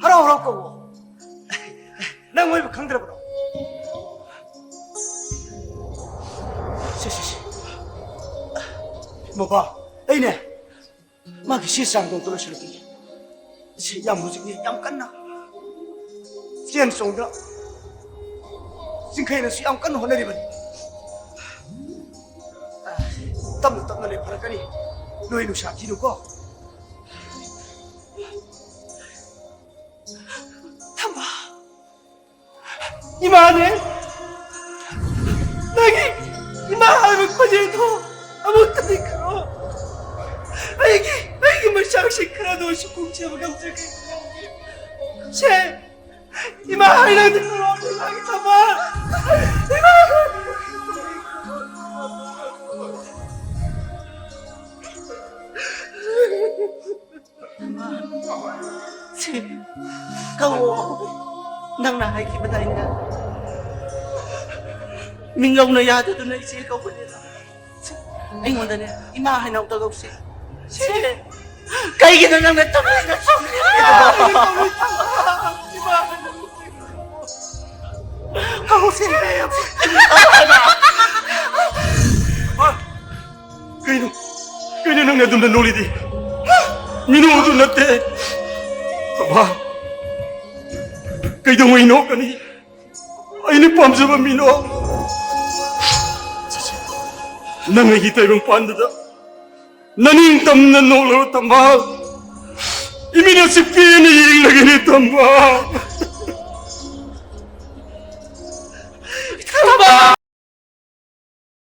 ꯍꯔꯥꯎ ꯍꯔꯥꯎ ꯀꯧꯋꯣ꯫ ꯅꯪ ꯑꯣꯏꯕ ꯈꯪꯗ꯭ꯔꯕ꯭ꯔꯣ? ꯁꯦ, ꯁꯦ, ꯁꯦ꯫ ꯏꯃꯣꯕ, ꯑꯩꯅꯦ, ꯃꯥꯒꯤ ꯆꯦ ꯆꯥꯡꯗꯣ ꯑꯝꯇ ꯂꯣꯏꯁꯤꯜꯂꯛꯈꯤꯒꯦ꯫ ꯁꯤ ꯌꯥꯝ ꯍꯧꯖꯤꯛꯅꯦ, ꯌꯥꯝ ꯀꯟꯅ ꯆꯦꯟ ꯆꯣꯡꯗ, ꯆꯤꯡꯈꯩꯅꯁꯨ ꯌꯥꯝ ꯀꯟꯅ ꯍꯣꯠꯅꯔꯤꯕꯅꯤ꯫ ꯇꯞꯅ ꯇꯞꯅ ꯂꯩ, ꯐꯔꯛꯀꯅꯤ꯫ ꯅꯣꯏ ꯅꯨꯡꯁꯥ ꯊꯤꯅꯨꯀꯣ꯫ ꯊꯝꯕ, ꯏꯃꯥꯅꯦ, ꯅꯪꯒꯤ ꯏꯃꯥ ꯍꯥꯏꯕ ꯈꯣꯟꯖꯦꯜꯗꯣ ꯑꯃꯨꯛꯇꯗꯤ ꯈꯪꯉꯣ꯫ ꯑꯩꯒꯤ, ꯑꯩꯒꯤ ꯃꯩꯁꯥꯛꯁꯤ ꯈꯔꯗ ꯑꯣꯏꯔꯁꯨ ꯀꯨꯝꯖꯕ ꯉꯝꯖꯒꯦ꯫ ꯁꯦ, ꯏꯃꯥ ꯍꯥꯏꯔꯗꯤ ꯈꯪꯉꯣ, ꯏꯃꯥꯒꯤ ꯊꯝꯕ꯫ ꯏꯃꯥ! ꯁꯤ, ꯀꯧꯋꯣ꯫ ꯅꯪꯅ ꯍꯥꯏꯈꯤꯕꯗꯥꯏꯅꯦ? ꯃꯤꯡꯒꯧꯅ ꯌꯥꯗꯗꯨꯅ ꯏꯆꯦ ꯀꯧꯕꯅꯤꯅ꯫ ꯁꯤ, ꯑꯩꯉꯣꯟꯗꯅꯦ, ꯏꯃꯥ ꯍꯥꯏꯅ ꯑꯝꯇ ꯀꯧꯁꯤ꯫ ꯁꯤ, ꯀꯩꯒꯤꯅꯣ ꯅꯪꯅ ꯇꯨꯃꯤꯟꯅ ꯁꯨꯝ ꯂꯦꯞꯄꯤꯗꯨꯕꯣ? ꯀꯧꯁꯤ꯫ ꯀꯩꯅꯣ? ꯀꯩꯅꯣ ꯅꯪꯅ ꯑꯗꯨꯝꯅ ꯅꯣꯛꯂꯤꯗꯤ? ꯃꯤꯅꯣꯛ ꯑꯗꯨ ꯅꯠꯇꯦ꯫ ꯕꯕꯥ, ꯀꯩꯗꯧꯉꯩ ꯅꯣꯛꯀꯅꯤ? ꯑꯩꯅ ꯄꯥꯝꯖꯕ ꯃꯤꯅꯣꯛ꯫ ꯅꯪ ꯑꯩꯒꯤ ꯇꯥꯏꯕꯪ ꯄꯥꯟꯗꯨꯗ ꯅꯅꯤꯡ ꯇꯝꯅ ꯅꯣꯛꯂꯕ ꯇꯝꯕꯥꯜ꯫ ꯏꯃꯤꯠ ꯑꯁꯤ ꯄꯦꯟꯅ ꯌꯦꯡꯂꯒꯅꯤ, ꯇꯝꯕ꯫